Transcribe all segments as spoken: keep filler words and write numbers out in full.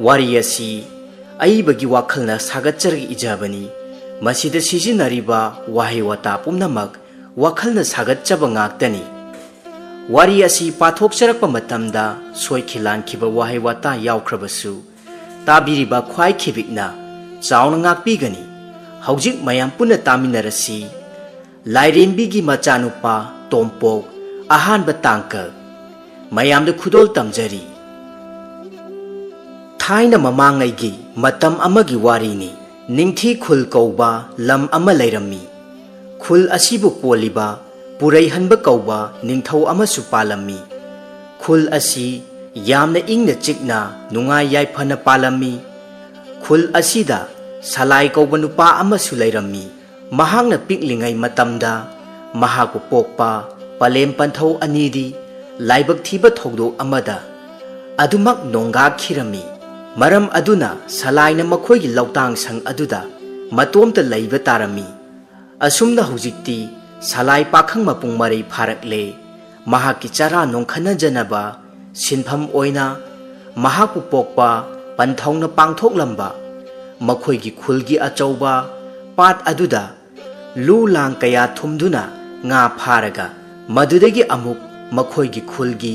ꯋꯥꯔꯤ ꯑꯁꯤ ꯑꯏꯕꯒꯤ ꯋꯥꯈꯜꯅ ꯁꯥꯒꯠꯆꯔꯒ ꯏꯖꯕꯅꯤ꯫ ꯃꯁꯤꯗ ꯁꯤꯖꯤꯟꯅꯔꯤꯕ ꯋꯥꯍꯩ ꯋꯥꯇꯥ ꯄꯨꯝꯅꯃꯛ ꯋꯥꯈꯜꯅ ꯁꯥꯒꯠꯆꯕ ꯉꯥꯛꯇꯅꯤ꯫ ꯋꯥꯔꯤ ꯑꯁꯤ ꯄꯥꯊꯣꯛꯆꯔꯛꯄ ꯃꯇꯝꯗ ꯁꯣꯏꯈꯤ ꯂꯥꯟꯈꯤꯕ ꯋꯥꯍꯩ ꯋꯥꯇꯥ ꯌꯥꯎꯈ꯭ꯔꯕꯁꯨ, ꯇꯥꯕꯤꯔꯤꯕ ꯈ꯭ꯋꯥꯏ ꯈꯤꯕꯤꯛꯅ ꯆꯥꯎꯅ ꯉꯥꯛꯄꯤꯒꯅꯤ꯫ ꯍꯧꯖꯤꯛ ꯃꯌꯥꯝ ꯄꯨꯟꯅ ꯇꯥꯃꯤꯟꯅꯔꯁꯤ꯫ ꯂꯥꯏꯔꯦꯝꯕꯤꯒꯤ ꯃꯆꯥꯅꯨꯄꯥ ꯇꯣꯝꯄꯣꯛ, ꯑꯍꯥꯟꯕ ꯇꯥꯡꯀꯛ꯫ ꯃꯌꯥꯝꯗ ꯈꯨꯗꯣꯜ ꯇꯝꯖꯔꯤ꯫ ꯊꯥꯏꯅ ꯃꯃꯥꯡꯉꯩꯒꯤ ꯃꯇꯝ ꯑꯃꯒꯤ ꯋꯥꯔꯤꯅꯤ꯫ ꯅꯤꯡꯊꯤ ꯈꯨꯜ ꯀꯧꯕ ꯂꯝ ꯑꯃ ꯂꯩꯔꯝꯃꯤ꯫ ꯈꯨꯜ ꯑꯁꯤꯕꯨ ꯀꯣꯜꯂꯤꯕ ꯄꯨꯔꯩꯍꯟꯕ ꯀꯧꯕ ꯅꯤꯡꯊꯧ ꯑꯃꯁꯨ ꯄꯥꯜꯂꯝꯃꯤ꯫ ꯈꯨꯜ ꯑꯁꯤ ꯌꯥꯝꯅ ꯏꯪꯅ ꯆꯤꯛꯅ ꯅꯨꯡꯉꯥꯏ ꯌꯥꯏꯐꯅ ꯄꯥꯜꯂꯝꯃꯤ꯫ ꯈꯨꯜ ꯑꯁꯤꯗ ꯁꯂꯥꯏ ꯀꯧꯕ ꯅꯨꯄꯥ ꯑꯃꯁꯨ ꯂꯩꯔꯝꯃꯤ꯫ ꯃꯍꯥꯛꯅ ꯄꯤꯛꯂꯤꯉꯩ ꯃꯇꯝꯗ ꯃꯍꯥꯛꯄꯨ ꯄꯣꯛꯄ ꯄꯂꯦꯝ ꯄꯟꯊꯧ ꯑꯅꯤꯗꯤ ꯂꯥꯏꯕꯛ ꯊꯤꯕ ꯊꯧꯗꯣꯛ ꯑꯃꯗ ꯑꯗꯨꯃꯛ ꯅꯣꯡꯒꯥꯈꯤꯔꯝꯃꯤ꯫ ꯃꯔꯝ ꯑꯗꯨꯅ ꯁꯂꯥꯏꯅ ꯃꯈꯣꯏꯒꯤ ꯂꯧꯇꯥꯡ ꯁꯪ ꯑꯗꯨꯗ ꯃꯇꯣꯝꯇ ꯂꯩꯕ ꯇꯥꯔꯝꯃꯤ꯫ ꯑꯁꯨꯝꯅ ꯍꯧꯖꯤꯛꯇꯤ ꯁꯂꯥꯏ ꯄꯥꯈꯪ ꯃꯄꯨꯡ ꯃꯔꯩ ꯐꯥꯔꯛꯂꯦ꯫ ꯃꯍꯥꯛꯀꯤ ꯆꯔꯥ ꯅꯣꯡꯈꯠꯅꯖꯅꯕ ꯁꯤꯟꯐꯝ ꯑꯣꯏꯅ ꯃꯍꯥꯛꯄꯨ ꯄꯣꯛꯄ ꯄꯟꯊꯧꯅ ꯄꯥꯡꯊꯣꯛꯂꯝꯕ ꯃꯈꯣꯏꯒꯤ ꯈꯨꯜꯒꯤ ꯑꯆꯧꯕ ꯄꯥꯠ ꯑꯗꯨꯗ ꯂꯨ ꯂꯥꯡ ꯀꯌꯥ ꯊꯨꯝꯗꯨꯅ ꯉꯥ ꯐꯥꯔꯒ, ꯃꯗꯨꯗꯒꯤ ꯑꯃꯨꯛ ꯃꯈꯣꯏꯒꯤ ꯈꯨꯜꯒꯤ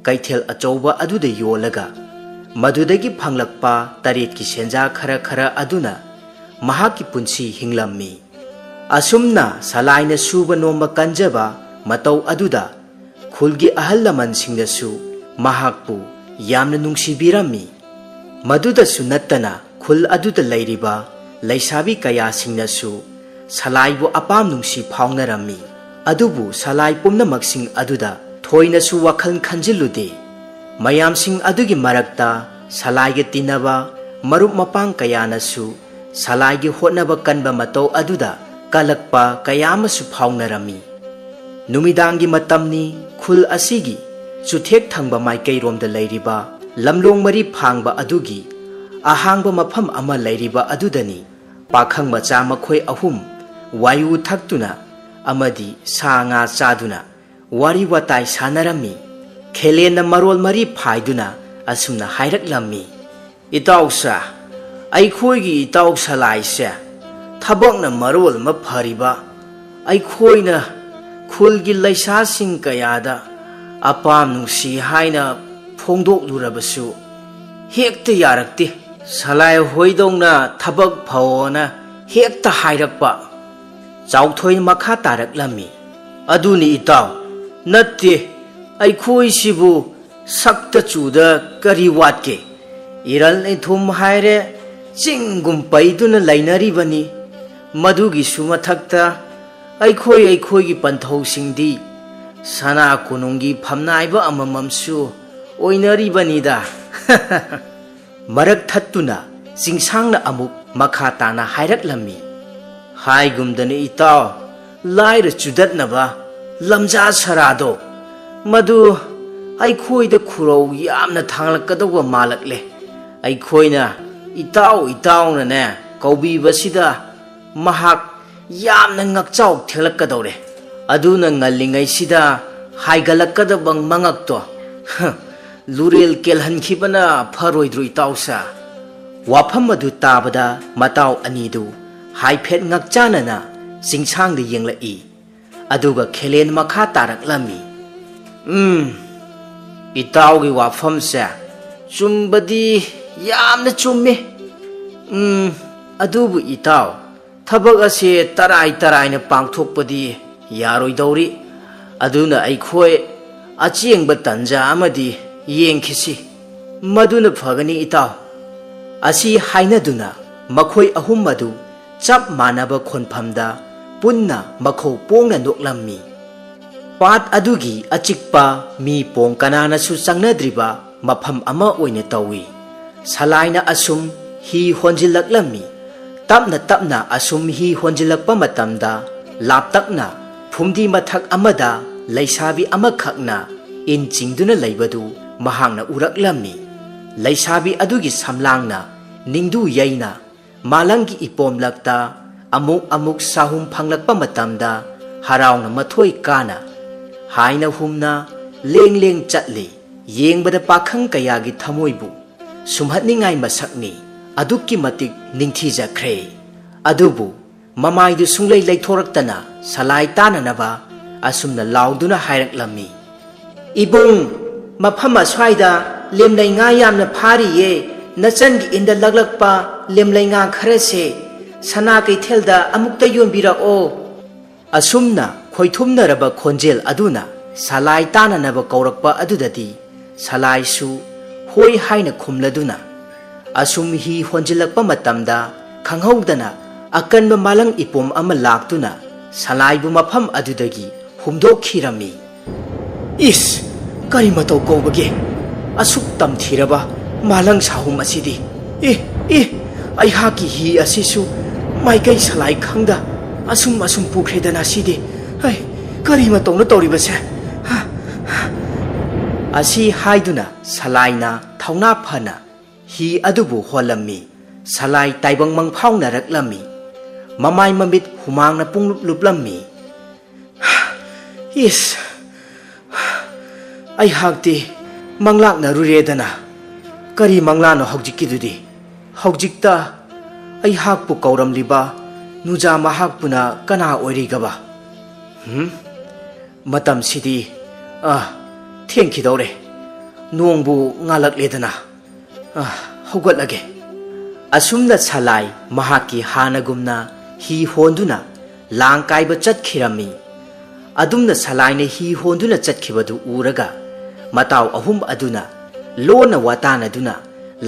ꯀꯩꯊꯦꯜ ꯑꯆꯧꯕ ꯑꯗꯨꯗ ꯌꯣꯜꯂꯒ, ꯃꯗꯨꯗꯒꯤ ꯐꯪꯂꯛꯄ ꯇꯔꯦꯠꯀꯤ ꯁꯦꯟꯖꯥ ꯈꯔ ꯈꯔ ꯑꯗꯨꯅ ꯃꯍꯥꯛꯀꯤ ꯄꯨꯟꯁꯤ ꯍꯤꯡꯂꯝꯃꯤ꯫ ꯑꯁꯨꯝꯅ ꯁꯂꯥꯏꯅ ꯁꯨꯕ ꯅꯣꯝꯕ ꯀꯟꯖꯕ ꯃꯇꯧ ꯑꯗꯨꯗ ꯈꯨꯜꯒꯤ ꯑꯍꯜ ꯂꯃꯟꯁꯤꯡꯅꯁꯨ ꯃꯍꯥꯛꯄꯨ ꯌꯥꯝꯅ ꯅꯨꯡꯁꯤꯕꯤꯔꯝꯃꯤ꯫ ꯃꯗꯨꯗꯁꯨ ꯅꯠꯇꯅ ꯈꯨꯜ ꯑꯗꯨꯗ ꯂꯩꯔꯤꯕ ꯂꯩꯁꯥꯕꯤ ꯀꯌꯥꯁꯤꯡꯅꯁꯨ ꯁꯂꯥꯏꯕꯨ ꯑꯄꯥꯝ ꯅꯨꯡꯁꯤ ꯐꯥꯎꯅꯔꯝꯃꯤ꯫ ꯑꯗꯨꯕꯨ ꯁꯂꯥꯏ ꯄꯨꯝꯅꯃꯛꯁꯤꯡ ꯑꯗꯨꯗ ꯊꯣꯏꯅꯁꯨ ꯋꯥꯈꯜ ꯈꯟꯖꯤꯜꯂꯨꯗꯦ꯫ ꯃꯌꯥꯝꯁꯤꯡ ꯑꯗꯨꯒꯤ ꯃꯔꯛꯇ ꯁꯂꯥꯏꯒ ꯇꯤꯟꯅꯕ ꯃꯔꯨꯞ ꯃꯄꯥꯡ ꯀꯌꯥꯅꯁꯨ ꯁꯂꯥꯏꯒꯤ ꯍꯣꯠꯅꯕ ꯀꯟꯕ ꯃꯇꯧ ꯑꯗꯨꯗ ꯀꯜꯂꯛꯄ ꯀꯌꯥ ꯑꯃꯁꯨ ꯐꯥꯎꯅꯔꯝꯃꯤ꯫ ꯅꯨꯃꯤꯗꯥꯡꯒꯤ ꯃꯇꯝꯅꯤ꯫ ꯈꯨꯜ ꯑꯁꯤꯒꯤ ꯆꯨꯊꯦꯛ ꯊꯪꯕ ꯃꯥꯏꯀꯩꯔꯣꯝꯗ ꯂꯩꯔꯤꯕ ꯂꯝꯂꯣꯡ ꯃꯔꯤ ꯐꯥꯡꯕ ꯑꯗꯨꯒꯤ ꯑꯍꯥꯡꯕ ꯃꯐꯝ ꯑꯃ ꯂꯩꯔꯤꯕ ꯑꯗꯨꯗꯅꯤ꯫ ꯄꯥꯈꯪ ꯃꯆꯥ ꯃꯈꯣꯏ ꯑꯍꯨꯝ ꯋꯥꯌꯨ ꯊꯛꯇꯨꯅ ꯑꯃꯗꯤ ꯁꯥ ꯉꯥ ꯆꯥꯗꯨꯅ ꯋꯥꯔꯤ ꯋꯥꯇꯥꯏ ꯁꯥꯟꯅꯔꯝꯃꯤ꯫ ꯈꯦꯂꯦꯟꯅ ꯃꯔꯣꯜ ꯃꯔꯤ ꯐꯥꯏꯗꯨꯅ ꯑꯁꯨꯝꯅ ꯍꯥꯏꯔꯛꯂꯝꯃꯤ꯫ ꯏꯇꯥꯎꯁꯦ, ꯑꯩꯈꯣꯏꯒꯤ ꯏꯇꯥꯎ ꯁꯂꯥꯏꯁꯦ ꯊꯕꯛꯅ ꯃꯔꯣꯜ ꯑꯃ ꯐꯔꯤꯕ, ꯑꯩꯈꯣꯏꯅ ꯈꯨꯜꯒꯤ ꯂꯩꯁꯥꯁꯤꯡ ꯀꯌꯥꯗ ꯑꯄꯥꯝ ꯅꯨꯡꯁꯤ ꯍꯥꯏꯅ ꯐꯣꯡꯗꯣꯛꯂꯨꯔꯕꯁꯨ ꯍꯦꯛꯇ ꯌꯥꯔꯛꯇꯦ꯫ ꯁꯂꯥꯏ ꯍꯣꯏꯗꯧꯅ ꯊꯕꯛ ꯐꯧꯅ ꯍꯦꯛꯇ ꯍꯥꯏꯔꯛꯄ꯫ ꯆꯥꯎꯊꯣꯏ ꯃꯈꯥ ꯇꯥꯔꯛꯂꯝꯃꯤ, "ꯑꯗꯨꯅꯤ ꯏꯇꯥꯎ, ꯅꯠꯇꯦ, ꯑꯩꯈꯣꯏꯁꯤꯕꯨ ꯁꯛꯇ ꯆꯨꯗ ꯀꯔꯤ ꯋꯥꯠꯀꯦ? ꯏꯔꯜ ꯏꯊꯨꯝ ꯍꯥꯏꯔꯦ, ꯆꯤꯡꯒꯨꯝ ꯄꯩꯗꯨꯅ ꯂꯩꯅꯔꯤꯕꯅꯤ꯫ ꯃꯗꯨꯒꯤꯁꯨ ꯃꯊꯛꯇ ꯑꯩꯈꯣꯏ ꯑꯩꯈꯣꯏꯒꯤ ꯄꯟꯊꯧꯁꯤꯡꯗꯤ ꯁꯅꯥ ꯀꯣꯅꯨꯡꯒꯤ ꯐꯝꯅꯥꯏꯕ ꯑꯃꯃꯝꯁꯨ ꯑꯣꯏꯅꯔꯤꯕꯅꯤꯗ꯫" ꯃꯔꯛ ꯊꯠꯇꯨꯅ ꯆꯤꯡꯁꯥꯡꯅ ꯑꯃꯨꯛ ꯃꯈꯥ ꯇꯥꯅ ꯍꯥꯏꯔꯛꯂꯝꯃꯤ, "ꯍꯥꯏꯒꯨꯝꯗꯅ ꯏꯇꯥꯎ, ꯂꯥꯏꯔ ꯆꯨꯗꯠꯅꯕ ꯂꯝꯖꯥ ꯁꯔꯥꯗꯣ, ꯃꯗꯨ ꯑꯩꯈꯣꯏꯗ ꯈꯨꯔꯧ ꯌꯥꯝꯅ ꯊꯥꯡꯂꯛꯀꯗꯧꯕ ꯃꯥꯜꯂꯛꯂꯦ꯫ ꯑꯩꯈꯣꯏꯅ ꯏꯇꯥꯎ ꯏꯇꯥꯎꯅꯅꯦ ꯀꯧꯕꯤꯕꯁꯤꯗ ꯃꯍꯥꯛ ꯌꯥꯝꯅ ꯉꯛꯆꯥꯎ ꯊꯦꯛꯂꯛꯀꯗꯧꯔꯦ꯫ ꯑꯗꯨꯅ ꯉꯜꯂꯤꯉꯩꯁꯤꯗ ꯍꯥꯏꯒꯠꯂꯛꯀꯗꯕ ꯃꯉꯛꯇꯣ, ꯍ, ꯂꯨꯔꯦꯜ ꯀꯦꯜꯍꯟꯈꯤꯕꯅ ꯐꯔꯣꯏꯗ꯭ꯔꯣ ꯏꯇꯥꯎꯁꯦ?" ꯋꯥꯐꯝ ꯑꯗꯨ ꯇꯥꯕꯗ ꯃꯇꯥꯎ ꯑꯅꯤꯗꯨ ꯍꯥꯏꯐꯦꯠ ꯉꯛꯆꯥꯅꯅ ꯆꯤꯡꯁꯥꯡꯗ ꯌꯦꯡꯂꯛꯏ꯫ ꯑꯗꯨꯒ ꯈꯦꯂꯦꯟ ꯃꯈꯥ ꯇꯥꯔꯛꯂꯝꯃꯤ, "ꯎꯝ, ꯏꯇꯥꯎꯒꯤ ꯋꯥꯐꯝꯁꯦ ꯆꯨꯝꯕꯗꯤ ꯌꯥꯝꯅ ꯆꯨꯝꯃꯤ꯫ ꯎꯝ, ꯑꯗꯨꯕꯨ ꯏꯇꯥꯎ, ꯊꯕꯛ ꯑꯁꯤ ꯇꯔꯥꯏ ꯇꯔꯥꯏꯅ ꯄꯥꯡꯊꯣꯛꯄꯗꯤ ꯌꯥꯔꯣꯏꯗꯧꯔꯤ꯫ ꯑꯗꯨꯅ ꯑꯩꯈꯣꯏ ꯑꯆꯦꯡꯕ ꯇꯟꯖꯥ ꯑꯃꯗꯤ ꯌꯦꯡꯈꯤꯁꯤ꯫ ꯃꯗꯨꯅ ꯐꯒꯅꯤ ꯏꯇꯥꯎ꯫" ꯑꯁꯤ ꯍꯥꯏꯅꯗꯨꯅ ꯃꯈꯣꯏ ꯑꯍꯨꯝ ꯑꯗꯨ ꯆꯞ ꯃꯥꯟꯅꯕ ꯈꯣꯟꯐꯝꯗ ꯄꯨꯟꯅ ꯃꯈꯧ ꯄꯣꯡꯅ ꯅꯣꯛꯂꯝꯃꯤ꯫ ꯄꯥꯠ ꯑꯗꯨꯒꯤ ꯑꯆꯤꯛꯄ ꯃꯤ ꯄꯣꯡ ꯀꯅꯥꯅꯁꯨ ꯆꯪꯅꯗ꯭ꯔꯤꯕ ꯃꯐꯝ ꯑꯃ ꯑꯣꯏꯅ ꯇꯧꯏ꯫ ꯁꯂꯥꯏꯅ ꯑꯁꯨꯝ ꯍꯤ ꯍꯣꯟꯖꯤꯜꯂꯛꯂꯝꯃꯤ꯫ ꯇꯞꯅ ꯇꯞꯅ ꯑꯁꯨꯝ ꯍꯤ ꯍꯣꯟꯖꯤꯜꯂꯛꯄ ꯃꯇꯝꯗ ꯂꯥꯞꯇꯛꯅ ꯐꯨꯝꯗꯤ ꯃꯊꯛ ꯑꯃꯗ ꯂꯩꯁꯥꯕꯤ ꯑꯃꯈꯛꯅ ꯏꯟ ꯆꯤꯡꯗꯨꯅ ꯂꯩꯕꯗꯨ ꯃꯍꯥꯛꯅ ꯎꯔꯛꯂꯝꯃꯤ꯫ ꯂꯩꯁꯥꯕꯤ ꯑꯗꯨꯒꯤ ꯁꯝꯂꯥꯡꯅ ꯅꯤꯡꯗꯨ ꯌꯩꯅ ꯃꯥꯂꯪꯒꯤ ꯏꯄꯣꯝꯂꯛꯇ ꯑꯃꯨꯛ ꯑꯃꯨꯛ ꯁꯥꯍꯨꯝ ꯐꯪꯂꯛꯄ ꯃꯇꯝꯗ ꯍꯔꯥꯎꯅ ꯃꯊꯣꯏ ꯀꯥꯅ ꯍꯥꯏꯅ ꯍꯨꯝꯅ ꯂꯦꯡ ꯂꯦꯡ ꯆꯠꯂꯤ꯫ ꯌꯦꯡꯕꯗ ꯄꯥꯈꯪ ꯀꯌꯥꯒꯤ ꯊꯃꯣꯏꯕꯨ ꯁꯨꯝꯍꯠꯅꯤꯡꯉꯥꯏ ꯃꯁꯛꯅꯤ꯫ ꯑꯗꯨꯛꯀꯤ ꯃꯇꯤꯛ ꯅꯤꯡꯊꯤꯖꯈ꯭ꯔꯦ꯫ ꯑꯗꯨꯕꯨ ꯃꯃꯥꯏꯗꯨ ꯁꯨꯡꯂꯩ ꯂꯩꯊꯣꯔꯛꯇꯅ ꯁꯂꯥꯏ ꯇꯥꯅꯅꯕ ꯑꯁꯨꯝꯅ ꯂꯥꯎꯗꯨꯅ ꯍꯥꯏꯔꯛꯂꯝꯃꯤ, "ꯏꯕꯨꯡ, ꯃꯐꯝ ꯑꯁ꯭ꯋꯥꯏꯗ ꯂꯦꯝꯂꯩ ꯉꯥ ꯌꯥꯝꯅ ꯐꯥꯔꯤꯌꯦ꯫ ꯅꯆꯟꯒꯤ ꯏꯟꯗ ꯂꯛꯂꯛꯄ ꯂꯦꯝꯂꯩ ꯉꯥ ꯈꯔꯁꯦ ꯁꯅꯥ ꯀꯩꯊꯦꯜꯗ ꯑꯃꯨꯛꯇ ꯌꯣꯟꯕꯤꯔꯛꯑꯣ"꯫ ꯑꯁꯨꯝꯅ ꯈꯣꯏꯊꯨꯝꯅꯔꯕ ꯈꯣꯟꯖꯦꯜ ꯑꯗꯨꯅ ꯁꯂꯥꯏ ꯇꯥꯅꯅꯕ ꯀꯧꯔꯛꯄ ꯑꯗꯨꯗꯗꯤ ꯁꯂꯥꯏꯁꯨ ꯍꯣꯏ ꯍꯥꯏꯅ ꯈꯨꯝꯂꯗꯨꯅ, ꯑꯁꯨꯝ ꯍꯤ ꯍꯣꯟꯖꯤꯜꯂꯛꯄ ꯃꯇꯝꯗ ꯈꯪꯍꯧꯗꯅ ꯑꯀꯟꯕ ꯃꯥꯂꯪ ꯏꯄꯣꯝ ꯑꯃ ꯂꯥꯛꯇꯨꯅ ꯁꯂꯥꯏꯕꯨ ꯃꯐꯝ ꯑꯗꯨꯗꯒꯤ ꯍꯨꯝꯗꯣꯛꯈꯤꯔꯝꯃꯤ꯫ "ꯏꯁ, ꯀꯔꯤ ꯃꯇꯧ ꯀꯧꯕꯒꯦ? ꯑꯁꯨꯛ ꯇꯝꯊꯤꯔꯕ ꯃꯥꯂꯪ ꯁꯥꯍꯨꯝ ꯑꯁꯤꯗꯤ! ꯏ, ꯏ, ꯑꯩꯍꯥꯛꯀꯤ ꯍꯤ ꯑꯁꯤꯁꯨ ꯃꯥꯏꯀꯩ ꯁꯂꯥꯏ ꯈꯪꯗ ꯑꯁꯨꯝ ꯑꯁꯨꯝ ꯄꯨꯈ꯭ꯔꯦꯗꯅ ꯁꯤꯗꯤ! ꯍꯩ, ꯀꯔꯤ ꯃꯇꯧꯅ ꯇꯧꯔꯤꯕꯁꯦ?" ꯍꯥ, ꯍꯥ꯫ ꯑꯁꯤ ꯍꯥꯏꯗꯨꯅ ꯁꯂꯥꯏꯅ ꯊꯧꯅꯥ ꯐꯅ ꯍꯤ ꯑꯗꯨꯕꯨ ꯍꯣꯜꯂꯝꯃꯤ꯫ ꯁꯂꯥꯏ ꯇꯥꯏꯕꯪ ꯃꯪꯐꯥꯎꯅꯔꯛꯂꯝꯃꯤ꯫ ꯃꯃꯥꯏ ꯃꯃꯤꯠ ꯍꯨꯃꯥꯡꯅ ꯄꯨꯡꯂꯨꯞ ꯂꯨꯞꯂꯝꯃꯤ꯫ "ꯏꯁ, ꯑꯩꯍꯥꯛꯇꯤ ꯃꯪꯂꯥꯛꯅꯔꯨꯔꯦꯗꯅ꯫ ꯀꯔꯤ ꯃꯪꯂꯥꯅꯣ ꯍꯧꯖꯤꯛꯀꯤꯗꯨꯗꯤ? ꯍꯧꯖꯤꯛꯇ ꯑꯩꯍꯥꯛꯄꯨ ꯀꯧꯔꯝꯂꯤꯕ ꯅꯨꯖꯥ ꯃꯍꯥꯛꯄꯨꯅ ꯀꯅꯥ ꯑꯣꯏꯔꯤꯒꯕ? ꯍꯨꯝ? ꯃꯇꯝꯁꯤꯗꯤ, ꯑ, ꯊꯦꯡꯈꯤꯗꯧꯔꯦ꯫ ꯅꯣꯡꯕꯨ ꯉꯥꯜꯂꯛꯂꯦꯗꯅ꯫ ꯑ, ꯍꯧꯒꯠꯂꯒꯦ"꯫ ꯑꯁꯨꯝꯅ ꯁꯂꯥꯏ ꯃꯍꯥꯛꯀꯤ ꯍꯥꯟꯅꯒꯨꯝꯅ ꯍꯤ ꯍꯣꯟꯗꯨꯅ ꯂꯥꯡ ꯀꯥꯏꯕ ꯆꯠꯈꯤꯔꯝꯃꯤ꯫ ꯑꯗꯨꯝꯅ ꯁꯂꯥꯏꯅ ꯍꯤ ꯍꯣꯟꯗꯨꯅ ꯆꯠꯈꯤꯕꯗꯨ ꯎꯔꯒ ꯃꯇꯥꯎ ꯑꯍꯨꯝ ꯑꯗꯨꯅ ꯂꯣꯟꯅ ꯋꯥꯇꯥꯅꯗꯨꯅ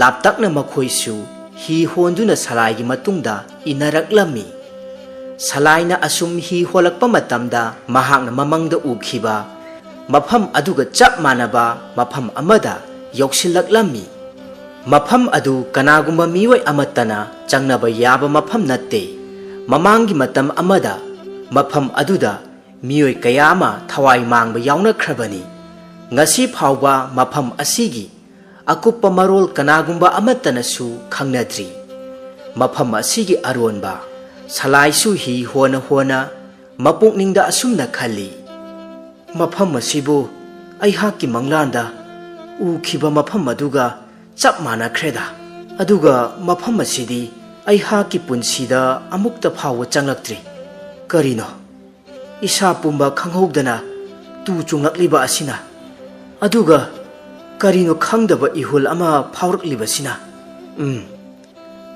ꯂꯥꯞꯇꯛꯅ ꯃꯈꯣꯏꯁꯨ ꯍꯤ ꯍꯣꯟꯗꯨꯅ ꯁꯂꯥꯏꯒꯤ ꯃꯇꯨꯡꯗ ꯏꯟꯅꯔꯛꯂꯝꯃꯤ꯫ ꯁꯂꯥꯏꯅ ꯑꯁꯨꯝ ꯍꯤ ꯍꯣꯜꯂꯛꯄ ꯃꯇꯝꯗ ꯃꯍꯥꯛꯅ ꯃꯃꯪꯗ ꯎꯈꯤꯕ ꯃꯐꯝ ꯑꯗꯨꯒ ꯆꯞ ꯃꯥꯟꯅꯕ ꯃꯐꯝ ꯑꯃꯗ ꯌꯧꯁꯤꯜꯂꯛꯂꯝꯃꯤ꯫ ꯃꯐꯝ ꯑꯗꯨ ꯀꯅꯥꯒꯨꯝꯕ ꯃꯤꯑꯣꯏ ꯑꯃꯠꯇꯅ ꯆꯪꯅꯕ ꯌꯥꯕ ꯃꯐꯝ ꯅꯠꯇꯦ꯫ ꯃꯃꯥꯡꯒꯤ ꯃꯇꯝ ꯑꯃꯗ ꯃꯐꯝ ꯑꯗꯨꯗ ꯃꯤꯑꯣꯏ ꯀꯌꯥ ꯑꯃ ꯊꯋꯥꯏ ꯃꯥꯡꯕ ꯌꯥꯎꯅꯈ꯭ꯔꯕꯅꯤ꯫ ꯉꯁꯤ ꯐꯥꯎꯕ ꯃꯐꯝ ꯑꯁꯤꯒꯤ ꯑꯀꯨꯞꯄ ꯃꯔꯣꯜ ꯀꯅꯥꯒꯨꯝꯕ ꯑꯃꯠꯇꯅꯁꯨ ꯈꯪꯅꯗ꯭ꯔꯤ꯫ ꯃꯐꯝ ꯑꯁꯤꯒꯤ ꯑꯔꯣꯟꯕ ꯁꯂꯥꯏꯁꯨ ꯍꯤ ꯍꯣꯅ ꯍꯣꯅ ꯃꯄꯨꯛꯅꯤꯡꯗ ꯑꯁꯨꯝꯅ ꯈꯜꯂꯤ, "ꯃꯐꯝ ꯑꯁꯤꯕꯨ ꯑꯩꯍꯥꯛꯀꯤ ꯃꯪꯂꯥꯟꯗ ꯎꯈꯤꯕ ꯃꯐꯝ ꯑꯗꯨꯒ ꯆꯞ ꯃꯥꯟꯅꯈ꯭ꯔꯦꯗ꯫ ꯑꯗꯨꯒ ꯃꯐꯝ ꯑꯁꯤꯗꯤ ꯑꯩꯍꯥꯛꯀꯤ ꯄꯨꯟꯁꯤꯗ ꯑꯃꯨꯛꯇ ꯐꯥꯎꯕ ꯆꯪꯂꯛꯇ꯭ꯔꯤ꯫ ꯀꯔꯤꯅꯣ? ꯏꯁꯥ ꯄꯨꯝꯕ ꯈꯪꯍꯧꯗꯅ ꯇꯨ ꯆꯨꯡꯂꯛꯂꯤꯕ ꯑꯁꯤꯅ, ꯑꯗꯨꯒ ꯀꯔꯤꯅꯣ ꯈꯪꯗꯕ ꯏꯍꯨꯜ ꯑꯃ ꯐꯥꯎꯔꯛꯂꯤꯕꯁꯤꯅ? ꯎꯝ,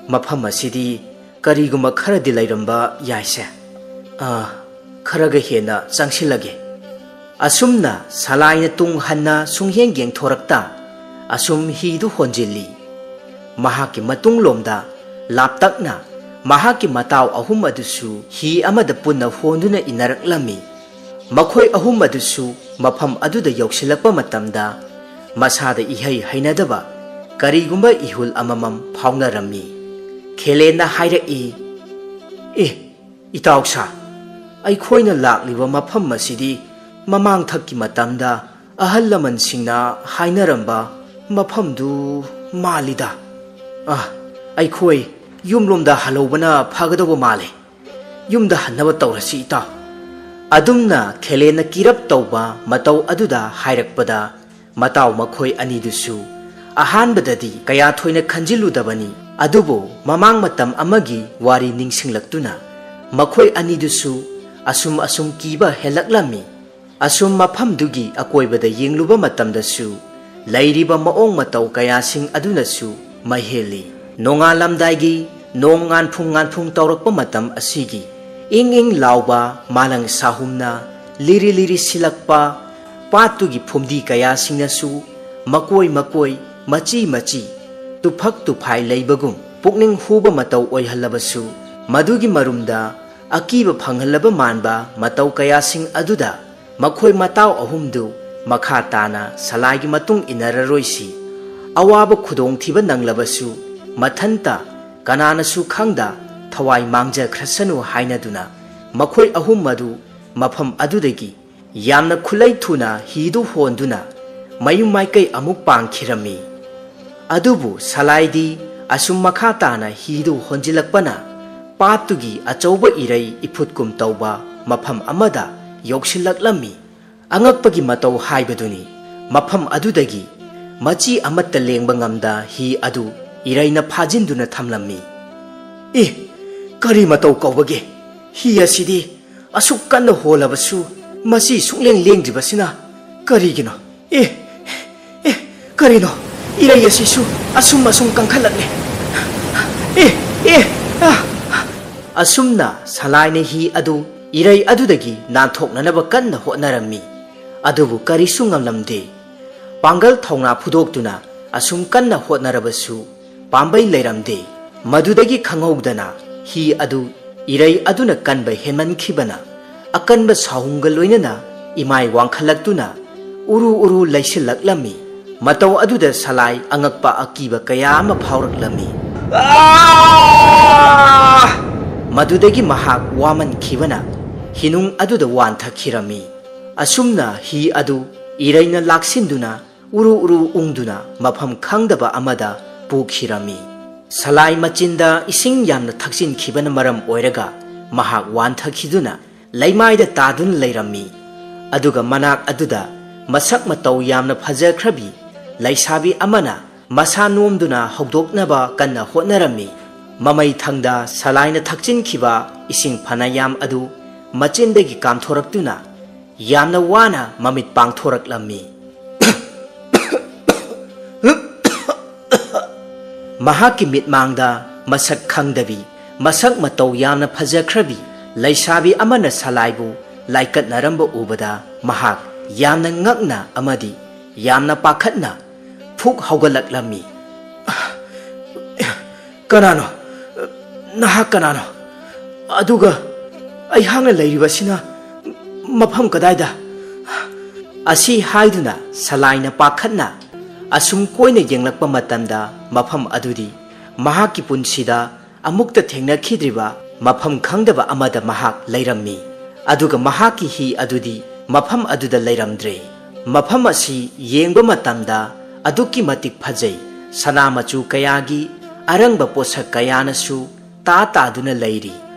ꯃꯐꯝ ꯑꯁꯤꯗꯤ ꯀꯔꯤꯒꯨꯝꯕ ꯈꯔꯗꯤ ꯂꯩꯔꯝꯕ ꯌꯥꯏꯁꯦ꯫ ꯑꯥ, ꯈꯔꯒ ꯍꯦꯟꯅ ꯆꯪꯁꯤꯜꯂꯒꯦ꯫ ꯑꯁꯨꯝꯅ ꯁꯂꯥꯏꯅ ꯇꯨꯡ ꯍꯟꯅ ꯁꯨꯡꯌꯦꯡ ꯌꯦꯡꯊꯣꯔꯛꯇ, ꯑꯁꯨꯝ ꯍꯤꯗꯨ ꯍꯣꯟꯖꯤꯜꯂꯤ꯫ ꯃꯍꯥꯛꯀꯤ ꯃꯇꯨꯡꯂꯣꯝꯗ ꯂꯥꯞꯇꯛꯅ ꯃꯍꯥꯛꯀꯤ ꯃꯇꯥꯎ ꯑꯍꯨꯝ ꯑꯗꯨꯁꯨ ꯍꯤ ꯑꯃꯗ ꯄꯨꯟꯅ ꯍꯣꯟꯗꯨꯅ ꯏꯟꯅꯔꯛꯂꯝꯃꯤ꯫ ꯃꯈꯣꯏ ꯑꯍꯨꯝ ꯑꯗꯨꯁꯨ ꯃꯐꯝ ꯑꯗꯨꯗ ꯌꯧꯁꯤꯜꯂꯛꯄ ꯃꯇꯝꯗ ꯃꯁꯥꯗ ꯏꯍꯩ ꯍꯩꯅꯗꯕ ꯀꯔꯤꯒꯨꯝꯕ ꯏꯍꯨꯜ ꯑꯃꯃꯝ ꯐꯥꯎꯅꯔꯝꯃꯤ꯫ ꯈꯦꯂꯦꯟꯅ ꯍꯥꯏꯔꯛꯏ, "ꯑꯦ, ꯏꯇꯥꯎꯁꯥ, ꯑꯩꯈꯣꯏꯅ ꯂꯥꯛꯂꯤꯕ ꯃꯐꯝ ꯑꯁꯤꯗꯤ ꯃꯃꯥꯡꯊꯛꯀꯤ ꯃꯇꯝꯗ ꯑꯍꯜ ꯂꯃꯟꯁꯤꯡꯅ ꯍꯥꯏꯅꯔꯝꯕ ꯃꯐꯝꯗꯨ ꯃꯥꯜꯂꯤꯗ꯫ ꯑ, ꯑꯩꯈꯣꯏ ꯌꯨꯝꯂꯣꯝꯗ ꯍꯜꯍꯧꯕꯅ ꯐꯒꯗꯧꯕ ꯃꯥꯜꯂꯦ꯫ ꯌꯨꯝꯗ ꯍꯟꯅꯕ ꯇꯧꯔꯁꯤ, ꯏꯇꯥꯎ꯫" ꯑꯗꯨꯝꯅ ꯈꯦꯂꯦꯟꯅ ꯀꯤꯔꯞ ꯇꯧꯕ ꯃꯇꯧ ꯑꯗꯨꯗ ꯍꯥꯏꯔꯛꯄꯗ, ꯃꯇꯥꯎ ꯃꯈꯣꯏ ꯑꯅꯤꯗꯨꯁꯨ ꯑꯍꯥꯟꯕꯗꯗꯤ ꯀꯌꯥ ꯊꯣꯏꯅ ꯈꯟꯖꯤꯜꯂꯨꯗꯕꯅꯤ꯫ ꯑꯗꯨꯕꯨ ꯃꯃꯥꯡ ꯃꯇꯝ ꯑꯃꯒꯤ ꯋꯥꯔꯤ ꯅꯤꯡꯁꯤꯡꯂꯛꯇꯨꯅ ꯃꯈꯣꯏ ꯑꯅꯤꯗꯨꯁꯨ ꯑꯁꯨꯝ ꯑꯁꯨꯝ ꯀꯤꯕ ꯍꯦꯜꯂꯛꯂꯝꯃꯤ꯫ ꯑꯁꯨꯝ ꯃꯐꯝꯗꯨꯒꯤ ꯑꯀꯣꯏꯕꯗ ꯌꯦꯡꯂꯨꯕ ꯃꯇꯝꯗꯁꯨ ꯂꯩꯔꯤꯕ ꯃꯑꯣꯡ ꯃꯇꯧ ꯀꯌꯥꯁꯤꯡ ꯑꯗꯨꯅꯁꯨ ꯃꯩ ꯍꯦꯜꯂꯤ꯫ ꯅꯣꯡꯉꯥꯜꯂꯝꯗꯥꯏꯒꯤ ꯅꯣꯡ ꯉꯥꯟꯐꯨꯡ ꯉꯥꯟꯐꯨꯡ ꯇꯧꯔꯛꯄ ꯃꯇꯝ ꯑꯁꯤꯒꯤ ꯏꯪ ꯏꯪ ꯂꯥꯎꯕ ꯃꯥꯂꯪ ꯁꯥꯍꯨꯝꯅ ꯂꯤꯔꯤ ꯂꯤꯔꯤ ꯁꯤꯜꯂꯛꯄ ꯄꯥꯠꯇꯨꯒꯤ ꯐꯨꯝꯗꯤ ꯀꯌꯥꯁꯤꯡꯅꯁꯨ ꯃꯀꯣꯏ ꯃꯀꯣꯏ, ꯃꯆꯤ ꯃꯆꯤ, ꯇꯨꯐꯛ ꯇꯨꯐꯥꯏ ꯂꯩꯕꯒꯨꯝ ꯄꯨꯛꯅꯤꯡ ꯍꯨꯕ ꯃꯇꯧ ꯑꯣꯏꯍꯜꯂꯕꯁꯨ, ꯃꯗꯨꯒꯤ ꯃꯔꯨꯝꯗ ꯑꯀꯤꯕ ꯐꯪꯍꯜꯂꯕ ꯃꯥꯟꯕ ꯃꯇꯧ ꯀꯌꯥꯁꯤꯡ ꯑꯗꯨꯗ ꯃꯈꯣꯏ ꯃꯇꯥꯎ ꯑꯍꯨꯝꯗꯨ ꯃꯈꯥ ꯇꯥꯅ ꯁꯂꯥꯏꯒꯤ ꯃꯇꯨꯡ ꯏꯟꯅꯔꯔꯣꯏꯁꯤ꯫ ꯑꯋꯥꯕ ꯈꯨꯗꯣꯡꯊꯤꯕ ꯅꯪꯂꯕꯁꯨ ꯃꯊꯟꯇ ꯀꯅꯥꯅꯁꯨ ꯈꯪꯗ ꯊꯋꯥꯏ ꯃꯥꯡꯖꯈ꯭ꯔꯁꯅꯨ ꯍꯥꯏꯅꯗꯨꯅ ꯃꯈꯣꯏ ꯑꯍꯨꯝ ꯑꯗꯨ ꯃꯐꯝ ꯑꯗꯨꯗꯒꯤ ꯌꯥꯝꯅ ꯈꯨꯠꯂꯩ ꯊꯨꯅ ꯍꯤꯗꯨ ꯍꯣꯟꯗꯨꯅ ꯃꯌꯨꯝ ꯃꯥꯏꯀꯩ ꯑꯃꯨꯛ ꯄꯥꯡꯈꯤꯔꯝꯃꯤ꯫ ꯑꯗꯨꯕꯨ ꯁꯂꯥꯏꯗꯤ ꯑꯁꯨꯝ ꯃꯈꯥ ꯇꯥꯅ ꯍꯤꯗꯨ ꯍꯣꯟꯖꯤꯜꯂꯛꯄꯅ ꯄꯥꯠꯇꯨꯒꯤ ꯑꯆꯧꯕ ꯏꯔꯩ ꯏꯐꯨꯠꯀꯨꯝ ꯇꯧꯕ ꯃꯐꯝ ꯑꯃꯗ ꯌꯧꯁꯤꯜꯂꯛꯂꯝꯃꯤ꯫ ꯑꯉꯛꯄꯒꯤ ꯃꯇꯧ ꯍꯥꯏꯕꯗꯨꯅꯤ꯫ ꯃꯐꯝ ꯑꯗꯨꯗꯒꯤ ꯃꯆꯤ ꯑꯃꯠꯇ ꯂꯦꯡꯕ ꯉꯝꯗ ꯍꯤ ꯑꯗꯨ ꯏꯔꯩꯅ ꯐꯥꯖꯤꯟꯗꯨꯅ ꯊꯝꯂꯝꯃꯤ꯫ "ꯑꯦ, ꯀꯔꯤ ꯃꯇꯧ ꯀꯧꯕꯒꯦ? ꯍꯤ ꯑꯁꯤꯗꯤ ꯑꯁꯨꯛ ꯀꯟꯅ ꯍꯣꯜꯂꯕꯁꯨ ꯃꯆꯤ ꯁꯨꯛꯂꯦꯡ ꯂꯦꯡꯗ꯭ꯔꯤꯕꯁꯤꯅ ꯀꯔꯤꯒꯤꯅꯣ? ꯑꯦ, ꯑꯦ, ꯀꯔꯤꯅꯣ? ꯏꯔꯩ ꯑꯁꯤꯁꯨ ꯑꯁꯨꯝ ꯑꯁꯨꯝ ꯀꯟꯈꯠꯂꯛꯂꯦ꯫ ꯑꯦ, ꯑꯦ, ꯑ!" ꯑꯁꯨꯝꯅ ꯁꯂꯥꯏꯅ ꯍꯤ ꯑꯗꯨ ꯏꯔꯩ ꯑꯗꯨꯗꯒꯤ ꯅꯥꯟꯊꯣꯛꯅꯅꯕ ꯀꯟꯅ ꯍꯣꯠꯅꯔꯝꯃꯤ꯫ ꯑꯗꯨꯕꯨ ꯀꯔꯤꯁꯨ ꯉꯝꯂꯝꯗꯦ꯫ ꯄꯥꯡꯒꯜ ꯊꯧꯅꯥ ꯐꯨꯗꯣꯛꯇꯨꯅ ꯑꯁꯨꯝ ꯀꯟꯅ ꯍꯣꯠꯅꯔꯕꯁꯨ ꯄꯥꯝꯕꯩ ꯂꯩꯔꯝꯗꯦ꯫ ꯃꯗꯨꯗꯒꯤ ꯈꯪꯍꯧꯗꯅ ꯍꯤ ꯑꯗꯨ ꯏꯔꯩ ꯑꯗꯨꯅ ꯀꯟꯕ ꯍꯦꯟꯃꯟꯈꯤꯕꯅ ꯑꯀꯟꯕ ꯁꯥꯍꯨꯝꯒ ꯂꯣꯏꯅꯅ ꯏꯃꯥꯏ ꯋꯥꯡꯈꯠꯂꯛꯇꯨꯅ ꯎꯔꯨ ꯎꯔꯨ ꯂꯩꯁꯤꯜꯂꯛꯂꯝꯃꯤ꯫ ꯃꯇꯧ ꯑꯗꯨꯗ ꯁꯂꯥꯏ ꯑꯉꯛꯄ ꯑꯀꯤꯕ ꯀꯌꯥ ꯑꯃ ꯐꯥꯎꯔꯛꯂꯝꯃꯤ꯫ "ꯑꯥ!" ꯃꯗꯨꯗꯒꯤ ꯃꯍꯥꯛ ꯋꯥꯃꯟꯈꯤꯕꯅ ꯍꯤꯅꯨꯡ ꯑꯗꯨꯗ ꯋꯥꯟꯊꯈꯤꯔꯝꯃꯤ꯫ ꯑꯁꯨꯝꯅ ꯍꯤ ꯑꯗꯨ ꯏꯔꯩꯅ ꯂꯥꯛꯁꯤꯟꯗꯨꯅ ꯎꯔꯨ ꯎꯔꯨ ꯎꯪꯗꯨꯅ ꯃꯐꯝ ꯈꯪꯗꯕ ꯑꯃꯗ ꯄꯨꯈꯤꯔꯝꯃꯤ꯫ ꯁꯂꯥꯏ ꯃꯆꯤꯟꯗ ꯏꯁꯤꯡ ꯌꯥꯝꯅ ꯊꯛꯆꯤꯟꯈꯤꯕꯅ ꯃꯔꯝ ꯑꯣꯏꯔꯒ ꯃꯍꯥꯛ ꯋꯥꯟꯊꯈꯤꯗꯨꯅ ꯂꯩꯃꯥꯏꯗ ꯇꯥꯗꯨꯅ ꯂꯩꯔꯝꯃꯤ꯫ ꯑꯗꯨꯒ ꯃꯅꯥꯛ ꯑꯗꯨꯗ ꯃꯁꯛ ꯃꯇꯧ ꯌꯥꯝꯅ ꯐꯖꯈ꯭ꯔꯕꯤ ꯂꯩꯁꯥꯕꯤ ꯑꯃꯅ ꯃꯁꯥ ꯅꯣꯝꯗꯨꯅ ꯍꯧꯗꯣꯛꯅꯕ ꯀꯟꯅ ꯍꯣꯠꯅꯔꯝꯃꯤ꯫ ꯃꯃꯩ ꯊꯪꯗ ꯁꯂꯥꯏꯅ ꯊꯛꯆꯤꯟꯈꯤꯕ ꯏꯁꯤꯡ ꯐꯅꯌꯥꯝ ꯑꯗꯨ ꯃꯆꯤꯟꯗꯒꯤ ꯀꯥꯝꯊꯣꯔꯛꯇꯨꯅ ꯌꯥꯝꯅ ꯋꯥꯅ ꯃꯃꯤꯠ ꯄꯥꯡꯊꯣꯔꯛꯂꯝꯃꯤ꯫ ꯃꯍꯥꯛꯀꯤ ꯃꯤꯠꯃꯥꯡꯗ ꯃꯁꯛ ꯈꯪꯗꯕꯤ, ꯃꯁꯛ ꯃꯇꯧ ꯌꯥꯝꯅ ꯐꯖꯈ꯭ꯔꯕꯤ ꯂꯩꯁꯥꯕꯤ ꯑꯃꯅ ꯁꯂꯥꯏꯕꯨ ꯂꯥꯏꯀꯠꯅꯔꯝꯕ ꯎꯕꯗ ꯃꯍꯥꯛ ꯌꯥꯝꯅ ꯉꯛꯅ ꯑꯃꯗꯤ ꯌꯥꯝꯅ ꯄꯥꯈꯠꯅ ꯐꯨꯛ ꯍꯧꯒꯠꯂꯛꯂꯝꯃꯤ꯫ "ꯀꯅꯥꯅꯣ? ꯅꯍꯥꯛ ꯀꯅꯥꯅꯣ? ꯑꯗꯨꯒ ꯑꯩꯍꯥꯛꯅ ꯂꯩꯔꯤꯕꯁꯤꯅ ꯃꯐꯝ ꯀꯗꯥꯏꯗ?" ꯑꯁꯤ ꯍꯥꯏꯗꯨꯅ ꯁꯂꯥꯏꯅ ꯄꯥꯈꯠꯅ ꯑꯁꯨꯝ ꯀꯣꯏꯅ ꯌꯦꯡꯂꯛꯄ ꯃꯇꯝꯗ ꯃꯐꯝ ꯑꯗꯨꯗꯤ ꯃꯍꯥꯛꯀꯤ ꯄꯨꯟꯁꯤꯗ ꯑꯃꯨꯛꯇ ꯊꯦꯡꯅꯈꯤꯗ꯭ꯔꯤꯕ ꯃꯐꯝ ꯈꯪꯗꯕ ꯑꯃꯗ ꯃꯍꯥꯛ ꯂꯩꯔꯝꯃꯤ꯫ ꯑꯗꯨꯒ ꯃꯍꯥꯛꯀꯤ ꯍꯤ ꯑꯗꯨꯗꯤ ꯃꯐꯝ ꯑꯗꯨꯗ ꯂꯩꯔꯝꯗ꯭ꯔꯦ꯫ ꯃꯐꯝ ꯑꯁꯤ ꯌꯦꯡꯕ ꯃꯇꯝꯗ ꯑꯗꯨꯛꯀꯤ ꯃꯇꯤꯛ ꯐꯖꯩ꯫ ꯁꯅꯥ ꯃꯆꯨ ꯀꯌꯥꯒꯤ ꯑꯔꯪꯕ ꯄꯣꯠꯁꯛ ꯀꯌꯥꯅꯁꯨ ꯇꯥ ꯇꯥꯗꯨꯅ ꯂꯩꯔꯤ꯫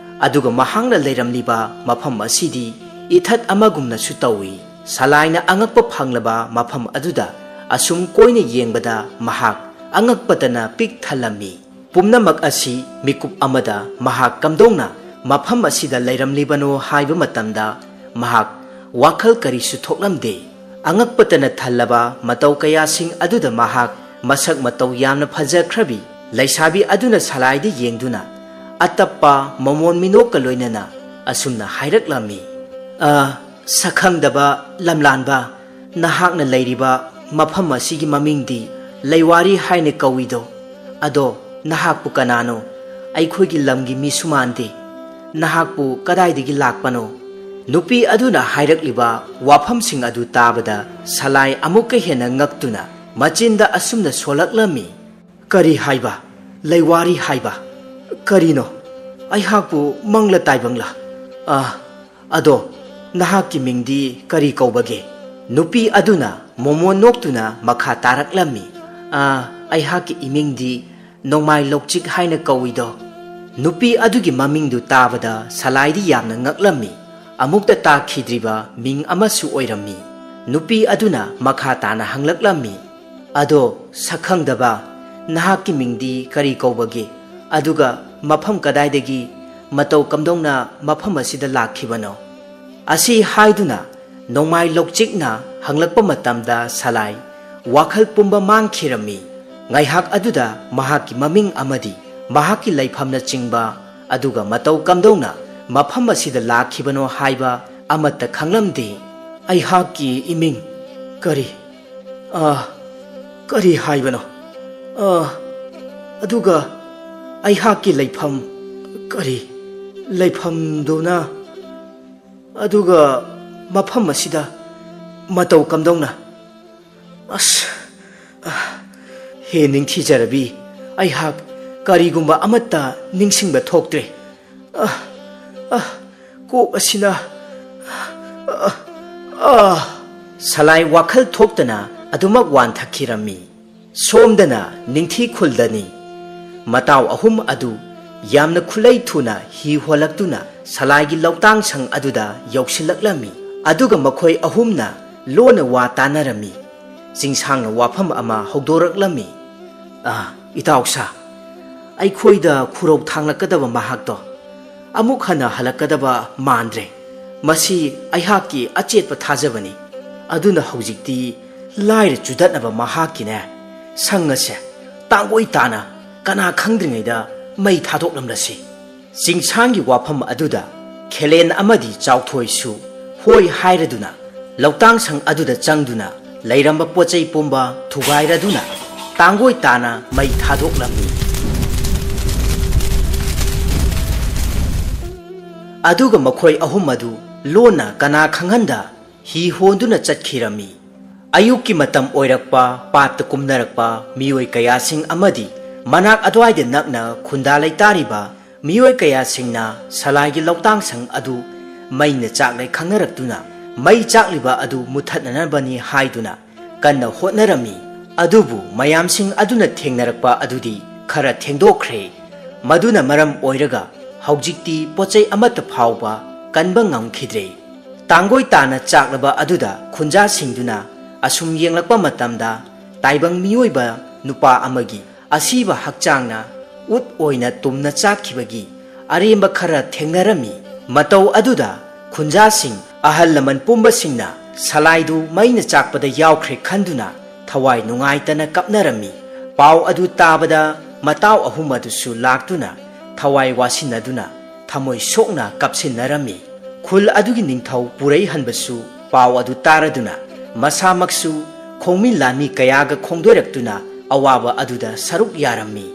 ꯑꯗꯨꯒ ꯃꯍꯥꯛꯅ ꯂꯩꯔꯝꯂꯤꯕ ꯃꯐꯝ ꯑꯁꯤꯗꯤ ꯏꯊꯠ ꯑꯃꯒꯨꯝꯅꯁꯨ ꯇꯧꯏ꯫ ꯁꯂꯥꯏꯅ ꯑꯉꯛꯄ ꯐꯪꯂꯕ ꯃꯐꯝ ꯑꯗꯨꯗ ꯑꯁꯨꯝ ꯀꯣꯏꯅ ꯌꯦꯡꯕꯗ ꯃꯍꯥꯛ ꯑꯉꯛꯄꯇꯅ ꯄꯤꯛ ꯊꯜꯂꯝꯃꯤ꯫ ꯄꯨꯝꯅꯃꯛ ꯑꯁꯤ ꯃꯤꯀꯨꯞ ꯑꯃꯗ ꯃꯍꯥꯛ ꯀꯝꯗꯧꯅ ꯃꯐꯝ ꯑꯁꯤꯗ ꯂꯩꯔꯝꯂꯤꯕꯅꯣ ꯍꯥꯏꯕ ꯃꯇꯝꯗ ꯃꯍꯥꯛ ꯋꯥꯈꯜ ꯀꯔꯤꯁꯨ ꯊꯣꯛꯂꯝꯗꯦ꯫ ꯑꯉꯛꯄꯇꯅ ꯊꯜꯂꯕ ꯃꯇꯧ ꯀꯌꯥꯁꯤꯡ ꯑꯗꯨꯗ ꯃꯍꯥꯛ ꯃꯁꯛ ꯃꯇꯧ ꯌꯥꯝꯅ ꯐꯖꯈ꯭ꯔꯕꯤ ꯂꯩꯁꯥꯕꯤ ꯑꯗꯨꯅ ꯁꯂꯥꯏꯗ ꯌꯦꯡꯗꯨꯅ ꯑꯇꯞꯄ ꯃꯃꯣꯟ ꯃꯤꯅꯣꯛꯀ ꯂꯣꯏꯅꯅ ꯑꯁꯨꯝꯅ ꯍꯥꯏꯔꯛꯂꯝꯃꯤ, "ꯑ, ꯁꯛꯈꯪꯗꯕ ꯂꯝꯂꯥꯟꯕ, ꯅꯍꯥꯛꯅ ꯂꯩꯔꯤꯕ ꯃꯐꯝ ꯑꯁꯤꯒꯤ ꯃꯃꯤꯡꯗꯤ ꯂꯩꯋꯥꯔꯤ ꯍꯥꯏꯅ ꯀꯧꯏꯗꯣ꯫ ꯑꯗꯣ ꯅꯍꯥꯛꯄꯨ ꯀꯅꯥꯅꯣ? ꯑꯩꯈꯣꯏꯒꯤ ꯂꯝꯒꯤ ꯃꯤꯁꯨ ꯃꯥꯟꯗꯦ꯫ ꯅꯍꯥꯛꯄꯨ ꯀꯗꯥꯏꯗꯒꯤ ꯂꯥꯛꯄꯅꯣ?" ꯅꯨꯄꯤ ꯑꯗꯨꯅ ꯍꯥꯏꯔꯛꯂꯤꯕ ꯋꯥꯐꯝꯁꯤꯡ ꯑꯗꯨ ꯇꯥꯕꯗ ꯁꯂꯥꯏ ꯑꯃꯨꯛꯀ ꯍꯦꯟꯅ ꯉꯛꯇꯨꯅ ꯃꯆꯤꯟꯗ ꯑꯁꯨꯝꯅ ꯁꯣꯜꯂꯛꯂꯝꯃꯤ, "ꯀꯔꯤ ꯍꯥꯏꯕ? ꯂꯩꯋꯥꯔꯤ ꯍꯥꯏꯕ? ꯀꯔꯤꯅꯣ? ꯑꯩꯍꯥꯛꯄꯨ ꯃꯪꯂ ꯇꯥꯏꯕꯪꯂ? ꯑ, ꯑꯗꯣ ꯅꯍꯥꯛꯀꯤ ꯃꯤꯡꯗꯤ ꯀꯔꯤ ꯀꯧꯕꯒꯦ?" ꯅꯨꯄꯤ ꯑꯗꯨꯅ ꯃꯣꯃꯣꯟ ꯅꯣꯛꯇꯨꯅ ꯃꯈꯥ ꯇꯥꯔꯛꯂꯝꯃꯤ, "ꯑ, ꯑꯩꯍꯥꯛꯀꯤ ꯏꯃꯤꯡꯗꯤ ꯅꯣꯡꯃꯥꯏ ꯂꯧꯆꯤꯛ ꯍꯥꯏꯅ ꯀꯧꯏꯗꯣ?" ꯅꯨꯄꯤ ꯑꯗꯨꯒꯤ ꯃꯃꯤꯡꯗꯨ ꯇꯥꯕꯗ ꯁꯂꯥꯏꯗꯤ ꯌꯥꯝꯅ ꯉꯛꯂꯝꯃꯤ꯫ ꯑꯃꯨꯛꯇ ꯇꯥꯈꯤꯗ꯭ꯔꯤꯕ ꯃꯤꯡ ꯑꯃꯁꯨ ꯑꯣꯏꯔꯝꯃꯤ꯫ ꯅꯨꯄꯤ ꯑꯗꯨꯅ ꯃꯈꯥ ꯇꯥꯅ ꯍꯪꯂꯛꯂꯝꯃꯤ, "ꯑꯗꯣ ꯁꯛꯈꯪꯗꯕ, ꯅꯍꯥꯛꯀꯤ ꯃꯤꯡꯗꯤ ꯀꯔꯤ ꯀꯧꯕꯒꯦ? ꯑꯗꯨꯒ ꯃꯐꯝ ꯀꯗꯥꯏꯗꯒꯤ, ꯃꯇꯧ ꯀꯝꯗꯧꯅ ꯃꯐꯝ ꯑꯁꯤꯗ ꯂꯥꯛꯈꯤꯕꯅꯣ?" ꯑꯁꯤ ꯍꯥꯏꯗꯨꯅ ꯅꯣꯡꯃꯥꯏ ꯂꯧꯆꯤꯛꯅ ꯍꯪꯂꯛꯄ ꯃꯇꯝꯗ ꯁꯂꯥꯏ ꯋꯥꯈꯜ ꯄꯨꯝꯕ ꯃꯥꯡꯈꯤꯔꯝꯃꯤ꯫ ꯉꯥꯏꯍꯥꯛ ꯑꯗꯨꯗ ꯃꯍꯥꯛꯀꯤ ꯃꯃꯤꯡ ꯑꯃꯗꯤ ꯃꯍꯥꯛꯀꯤ ꯂꯩꯐꯝꯅꯆꯤꯡꯕ, ꯑꯗꯨꯒ ꯃꯇꯧ ꯀꯝꯗꯧꯅ ꯃꯐꯝ ꯑꯁꯤꯗ ꯂꯥꯛꯈꯤꯕꯅꯣ ꯍꯥꯏꯕ ꯑꯃꯠꯇ ꯈꯪꯂꯝꯗꯦ꯫ "ꯑꯩꯍꯥꯛꯀꯤ ꯏꯃꯤꯡ ꯀꯔꯤ, ꯑ, ꯀꯔꯤ ꯍꯥꯏꯕꯅꯣ? ꯑ, ꯑꯗꯨꯒ ꯑꯩꯍꯥꯛꯀꯤ ꯂꯩꯐꯝ ꯀꯔꯤ? ꯂꯩꯐꯝꯗꯨꯅ, ꯑꯗꯨꯒ ꯃꯐꯝ ꯑꯁꯤꯗ ꯃꯇꯧ ꯀꯝꯗꯧꯅ? ꯑꯁ, ꯑ, ꯍꯦ ꯅꯤꯡꯊꯤꯖꯔꯕꯤ, ꯑꯩꯍꯥꯛ ꯀꯔꯤꯒꯨꯝꯕ ꯑꯃꯠꯇ ꯅꯤꯡꯁꯤꯡꯕ ꯊꯣꯛꯇ꯭ꯔꯦ꯫ ꯑ, ꯑ, ꯀꯣꯛ ꯑꯁꯤꯅ, ꯑ, ꯑ꯫" ꯁꯂꯥꯏ ꯋꯥꯈꯜ ꯊꯣꯛꯇꯅ ꯑꯗꯨꯃꯛ ꯋꯥꯟꯊꯈꯤꯔꯝꯃꯤ꯫ ꯁꯣꯝꯗꯅ ꯅꯤꯡꯊꯤ ꯈꯨꯜꯗꯅꯤ꯫ ꯃꯇꯥꯎ ꯑꯍꯨꯝ ꯑꯗꯨ ꯌꯥꯝꯅ ꯈꯨꯠꯂꯩ ꯊꯨꯅ ꯍꯤ ꯍꯣꯜꯂꯛꯇꯨꯅ ꯁꯂꯥꯏꯒꯤ ꯂꯧꯇꯥꯡ ꯁꯪ ꯑꯗꯨꯗ ꯌꯧꯁꯤꯜꯂꯛꯂꯝꯃꯤ꯫ ꯑꯗꯨꯒ ꯃꯈꯣꯏ ꯑꯍꯨꯝꯅ ꯂꯣꯟꯅ ꯋꯥ ꯇꯥꯅꯔꯝꯃꯤ꯫ ꯆꯤꯡꯁꯥꯡꯅ ꯋꯥꯐꯝ ꯑꯃ ꯍꯧꯗꯣꯔꯛꯂꯝꯃꯤ꯫ "ꯑ, ꯏꯇꯥꯎꯁꯥ, ꯑꯩꯈꯣꯏꯗ ꯈꯨꯔꯧ ꯊꯥꯡꯂꯛꯀꯗꯕ ꯃꯍꯥꯛꯇꯣ ꯑꯃꯨꯛ ꯍꯟꯅ ꯍꯜꯂꯛꯀꯗꯕ ꯃꯥꯟꯗ꯭ꯔꯦ꯫ ꯃꯁꯤ ꯑꯩꯍꯥꯛꯀꯤ ꯑꯆꯦꯠꯄ ꯊꯥꯖꯕꯅꯤ꯫ ꯑꯗꯨꯅ ꯍꯧꯖꯤꯛꯇꯤ ꯂꯥꯏꯔ ꯆꯨꯗꯠꯅꯕ ꯃꯍꯥꯛꯀꯤꯅꯦ ꯁꯪ ꯑꯁꯦ ꯇꯥꯡꯒꯣꯏ ꯇꯥꯅ ꯀꯅꯥ ꯈꯪꯗ꯭ꯔꯤꯉꯩꯗ ꯃꯩ ꯊꯥꯗꯣꯛꯂꯝꯂꯁꯤ꯫" ꯆꯤꯡꯁꯥꯡꯒꯤ ꯋꯥꯐꯝ ꯑꯗꯨꯗ ꯈꯦꯂꯦꯟ ꯑꯃꯗꯤ ꯆꯥꯎꯊꯣꯏꯁꯨ ꯍꯣꯏ ꯍꯥꯏꯔꯗꯨꯅ ꯂꯧꯇꯥꯡ ꯁꯪ ꯑꯗꯨꯗ ꯆꯪꯗꯨꯅ ꯂꯩꯔꯝꯕ ꯄꯣꯠ ꯆꯩ ꯄꯨꯝꯕ ꯊꯨꯒꯥꯏꯔꯗꯨꯅ ꯇꯥꯡꯒꯣꯏ ꯇꯥꯅ ꯃꯩ ꯊꯥꯗꯣꯛꯂꯝꯃꯤ꯫ ꯑꯗꯨꯒ ꯃꯈꯣꯏ ꯑꯍꯨꯝ ꯑꯗꯨ ꯂꯣꯟꯅ ꯀꯅꯥ ꯈꯪꯍꯟꯗ ꯍꯤ ꯍꯣꯟꯗꯨꯅ ꯆꯠꯈꯤꯔꯝꯃꯤ꯫ ꯑꯌꯨꯛꯀꯤ ꯃꯇꯝ ꯑꯣꯏꯔꯛꯄ, ꯄꯥꯠꯇ ꯀꯨꯝꯅꯔꯛꯄ ꯃꯤꯑꯣꯏ ꯀꯌꯥꯁꯤꯡ ꯑꯃꯗꯤ ꯃꯅꯥꯛ ꯑꯗꯨꯋꯥꯏꯗ ꯅꯛꯅ ꯈꯨꯟꯗꯥ ꯂꯩꯇꯥꯔꯤꯕ ꯃꯤꯑꯣꯏ ꯀꯌꯥꯁꯤꯡꯅ ꯁꯂꯥꯏꯒꯤ ꯂꯧꯇꯥꯡꯁꯪ ꯑꯗꯨ ꯃꯩꯅ ꯆꯥꯛꯂꯦ ꯈꯪꯅꯔꯛꯇꯨꯅ ꯃꯩ ꯆꯥꯛꯂꯤꯕ ꯑꯗꯨ ꯃꯨꯊꯠꯅꯅꯕꯅꯤ ꯍꯥꯏꯗꯨꯅ ꯀꯟꯅ ꯍꯣꯠꯅꯔꯝꯃꯤ꯫ ꯑꯗꯨꯕꯨ ꯃꯌꯥꯝꯁꯤꯡ ꯑꯗꯨꯅ ꯊꯦꯡꯅꯔꯛꯄ ꯑꯗꯨꯗꯤ ꯈꯔ ꯊꯦꯡꯗꯣꯛꯈ꯭ꯔꯦ꯫ ꯃꯗꯨꯅ ꯃꯔꯝ ꯑꯣꯏꯔꯒ ꯍꯧꯖꯤꯛꯇꯤ ꯄꯣꯠꯆꯩ ꯑꯃꯠꯇ ꯐꯥꯎꯕ ꯀꯟꯕ ꯉꯝꯈꯤꯗ꯭ꯔꯦ꯫ ꯇꯥꯡꯒꯣꯏ ꯇꯥꯅ ꯆꯥꯛꯂꯕ ꯑꯗꯨꯗ ꯈꯨꯟꯖꯥꯁꯤꯡꯗꯨꯅ ꯑꯁꯨꯝ ꯌꯦꯡꯂꯛꯄ ꯃꯇꯝꯗ ꯇꯥꯏꯕꯪ ꯃꯤꯑꯣꯏꯕ ꯅꯨꯄꯥ ꯑꯃꯒꯤ ꯑꯁꯤꯕ ꯍꯛꯆꯥꯡꯅ ꯎꯠ ꯑꯣꯏꯅ ꯇꯨꯝꯅ ꯆꯥꯛꯈꯤꯕꯒꯤ ꯑꯔꯦꯝꯕ ꯈꯔ ꯊꯦꯡꯅꯔꯝꯃꯤ꯫ ꯃꯇꯧ ꯑꯗꯨꯗ ꯈꯨꯟꯖꯥꯁꯤꯡ, ꯑꯍꯜ ꯂꯃꯟ ꯄꯨꯝꯕꯁꯤꯡꯅ ꯁꯂꯥꯏꯗꯨ ꯃꯩꯅ ꯆꯥꯛꯄꯗ ꯌꯥꯎꯈ꯭ꯔꯦ ꯈꯟꯗꯨꯅ ꯊꯋꯥꯏ ꯅꯨꯡꯉꯥꯏꯇꯅ ꯀꯞꯅꯔꯝꯃꯤ꯫ ꯄꯥꯎ ꯑꯗꯨ ꯇꯥꯕꯗ ꯃꯇꯥꯎ ꯑꯍꯨꯝ ꯑꯗꯨꯁꯨ ꯂꯥꯛꯇꯨꯅ ꯊꯋꯥꯏ ꯋꯥꯁꯤꯟꯅꯗꯨꯅ ꯊꯃꯣꯏ ꯁꯣꯛꯅ ꯀꯞꯁꯤꯟꯅꯔꯝꯃꯤ꯫ ꯈꯨꯜ ꯑꯗꯨꯒꯤ ꯅꯤꯡꯊꯧ ꯄꯨꯔꯩ ꯍꯟꯕꯁꯨ ꯄꯥꯎ ꯑꯗꯨ ꯇꯥꯔꯗꯨꯅ ꯃꯁꯥꯃꯛꯁꯨ ꯈꯣꯡꯃꯤ ꯂꯥꯟꯃꯤ ꯀꯌꯥꯒ ꯈꯣꯡꯗꯣꯏꯔꯛꯇꯨꯅ ꯑꯋꯥꯕ ꯑꯗꯨꯗ ꯁꯔꯨꯛ ꯌꯥꯔꯝꯃꯤ꯫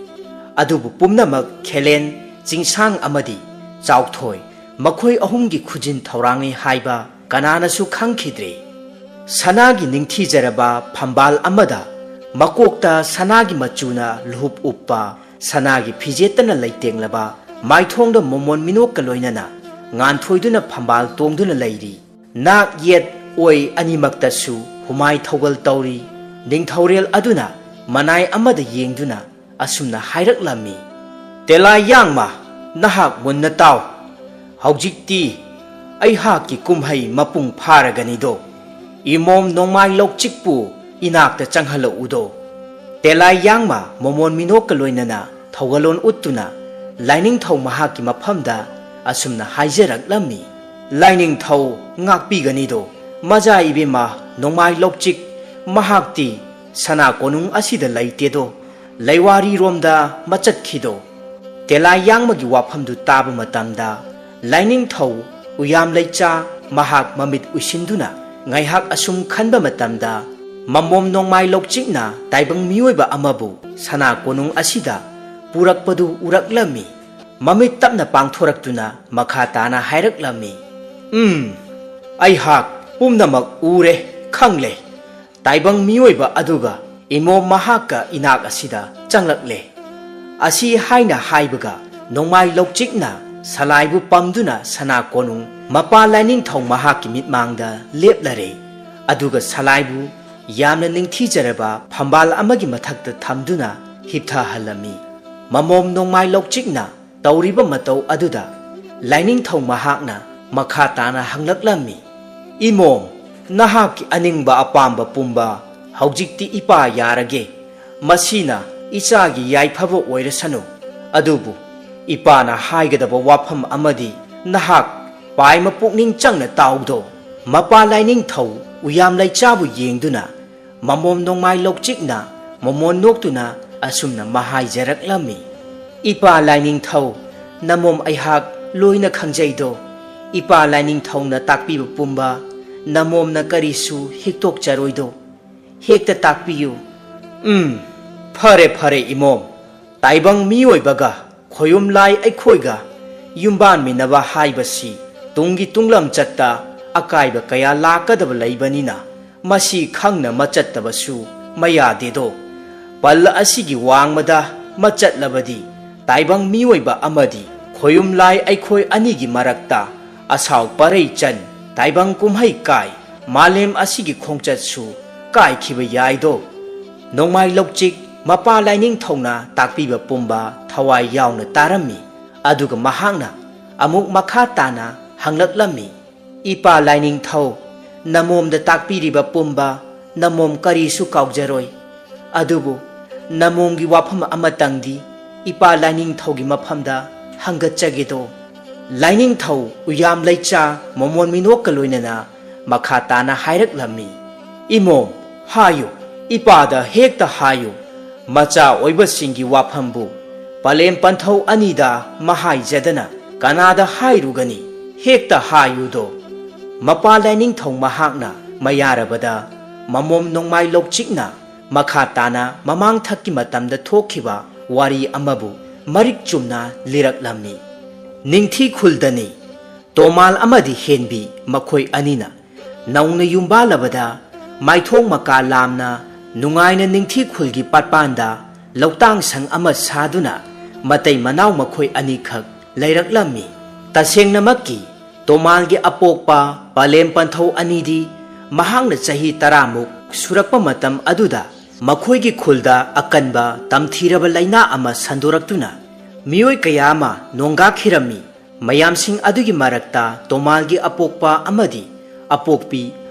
ꯑꯗꯨꯕꯨ ꯄꯨꯝꯅꯃꯛ ꯈꯦꯂꯦꯟ, ꯆꯤꯡꯁꯥꯡ ꯑꯃꯗꯤ ꯆꯥꯎꯊꯣꯏ ꯃꯈꯣꯏ ꯑꯍꯨꯝꯒꯤ ꯈꯨꯖꯤꯟ ꯊꯧꯔꯥꯡꯅꯤ ꯍꯥꯏꯕ ꯀꯅꯥꯅꯁꯨ ꯈꯪꯈꯤꯗ꯭ꯔꯦ꯫ ꯁꯅꯥꯒꯤ ꯅꯤꯡꯊꯤꯖꯔꯕ ꯐꯝꯕꯥꯜ ꯑꯃꯗ ꯃꯀꯣꯛꯇ ꯁꯅꯥꯒꯤ ꯃꯆꯨꯅ ꯂꯨꯍꯨꯞ ꯎꯞꯄ, ꯁꯅꯥꯒꯤ ꯐꯤꯖꯦꯠꯇꯅ ꯂꯩꯇꯦꯡꯂꯕ, ꯃꯥꯏꯊꯣꯡꯗ ꯃꯣꯃꯣꯟ ꯃꯤꯅꯣꯛꯀ ꯂꯣꯏꯅꯅ ꯉꯥꯟꯊꯣꯏꯗꯨꯅ ꯐꯝꯕꯥꯜ ꯇꯣꯡꯗꯨꯅ ꯂꯩꯔꯤ꯫ ꯅꯥꯛ ꯌꯦꯠ ꯑꯣꯏ ꯑꯅꯤꯃꯛꯇꯁꯨ ꯍꯨꯃꯥꯏ ꯊꯧꯒꯜ ꯇꯧꯔꯤ꯫ ꯅꯤꯡꯊꯧꯔꯦꯜ ꯑꯗꯨꯅ ꯃꯅꯥꯏ ꯑꯃꯗ ꯌꯦꯡꯗꯨꯅ ꯑꯁꯨꯝꯅ ꯍꯥꯏꯔꯛꯂꯝꯃꯤ, "ꯇꯦꯂꯥꯏ ꯌꯥꯡꯃ, ꯅꯍꯥꯛ ꯃꯨꯟꯅ ꯇꯥꯎ꯫ ꯍꯧꯖꯤꯛꯇꯤ ꯑꯩꯍꯥꯛꯀꯤ ꯀꯨꯝꯍꯩ ꯃꯄꯨꯡ ꯐꯥꯔꯒꯅꯤꯗꯣ꯫ ꯏꯃꯣꯝ ꯅꯣꯡꯃꯥꯏ ꯂꯧꯆꯤꯛꯄꯨ ꯏꯅꯥꯛꯇ ꯆꯪꯍꯜꯂꯛꯎꯗꯣ꯫ ꯇꯦꯂꯥꯏ ꯌꯥꯡꯃ ꯃꯣꯃꯣꯟ ꯃꯤꯅꯣꯛꯀ ꯂꯣꯏꯅꯅ ꯊꯧꯒꯜꯂꯣꯟ ꯎꯠꯇꯨꯅ ꯂꯥꯏꯅꯤꯡꯊꯧ ꯃꯍꯥꯛꯀꯤ ꯃꯐꯝꯗ ꯑꯁꯨꯝꯅ ꯍꯥꯏꯖꯔꯛꯂꯝꯃꯤ, "ꯂꯥꯏꯅꯤꯡꯊꯧ ꯉꯥꯛꯄꯤꯒꯅꯤꯗꯣ, ꯃꯖꯥ ꯏꯕꯦꯝꯃ ꯅꯣꯡꯃꯥꯏ ꯂꯧꯆꯤꯛ, ꯃꯍꯥꯛꯇꯤ ꯁꯅꯥ ꯀꯣꯅꯨꯡ ꯑꯁꯤꯗ ꯂꯩꯇꯦꯗꯣ, ꯂꯩꯋꯥꯔꯤꯔꯣꯝꯗ ꯃꯆꯠꯈꯤꯗꯣ?" ꯇꯦꯂꯥꯏ ꯌꯥꯡꯃꯒꯤ ꯋꯥꯐꯝꯗꯨ ꯇꯥꯕ ꯃꯇꯝꯗ ꯂꯥꯏꯅꯤꯡꯊꯧ ꯎꯌꯥꯝ ꯂꯩꯆꯥ ꯃꯍꯥꯛ ꯃꯃꯤꯠ ꯎꯏꯁꯤꯟꯗꯨꯅ ꯉꯥꯏꯍꯥꯛ ꯑꯁꯨꯝ ꯈꯟꯕ ꯃꯇꯝꯗ ꯃꯃꯣꯝ ꯅꯣꯡꯃꯥꯏ ꯂꯧꯆꯤꯛꯅ ꯇꯥꯏꯕꯪ ꯃꯤꯑꯣꯏꯕ ꯑꯃꯕꯨ ꯁꯅꯥ ꯀꯣꯅꯨꯡ ꯑꯁꯤꯗ ꯄꯨꯔꯛꯄꯗꯨ ꯎꯔꯛꯂꯝꯃꯤ꯫ ꯃꯃꯤꯠ ꯇꯞꯅ ꯄꯥꯡꯊꯣꯔꯛꯇꯨꯅ ꯃꯈꯥ ꯇꯥꯅ ꯍꯥꯏꯔꯛꯂꯝꯃꯤ, "ꯎꯝ, ꯑꯩꯍꯥꯛ ꯄꯨꯝꯅꯃꯛ ꯎꯔꯦ, ꯈꯪꯂꯦ꯫ ꯇꯥꯏꯕꯪ ꯃꯤꯑꯣꯏꯕ ꯑꯗꯨꯒ ꯏꯃꯣꯝ ꯃꯍꯥꯛꯀ ꯏꯅꯥꯛ ꯑꯁꯤꯗ ꯆꯪꯂꯛꯂꯦ꯫" ꯑꯁꯤ ꯍꯥꯏꯅ ꯍꯥꯏꯕꯒ ꯅꯣꯡꯃꯥꯏ ꯂꯧꯆꯤꯛꯅ ꯁꯂꯥꯏꯕꯨ ꯄꯝꯗꯨꯅ ꯁꯅꯥ ꯀꯣꯅꯨꯡ ꯃꯄꯥ ꯂꯥꯏꯅꯤꯡꯊꯧ ꯃꯍꯥꯛꯀꯤ ꯃꯤꯠꯃꯥꯡꯗ ꯂꯦꯞꯂꯔꯦ꯫ ꯑꯗꯨꯒ ꯁꯂꯥꯏꯕꯨ ꯌꯥꯝꯅ ꯅꯤꯡꯊꯤꯖꯔꯕ ꯐꯝꯕꯥꯜ ꯑꯃꯒꯤ ꯃꯊꯛꯇ ꯊꯝꯗꯨꯅ ꯍꯤꯞꯊꯍꯜꯂꯝꯃꯤ꯫ ꯃꯃꯣꯝ ꯅꯣꯡꯃꯥꯏ ꯂꯧꯆꯤꯛꯅ ꯇꯧꯔꯤꯕ ꯃꯇꯧ ꯑꯗꯨꯗ ꯂꯥꯏꯅꯤꯡꯊꯧ ꯃꯍꯥꯛꯅ ꯃꯈꯥ ꯇꯥꯅ ꯍꯪꯂꯛꯂꯝꯃꯤ, "ꯏꯃꯣꯝ, ꯅꯍꯥꯛꯀꯤ ꯑꯅꯤꯡꯕ ꯑꯄꯥꯝꯕ ꯄꯨꯝꯕ ꯍꯧꯖꯤꯛꯇꯤ ꯏꯄꯥ ꯌꯥꯔꯒꯦ꯫ ꯃꯁꯤꯅ ꯏꯆꯥꯒꯤ ꯌꯥꯏꯐꯕ ꯑꯣꯏꯔꯁꯅꯨ꯫ ꯑꯗꯨꯕꯨ ꯏꯄꯥꯅ ꯍꯥꯏꯒꯗꯕ ꯋꯥꯐꯝ ꯑꯃꯗꯤ ꯅꯍꯥꯛ ꯄꯥꯏꯃ ꯄꯨꯛꯅꯤꯡ ꯆꯪꯅ ꯇꯥꯎꯗꯣ꯫" ꯃꯄꯥ ꯂꯥꯏꯅꯤꯡꯊꯧ ꯎꯌꯥꯝ ꯂꯩꯆꯥꯕꯨ ꯌꯦꯡꯗꯨꯅ ꯃꯃꯣꯝ ꯅꯣꯡꯃꯥꯏ ꯂꯧꯆꯤꯛꯅ ꯃꯃꯣꯟ ꯅꯣꯛꯇꯨꯅ ꯑꯁꯨꯝꯅ ꯃꯍꯥꯏꯖꯔꯛꯂꯝꯃꯤ, "ꯏꯄꯥ ꯂꯥꯏꯅꯤꯡꯊꯧ, ꯅꯃꯣꯝ ꯑꯩꯍꯥꯛ ꯂꯣꯏꯅ ꯈꯪꯖꯩꯗꯣ꯫ ꯏꯄꯥ ꯂꯥꯏꯅꯤꯡꯊꯧꯅ ꯇꯥꯛꯄꯤꯕ ꯄꯨꯝꯕ ꯅꯃꯣꯝꯅ ꯀꯔꯤꯁꯨ ꯍꯤꯛꯇꯣꯛꯆꯔꯣꯏꯗꯣ꯫ ꯍꯦꯛꯇ ꯇꯥꯛꯄꯤꯌꯨ꯫" "ꯎꯝ, ꯐꯔꯦ ꯐꯔꯦ ꯏꯃꯣꯝ, ꯇꯥꯏꯕꯪ ꯃꯤꯑꯣꯏꯕꯒ ꯈꯣꯌꯨꯝ ꯂꯥꯏ ꯑꯩꯈꯣꯏꯒ ꯌꯨꯝꯕꯥꯟꯃꯤꯟꯅꯕ ꯍꯥꯏꯕꯁꯤ ꯇꯨꯡꯒꯤ ꯇꯨꯡꯂꯝꯆꯠꯇ ꯑꯀꯥꯏꯕ ꯀꯌꯥ ꯂꯥꯛꯀꯗꯕ ꯂꯩꯕꯅꯤꯅ ꯃꯁꯤ ꯈꯪꯅ ꯃꯆꯠꯇꯕꯁꯨ ꯃꯌꯥꯗꯦꯗꯣ꯫ ꯄꯜ ꯑꯁꯤꯒꯤ ꯋꯥꯡꯃꯗ ꯃꯆꯠꯂꯕꯗꯤ ꯇꯥꯏꯕꯪ ꯃꯤꯑꯣꯏꯕ ꯑꯃꯗꯤ ꯈꯣꯌꯨꯝ ꯂꯥꯏ ꯑꯩꯈꯣꯏ ꯑꯅꯤꯒꯤ ꯃꯔꯛꯇ ꯑꯁꯥꯎ ꯄꯔꯩ ꯆꯟ, ꯇꯥꯏꯕꯪ ꯀꯨꯝꯍꯩ ꯀꯥꯏ, ꯃꯥꯂꯦꯝ ꯑꯁꯤꯒꯤ ꯈꯣꯡꯆꯠꯁꯨ ꯀꯥꯏꯈꯤꯕ ꯌꯥꯏꯗꯣ꯫" ꯅꯣꯡꯃꯥꯏ ꯂꯧꯆꯤꯛ ꯃꯄꯥ ꯂꯥꯏꯅꯤꯡꯊꯧꯅ ꯇꯥꯛꯄꯤꯕ ꯄꯨꯝꯕ ꯊꯋꯥꯏ ꯌꯥꯎꯅ ꯇꯥꯔꯝꯃꯤ꯫ ꯑꯗꯨꯒ ꯃꯍꯥꯛꯅ ꯑꯃꯨꯛ ꯃꯈꯥ ꯇꯥꯅ ꯍꯪꯂꯛꯂꯝꯃꯤ, "ꯏꯄꯥ ꯂꯥꯏꯅꯤꯡꯊꯧ, ꯅꯃꯣꯝꯗ ꯇꯥꯛꯄꯤꯔꯤꯕ ꯄꯨꯝꯕ ꯅꯃꯣꯝ ꯀꯔꯤꯁꯨ ꯀꯥꯎꯖꯔꯣꯏ꯫ ꯑꯗꯨꯕꯨ ꯅꯃꯣꯝꯒꯤ ꯋꯥꯐꯝ ꯑꯃꯇꯪꯗꯤ ꯏꯄꯥ ꯂꯥꯏꯅꯤꯡꯊꯧꯒꯤ ꯃꯐꯝꯗ ꯍꯪꯒꯠꯆꯒꯦꯗꯣ꯫ ꯂꯥꯏꯅꯤꯡꯊꯧ ꯎꯌꯥꯝ ꯂꯩꯆꯥ ꯃꯃꯣꯟ ꯃꯤꯅꯣꯛꯀ ꯂꯣꯏꯅꯅ ꯃꯈꯥ ꯇꯥꯅ ꯍꯥꯏꯔꯛꯂꯝꯃꯤ, "ꯏꯃꯣꯝ, ꯍꯥꯏꯌꯨ, ꯏꯄꯥꯗ ꯍꯦꯛꯇ ꯍꯥꯏꯌꯨ, ꯃꯆꯥ ꯑꯣꯏꯕꯁꯤꯡꯒꯤ ꯋꯥꯐꯝꯕꯨ ꯄꯂꯦꯝ ꯄꯟꯊꯧ ꯑꯅꯤꯗ ꯃꯍꯥꯏꯖꯗꯅ ꯀꯅꯥꯗ ꯍꯥꯏꯔꯨꯒꯅꯤ? ꯍꯦꯛꯇ ꯍꯥꯏꯌꯨꯗꯣ"꯫ ꯃꯄꯥ ꯂꯥꯏꯅꯤꯡꯊꯧ ꯃꯍꯥꯛꯅ ꯃꯌꯥꯔꯕꯗ ꯃꯃꯣꯝ ꯅꯣꯡꯃꯥꯏ ꯂꯧꯆꯤꯛꯅ ꯃꯈꯥ ꯇꯥꯅ ꯃꯃꯥꯡꯊꯛꯀꯤ ꯃꯇꯝꯗ ꯊꯣꯛꯈꯤꯕ ꯋꯥꯔꯤ ꯑꯃꯕꯨ ꯃꯔꯤꯛ ꯆꯨꯝꯅ ꯂꯤꯔꯛꯂꯝꯃꯤ꯫ ꯅꯤꯡꯊꯤ ꯈꯨꯜꯗꯅꯤ꯫ ꯇꯣꯃꯥꯜ ꯑꯃꯗꯤ ꯍꯦꯟꯕꯤ ꯃꯈꯣꯏ ꯑꯅꯤꯅ ꯅꯧꯅ ꯌꯨꯝꯕꯥꯜꯂꯕꯗ ꯃꯥꯏꯊꯣꯡ ꯃꯀꯥ ꯂꯥꯝꯅ ꯅꯨꯡꯉꯥꯏꯅ ꯅꯤꯡꯊꯤ ꯈꯨꯜꯒꯤ ꯄꯥꯠꯄꯥꯟꯗ ꯂꯧꯇꯥꯡ ꯁꯪ ꯑꯃ ꯁꯥꯗꯨꯅ ꯃꯇꯩ ꯃꯅꯥꯎ ꯃꯈꯣꯏ ꯑꯅꯤꯈꯛ ꯂꯩꯔꯛꯂꯝꯃꯤ꯫ ꯇꯁꯦꯡꯅꯃꯛꯀꯤ ꯇꯣꯃꯥꯜꯒꯤ ꯑꯄꯣꯛꯄ ꯄꯂꯦꯝ ꯄꯟꯊꯧ ꯑꯅꯤꯗꯤ ꯃꯍꯥꯛꯅ ꯆꯍꯤ ꯇꯔꯥꯃꯨꯛ ꯁꯨꯔꯛꯄ ꯃꯇꯝ ꯑꯗꯨꯗ ꯃꯈꯣꯏꯒꯤ ꯈꯨꯜꯗ ꯑꯀꯟꯕ ꯇꯝꯊꯤꯔꯕ ꯂꯥꯏꯅꯥ ꯑꯃ ꯁꯟꯗꯣꯔꯛꯇꯨꯅ ꯃꯤꯑꯣꯏ ꯀꯌꯥ ꯑꯃ ꯅꯣꯡꯒꯥꯈꯤꯔꯝꯃꯤ꯫ ꯃꯌꯥꯝꯁꯤꯡ ꯑꯗꯨꯒꯤ ꯃꯔꯛꯇ ꯇꯣꯃꯥꯜꯒꯤ ꯑꯄꯣꯛꯄ ꯑꯃꯗꯤ ꯑꯄꯣꯛꯄꯤ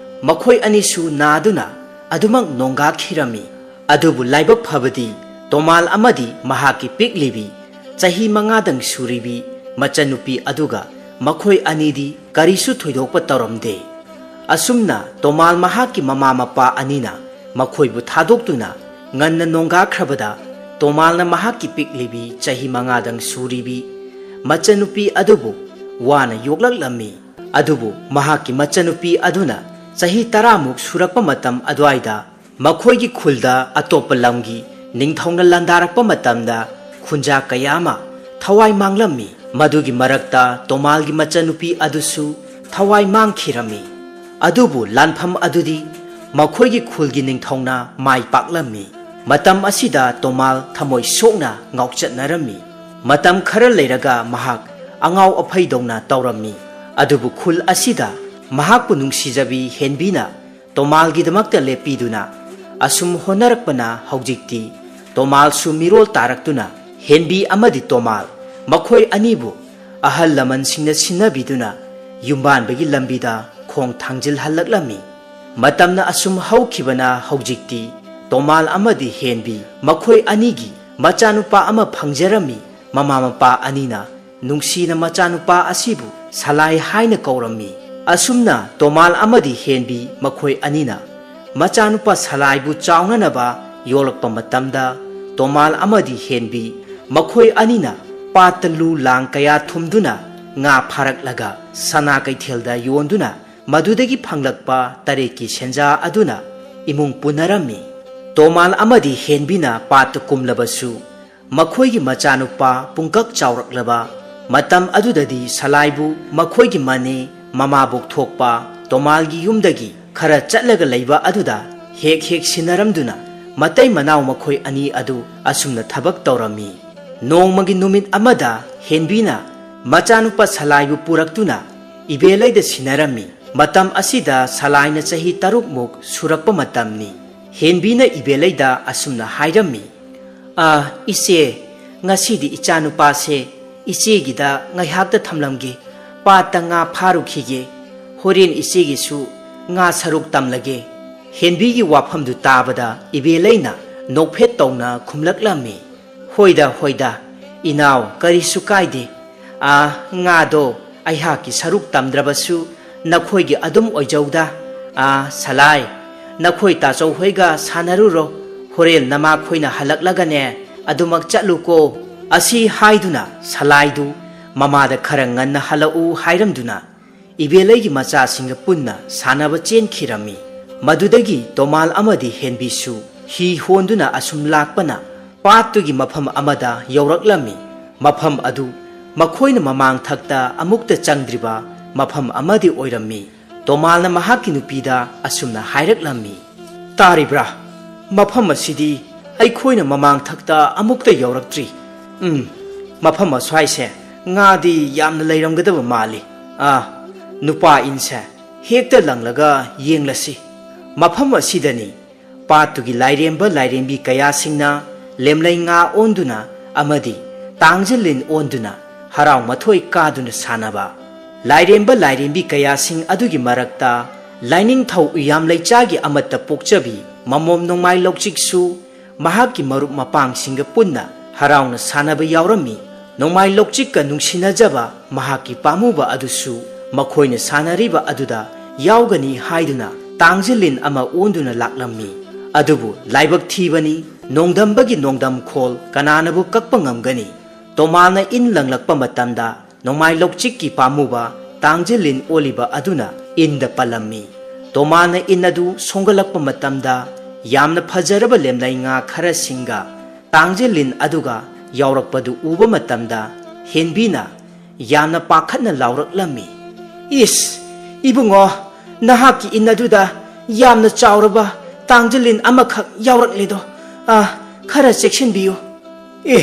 ꯃꯈꯣꯏ ꯑꯅꯤꯁꯨ ꯅꯥꯗꯨꯅ ꯑꯗꯨꯃꯛ ꯅꯣꯡꯒꯥꯈꯤꯔꯝꯃꯤ꯫ ꯑꯗꯨꯕꯨ ꯂꯥꯏꯕꯛ ꯐꯕꯗꯤ ꯇꯣꯃꯥꯜ ꯑꯃꯗꯤ ꯃꯍꯥꯛꯀꯤ ꯄꯤꯛꯂꯤꯕꯤ ꯆꯍꯤ ꯃꯉꯥꯗꯪ ꯁꯨꯔꯤꯕꯤ ꯃꯆꯟꯅꯨꯄꯤ ꯑꯗꯨꯒ ꯃꯈꯣꯏ ꯑꯅꯤꯗꯤ ꯀꯔꯤꯁꯨ ꯊꯣꯏꯗꯣꯛꯄ ꯇꯧꯔꯝꯗꯦ꯫ ꯑꯁꯨꯝꯅ ꯇꯣꯃꯥꯜ ꯃꯍꯥꯛꯀꯤ ꯃꯃꯥ ꯃꯄꯥ ꯑꯅꯤꯅ ꯃꯈꯣꯏꯕꯨ ꯊꯥꯗꯣꯛꯇꯨꯅ ꯉꯟꯅ ꯅꯣꯡꯒꯥꯈ꯭ꯔꯕꯗ ꯇꯣꯃꯥꯜꯅ ꯃꯍꯥꯛꯀꯤ ꯄꯤꯛꯂꯤꯕꯤ ꯆꯍꯤ ꯃꯉꯥꯗꯪ ꯁꯨꯔꯤꯕꯤ ꯃꯆꯟꯅꯨꯄꯤ ꯑꯗꯨꯕꯨ ꯋꯥꯅ ꯌꯣꯛꯂꯛꯂꯝꯃꯤ꯫ ꯑꯗꯨꯕꯨ ꯃꯍꯥꯛꯀꯤ ꯃꯆꯟꯅꯨꯄꯤ ꯑꯗꯨꯅ ꯆꯍꯤ ꯇꯔꯥꯃꯨꯛ ꯁꯨꯔꯛꯄ ꯃꯇꯝ ꯑꯗꯨꯋꯥꯏꯗ ꯃꯈꯣꯏꯒꯤ ꯈꯨꯜꯗ ꯑꯇꯣꯞꯄ ꯂꯝꯒꯤ ꯅꯤꯡꯊꯧꯅ ꯂꯥꯟꯗꯥꯔꯛꯄ ꯃꯇꯝꯗ ꯈꯨꯟꯖꯥ ꯀꯌꯥ ꯑꯃ ꯊꯋꯥꯏ ꯃꯥꯡꯂꯝꯃꯤ꯫ ꯃꯗꯨꯒꯤ ꯃꯔꯛꯇ ꯇꯣꯃꯥꯜꯒꯤ ꯃꯆꯟꯅꯨꯄꯤ ꯑꯗꯨꯁꯨ ꯊꯋꯥꯏ ꯃꯥꯡꯈꯤꯔꯝꯃꯤ꯫ ꯑꯗꯨꯕꯨ ꯂꯥꯟꯐꯝ ꯑꯗꯨꯗꯤ ꯃꯈꯣꯏꯒꯤ ꯈꯨꯜꯒꯤ ꯅꯤꯡꯊꯧꯅ ꯃꯥꯏ ꯄꯥꯛꯂꯝꯃꯤ꯫ ꯃꯇꯝ ꯑꯁꯤꯗ ꯇꯣꯃꯥꯜ ꯊꯃꯣꯏ ꯁꯣꯛꯅ ꯉꯥꯎꯆꯠꯅꯔꯝꯃꯤ꯫ ꯃꯇꯝ ꯈꯔ ꯂꯩꯔꯒ ꯃꯍꯥꯛ ꯑꯉꯥꯎ ꯑꯐꯩꯗꯧꯅ ꯇꯧꯔꯝꯃꯤ꯫ ꯑꯗꯨꯕꯨ ꯈꯨꯜ ꯑꯁꯤꯗ ꯃꯍꯥꯛꯄꯨ ꯅꯨꯡꯁꯤꯖꯕꯤ ꯍꯦꯟꯕꯤꯅ ꯇꯣꯃꯥꯜꯒꯤꯗꯃꯛꯇ ꯂꯦꯞꯄꯤꯗꯨꯅ ꯑꯁꯨꯝ ꯍꯣꯠꯅꯔꯛꯄꯅ ꯍꯧꯖꯤꯛꯇꯤ ꯇꯣꯃꯥꯜꯁꯨ ꯃꯤꯔꯣꯜ ꯇꯥꯔꯛꯇꯨꯅ ꯍꯦꯟꯕꯤ ꯑꯃꯗꯤ ꯇꯣꯃꯥꯜ ꯃꯈꯣꯏ ꯑꯅꯤꯕꯨ ꯑꯍꯜ ꯂꯃꯟꯁꯤꯡꯅ ꯁꯤꯟꯅꯕꯤꯗꯨꯅ ꯌꯨꯝꯕꯥꯟꯕꯒꯤ ꯂꯝꯕꯤꯗ ꯈꯣꯡ ꯊꯥꯡꯖꯤꯜꯍꯜꯂꯛꯂꯝꯃꯤ꯫ ꯃꯇꯝꯅ ꯑꯁꯨꯝ ꯍꯧꯈꯤꯕꯅ ꯍꯧꯖꯤꯛꯇꯤ ꯇꯣꯃꯥꯜ ꯑꯃꯗꯤ ꯍꯦꯟꯕꯤ ꯃꯈꯣꯏ ꯑꯅꯤꯒꯤ ꯃꯆꯥꯅꯨꯄꯥ ꯑꯃ ꯐꯪꯖꯔꯝꯃꯤ꯫ ꯃꯃꯥ ꯃꯄꯥ ꯑꯅꯤꯅ ꯅꯨꯡꯁꯤꯅ ꯃꯆꯥꯅꯨꯄꯥ ꯑꯁꯤꯕꯨ ꯁꯂꯥꯏ ꯍꯥꯏꯅ ꯀꯧꯔꯝꯃꯤ꯫ ꯑꯁꯨꯝꯅ ꯇꯣꯃꯥꯜ ꯑꯃꯗꯤ ꯍꯦꯟꯕꯤ ꯃꯈꯣꯏ ꯑꯅꯤꯅ ꯃꯆꯥꯅꯨꯄꯥ ꯁꯂꯥꯏꯕꯨ ꯆꯥꯎꯅꯅꯕ ꯌꯣꯛꯂꯛꯄ ꯃꯇꯝꯗ, ꯇꯣꯃꯥꯜ ꯑꯃꯗꯤ ꯍꯦꯟꯕꯤ ꯃꯈꯣꯏ ꯑꯅꯤꯅ ꯄꯥꯠꯇ ꯂꯨ ꯂꯥꯡ ꯀꯌꯥ ꯊꯨꯝꯗꯨꯅ ꯉꯥ ꯐꯥꯔꯛꯂꯒ ꯁꯅꯥ ꯀꯩꯊꯦꯜꯗ ꯌꯣꯟꯗꯨꯅ ꯃꯗꯨꯗꯒꯤ ꯐꯪꯂꯛꯄ ꯇꯔꯦꯠꯀꯤ ꯁꯦꯟꯖꯥ ꯑꯗꯨꯅ ꯏꯃꯨꯡ ꯄꯨꯅꯔꯝꯃꯤ꯫ ꯇꯣꯃꯥꯜ ꯑꯃꯗꯤ ꯍꯦꯟꯕꯤꯅ ꯄꯥꯠꯇ ꯀꯨꯝꯂꯕꯁꯨ, ꯃꯈꯣꯏꯒꯤ ꯃꯆꯥꯅꯨꯄꯥ ꯄꯨꯡꯀꯛ ꯆꯥꯎꯔꯛꯂꯕ ꯃꯇꯝ ꯑꯗꯨꯗꯗꯤ ꯁꯂꯥꯏꯕꯨ ꯃꯈꯣꯏꯒꯤ ꯃꯅꯦ ꯃꯃꯥꯕꯣꯛ ꯊꯣꯛꯄ ꯇꯣꯃꯥꯜꯒꯤ ꯌꯨꯝꯗꯒꯤ ꯈꯔ ꯆꯠꯂꯒ ꯂꯩꯕ ꯑꯗꯨꯗ ꯍꯦꯛ ꯍꯦꯛ ꯁꯤꯟꯅꯔꯝꯗꯨꯅ ꯃꯇꯩ ꯃꯅꯥꯎ ꯃꯈꯣꯏ ꯑꯅꯤ ꯑꯗꯨ ꯑꯁꯨꯝꯅ ꯊꯕꯛ ꯇꯧꯔꯝꯃꯤ꯫ ꯅꯣꯡꯃꯒꯤ ꯅꯨꯃꯤꯠ ꯑꯃꯗ ꯍꯦꯟꯕꯤꯅ ꯃꯆꯥꯅꯨꯄꯥ ꯁꯂꯥꯏꯕꯨ ꯄꯨꯔꯛꯇꯨꯅ ꯏꯕꯦꯂꯩꯗ ꯁꯤꯟꯅꯔꯝꯃꯤ꯫ ꯃꯇꯝ ꯑꯁꯤꯗ ꯁꯂꯥꯏꯅ ꯆꯍꯤ ꯇꯔꯨꯛꯃꯨꯛ ꯁꯨꯔꯛꯄ ꯃꯇꯝꯅꯤ꯫ ꯍꯦꯟꯕꯤꯅ ꯏꯕꯦꯂꯩꯗ ꯑꯁꯨꯝꯅ ꯍꯥꯏꯔꯝꯃꯤ, "ꯑ, ꯏꯆꯦ, ꯉꯁꯤꯗꯤ ꯏꯆꯥꯅꯨꯄꯥꯁꯦ ꯏꯆꯦꯒꯤꯗ ꯉꯥꯏꯍꯥꯛꯇ ꯊꯝꯂꯝꯒꯦ꯫ ꯄꯥꯠꯇ ꯉꯥ ꯐꯥꯔꯨꯈꯤꯒꯦ꯫ ꯍꯣꯔꯦꯟ ꯏꯆꯦꯒꯤꯁꯨ ꯉꯥ ꯁꯔꯨꯛ ꯇꯝꯂꯒꯦ꯫" ꯍꯦꯟꯕꯤꯒꯤ ꯋꯥꯐꯝꯗꯨ ꯇꯥꯕꯗ ꯏꯕꯦꯂꯩꯅ ꯅꯣꯛꯐꯦꯠ ꯇꯧꯅ ꯈꯨꯝꯂꯛꯂꯝꯃꯤ, "ꯍꯣꯏꯗ, ꯍꯣꯏꯗ, ꯏꯅꯥꯎ, ꯀꯔꯤꯁꯨ ꯀꯥꯏꯗꯦ꯫ ꯑꯥ, ꯉꯥꯗꯣ ꯑꯩꯍꯥꯛꯀꯤ ꯁꯔꯨꯛ ꯇꯝꯗ꯭ꯔꯕꯁꯨ ꯅꯈꯣꯏꯒꯤ ꯑꯗꯨꯝ ꯑꯣꯏꯖꯧꯗ꯫ ꯑꯥ, ꯁꯂꯥꯏ, ꯅꯈꯣꯏ ꯇꯥꯆꯧ ꯍꯣꯏꯒ ꯁꯥꯟꯅꯔꯨꯔꯣ꯫ ꯍꯣꯔꯦꯟ ꯅꯃꯥꯈꯣꯏꯅ ꯍꯜꯂꯛꯂꯒꯅꯦ ꯑꯗꯨꯃꯛ ꯆꯠꯂꯨꯀꯣ꯫" ꯑꯁꯤ ꯍꯥꯏꯗꯨꯅ ꯁꯂꯥꯏꯗꯨ ꯃꯃꯥꯗ ꯈꯔ ꯉꯟꯅ ꯍꯜꯂꯛꯎ ꯍꯥꯏꯔꯝꯗꯨꯅ ꯏꯕꯦꯂꯩꯒꯤ ꯃꯆꯥꯁꯤꯡꯒ ꯄꯨꯟꯅ ꯁꯥꯟꯅꯕ ꯆꯦꯟꯈꯤꯔꯝꯃꯤ꯫ ꯃꯗꯨꯗꯒꯤ ꯇꯣꯃꯥꯜ ꯑꯃꯗꯤ ꯍꯦꯟꯕꯤꯁꯨ ꯍꯤ ꯍꯣꯟꯗꯨꯅ ꯑꯁꯨꯝ ꯂꯥꯛꯄꯅ ꯄꯥꯠꯇꯨꯒꯤ ꯃꯐꯝ ꯑꯃꯗ ꯌꯧꯔꯛꯂꯝꯃꯤ꯫ ꯃꯐꯝ ꯑꯗꯨ ꯃꯈꯣꯏꯅ ꯃꯃꯥꯡꯊꯛꯇ ꯑꯃꯨꯛꯇ ꯆꯪꯗ꯭ꯔꯤꯕ ꯃꯐꯝ ꯑꯃꯗꯤ ꯑꯣꯏꯔꯝꯃꯤ꯫ ꯇꯣꯃꯥꯜꯅ ꯃꯍꯥꯛꯀꯤ ꯅꯨꯄꯤꯗ ꯑꯁꯨꯝꯅ ꯍꯥꯏꯔꯛꯂꯝꯃꯤ, "ꯇꯥꯔꯤꯕ꯭ꯔꯥ? ꯃꯐꯝ ꯑꯁꯤꯗꯤ ꯑꯩꯈꯣꯏꯅ ꯃꯃꯥꯡꯊꯛꯇ ꯑꯃꯨꯛꯇ ꯌꯧꯔꯛꯇ꯭ꯔꯤ꯫ ꯎꯝ, ꯃꯐꯝ ꯑꯁ꯭ꯋꯥꯏꯁꯦ ꯉꯥꯗꯤ ꯌꯥꯝꯅ ꯂꯩꯔꯝꯒꯗꯕ ꯃꯥꯜꯂꯤ꯫ ꯑꯥ, ꯅꯨꯄꯥ ꯏꯟꯁꯦ ꯍꯦꯛꯇ ꯂꯪꯂꯒ ꯌꯦꯡꯂꯁꯤ꯫" ꯃꯐꯝ ꯑꯁꯤꯗꯅꯤ ꯄꯥꯠꯇꯨꯒꯤ ꯂꯥꯏꯔꯦꯝꯕ ꯂꯥꯏꯔꯦꯝꯕꯤ ꯀꯌꯥꯁꯤꯡꯅ ꯂꯦꯝꯂꯩ ꯉꯥ ꯑꯣꯟꯗꯨꯅ ꯑꯃꯗꯤ ꯇꯥꯡꯖ ꯂꯤꯟ ꯑꯣꯟꯗꯨꯅ ꯍꯔꯥꯎ ꯃꯊꯣꯏ ꯀꯥꯗꯨꯅ ꯁꯥꯟꯅꯕ꯫ ꯂꯥꯏꯔꯦꯝꯕ ꯂꯥꯏꯔꯦꯝꯕꯤ ꯀꯌꯥꯁꯤꯡ ꯑꯗꯨꯒꯤ ꯃꯔꯛꯇ ꯂꯥꯏꯅꯤꯡꯊꯧ ꯎꯌꯥꯝ ꯂꯩꯆꯥꯒꯤ ꯑꯃꯠꯇ ꯄꯣꯛꯆꯕꯤ ꯃꯃꯣꯝ ꯅꯣꯡꯃꯥꯏ ꯂꯧꯆꯤꯛꯁꯨ ꯃꯍꯥꯛꯀꯤ ꯃꯔꯨꯞ ꯃꯄꯥꯡꯁꯤꯡꯒ ꯄꯨꯟꯅ ꯍꯔꯥꯎꯅ ꯁꯥꯟꯅꯕ ꯌꯥꯎꯔꯝꯃꯤ꯫ ꯅꯣꯡꯃꯥꯏ ꯂꯧꯆꯤꯛꯀ ꯅꯨꯡꯁꯤꯅꯖꯕ ꯃꯍꯥꯛꯀꯤ ꯄꯥꯝꯃꯨꯕ ꯑꯗꯨꯁꯨ ꯃꯈꯣꯏꯅ ꯁꯥꯟꯅꯔꯤꯕ ꯑꯗꯨꯗ ꯌꯥꯎꯒꯅꯤ ꯍꯥꯏꯗꯨꯅ ꯇꯥꯡꯖ ꯂꯤꯟ ꯑꯃ ꯑꯣꯟꯗꯨꯅ ꯂꯥꯛꯂꯝꯃꯤ꯫ ꯑꯗꯨꯕꯨ ꯂꯥꯏꯕꯛ ꯊꯤꯕꯅꯤ, ꯅꯣꯡꯗꯝꯕꯒꯤ ꯅꯣꯡꯗꯝꯈꯣꯜ ꯀꯅꯥꯅꯕꯨ ꯀꯛꯄ ꯉꯝꯒꯅꯤ? ꯇꯣꯃꯥꯜꯅ ꯏꯟ ꯂꯪꯂꯛꯄ ꯃꯇꯝꯗ ꯅꯣꯡꯃꯥꯏ ꯂꯧꯆꯤꯛꯀꯤ ꯄꯥꯝꯃꯨꯕ ꯇꯥꯡꯖ ꯂꯤꯟ ꯑꯣꯜꯂꯤꯕ ꯑꯗꯨꯅ ꯏꯟꯗ ꯄꯜꯂꯝꯃꯤ꯫ ꯇꯣꯃꯥꯜꯅ ꯏꯟ ꯑꯗꯨ ꯁꯣꯡꯒꯠꯂꯛꯄ ꯃꯇꯝꯗ ꯌꯥꯝꯅ ꯐꯖꯔꯕ ꯂꯦꯝꯂꯩ ꯉꯥ ꯈꯔꯁꯤꯡꯒ ꯇꯥꯡꯖ ꯂꯤꯟ ꯑꯗꯨꯒ ꯌꯥꯎꯔꯛꯄꯗꯨ ꯎꯕ ꯃꯇꯝꯗ ꯍꯦꯟꯕꯤꯅ ꯌꯥꯝꯅ ꯄꯥꯈꯠꯅ ꯂꯥꯎꯔꯛꯂꯝꯃꯤ, "ꯏꯁ, ꯏꯕꯨꯡꯉꯣ, ꯅꯍꯥꯛꯀꯤ ꯏꯟ ꯑꯗꯨꯗ ꯌꯥꯝꯅ ꯆꯥꯎꯔꯕ ꯇꯥꯡꯖ ꯂꯤꯟ ꯑꯃꯈꯛ ꯌꯥꯎꯔꯛꯂꯦꯗꯣ꯫ ꯑꯥ, ꯈꯔ ꯆꯦꯛꯁꯤꯟꯕꯤꯌꯨ꯫" "ꯑꯦ,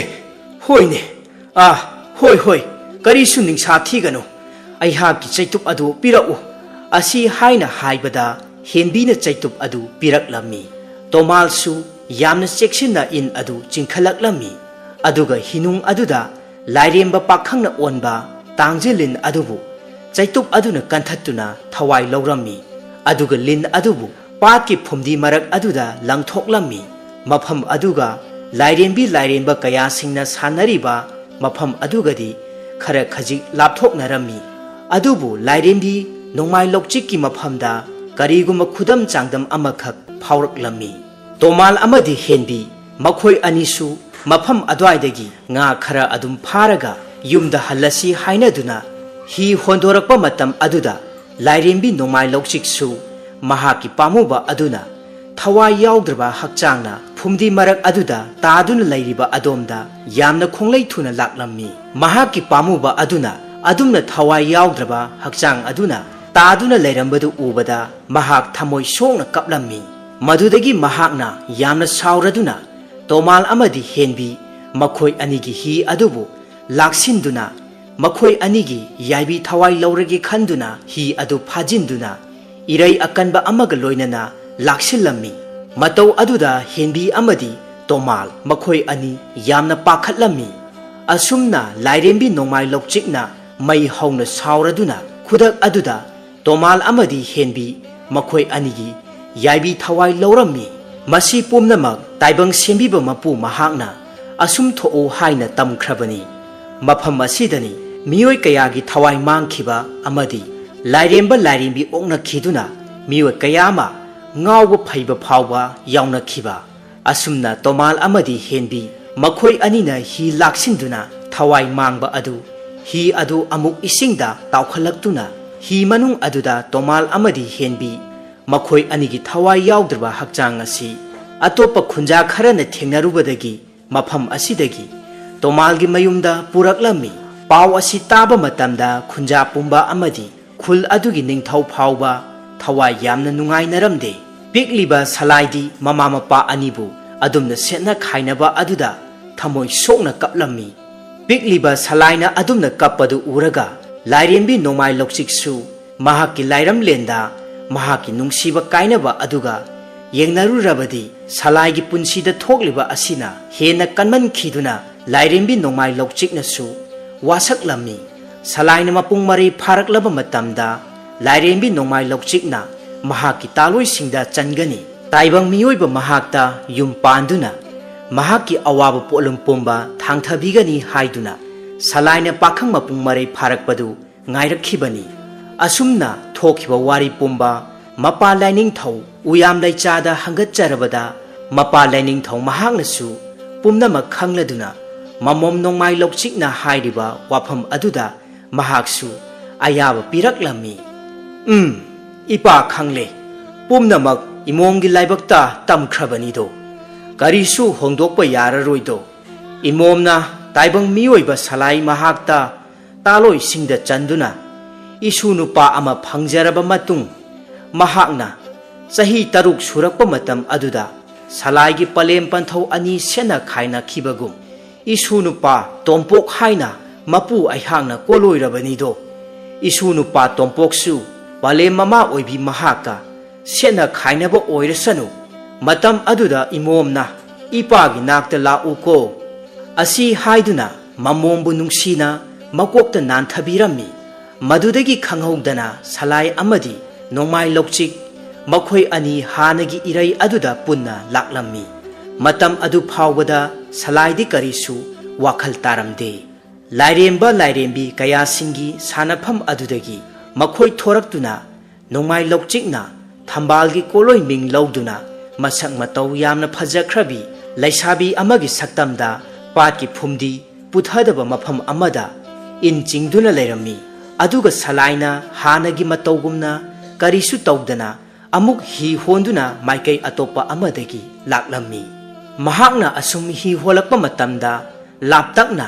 ꯍꯣꯏꯅꯦ, ꯑꯥ, ꯍꯣꯏ, ꯍꯣꯏ, ꯀꯔꯤꯁꯨ ꯅꯤꯡꯁꯥ ꯊꯤꯒꯅꯨ꯫ ꯑꯩꯍꯥꯛꯀꯤ ꯆꯩꯇꯨꯞ ꯑꯗꯨ ꯄꯤꯔꯛꯎ꯫" ꯑꯁꯤ ꯍꯥꯏꯅ ꯍꯥꯏꯕꯗ ꯍꯦꯟꯕꯤꯅ ꯆꯩꯇꯨꯞ ꯑꯗꯨ ꯄꯤꯔꯛꯂꯝꯃꯤ꯫ ꯇꯣꯃꯥꯜꯁꯨ ꯌꯥꯝꯅ ꯆꯦꯛꯁꯤꯟꯅ ꯏꯟ ꯑꯗꯨ ꯆꯤꯡꯈꯠꯂꯛꯂꯝꯃꯤ꯫ ꯑꯗꯨꯒ ꯍꯤꯅꯨꯡ ꯑꯗꯨꯗ ꯂꯥꯏꯔꯦꯝꯕ ꯄꯥꯈꯪꯅ ꯑꯣꯟꯕ ꯇꯥꯡꯖ ꯂꯤꯟ ꯑꯗꯨꯕꯨ ꯆꯩꯇꯨꯞ ꯑꯗꯨꯅ ꯀꯟꯊꯠꯇꯨꯅ ꯊꯋꯥꯏ ꯂꯧꯔꯝꯃꯤ꯫ ꯑꯗꯨꯒ ꯂꯤꯟ ꯑꯗꯨꯕꯨ ꯄꯥꯠꯀꯤ ꯐꯨꯝꯗꯤ ꯃꯔꯛ ꯑꯗꯨꯗ ꯂꯪꯊꯣꯛꯂꯝꯃꯤ꯫ ꯃꯐꯝ ꯑꯗꯨꯒ ꯂꯥꯏꯔꯦꯝꯕꯤ ꯂꯥꯏꯔꯦꯝꯕ ꯀꯌꯥꯁꯤꯡꯅ ꯁꯥꯟꯅꯔꯤꯕ ꯃꯐꯝ ꯑꯗꯨꯒꯗꯤ ꯈꯔ ꯈꯖꯤꯛ ꯂꯥꯞꯊꯣꯛꯅꯔꯝꯃꯤ꯫ ꯑꯗꯨꯕꯨ ꯂꯥꯏꯔꯦꯝꯕꯤ ꯅꯣꯡꯃꯥꯏ ꯂꯧꯆꯤꯛꯀꯤ ꯃꯐꯝꯗ ꯀꯔꯤꯒꯨꯝꯕ ꯈꯨꯗꯝ ꯆꯥꯡꯗꯝ ꯑꯃꯈꯛ ꯐꯥꯎꯔꯛꯂꯝꯃꯤ꯫ ꯇꯣꯃꯥꯜ ꯑꯃꯗꯤ ꯍꯦꯟꯕꯤ ꯃꯈꯣꯏ ꯑꯅꯤꯁꯨ ꯃꯐꯝ ꯑꯗꯨꯋꯥꯏꯗꯒꯤ ꯉꯥ ꯈꯔ ꯑꯗꯨꯝ ꯐꯥꯔꯒ ꯌꯨꯝꯗ ꯍꯜꯂꯁꯤ ꯍꯥꯏꯅꯗꯨꯅ ꯍꯤ ꯍꯣꯟꯗꯣꯔꯛꯄ ꯃꯇꯝ ꯑꯗꯨꯗ ꯂꯥꯏꯔꯦꯝꯕꯤ ꯅꯣꯡꯃꯥꯏ ꯂꯧꯆꯤꯛꯁꯨ ꯃꯍꯥꯛꯀꯤ ꯄꯥꯝꯃꯨꯕ ꯑꯗꯨꯅ ꯊꯋꯥꯏ ꯌꯥꯎꯗ꯭ꯔꯕ ꯍꯛꯆꯥꯡꯅ ꯐꯨꯝꯗꯤ ꯃꯔꯛ ꯑꯗꯨꯗ ꯇꯥꯗꯨꯅ ꯂꯩꯔꯤꯕ ꯑꯗꯣꯝꯗ ꯌꯥꯝꯅ ꯈꯣꯡꯂꯩ ꯊꯨꯅ ꯂꯥꯛꯂꯝꯃꯤ꯫ ꯃꯍꯥꯛꯀꯤ ꯄꯥꯝꯃꯨꯕ ꯑꯗꯨꯅ ꯑꯗꯨꯝꯅ ꯊꯋꯥꯏ ꯌꯥꯎꯗ꯭ꯔꯕ ꯍꯛꯆꯥꯡ ꯑꯗꯨꯅ ꯇꯥꯗꯨꯅ ꯂꯩꯔꯝꯕꯗꯨ ꯎꯕꯗ ꯃꯍꯥꯛ ꯊꯃꯣꯏ ꯁꯣꯛꯅ ꯀꯞꯂꯝꯃꯤ꯫ ꯃꯗꯨꯗꯒꯤ ꯃꯍꯥꯛꯅ ꯌꯥꯝꯅ ꯁꯥꯎꯔꯗꯨꯅ ꯇꯣꯃꯥꯜ ꯑꯃꯗꯤ ꯍꯦꯟꯕꯤ ꯃꯈꯣꯏ ꯑꯅꯤꯒꯤ ꯍꯤ ꯑꯗꯨꯕꯨ ꯂꯥꯛꯁꯤꯟꯗꯨꯅ ꯃꯈꯣꯏ ꯑꯅꯤꯒꯤ ꯌꯥꯏꯕꯤ ꯊꯋꯥꯏ ꯂꯧꯔꯒꯦ ꯈꯟꯗꯨꯅ ꯍꯤ ꯑꯗꯨ ꯐꯥꯖꯤꯟꯗꯨꯅ ꯏꯔꯩ ꯑꯀꯟꯕ ꯑꯃꯒ ꯂꯣꯏꯅꯅ ꯂꯥꯛꯁꯤꯜꯂꯝꯃꯤ꯫ ꯃꯇꯧ ꯑꯗꯨꯗ ꯍꯦꯟꯕꯤ ꯑꯃꯗꯤ ꯇꯣꯃꯥꯜ ꯃꯈꯣꯏ ꯑꯅꯤ ꯌꯥꯝꯅ ꯄꯥꯈꯠꯂꯝꯃꯤ꯫ ꯑꯁꯨꯝꯅ ꯂꯥꯏꯔꯦꯝꯕꯤ ꯅꯣꯡꯃꯥꯏ ꯂꯧꯆꯤꯛꯅ ꯃꯩ ꯍꯧꯅ ꯁꯥꯎꯔꯗꯨꯅ ꯈꯨꯗꯛ ꯑꯗꯨꯗ ꯇꯣꯃꯥꯜ ꯑꯃꯗꯤ ꯍꯦꯟꯕꯤ ꯃꯈꯣꯏ ꯑꯅꯤꯒꯤ ꯌꯥꯏꯕꯤ ꯊꯋꯥꯏ ꯂꯧꯔꯝꯃꯤ꯫ ꯃꯁꯤ ꯄꯨꯝꯅꯃꯛ ꯇꯥꯏꯕꯪ ꯁꯦꯝꯕꯤꯕ ꯃꯄꯨ ꯃꯍꯥꯛꯅ "ꯑꯁꯨꯝ ꯊꯣꯛꯎ" ꯍꯥꯏꯅ ꯇꯝꯈ꯭ꯔꯕꯅꯤ꯫ ꯃꯐꯝ ꯑꯁꯤꯗꯅꯤ ꯃꯤꯑꯣꯏ ꯀꯌꯥꯒꯤ ꯊꯋꯥꯏ ꯃꯥꯡꯈꯤꯕ ꯑꯃꯗꯤ ꯂꯥꯏꯔꯦꯝꯕ ꯂꯥꯏꯔꯦꯝꯕꯤ ꯑꯣꯛꯅꯈꯤꯗꯨꯅ ꯃꯤꯑꯣꯏ ꯀꯌꯥ ꯑꯃ ꯉꯥꯎꯕ ꯐꯩꯕ ꯐꯥꯎꯕ ꯌꯥꯎꯅꯈꯤꯕ꯫ ꯑꯁꯨꯝꯅ ꯇꯣꯃꯥꯜ ꯑꯃꯗꯤ ꯍꯦꯟꯕꯤ ꯃꯈꯣꯏ ꯑꯅꯤꯅ ꯍꯤ ꯂꯥꯛꯁꯤꯟꯗꯨꯅ ꯊꯋꯥꯏ ꯃꯥꯡꯕ ꯑꯗꯨ, ꯍꯤ ꯑꯗꯨ ꯑꯃꯨꯛ ꯏꯁꯤꯡꯗ ꯇꯥꯎꯈꯠꯂꯛꯇꯨꯅ ꯍꯤ ꯃꯅꯨꯡ ꯑꯗꯨꯗ ꯇꯣꯃꯥꯜ ꯑꯃꯗꯤ ꯍꯦꯟꯕꯤ ꯃꯈꯣꯏ ꯑꯅꯤꯒꯤ ꯊꯋꯥꯏ ꯌꯥꯎꯗ꯭ꯔꯕ ꯍꯛꯆꯥꯡ ꯑꯁꯤ ꯑꯇꯣꯞꯄ ꯈꯨꯟꯖꯥ ꯈꯔꯅ ꯊꯦꯡꯅꯔꯨꯕꯗꯒꯤ ꯃꯐꯝ ꯑꯁꯤꯗꯒꯤ ꯇꯣꯃꯥꯜꯒꯤ ꯃꯌꯨꯝꯗ ꯄꯨꯔꯛꯂꯝꯃꯤ꯫ ꯄꯥꯎ ꯑꯁꯤ ꯇꯥꯕ ꯃꯇꯝꯗ ꯈꯨꯟꯖꯥ ꯄꯨꯝꯕ ꯑꯃꯗꯤ ꯈꯨꯜ ꯑꯗꯨꯒꯤ ꯅꯤꯡꯊꯧ ꯐꯥꯎꯕ ꯊꯋꯥꯏ ꯌꯥꯝꯅ ꯅꯨꯡꯉꯥꯏꯅꯔꯝꯗꯦ꯫ ꯄꯤꯛꯂꯤꯕ ꯁꯂꯥꯏꯗꯤ ꯃꯃꯥ ꯃꯄꯥ ꯑꯅꯤꯕꯨ ꯑꯗꯨꯝꯅ ꯁꯦꯠꯅ ꯈꯥꯏꯅꯕ ꯑꯗꯨꯗ ꯊꯃꯣꯏ ꯁꯣꯛꯅ ꯀꯞꯂꯝꯃꯤ꯫ ꯄꯤꯛꯂꯤꯕ ꯁꯂꯥꯏꯅ ꯑꯗꯨꯝꯅ ꯀꯞꯄꯗꯨ ꯎꯔꯒ ꯂꯥꯏꯔꯦꯝꯕꯤ ꯅꯣꯡꯃꯥꯏ ꯂꯧꯆꯤꯛꯁꯨ ꯃꯍꯥꯛꯀꯤ ꯂꯥꯏꯔꯝꯂꯦꯟꯗ ꯃꯍꯥꯛꯀꯤ ꯅꯨꯡꯁꯤꯕ ꯀꯥꯏꯅꯕ ꯑꯗꯨꯒ ꯌꯦꯡꯅꯔꯨꯔꯕꯗꯤ ꯁꯂꯥꯏꯒꯤ ꯄꯨꯟꯁꯤꯗ ꯊꯣꯛꯂꯤꯕ ꯑꯁꯤꯅ ꯍꯦꯟꯅ ꯀꯟꯃꯟꯈꯤꯗꯨꯅ ꯂꯥꯏꯔꯦꯝꯕꯤ ꯅꯣꯡꯃꯥꯏ ꯂꯧꯆꯤꯛꯅꯁꯨ ꯋꯥꯁꯛꯂꯝꯃꯤ꯫ ꯁꯂꯥꯏꯅ ꯃꯄꯨꯡ ꯃꯔꯩ ꯐꯥꯔꯛꯂꯕ ꯃꯇꯝꯗ ꯂꯥꯏꯔꯦꯝꯕꯤ ꯅꯣꯡꯃꯥꯏ ꯂꯧꯆꯤꯛꯅ ꯃꯍꯥꯛꯀꯤ ꯇꯥꯂꯣꯏꯁꯤꯡꯗ ꯆꯟꯒꯅꯤ꯫ ꯇꯥꯏꯕꯪ ꯃꯤꯑꯣꯏꯕ ꯃꯍꯥꯛꯇ ꯌꯨꯝ ꯄꯥꯟꯗꯨꯅ ꯃꯍꯥꯛꯀꯤ ꯑꯋꯥꯕ ꯄꯣꯠꯂꯨꯝ ꯄꯨꯝꯕ ꯊꯥꯡꯊꯕꯤꯒꯅꯤ ꯍꯥꯏꯗꯨꯅ ꯁꯂꯥꯏꯅ ꯄꯥꯈꯪ ꯃꯄꯨꯡ ꯃꯔꯩ ꯐꯥꯔꯛꯄꯗꯨ ꯉꯥꯏꯔꯛꯈꯤꯕꯅꯤ꯫ ꯑꯁꯨꯝꯅ ꯊꯣꯛꯈꯤꯕ ꯋꯥꯔꯤ ꯄꯨꯝꯕ ꯃꯄꯥ ꯂꯥꯏꯅꯤꯡꯊꯧ ꯎꯌꯥꯝ ꯂꯩꯆꯥꯗ ꯍꯪꯒꯠꯆꯔꯕꯗ ꯃꯄꯥ ꯂꯥꯏꯅꯤꯡꯊꯧ ꯃꯍꯥꯛꯅꯁꯨ ꯄꯨꯝꯅꯃꯛ ꯈꯪꯂꯗꯨꯅ ꯃꯃꯣꯝ ꯅꯣꯡꯃꯥꯏ ꯂꯧꯆꯤꯛꯅ ꯍꯥꯏꯔꯤꯕ ꯋꯥꯐꯝ ꯑꯗꯨꯗ ꯃꯍꯥꯛꯁꯨ ꯑꯌꯥꯕ ꯄꯤꯔꯛꯂꯝꯃꯤ꯫ "ꯎꯝ, ꯏꯄꯥ ꯈꯪꯂꯦ꯫ ꯄꯨꯝꯅꯃꯛ ꯏꯃꯣꯝꯒꯤ ꯂꯥꯏꯕꯛꯇ ꯇꯝꯈ꯭ꯔꯕꯅꯤꯗꯣ꯫ ꯀꯔꯤꯁꯨ ꯍꯣꯡꯗꯣꯛꯄ ꯌꯥꯔꯔꯣꯏꯗꯣ꯫ ꯏꯃꯣꯝꯅ ꯇꯥꯏꯕꯪ ꯃꯤꯑꯣꯏꯕ ꯁꯂꯥꯏ ꯃꯍꯥꯛꯇ ꯇꯥꯂꯣꯏꯁꯤꯡꯗ ꯆꯟꯗꯨꯅ ꯏꯁꯨ ꯅꯨꯄꯥ ꯑꯃ ꯐꯪꯖꯔꯕ ꯃꯇꯨꯡ, ꯃꯍꯥꯛꯅ ꯆꯍꯤ ꯇꯔꯨꯛ ꯁꯨꯔꯛꯄ ꯃꯇꯝ ꯑꯗꯨꯗ ꯁꯂꯥꯏꯒꯤ ꯄꯂꯦꯝ ꯄꯟꯊꯧ ꯑꯅꯤ ꯁꯦꯠꯅ ꯈꯥꯏꯅꯈꯤꯕꯒꯨꯝ, ꯏꯁꯨ ꯅꯨꯄꯥ ꯇꯣꯝꯄꯣꯛ ꯍꯥꯏꯅ ꯃꯄꯨ ꯑꯩꯍꯥꯛꯅ ꯀꯣꯜꯂꯣꯏꯔꯕꯅꯤꯗꯣ꯫ ꯏꯁꯨ ꯅꯨꯄꯥ ꯇꯣꯝꯄꯣꯛꯁꯨ ꯄꯂꯦꯝ ꯃꯃꯥ ꯑꯣꯏꯕꯤ ꯃꯍꯥꯛꯀ ꯁꯦꯠꯅ ꯈꯥꯏꯅꯕ ꯑꯣꯏꯔꯁꯅꯨ꯫ ꯃꯇꯝ ꯑꯗꯨꯗ ꯏꯃꯣꯝꯅ 'ꯏꯄꯥꯒꯤ ꯅꯥꯛꯇ ꯂꯥꯛꯎꯀꯣ' ꯑꯁꯤ ꯍꯥꯏꯗꯨꯅ ꯃꯃꯣꯝꯕꯨ ꯅꯨꯡꯁꯤꯅ ꯃꯀꯣꯛꯇ ꯅꯥꯟꯊꯕꯤꯔꯝꯃꯤ꯫ ꯃꯗꯨꯗꯒꯤ ꯈꯪꯍꯧꯗꯅ ꯁꯂꯥꯏ ꯑꯃꯗꯤ ꯅꯣꯡꯃꯥꯏ ꯂꯧꯆꯤꯛ, ꯃꯈꯣꯏ ꯑꯅꯤ ꯍꯥꯟꯅꯒꯤ ꯏꯔꯩ ꯑꯗꯨꯗ ꯄꯨꯟꯅ ꯂꯥꯛꯂꯝꯃꯤ꯫ ꯃꯇꯝ ꯑꯗꯨ ꯐꯥꯎꯕꯗ ꯁꯂꯥꯏꯗꯤ ꯀꯔꯤꯁꯨ ꯋꯥꯈꯜ ꯇꯥꯔꯝꯗꯦ꯫ ꯂꯥꯏꯔꯦꯝꯕ ꯂꯥꯏꯔꯦꯝꯕꯤ ꯀꯌꯥꯁꯤꯡꯒꯤ ꯁꯥꯟꯅꯐꯝ ꯑꯗꯨꯗꯒꯤ ꯃꯈꯣꯏ ꯊꯣꯔꯛꯇꯨꯅ ꯅꯣꯡꯃꯥꯏ ꯂꯧꯆꯤꯛꯅ ꯊꯝꯕꯥꯜꯒꯤ ꯀꯣꯂꯣꯏ ꯃꯤꯡ ꯂꯧꯗꯨꯅ ꯃꯁꯛ ꯃꯇꯧ ꯌꯥꯝꯅ ꯐꯖꯈ꯭ꯔꯕꯤ ꯂꯩꯁꯥꯕꯤ ꯑꯃꯒꯤ ꯁꯛꯇꯝꯗ ꯄꯥꯠꯀꯤ ꯐꯨꯝꯗꯤ ꯄꯨꯊꯗꯕ ꯃꯐꯝ ꯑꯃꯗ ꯏꯟ ꯆꯤꯡꯗꯨꯅ ꯂꯩꯔꯝꯃꯤ꯫ ꯑꯗꯨꯒ ꯁꯂꯥꯏꯅ ꯍꯥꯟꯅꯒꯤ ꯃꯇꯧꯒꯨꯝꯅ ꯀꯔꯤꯁꯨ ꯇꯧꯗꯅ ꯑꯃꯨꯛ ꯍꯤ ꯍꯣꯟꯗꯨꯅ ꯃꯥꯏꯀꯩ ꯑꯇꯣꯞꯄ ꯑꯃꯗꯒꯤ ꯂꯥꯛꯂꯝꯃꯤ꯫ ꯃꯍꯥꯛꯅ ꯑꯁꯨꯝ ꯍꯤ ꯍꯣꯜꯂꯛꯄ ꯃꯇꯝꯗ ꯂꯥꯞꯇꯛꯅ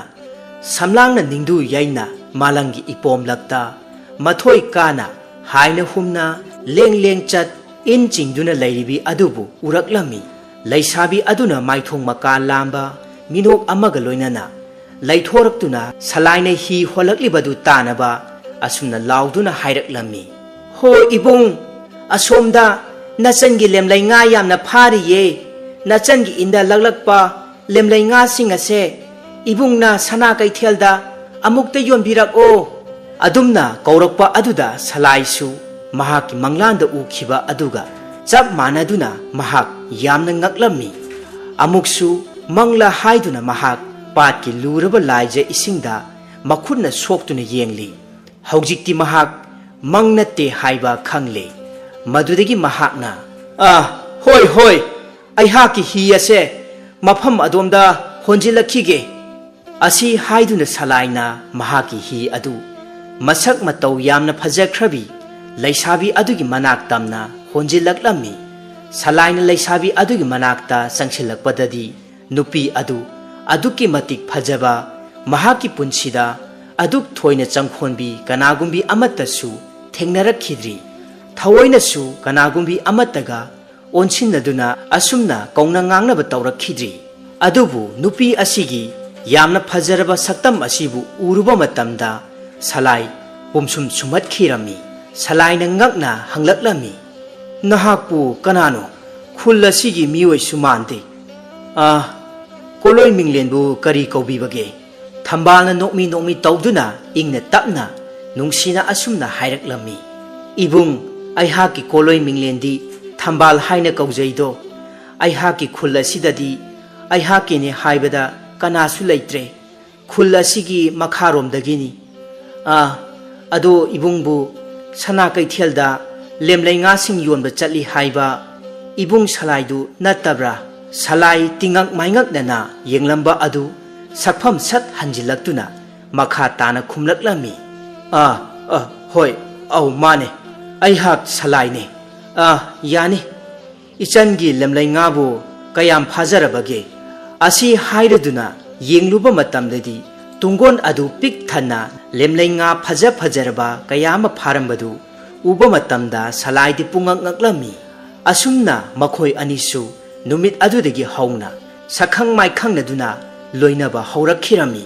ꯁꯝꯂꯥꯡꯅ ꯅꯤꯡꯗꯨ ꯌꯩꯅ ꯃꯥꯂꯪꯒꯤ ꯏꯄꯣꯝꯂꯛꯇ ꯃꯊꯣꯏ ꯀꯥꯅ ꯍꯥꯏꯅ ꯍꯨꯝꯅ ꯂꯦꯡ ꯂꯦꯡ ꯆꯠ ꯏꯟ ꯆꯤꯡꯗꯨꯅ ꯂꯩꯔꯤꯕꯤ ꯑꯗꯨꯕꯨ ꯎꯔꯛꯂꯝꯃꯤ꯫ ꯂꯩꯁꯥꯕꯤ ꯑꯗꯨꯅ ꯃꯥꯏꯊꯣꯡ ꯃꯀꯥ ꯂꯥꯝꯕ ꯃꯤꯅꯣꯛ ꯑꯃꯒ ꯂꯣꯏꯅꯅ ꯂꯩꯊꯣꯔꯛꯇꯨꯅ ꯁꯂꯥꯏꯅ ꯍꯤ ꯍꯣꯜꯂꯛꯂꯤꯕꯗꯨ ꯇꯥꯅꯕ ꯑꯁꯨꯝꯅ ꯂꯥꯎꯗꯨꯅ ꯍꯥꯏꯔꯛꯂꯝꯃꯤ, "ꯍꯣ ꯏꯕꯨꯡ, ꯑꯁꯣꯝꯗ ꯅꯆꯟꯒꯤ ꯂꯦꯝꯂꯩ ꯉꯥ ꯌꯥꯝꯅ ꯐꯥꯔꯤꯌꯦ꯫ ꯅꯆꯟꯒꯤ ꯏꯟꯗ ꯂꯛꯂꯛꯄ ꯂꯦꯝꯂꯩ ꯉꯥꯁꯤꯡ ꯑꯁꯦ ꯏꯕꯨꯡꯅ ꯁꯅꯥ ꯀꯩꯊꯦꯜꯗ ꯑꯃꯨꯛꯇ ꯌꯣꯟꯕꯤꯔꯛꯑꯣ꯫" ꯑꯗꯨꯝꯅ ꯀꯧꯔꯛꯄ ꯑꯗꯨꯗ ꯁꯂꯥꯏꯁꯨ ꯃꯍꯥꯛꯀꯤ ꯃꯪꯂꯥꯟꯗ ꯎꯈꯤꯕ ꯑꯗꯨꯒ ꯆꯞ ꯃꯥꯟꯅꯗꯨꯅ ꯃꯍꯥꯛ ꯌꯥꯝꯅ ꯉꯛꯂꯝꯃꯤ꯫ ꯑꯃꯨꯛꯁꯨ ꯃꯪꯂꯥ ꯍꯥꯏꯗꯨꯅ ꯃꯍꯥꯛ ꯄꯥꯠꯀꯤ ꯂꯨꯔꯕ ꯂꯥꯏꯖ ꯏꯁꯤꯡꯗ ꯃꯈꯨꯠꯅ ꯁꯣꯛꯇꯨꯅ ꯌꯦꯡꯂꯤ꯫ ꯍꯧꯖꯤꯛꯇꯤ ꯃꯍꯥꯛ ꯃꯪ ꯅꯠꯇꯦ ꯍꯥꯏꯕ ꯈꯪꯂꯦ꯫ ꯃꯗꯨꯗꯒꯤ ꯃꯍꯥꯛꯅ, "ꯑ, ꯍꯣꯏ, ꯍꯣꯏ, ꯑꯩꯍꯥꯛꯀꯤ ꯍꯤ ꯑꯁꯦ ꯃꯐꯝ ꯑꯗꯣꯝꯗ ꯍꯣꯟꯖꯤꯜꯂꯛꯈꯤꯒꯦ꯫" ꯑꯁꯤ ꯍꯥꯏꯗꯨꯅ ꯁꯂꯥꯏꯅ ꯃꯍꯥꯛꯀꯤ ꯍꯤ ꯑꯗꯨ ꯃꯁꯛ ꯃꯇꯧ ꯌꯥꯝꯅ ꯐꯖꯈ꯭ꯔꯕꯤ ꯂꯩꯁꯥꯕꯤ ꯑꯗꯨꯒꯤ ꯃꯅꯥꯛ ꯇꯝꯅ ꯍꯣꯟꯖꯤꯜꯂꯛꯂꯝꯃꯤ꯫ ꯁꯂꯥꯏꯅ ꯂꯩꯁꯥꯕꯤ ꯑꯗꯨꯒꯤ ꯃꯅꯥꯛꯇ ꯆꯪꯁꯤꯜꯂꯛꯄꯗꯗꯤ ꯅꯨꯄꯤ ꯑꯗꯨ ꯑꯗꯨꯛꯀꯤ ꯃꯇꯤꯛ ꯐꯖꯕ, ꯃꯍꯥꯛꯀꯤ ꯄꯨꯟꯁꯤꯗ ꯑꯗꯨꯛ ꯊꯣꯏꯅ ꯆꯪꯈꯣꯟꯕꯤ ꯀꯅꯥꯒꯨꯝꯕꯤ ꯑꯃꯠꯇꯁꯨ ꯊꯦꯡꯅꯔꯛꯈꯤꯗ꯭ꯔꯤ꯫ ꯊꯑꯣꯏꯅꯁꯨ ꯀꯅꯥꯒꯨꯝꯕꯤ ꯑꯃꯠꯇꯒ ꯑꯣꯟꯁꯤꯟꯅꯗꯨꯅ ꯑꯁꯨꯝꯅ ꯀꯧꯅ ꯉꯥꯡꯅꯕ ꯇꯧꯔꯛꯈꯤꯗ꯭ꯔꯤ꯫ ꯑꯗꯨꯕꯨ ꯅꯨꯄꯤ ꯑꯁꯤꯒꯤ ꯌꯥꯝꯅ ꯐꯖꯔꯕ ꯁꯛꯇꯝ ꯑꯁꯤꯕꯨ ꯎꯔꯨꯕ ꯃꯇꯝꯗ ꯁꯂꯥꯏ ꯄꯨꯝꯁꯨꯝ ꯁꯨꯝꯍꯠꯈꯤꯔꯝꯃꯤ꯫ ꯁꯂꯥꯏꯅ ꯉꯛꯅ ꯍꯪꯂꯛꯂꯝꯃꯤ, "ꯅꯍꯥꯛꯄꯨ ꯀꯅꯥꯅꯣ? ꯈꯨꯜ ꯑꯁꯤꯒꯤ ꯃꯤꯑꯣꯏꯁꯨ ꯃꯥꯟꯗꯦ꯫ ꯑꯥ, ꯀꯣꯂꯣꯏ ꯃꯤꯡꯂꯦꯟꯕꯨ ꯀꯔꯤ ꯀꯧꯕꯤꯕꯒꯦ?" ꯊꯝꯕꯥꯜꯅ ꯅꯣꯛꯃꯤ ꯅꯣꯛꯃꯤ ꯇꯧꯗꯨꯅ ꯏꯪꯅ ꯇꯞꯅ ꯅꯨꯡꯁꯤꯅ ꯑꯁꯨꯝꯅ ꯍꯥꯏꯔꯛꯂꯝꯃꯤ, "ꯏꯕꯨꯡ, ꯑꯩꯍꯥꯛꯀꯤ ꯀꯣꯂꯣꯏ ꯃꯤꯡꯂꯦꯟꯗꯤ ꯊꯝꯕꯥꯜ ꯍꯥꯏꯅ ꯀꯧꯖꯩꯗꯣ꯫ ꯑꯩꯍꯥꯛꯀꯤ ꯈꯨꯜ ꯑꯁꯤꯗꯗꯤ ꯑꯩꯍꯥꯛꯀꯤꯅꯦ ꯍꯥꯏꯕꯗ ꯀꯅꯥꯁꯨ ꯂꯩꯇ꯭ꯔꯦ꯫ ꯈꯨꯜ ꯑꯁꯤꯒꯤ ꯃꯈꯥꯔꯣꯝꯗꯒꯤꯅꯤ꯫ ꯑꯥ, ꯑꯗꯣ ꯏꯕꯨꯡꯕꯨ ꯁꯅꯥ ꯀꯩꯊꯦꯜꯗ ꯂꯦꯝꯂꯩ ꯉꯥꯁꯤꯡ ꯌꯣꯟꯕ ꯆꯠꯂꯤ ꯍꯥꯏꯕ ꯏꯕꯨꯡ ꯁꯂꯥꯏꯗꯨ ꯅꯠꯇꯕ꯭ꯔꯥ?" ꯁꯂꯥꯏ ꯇꯤꯉꯛ ꯃꯥꯏꯉꯛꯅꯅ ꯌꯦꯡꯂꯝꯕ ꯑꯗꯨ ꯁꯛꯐꯝ ꯁꯠ ꯍꯟꯖꯤꯜꯂꯛꯇꯨꯅ ꯃꯈꯥ ꯇꯥꯅ ꯈꯨꯝꯂꯛꯂꯝꯃꯤ, "ꯑꯥ, ꯑ, ꯍꯣꯏ, ꯑꯧ, ꯃꯥꯅꯦ꯫ ꯑꯩꯍꯥꯛ ꯁꯂꯥꯏꯅꯦ꯫ ꯑꯥ, ꯌꯥꯅꯤ꯫ ꯏꯆꯟꯒꯤ ꯂꯦꯝꯂꯩ ꯉꯥꯕꯨ ꯀꯌꯥꯝ ꯐꯥꯖꯔꯕꯒꯦ?" ꯑꯁꯤ ꯍꯥꯏꯔꯗꯨꯅ ꯌꯦꯡꯂꯨꯕ ꯃꯇꯝꯗꯗꯤ ꯇꯨꯡꯒꯣꯟ ꯑꯗꯨ ꯄꯤꯛ ꯊꯟꯅ ꯂꯦꯝꯂꯩ ꯉꯥ ꯐꯖ ꯐꯖꯔꯕ ꯀꯌꯥ ꯑꯃ ꯐꯥꯔꯝꯕꯗꯨ ꯎꯕ ꯃꯇꯝꯗ ꯁꯂꯥꯏꯗꯤ ꯄꯨꯡꯉꯛ ꯉꯛꯂꯝꯃꯤ꯫ ꯑꯁꯨꯝꯅ ꯃꯈꯣꯏ ꯑꯅꯤꯁꯨ ꯅꯨꯃꯤꯠ ꯑꯗꯨꯗꯒꯤ ꯍꯧꯅ ꯁꯛꯈꯪ ꯃꯥꯏꯈꯪꯅꯗꯨꯅ ꯂꯣꯏꯅꯕ ꯍꯧꯔꯛꯈꯤꯔꯝꯃꯤ꯫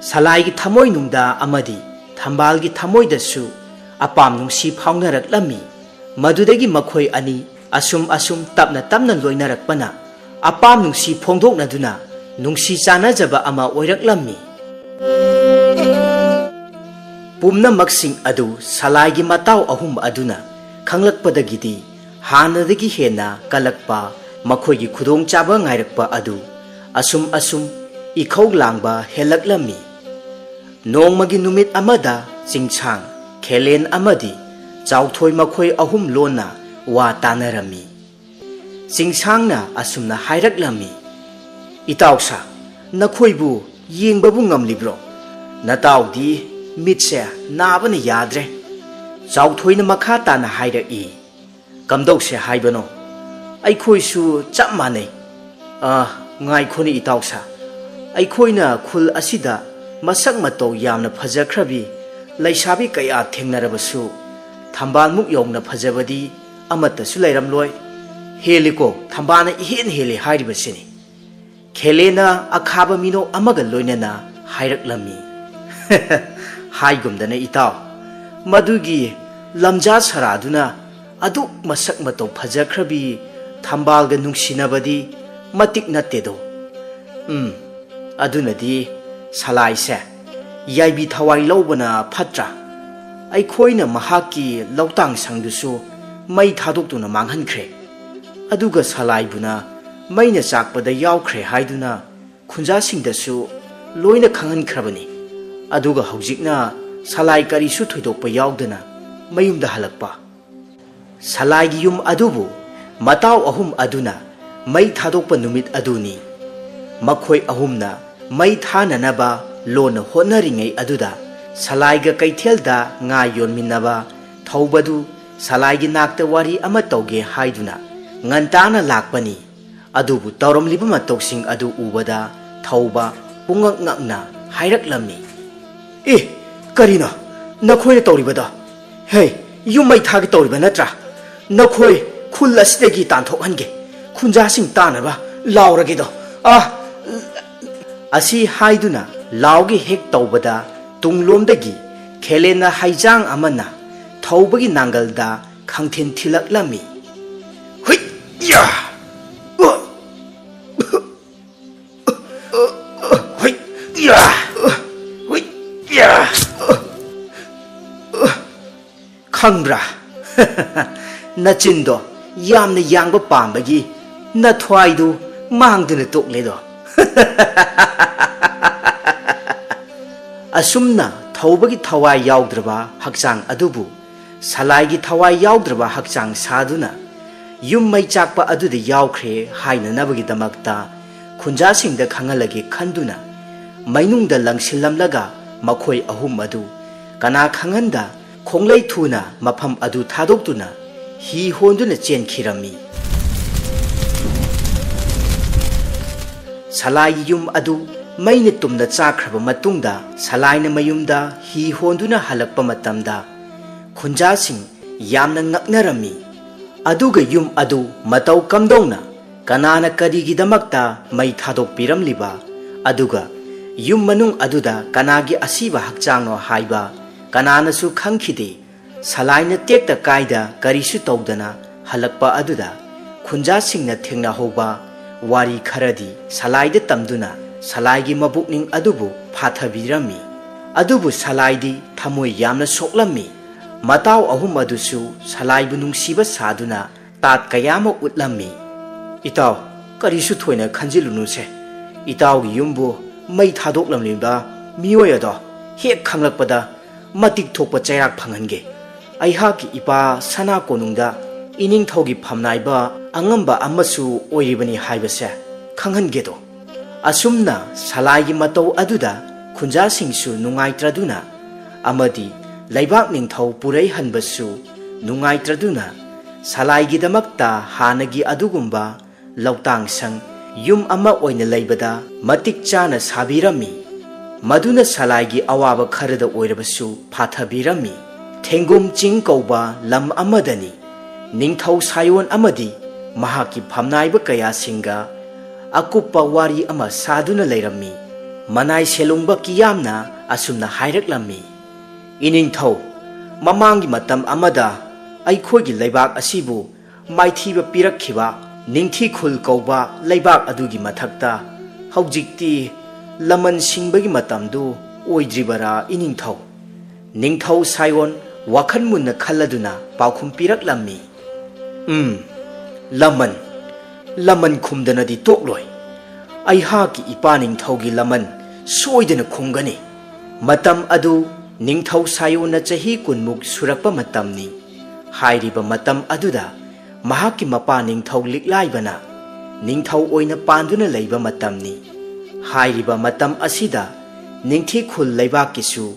ꯁꯂꯥꯏꯒꯤ ꯊꯃꯣꯏꯅꯨꯡꯗ ꯑꯃꯗꯤ ꯊꯝꯕꯥꯜꯒꯤ ꯊꯃꯣꯏꯗꯁꯨ ꯑꯄꯥꯝ ꯅꯨꯡꯁꯤ ꯐꯥꯎꯅꯔꯛꯂꯝꯃꯤ꯫ ꯃꯗꯨꯗꯒꯤ ꯃꯈꯣꯏ ꯑꯅꯤ ꯑꯁꯨꯝ ꯑꯁꯨꯝ ꯇꯞꯅ ꯇꯞꯅ ꯂꯣꯏꯅꯔꯛꯄꯅ ꯑꯄꯥꯝ ꯅꯨꯡꯁꯤ ꯐꯣꯡꯗꯣꯛꯅꯗꯨꯅ ꯅꯨꯡꯁꯤ ꯆꯥꯟꯅꯖꯕ ꯑꯃ ꯑꯣꯏꯔꯛꯂꯝꯃꯤ꯫ ꯄꯨꯝꯅꯃꯛꯁꯤꯡ ꯑꯗꯨ ꯁꯂꯥꯏꯒꯤ ꯃꯇꯥꯎ ꯑꯍꯨꯝ ꯑꯗꯨꯅ ꯈꯪꯂꯛꯄꯗꯒꯤꯗꯤ ꯍꯥꯟꯅꯗꯒꯤ ꯍꯦꯟꯅ ꯀꯜꯂꯛꯄ, ꯃꯈꯣꯏꯒꯤ ꯈꯨꯗꯣꯡꯆꯥꯕ ꯉꯥꯏꯔꯛꯄ ꯑꯗꯨ ꯑꯁꯨꯝ ꯑꯁꯨꯝ ꯏꯈꯧ ꯂꯥꯡꯕ ꯍꯦꯜꯂꯛꯂꯝꯃꯤ꯫ ꯅꯣꯡꯃꯒꯤ ꯅꯨꯃꯤꯠ ꯑꯃꯗ ꯆꯤꯡꯁꯥꯡ, ꯈꯦꯂꯦꯟ ꯑꯃꯗꯤ ꯆꯥꯎꯊꯣꯏ ꯃꯈꯣꯏ ꯑꯍꯨꯝ ꯂꯣꯟꯅ ꯋꯥ ꯇꯥꯅꯔꯝꯃꯤ꯫ ꯆꯤꯡꯁꯥꯡꯅ ꯑꯁꯨꯝꯅ ꯍꯥꯏꯔꯛꯂꯝꯃꯤ, "ꯏꯇꯥꯎꯁꯥ, ꯅꯈꯣꯏꯕꯨ ꯌꯦꯡꯕꯕꯨ ꯉꯝꯂꯤꯕ꯭ꯔꯣ? ꯅꯇꯥꯎꯗꯤ ꯃꯤꯠꯁꯦ ꯅꯥꯕꯅ ꯌꯥꯗ꯭ꯔꯦ꯫" ꯆꯥꯎꯊꯣꯏꯅ ꯃꯈꯥ ꯇꯥꯅ ꯍꯥꯏꯔꯛꯏ, "ꯀꯝꯗꯧꯁꯦ ꯍꯥꯏꯕꯅꯣ? ꯑꯩꯈꯣꯏꯁꯨ ꯆꯞ ꯃꯥꯟꯅꯩ꯫" "ꯑ, ꯉꯥꯏꯈꯣꯅꯦ ꯏꯇꯥꯎꯁꯥ, ꯑꯩꯈꯣꯏꯅ ꯈꯨꯜ ꯑꯁꯤꯗ ꯃꯁꯛ ꯃꯇꯧ ꯌꯥꯝꯅ ꯐꯖꯈ꯭ꯔꯕꯤ ꯂꯩꯁꯥꯕꯤ ꯀꯌꯥ ꯊꯦꯡꯅꯔꯕꯁꯨ ꯊꯝꯕꯥꯜꯃꯨꯛ ꯌꯧꯅ ꯐꯖꯕꯗꯤ ꯑꯃꯠꯇꯁꯨ ꯂꯩꯔꯝꯂꯣꯏ꯫ ꯍꯦꯜꯂꯤꯀꯣ, ꯊꯝꯕꯥꯜꯅ ꯏꯍꯦꯟ ꯍꯦꯜꯂꯤ ꯍꯥꯏꯔꯤꯕꯁꯤꯅꯤ꯫" ꯈꯦꯂꯦꯅ ꯑꯈꯥꯕ ꯃꯤꯅꯣꯛ ꯑꯃꯒ ꯂꯣꯏꯅꯅ ꯍꯥꯏꯔꯛꯂꯝꯃꯤ, "ꯍꯥꯏꯒꯨꯝꯗꯅ ꯏꯇꯥꯎ, ꯃꯗꯨꯒꯤ ꯂꯝꯖꯥ ꯁꯔꯥꯗꯨꯅ ꯑꯗꯨꯛ ꯃꯁꯛ ꯃꯇꯧ ꯐꯖꯈ꯭ꯔꯕꯤ ꯊꯝꯕꯥꯜꯒ ꯅꯨꯡꯁꯤꯅꯕꯗꯤ ꯃꯇꯤꯛ ꯅꯠꯇꯦꯗꯣ꯫ ꯎꯝ, ꯑꯗꯨꯅꯗꯤ ꯁꯂꯥꯏꯁꯦ ꯌꯥꯏꯕꯤ ꯊꯋꯥꯏ ꯂꯧꯕꯅ ꯐꯠꯇ꯭ꯔꯥ?" ꯑꯩꯈꯣꯏꯅ ꯃꯍꯥꯛꯀꯤ ꯂꯧꯇꯥꯡ ꯁꯪꯗꯨꯁꯨ ꯃꯩ ꯊꯥꯗꯣꯛꯇꯨꯅ ꯃꯥꯡꯍꯟꯈ꯭ꯔꯦ꯫ ꯑꯗꯨꯒ ꯁꯂꯥꯏꯕꯨꯅ ꯃꯩꯅ ꯆꯥꯛꯄꯗ ꯌꯥꯎꯈ꯭ꯔꯦ ꯍꯥꯏꯗꯨꯅ ꯈꯨꯟꯖꯥꯁꯤꯡꯗꯁꯨ ꯂꯣꯏꯅ ꯈꯪꯍꯟꯈ꯭ꯔꯕꯅꯤ꯫ ꯑꯗꯨꯒ ꯍꯧꯖꯤꯛꯅ ꯁꯂꯥꯏ ꯀꯔꯤꯁꯨ ꯊꯣꯏꯗꯣꯛꯄ ꯌꯥꯎꯗꯅ ꯃꯌꯨꯝꯗ ꯍꯜꯂꯛꯄ꯫ ꯁꯂꯥꯏꯒꯤ ꯌꯨꯝ ꯑꯗꯨꯕꯨ ꯃꯇꯥꯎ ꯑꯍꯨꯝ ꯑꯗꯨꯅ ꯃꯩ ꯊꯥꯗꯣꯛꯄ ꯅꯨꯃꯤꯠ ꯑꯗꯨꯅꯤ꯫ ꯃꯈꯣꯏ ꯑꯍꯨꯝꯅ ꯃꯩ ꯊꯥꯅꯅꯕ ꯂꯣꯟꯅ ꯍꯣꯠꯅꯔꯤꯉꯩ ꯑꯗꯨꯗ ꯁꯂꯥꯏꯒ ꯀꯩꯊꯦꯜꯗ ꯉꯥ ꯌꯣꯟꯃꯤꯟꯅꯕ ꯊꯧꯕꯗꯨ ꯁꯂꯥꯏꯒꯤ ꯅꯥꯛꯇ ꯋꯥꯔꯤ ꯑꯃ ꯇꯧꯒꯦ ꯍꯥꯏꯗꯨꯅ ꯉꯟꯇꯥꯅ ꯂꯥꯛꯄꯅꯤ꯫ ꯑꯗꯨꯕꯨ ꯇꯧꯔꯝꯂꯤꯕ ꯃꯇꯧꯁꯤꯡ ꯑꯗꯨ ꯎꯕꯗ ꯊꯧꯕ ꯄꯨꯡꯉꯛ ꯉꯛꯅ ꯍꯥꯏꯔꯛꯂꯝꯃꯤ꯫ "ꯑꯦ, ꯀꯔꯤꯅꯣ ꯅꯈꯣꯏꯅ ꯇꯧꯔꯤꯕꯗꯣ? ꯍꯦ, ꯌꯨꯝ ꯃꯩ ꯊꯥꯒꯦ ꯇꯧꯔꯤꯕ ꯅꯠꯇ꯭ꯔꯥ? ꯅꯈꯣꯏ ꯈꯨꯜ ꯑꯁꯤꯗꯒꯤ ꯇꯥꯟꯊꯣꯛꯍꯟꯒꯦ꯫ ꯈꯨꯟꯖꯥꯁꯤꯡ ꯇꯥꯅꯕ ꯂꯥꯎꯔꯒꯦꯗꯣ꯫ ꯑꯥ!" ꯑꯁꯤ ꯍꯥꯏꯗꯨꯅ ꯂꯥꯎꯒꯦ ꯍꯦꯛ ꯇꯧꯕꯗ ꯇꯨꯡꯂꯣꯝꯗꯒꯤ ꯈꯦꯂꯦꯟꯅ ꯍꯩꯖꯥꯡ ꯑꯃꯅ ꯊꯧꯕꯒꯤ ꯅꯥꯡꯒꯜꯗ ꯈꯪꯊꯤꯟ ꯊꯤꯜꯂꯛꯂꯝꯃꯤ꯫ "ꯍꯨꯏꯠ! ꯌꯥ! ꯑ! ꯍꯨꯏꯠ! ꯌꯥ! ꯍꯨꯏꯠ! ꯌꯥ!" ꯈꯪꯕ꯭ꯔꯥ? ꯅꯆꯤꯟꯗꯣ ꯌꯥꯝꯅ ꯌꯥꯡꯕ ꯄꯥꯝꯕꯒꯤ ꯅꯊ꯭ꯋꯥꯏꯗꯨ ꯃꯥꯡꯗꯨꯅ ꯇꯣꯛꯂꯦꯗꯣ꯫ ꯑꯁꯨꯝꯅ ꯊꯧꯕꯒꯤ ꯊꯋꯥꯏ ꯌꯥꯎꯗ꯭ꯔꯕ ꯍꯛꯆꯥꯡ ꯑꯗꯨꯕꯨ ꯁꯂꯥꯏꯒꯤ ꯊꯋꯥꯏ ꯌꯥꯎꯗ꯭ꯔꯕ ꯍꯛꯆꯥꯡ ꯁꯥꯗꯨꯅ ꯌꯨꯝ ꯃꯩ ꯆꯥꯛꯄ ꯑꯗꯨꯗ ꯌꯥꯎꯈ꯭ꯔꯦ ꯍꯥꯏꯅꯅꯕꯒꯤꯗꯃꯛꯇ ꯈꯨꯟꯖꯥꯁꯤꯡꯗ ꯈꯪꯍꯜꯂꯒꯦ ꯈꯟꯗꯨꯅ ꯃꯩꯅꯨꯡꯗ ꯂꯪꯁꯤꯜꯂꯝꯂꯒ ꯃꯈꯣꯏ ꯑꯍꯨꯝ ꯑꯗꯨ ꯀꯅꯥ ꯈꯪꯍꯟꯗ ꯈꯣꯡꯂꯩ ꯊꯨꯅ ꯃꯐꯝ ꯑꯗꯨ ꯊꯥꯗꯣꯛꯇꯨꯅ ꯍꯤ ꯍꯣꯟꯗꯨꯅ ꯆꯦꯟꯈꯤꯔꯝꯃꯤ꯫ ꯁꯂꯥꯏꯒꯤ ꯌꯨꯝ ꯑꯗꯨ ꯃꯩꯅ ꯇꯨꯝꯅ ꯆꯥꯛꯈ꯭ꯔꯕ ꯃꯇꯨꯡꯗ ꯁꯂꯥꯏꯅ ꯃꯌꯨꯝꯗ ꯍꯤ ꯍꯣꯟꯗꯨꯅ ꯍꯜꯂꯛꯄ ꯃꯇꯝꯗ ꯈꯨꯟꯖꯥꯁꯤꯡ ꯌꯥꯝꯅ ꯉꯛꯅꯔꯝꯃꯤ꯫ ꯑꯗꯨꯒ ꯌꯨꯝ ꯑꯗꯨ ꯃꯇꯧ ꯀꯝꯗꯧꯅ ꯀꯅꯥꯅ ꯀꯔꯤꯒꯤꯗꯃꯛꯇ ꯃꯩ ꯊꯥꯗꯣꯛꯄꯤꯔꯝꯂꯤꯕ, ꯑꯗꯨꯒ ꯌꯨꯝ ꯃꯅꯨꯡ ꯑꯗꯨꯗ ꯀꯅꯥꯒꯤ ꯑꯁꯤꯕ ꯍꯛꯆꯥꯡꯅꯣ ꯍꯥꯏꯕ ꯀꯅꯥꯅꯁꯨ ꯈꯪꯈꯤꯗꯦ꯫ ꯁꯂꯥꯏꯅ ꯇꯦꯛꯇ ꯀꯥꯏꯗ ꯀꯔꯤꯁꯨ ꯇꯧꯗꯅ ꯍꯜꯂꯛꯄ ꯑꯗꯨꯗ ꯈꯨꯟꯖꯥꯁꯤꯡꯅ ꯊꯦꯡꯅꯍꯧꯕ ꯋꯥꯔꯤ ꯈꯔꯗꯤ ꯁꯂꯥꯏꯗ ꯇꯝꯗꯨꯅ ꯁꯂꯥꯏꯒꯤ ꯃꯕꯨꯛꯅꯤꯡ ꯑꯗꯨꯕꯨ ꯐꯥꯊꯕꯤꯔꯝꯃꯤ꯫ ꯑꯗꯨꯕꯨ ꯁꯂꯥꯏꯗꯤ ꯊꯃꯣꯏ ꯌꯥꯝꯅ ꯁꯣꯛꯂꯝꯃꯤ꯫ ꯃꯇꯥꯎ ꯑꯍꯨꯝ ꯑꯗꯨꯁꯨ ꯁꯂꯥꯏꯕꯨ ꯅꯨꯡꯁꯤꯕ ꯁꯥꯗꯨꯅ ꯇꯥꯠ ꯀꯌꯥ ꯑꯃ ꯎꯠꯂꯝꯃꯤ꯫ "ꯏꯇꯥꯎ, ꯀꯔꯤꯁꯨ ꯊꯣꯏꯅ ꯈꯟꯖꯤꯜꯂꯨꯅꯨꯁꯦ꯫ ꯏꯇꯥꯎꯒꯤ ꯌꯨꯝꯕꯨ ꯃꯩ ꯊꯥꯗꯣꯛꯂꯝꯂꯤꯕ ꯃꯤꯑꯣꯏ ꯑꯗꯣ ꯍꯦꯛ ꯈꯪꯂꯛꯄꯗ ꯃꯇꯤꯛ ꯊꯣꯛꯄ ꯆꯩꯔꯥꯛ ꯐꯪꯍꯟꯒꯦ꯫ ꯑꯩꯍꯥꯛꯀꯤ ꯏꯄꯥ ꯁꯅꯥ ꯀꯣꯅꯨꯡꯗ ꯏꯅꯤꯡꯊꯧꯒꯤ ꯐꯝꯅꯥꯏꯕ ꯑꯉꯝꯕ ꯑꯃꯁꯨ ꯑꯣꯏꯔꯤꯕꯅꯤ ꯍꯥꯏꯕꯁꯦ ꯈꯪꯍꯟꯒꯦꯗꯣ꯫" ꯑꯁꯨꯝꯅ ꯁꯂꯥꯏꯒꯤ ꯃꯇꯧ ꯑꯗꯨꯗ ꯈꯨꯟꯖꯥꯁꯤꯡꯁꯨ ꯅꯨꯡꯉꯥꯏꯇ꯭ꯔꯗꯨꯅ ꯑꯃꯗꯤ ꯂꯩꯕꯥꯛ ꯅꯤꯡꯊꯧ ꯄꯨꯔꯩꯍꯟꯕꯁꯨ ꯅꯨꯡꯉꯥꯏꯇ꯭ꯔꯗꯨꯅ ꯁꯂꯥꯏꯒꯤꯗꯃꯛꯇ ꯍꯥꯟꯅꯒꯤ ꯑꯗꯨꯒꯨꯝꯕ ꯂꯧꯇꯥꯡ ꯁꯪ ꯌꯨꯝ ꯑꯃ ꯑꯣꯏꯅ ꯂꯩꯕꯗ ꯃꯇꯤꯛ ꯆꯥꯅ ꯁꯥꯕꯤꯔꯝꯃꯤ꯫ ꯃꯗꯨꯅ ꯁꯂꯥꯏꯒꯤ ꯑꯋꯥꯕ ꯈꯔꯗ ꯑꯣꯏꯔꯕꯁꯨ ꯐꯥꯊꯕꯤꯔꯝꯃꯤ꯫ ꯊꯦꯡꯒꯨꯝ ꯆꯤꯡ ꯀꯧꯕ ꯂꯝ ꯑꯃꯗꯅꯤ ꯅꯤꯡꯊꯧ ꯁꯥꯌꯣꯟ ꯑꯃꯗꯤ ꯃꯍꯥꯛꯀꯤ ꯐꯝꯅꯥꯏꯕ ꯀꯌꯥꯁꯤꯡꯒ ꯑꯀꯨꯞꯄ ꯋꯥꯔꯤ ꯑꯃ ꯁꯥꯗꯨꯅ ꯂꯩꯔꯝꯃꯤ꯫ ꯃꯅꯥꯏ ꯁꯦꯂꯨꯡꯕ ꯀꯤꯌꯥꯝꯅ ꯑꯁꯨꯝꯅ ꯍꯥꯏꯔꯛꯂꯝꯃꯤ, "ꯏꯅꯤꯡꯊꯧ, ꯃꯃꯥꯡꯒꯤ ꯃꯇꯝ ꯑꯃꯗ ꯑꯩꯈꯣꯏꯒꯤ ꯂꯩꯕꯥꯛ ꯑꯁꯤꯕꯨ ꯃꯥꯏꯊꯤꯕ ꯄꯤꯔꯛꯈꯤꯕ ꯅꯤꯡꯊꯤꯈꯨꯜ ꯀꯧꯕ ꯂꯩꯕꯥꯛ ꯑꯗꯨꯒꯤ ꯃꯊꯛꯇ ꯍꯧꯖꯤꯛꯇꯤ ꯂꯃꯟ ꯁꯤꯡꯕꯒꯤ ꯃꯇꯝꯗꯨ ꯑꯣꯏꯗ꯭ꯔꯤꯕꯔꯥ, ꯏꯅꯤꯡꯊꯧ?" ꯅꯤꯡꯊꯧ ꯁꯥꯌꯣꯟ ꯋꯥꯈꯜ ꯃꯨꯟꯅ ꯈꯜꯂꯗꯨꯅ ꯄꯥꯎꯈꯨꯝ ꯄꯤꯔꯛꯂꯝꯃꯤ, "ꯎꯝ, ꯂꯃꯟ, ꯂꯃꯟ ꯈꯨꯝꯗꯅꯗꯤ ꯇꯣꯛꯂꯣꯏ꯫ ꯑꯩꯍꯥꯛꯀꯤ ꯏꯄꯥ ꯅꯤꯡꯊꯧꯒꯤ ꯂꯃꯟ ꯁꯣꯏꯗꯅ ꯈꯨꯝꯒꯅꯤ꯫ ꯃꯇꯝ ꯑꯗꯨ ꯅꯤꯡꯊꯧ ꯁꯥꯌꯣꯟꯅ ꯆꯍꯤ ꯀꯨꯟꯃꯨꯛ ꯁꯨꯔꯛꯄ ꯃꯇꯝꯅꯤ꯫ ꯍꯥꯏꯔꯤꯕ ꯃꯇꯝ ꯑꯗꯨꯗ ꯃꯍꯥꯛꯀꯤ ꯃꯄꯥ ꯅꯤꯡꯊꯧ ꯂꯤꯛꯂꯥꯏꯕꯅ ꯅꯤꯡꯊꯧ ꯑꯣꯏꯅ ꯄꯥꯟꯗꯨꯅ ꯂꯩꯕ ꯃꯇꯝꯅꯤ꯫ ꯍꯥꯏꯔꯤꯕ ꯃꯇꯝ ꯑꯁꯤꯗ ꯅꯤꯡꯊꯤꯈꯨꯜ ꯂꯩꯕꯥꯛꯀꯤꯁꯨ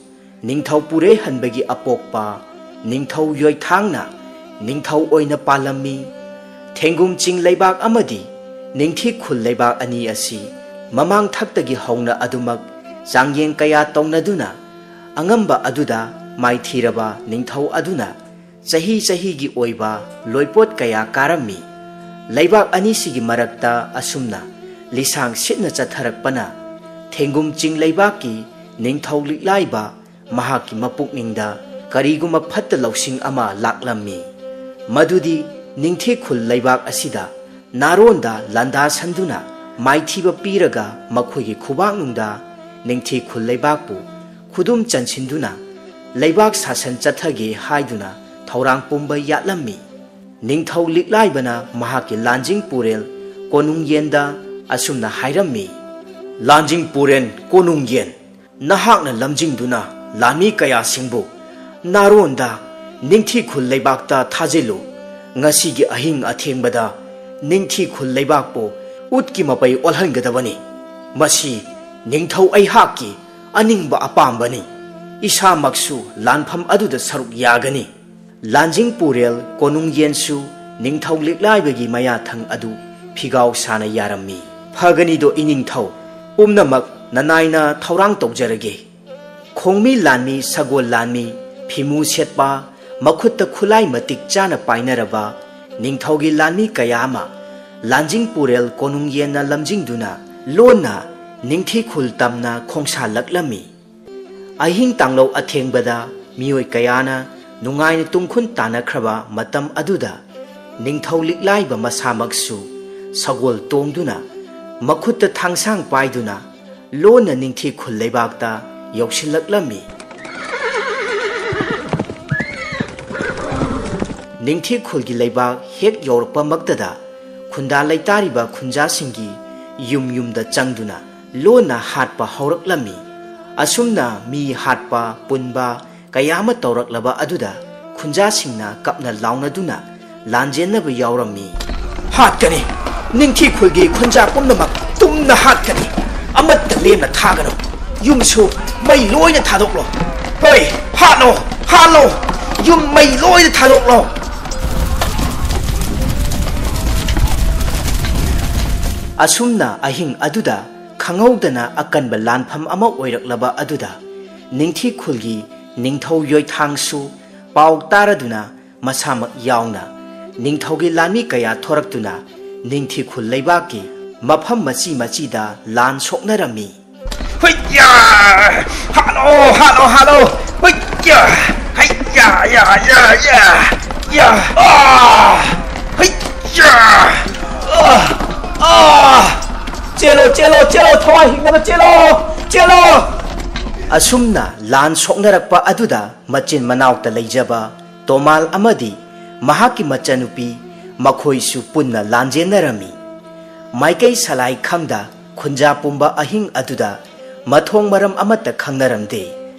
ꯅꯤꯡꯊꯧ ꯄꯨꯔꯩꯍꯟꯕꯒꯤ ꯑꯄꯣꯛꯄ ꯅꯤꯡꯊꯧ ꯌꯣꯏꯊꯥꯡꯅ ꯅꯤꯡꯊꯧ ꯑꯣꯏꯅ ꯄꯥꯜꯂꯝꯃꯤ꯫ ꯊꯦꯡꯒꯨꯝ ꯆꯤꯡ ꯂꯩꯕꯥꯛ ꯑꯃꯗꯤ ꯅꯤꯡꯊꯤꯈꯨꯜ ꯂꯩꯕꯥꯛ ꯑꯅꯤ ꯑꯁꯤ ꯃꯃꯥꯡ ꯊꯛꯇꯒꯤ ꯍꯧꯅ ꯑꯗꯨꯃꯛ ꯆꯥꯡꯌꯦꯡ ꯀꯌꯥ ꯇꯧꯅꯗꯨꯅ ꯑꯉꯝꯕ ꯑꯗꯨꯗ ꯃꯥꯏꯊꯤꯔꯕ ꯅꯤꯡꯊꯧ ꯑꯗꯨꯅ ꯆꯍꯤ ꯆꯍꯤꯒꯤ ꯑꯣꯏꯕ ꯂꯣꯏꯄꯣꯠ ꯀꯌꯥ ꯀꯥꯔꯝꯃꯤ꯫ ꯂꯩꯕꯥꯛ ꯑꯅꯤꯁꯤꯒꯤ ꯃꯔꯛꯇ ꯑꯁꯨꯝꯅ ꯂꯤꯁꯥꯡ ꯁꯤꯠꯅ ꯆꯠꯊꯔꯛꯄꯅ ꯊꯦꯡꯒꯨꯝ ꯆꯤꯡ ꯂꯩꯕꯥꯛꯀꯤ ꯅꯤꯡꯊꯧ ꯂꯤꯛꯂꯥꯏꯕ ꯃꯍꯥꯛꯀꯤ ꯃꯄꯨꯛꯅꯤꯡꯗ ꯀꯔꯤꯒꯨꯝꯕ ꯐꯠꯇ ꯂꯧꯁꯤꯡ ꯑꯃ ꯂꯥꯛꯂꯝꯃꯤ꯫ ꯃꯗꯨꯗꯤ ꯅꯤꯡꯊꯤꯈꯨꯜ ꯂꯩꯕꯥꯛ ꯑꯁꯤꯗ ꯅꯥꯔꯣꯟꯗ ꯂꯥꯟꯗꯥꯁꯟꯗꯨꯅ ꯃꯥꯏꯊꯤꯕ ꯄꯤꯔꯒ ꯃꯈꯣꯏꯒꯤ ꯈꯨꯕꯥꯛꯅꯨꯡꯗ ꯅꯤꯡꯊꯤꯈꯨꯜ ꯂꯩꯕꯥꯛꯄꯨ ꯈꯨꯗꯨꯝ ꯆꯟꯁꯤꯟꯗꯨꯅ ꯂꯩꯕꯥꯛ ꯁꯥꯁꯟ ꯆꯠꯊꯒꯦ ꯍꯥꯏꯗꯨꯅ ꯊꯧꯔꯥꯡ ꯄꯨꯝꯕ ꯌꯥꯠꯂꯝꯃꯤ꯫ ꯅꯤꯡꯊꯧ ꯂꯤꯛꯂꯥꯏꯕꯅ ꯃꯍꯥꯛꯀꯤ ꯂꯥꯟꯖꯤꯡ ꯄꯨꯔꯦꯜ ꯀꯣꯅꯨꯡꯌꯦꯟꯗ ꯑꯁꯨꯝꯅ ꯍꯥꯏꯔꯝꯃꯤ, "ꯂꯥꯟꯖꯤꯡ ꯄꯨꯔꯦꯜ ꯀꯣꯅꯨꯡꯌꯦꯟ, ꯅꯍꯥꯛꯅ ꯂꯝꯖꯤꯡꯗꯨꯅ ꯂꯥꯟꯃꯤ ꯀꯌꯥꯁꯤꯡꯕꯨ ꯅꯥꯔꯣꯟꯗ ꯅꯤꯡꯊꯤꯈꯨꯜ ꯂꯩꯕꯥꯛꯇ ꯊꯥꯖꯤꯜꯂꯨ꯫ ꯉꯁꯤꯒꯤ ꯑꯍꯤꯡ ꯑꯊꯦꯡꯕꯗ ꯅꯤꯡꯊꯤꯈꯨꯜ ꯂꯩꯕꯥꯛꯄꯨ ꯎꯠꯀꯤ ꯃꯄꯩ ꯑꯣꯜꯍꯟꯒꯗꯕꯅꯤ꯫ ꯃꯁꯤ ꯅꯤꯡꯊꯧ ꯑꯩꯍꯥꯛꯀꯤ ꯑꯅꯤꯡꯕ ꯑꯄꯥꯝꯕꯅꯤ꯫ ꯏꯁꯥꯃꯛꯁꯨ ꯂꯥꯟꯐꯝ ꯑꯗꯨꯗ ꯁꯔꯨꯛ ꯌꯥꯒꯅꯤ꯫" ꯂꯥꯟꯖꯤꯡ ꯄꯨꯔꯦꯜ ꯀꯣꯅꯨꯡꯌꯦꯟꯁꯨ ꯅꯤꯡꯊꯧ ꯂꯤꯛꯂꯥꯏꯕꯒꯤ ꯃꯌꯥꯊꯪ ꯑꯗꯨ ꯐꯤꯒꯥꯎ ꯁꯥꯅ ꯌꯥꯔꯝꯃꯤ꯫ "ꯐꯒꯅꯤꯗꯣ ꯏꯅꯤꯡꯊꯧ, ꯄꯨꯝꯅꯃꯛ ꯅꯅꯥꯏꯅ ꯊꯧꯔꯥꯡ ꯇꯧꯖꯔꯒꯦ꯫" ꯈꯣꯡꯃꯤ ꯂꯥꯟꯃꯤ, ꯁꯒꯣꯜ ꯂꯥꯟꯃꯤ, ꯐꯤꯃꯨ ꯁꯦꯠꯄ, ꯃꯈꯨꯠꯇ ꯈꯨꯠꯂꯥꯏ ꯃꯇꯤꯛ ꯆꯥꯅ ꯄꯥꯏꯅꯔꯕ ꯅꯤꯡꯊꯧꯒꯤ ꯂꯥꯟꯃꯤ ꯀꯌꯥ ꯑꯃ ꯂꯥꯟꯖꯤꯡ ꯄꯨꯔꯦꯜ ꯀꯣꯅꯨꯡꯌꯦꯟꯅ ꯂꯝꯖꯤꯡꯗꯨꯅ ꯂꯣꯟꯅ ꯅꯤꯡꯊꯤꯈꯨꯜ ꯇꯝꯅ ꯈꯣꯡꯁꯥꯜꯂꯛꯂꯝꯃꯤ꯫ ꯑꯍꯤꯡ ꯇꯥꯡꯂꯧ ꯑꯊꯦꯡꯕꯗ ꯃꯤꯑꯣꯏ ꯀꯌꯥꯅ ꯅꯨꯡꯉꯥꯏꯅ ꯇꯨꯝꯈꯨꯟ ꯇꯥꯅꯈ꯭ꯔꯕ ꯃꯇꯝ ꯑꯗꯨꯗ, ꯅꯤꯡꯊꯧ ꯂꯤꯛꯂꯥꯏꯕ ꯃꯁꯥꯃꯛꯁꯨ ꯁꯒꯣꯜ ꯇꯣꯡꯗꯨꯅ, ꯃꯈꯨꯠꯇ ꯊꯥꯡꯁꯥꯡ ꯄꯥꯏꯗꯨꯅ, ꯂꯣꯟꯅ ꯅꯤꯡꯊꯤꯈꯨꯜ ꯂꯩꯕꯥꯛꯇ ꯌꯧꯁꯤꯜꯂꯛꯂꯝꯃꯤ꯫ ꯅꯤꯡꯊꯤꯈꯨꯜꯒꯤ ꯂꯩꯕꯥꯛ ꯍꯦꯛ ꯌꯧꯔꯛꯄꯃꯛꯇꯗ, ꯈꯨꯟꯗꯥ ꯂꯩꯇꯥꯔꯤꯕ ꯈꯨꯟꯖꯥꯁꯤꯡꯒꯤ ꯌꯨꯝ ꯌꯨꯝꯗ ꯆꯪꯗꯨꯅ ꯂꯣꯟꯅ ꯍꯥꯠꯄ ꯍꯧꯔꯛꯂꯝꯃꯤ꯫ ꯑꯁꯨꯝꯅ ꯃꯤ ꯍꯥꯠꯄ ꯄꯨꯟꯕ ꯀꯌꯥ ꯑꯃ ꯇꯧꯔꯛꯂꯕ ꯑꯗꯨꯗ, ꯈꯨꯟꯖꯥꯁꯤꯡꯅ ꯀꯞꯅ ꯂꯥꯎꯅꯗꯨꯅ ꯂꯥꯟꯖꯦꯟꯅꯕ ꯌꯥꯎꯔꯝꯃꯤ꯫ "ꯍꯥꯠꯀꯅꯤ! ꯅꯤꯡꯊꯤꯈꯨꯜꯒꯤ ꯈꯨꯟꯖꯥ ꯄꯨꯝꯅꯃꯛ ꯇꯨꯝꯅ ꯍꯥꯠꯀꯅꯤ! ꯑꯃꯠꯇ ꯂꯦꯝꯅ ꯊꯥꯒꯅꯨ! ꯌꯨꯝꯁꯨ ꯃꯩ ꯂꯣꯏꯅ ꯊꯥꯗꯣꯛꯂꯣ! ꯍꯣꯏ, ꯍꯥꯠꯂꯣ! ꯍꯥꯠꯂꯣ! ꯌꯨꯝ ꯃꯩ ꯂꯣꯏꯅ ꯊꯥꯗꯣꯛꯂꯣ!" ꯑꯁꯨꯝꯅ ꯑꯍꯤꯡ ꯑꯗꯨꯗ ꯈꯪꯍꯧꯗꯅ ꯑꯀꯟꯕ ꯂꯥꯟꯐꯝ ꯑꯃ ꯑꯣꯏꯔꯛꯂꯕ ꯑꯗꯨꯗ, ꯅꯤꯡꯊꯤꯈꯨꯜꯒꯤ ꯅꯤꯡꯊꯧ ꯌꯣꯏꯊꯥꯡꯁꯨ ꯄꯥꯎ ꯇꯥꯔꯗꯨꯅ, ꯃꯁꯥꯃꯛ ꯌꯥꯎꯅ ꯅꯤꯡꯊꯧꯒꯤ ꯂꯥꯟꯃꯤ ꯀꯌꯥ ꯊꯣꯔꯛꯇꯨꯅ ꯅꯤꯡꯊꯤꯈꯨꯜ ꯂꯩꯕꯥꯛꯀꯤ ꯃꯐꯝ ꯃꯆꯤ ꯃꯆꯤꯗ ꯂꯥꯟ ꯁꯣꯛꯅꯔꯝꯃꯤ꯫ "ꯍꯨꯏꯌꯥ! ꯍꯥꯠꯂꯣ, ꯍꯥꯠꯂꯣ, ꯍꯥꯠꯂꯣ! ꯍꯨꯏꯌꯥ! ꯍꯩꯌꯥ, ꯌꯥ, ꯌꯥ, ꯌꯥ! ꯌꯥ! ꯑꯥ! ꯍꯨꯏꯌꯥ! ꯑꯥ! ꯑꯥ! ꯆꯦꯜꯂꯣ, ꯆꯦꯜꯂꯣ, ꯆꯦꯜꯂꯣ! ꯊꯋꯥꯏ ꯍꯤꯡꯅꯕ ꯆꯦꯜꯂꯣ! ꯆꯦꯜꯂꯣ!" ꯑꯁꯨꯝꯅ ꯂꯥꯟ ꯁꯣꯛꯅꯔꯛꯄ ꯑꯗꯨꯗ ꯃꯆꯤꯟ ꯃꯅꯥꯎꯇ ꯂꯩꯖꯕ ꯇꯣꯃꯥꯜ ꯑꯃꯗꯤ ꯃꯍꯥꯛꯀꯤ ꯃꯆꯟꯅꯨꯄꯤ, ꯃꯈꯣꯏꯁꯨ ꯄꯨꯟꯅ ꯂꯥꯟꯖꯦꯟꯅꯔꯝꯃꯤ꯫ ꯃꯥꯏꯀꯩ ꯁꯂꯥꯏ ꯈꯪꯗ ꯈꯨꯟꯖꯥ ꯄꯨꯝꯕ ꯑꯍꯤꯡ ꯑꯗꯨꯗ ꯃꯊꯣꯡ ꯃꯔꯝ ꯑꯃꯠꯇ ꯈꯪꯅꯔꯝꯗꯦ꯫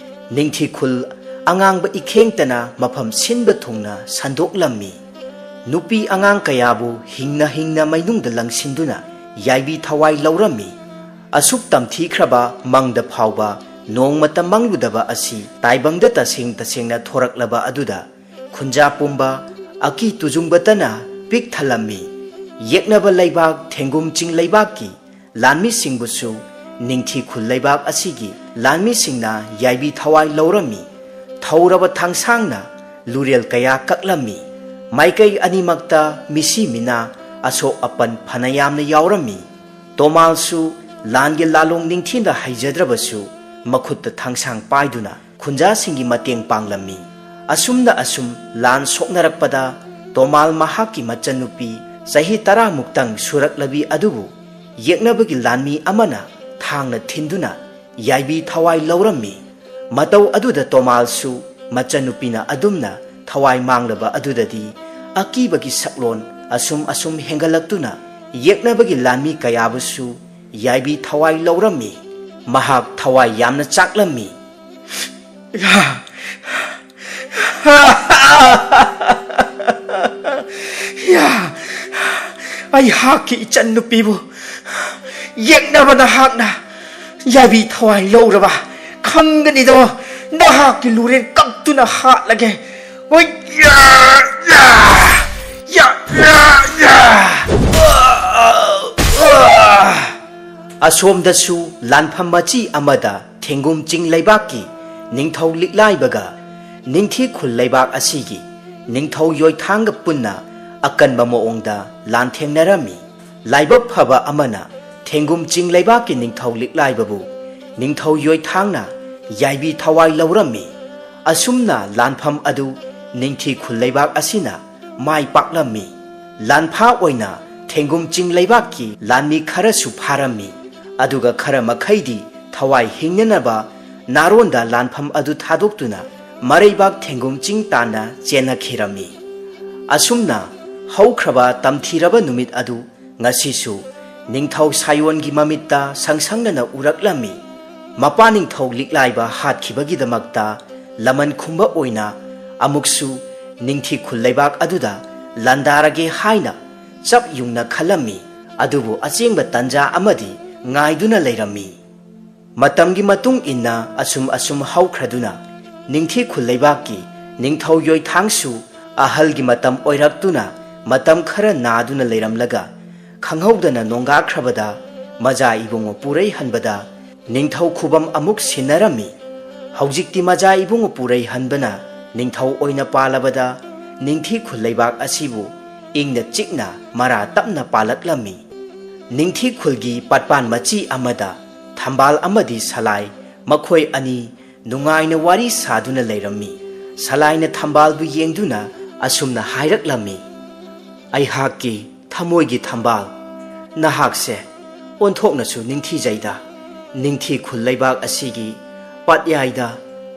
ꯅꯤꯡꯊꯤꯈꯨꯜ ꯑꯉꯥꯡꯕ ꯏꯈꯦꯡꯇꯅ ꯃꯐꯝ ꯁꯤꯟꯕ ꯊꯨꯡꯅ ꯁꯟꯗꯣꯛꯂꯝꯃꯤ꯫ ꯅꯨꯄꯤ ꯑꯉꯥꯡ ꯀꯌꯥꯕꯨ ꯍꯤꯡꯅ ꯍꯤꯡꯅ ꯃꯩꯅꯨꯡꯗ ꯂꯪꯁꯤꯟꯗꯨꯅ ꯌꯥꯏꯕꯤ ꯊꯋꯥꯏ ꯂꯧꯔꯝꯃꯤ꯫ ꯑꯁꯨꯛ ꯇꯝꯊꯤꯈ꯭ꯔꯕ ꯃꯪꯗ ꯐꯥꯎꯕ ꯅꯣꯡꯃꯇ ꯃꯪꯂꯨꯗꯕ ꯑꯁꯤ ꯇꯥꯏꯕꯪꯗ ꯇꯁꯦꯡ ꯇꯁꯦꯡꯅ ꯊꯣꯔꯛꯂꯕ ꯑꯗꯨꯗ ꯈꯨꯟꯖꯥ ꯄꯨꯝꯕ ꯑꯀꯤ ꯇꯨꯖꯨꯡꯕꯇꯅ ꯄꯤꯛ ꯊꯜꯂꯝꯃꯤ꯫ ꯌꯦꯛꯅꯕ ꯂꯩꯕꯥꯛ ꯊꯦꯡꯒꯨꯝ ꯆꯤꯡ ꯂꯩꯕꯥꯛꯀꯤ ꯂꯥꯟꯃꯤꯁꯤꯡꯕꯨꯁꯨ ꯅꯤꯡꯊꯤ ꯈꯨꯜ ꯂꯩꯕꯥꯛ ꯑꯁꯤꯒꯤ ꯂꯥꯟꯃꯤꯁꯤꯡꯅ ꯌꯥꯏꯕꯤ ꯊꯋꯥꯏ ꯂꯧꯔꯝꯃꯤ꯫ ꯊꯧꯔꯕ ꯊꯥꯡꯁꯥꯡꯅ ꯂꯨꯔꯦꯜ ꯀꯌꯥ ꯀꯛꯂꯝꯃꯤ꯫ ꯃꯥꯏꯀꯩ ꯑꯅꯤꯃꯛꯇ ꯃꯤꯁꯤ ꯃꯤꯅꯥ, ꯑꯁꯣꯛ ꯑꯄꯟ ꯐꯅ ꯌꯥꯝꯅ ꯌꯥꯎꯔꯝꯃꯤ꯫ ꯇꯣꯃꯥꯜꯁꯨ ꯂꯥꯟꯒꯤ ꯂꯥꯂꯣꯡ ꯅꯤꯡꯊꯤꯅ ꯍꯩꯖꯗ꯭ꯔꯕꯁꯨ ꯃꯈꯨꯠꯇ ꯊꯥꯡꯁꯥꯡ ꯄꯥꯏꯗꯨꯅ ꯈꯨꯟꯖꯥꯁꯤꯡꯒꯤ ꯃꯇꯦꯡ ꯄꯥꯡꯂꯝꯃꯤ꯫ ꯑꯁꯨꯝꯅ ꯑꯁꯨꯝ ꯂꯥꯟ ꯁꯣꯛꯅꯔꯛꯄꯗ ꯇꯣꯃꯥꯜ ꯃꯍꯥꯛꯀꯤ ꯃꯆꯟꯅꯨꯄꯤ ꯆꯍꯤ ꯇꯔꯥꯃꯨꯛꯇꯪ ꯁꯨꯔꯛꯂꯕꯤ ꯑꯗꯨꯕꯨ ꯌꯦꯛꯅꯕꯒꯤ ꯂꯥꯟꯃꯤ ꯑꯃꯅ ꯊꯥꯡꯅ ꯊꯤꯟꯗꯨꯅ ꯌꯥꯏꯕꯤ ꯊꯋꯥꯏ ꯂꯧꯔꯝꯃꯤ꯫ ꯃꯇꯧ ꯑꯗꯨꯗ ꯇꯣꯃꯥꯜꯁꯨ ꯃꯆꯟꯅꯨꯄꯤꯅ ꯑꯗꯨꯝꯅ ꯊꯋꯥꯏ ꯃꯥꯡꯂꯕ ꯑꯗꯨꯗꯗꯤ ꯑꯀꯤꯕꯒꯤ ꯁꯛꯂꯣꯟ ꯑꯁꯨꯝ ꯑꯁꯨꯝ ꯍꯦꯟꯒꯠꯂꯛꯇꯨꯅ ꯌꯦꯛꯅꯕꯒꯤ ꯂꯥꯟꯃꯤ ꯀꯌꯥꯕꯨꯁꯨ ꯌꯥꯏꯕꯤ ꯊꯋꯥꯏ ꯂꯧꯔꯝꯃꯤ꯫ ꯃꯍꯥꯛ ꯊꯋꯥꯏ ꯌꯥꯝꯅ ꯆꯥꯛꯂꯝꯃꯤ꯫ ꯌꯥ! ꯌꯥ! ꯑꯩꯍꯥꯛꯀꯤ ꯏꯆꯟꯅꯨꯄꯤꯕꯨ ꯌꯦꯛꯅꯕ ꯅꯍꯥꯛꯅ ꯌꯥꯏꯕꯤ ꯊꯋꯥꯏ ꯂꯧꯔꯕ ꯈꯪꯒꯅꯤꯗꯣ꯫ ꯅꯍꯥꯛꯀꯤ ꯂꯨꯔꯦꯟ ꯀꯛꯇꯨꯅ ꯍꯥꯠꯂꯒꯦ꯫ ꯍꯣꯏ! ꯌꯥ! ꯌꯥ! ꯌꯥ! ꯌꯥ! ꯌꯥ! ꯑꯁꯣꯝꯗꯁꯨ ꯂꯥꯟꯐꯝ ꯃꯆꯤ ꯑꯃꯗ ꯊꯦꯡꯒꯨꯝ ꯆꯤꯡ ꯂꯩꯕꯥꯛꯀꯤ ꯅꯤꯡꯊꯧ ꯂꯤꯛꯂꯥꯏꯕꯒ ꯅꯤꯡꯊꯤ ꯈꯨꯜ ꯂꯩꯕꯥꯛ ꯑꯁꯤꯒꯤ ꯅꯤꯡꯊꯧ ꯌꯣꯏꯊꯥꯡꯒ ꯄꯨꯟꯅ ꯑꯀꯟꯕ ꯃꯑꯣꯡꯗ ꯂꯥꯟꯊꯦꯡꯅꯔꯝꯃꯤ꯫ ꯂꯥꯏꯕꯛ ꯐꯕ ꯑꯃꯅ ꯊꯦꯡꯒꯨꯝ ꯆꯤꯡ ꯂꯩꯕꯥꯛꯀꯤ ꯅꯤꯡꯊꯧ ꯂꯤꯛꯂꯥꯏꯕꯕꯨ ꯅꯤꯡꯊꯧ ꯌꯣꯏꯊꯥꯡꯅ ꯌꯥꯏꯕꯤ ꯊꯋꯥꯏ ꯂꯧꯔꯝꯃꯤ꯫ ꯑꯁꯨꯝꯅ ꯂꯥꯟꯐꯝ ꯑꯗꯨ ꯅꯤꯡꯊꯤ ꯈꯨꯜ ꯂꯩꯕꯥꯛ ꯑꯁꯤꯅ ꯃꯥꯏ ꯄꯥꯛꯂꯝꯃꯤ꯫ ꯂꯥꯟꯐꯥ ꯑꯣꯏꯅ ꯊꯦꯡꯒꯨꯝ ꯆꯤꯡ ꯂꯩꯕꯥꯛꯀꯤ ꯂꯥꯟꯃꯤ ꯈꯔꯁꯨ ꯐꯥꯔꯝꯃꯤ꯫ ꯑꯗꯨꯒ ꯈꯔ ꯃꯈꯩꯗꯤ ꯊꯋꯥꯏ ꯍꯤꯡꯅꯅꯕ ꯅꯥꯔꯣꯟꯗ ꯂꯥꯟꯐꯝ ꯑꯗꯨ ꯊꯥꯗꯣꯛꯇꯨꯅ ꯃꯔꯩꯕꯥꯛ ꯊꯦꯡꯒꯨꯝ ꯆꯤꯡ ꯇꯥꯟꯅ ꯆꯦꯟꯅꯈꯤꯔꯝꯃꯤ꯫ ꯑꯁꯨꯝꯅ ꯍꯧꯈ꯭ꯔꯕ ꯇꯝꯊꯤꯔꯕ ꯅꯨꯃꯤꯠ ꯑꯗꯨ ꯉꯁꯤꯁꯨ ꯅꯤꯡꯊꯧ ꯁꯥꯌꯣꯟꯒꯤ ꯃꯃꯤꯠꯇ ꯁꯪꯁꯪꯅꯅ ꯎꯔꯛꯂꯝꯃꯤ꯫ ꯃꯄꯥ ꯅꯤꯡꯊꯧ ꯂꯤꯛꯂꯥꯏꯕ ꯍꯥꯠꯈꯤꯕꯒꯤꯗꯃꯛꯇ ꯂꯃꯟ ꯈꯨꯝꯕ ꯑꯣꯏꯅ ꯑꯃꯨꯛꯁꯨ ꯅꯤꯡꯊꯤ ꯈꯨꯜ ꯂꯩꯕꯥꯛ ꯑꯗꯨꯗ ꯂꯥꯟꯗꯥꯔꯒꯦ ꯍꯥꯏꯅ ꯆꯞ ꯌꯨꯡꯅ ꯈꯜꯂꯝꯃꯤ꯫ ꯑꯗꯨꯕꯨ ꯑꯆꯦꯡꯕ ꯇꯟꯖꯥ ꯑꯃꯗꯤ ꯉꯥꯏꯗꯨꯅ ꯂꯩꯔꯝꯃꯤ꯫ ꯃꯇꯝꯒꯤ ꯃꯇꯨꯡ ꯏꯟꯅ ꯑꯁꯨꯝ ꯑꯁꯨꯝ ꯍꯧꯈ꯭ꯔꯗꯨꯅ ꯅꯤꯡꯊꯤ ꯈꯨꯜ ꯂꯩꯕꯥꯛꯀꯤ ꯅꯤꯡꯊꯧ ꯌꯣꯏꯊꯥꯡꯁꯨ ꯑꯍꯜꯒꯤ ꯃꯇꯝ ꯑꯣꯏꯔꯛꯇꯨꯅ ꯃꯇꯝ ꯈꯔ ꯅꯥꯗꯨꯅ ꯂꯩꯔꯝꯂꯒ ꯈꯪꯍꯧꯗꯅ ꯅꯣꯡꯒꯥꯈ꯭ꯔꯕꯗ ꯃꯖꯥ ꯏꯕꯨꯡꯉꯣ ꯄꯨꯔꯩ ꯍꯟꯕꯗ ꯅꯤꯡꯊꯧ ꯈꯨꯕꯝ ꯑꯃꯨꯛ ꯁꯤꯟꯅꯔꯝꯃꯤ꯫ ꯍꯧꯖꯤꯛꯇꯤ ꯃꯖꯥ ꯏꯕꯨꯡꯉꯣ ꯄꯨꯔꯩ ꯍꯟꯕꯅ ꯅꯤꯡꯊꯧ ꯑꯣꯏꯅ ꯄꯥꯜꯂꯕꯗ ꯅꯤꯡꯊꯤ ꯈꯨꯜ ꯂꯩꯕꯥꯛ ꯑꯁꯤꯕꯨ ꯏꯪꯅ ꯆꯤꯛꯅ ꯃꯔꯥ ꯇꯞꯅ ꯄꯥꯜꯂꯛꯂꯝꯃꯤ꯫ ꯅꯤꯡꯊꯤ ꯈꯨꯜꯒꯤ ꯄꯥꯠꯄꯥꯟ ꯃꯆꯤ ꯑꯃꯗ ꯊꯝꯕꯥꯜ ꯑꯃꯗꯤ ꯁꯂꯥꯏ ꯃꯈꯣꯏ ꯑꯅꯤ ꯅꯨꯡꯉꯥꯏꯅ ꯋꯥꯔꯤ ꯁꯥꯗꯨꯅ ꯂꯩꯔꯝꯃꯤ꯫ ꯁꯂꯥꯏꯅ ꯊꯝꯕꯥꯜꯕꯨ ꯌꯦꯡꯗꯨꯅ ꯑꯁꯨꯝꯅ ꯍꯥꯏꯔꯛꯂꯝꯃꯤ, "ꯑꯩꯍꯥꯛꯀꯤ ꯊꯃꯣꯏꯒꯤ ꯊꯝꯕꯥꯜ, ꯅꯍꯥꯛꯁꯦ ꯑꯣꯟꯊꯣꯛꯅꯁꯨ ꯅꯤꯡꯊꯤꯖꯩꯗ꯫ ꯅꯤꯡꯊꯤ ꯈꯨꯜ ꯂꯩꯕꯥꯛ ꯑꯁꯤꯒꯤ ꯄꯥꯠꯌꯥꯏꯗ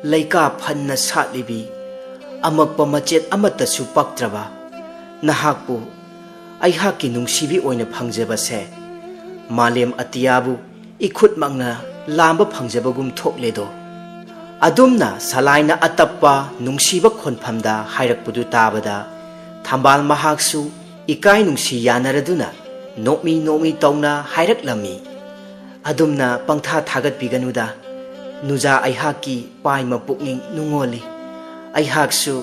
ꯂꯩꯀꯥ ꯐꯟꯅ ꯁꯥꯠꯂꯤꯕꯤ ꯑꯃꯛꯄ ꯃꯆꯦꯠ ꯑꯃꯠꯇꯁꯨ ꯄꯛꯇ꯭ꯔꯕ ꯅꯍꯥꯛꯄꯨ ꯑꯩꯍꯥꯛꯀꯤ ꯅꯨꯡꯁꯤꯕꯤ ꯑꯣꯏꯅ ꯐꯪꯖꯕꯁꯦ ꯃꯥꯂꯦꯝ ꯑꯇꯤꯌꯥꯕꯨ ꯏꯈꯨꯠꯃꯛꯅ ꯂꯥꯝꯕ ꯐꯪꯖꯕꯒꯨꯝ ꯊꯣꯛꯂꯦꯗꯣ꯫" ꯑꯗꯨꯝꯅ ꯁꯂꯥꯏꯅ ꯑꯇꯞꯄ ꯅꯨꯡꯁꯤꯕ ꯈꯣꯟꯐꯝꯗ ꯍꯥꯏꯔꯛꯄꯗꯨ ꯇꯥꯕꯗ ꯊꯝꯕꯥꯜ ꯃꯍꯥꯛꯁꯨ ꯏꯀꯥꯏ ꯅꯨꯡꯁꯤ ꯌꯥꯅꯔꯗꯨꯅ ꯅꯣꯛꯃꯤ ꯅꯣꯛꯃꯤ ꯇꯧꯅ ꯍꯥꯏꯔꯛꯂꯝꯃꯤ, "ꯑꯗꯨꯝꯅ ꯄꯪꯊꯥ ꯊꯥꯒꯠꯄꯤꯒꯅꯨꯗ, ꯅꯨꯖꯥ ꯑꯩꯍꯥꯛꯀꯤ ꯄꯥꯏꯃ ꯄꯨꯛꯅꯤꯡ ꯅꯨꯡꯉꯣꯜꯂꯤ꯫ ꯑꯩꯍꯥꯛꯁꯨ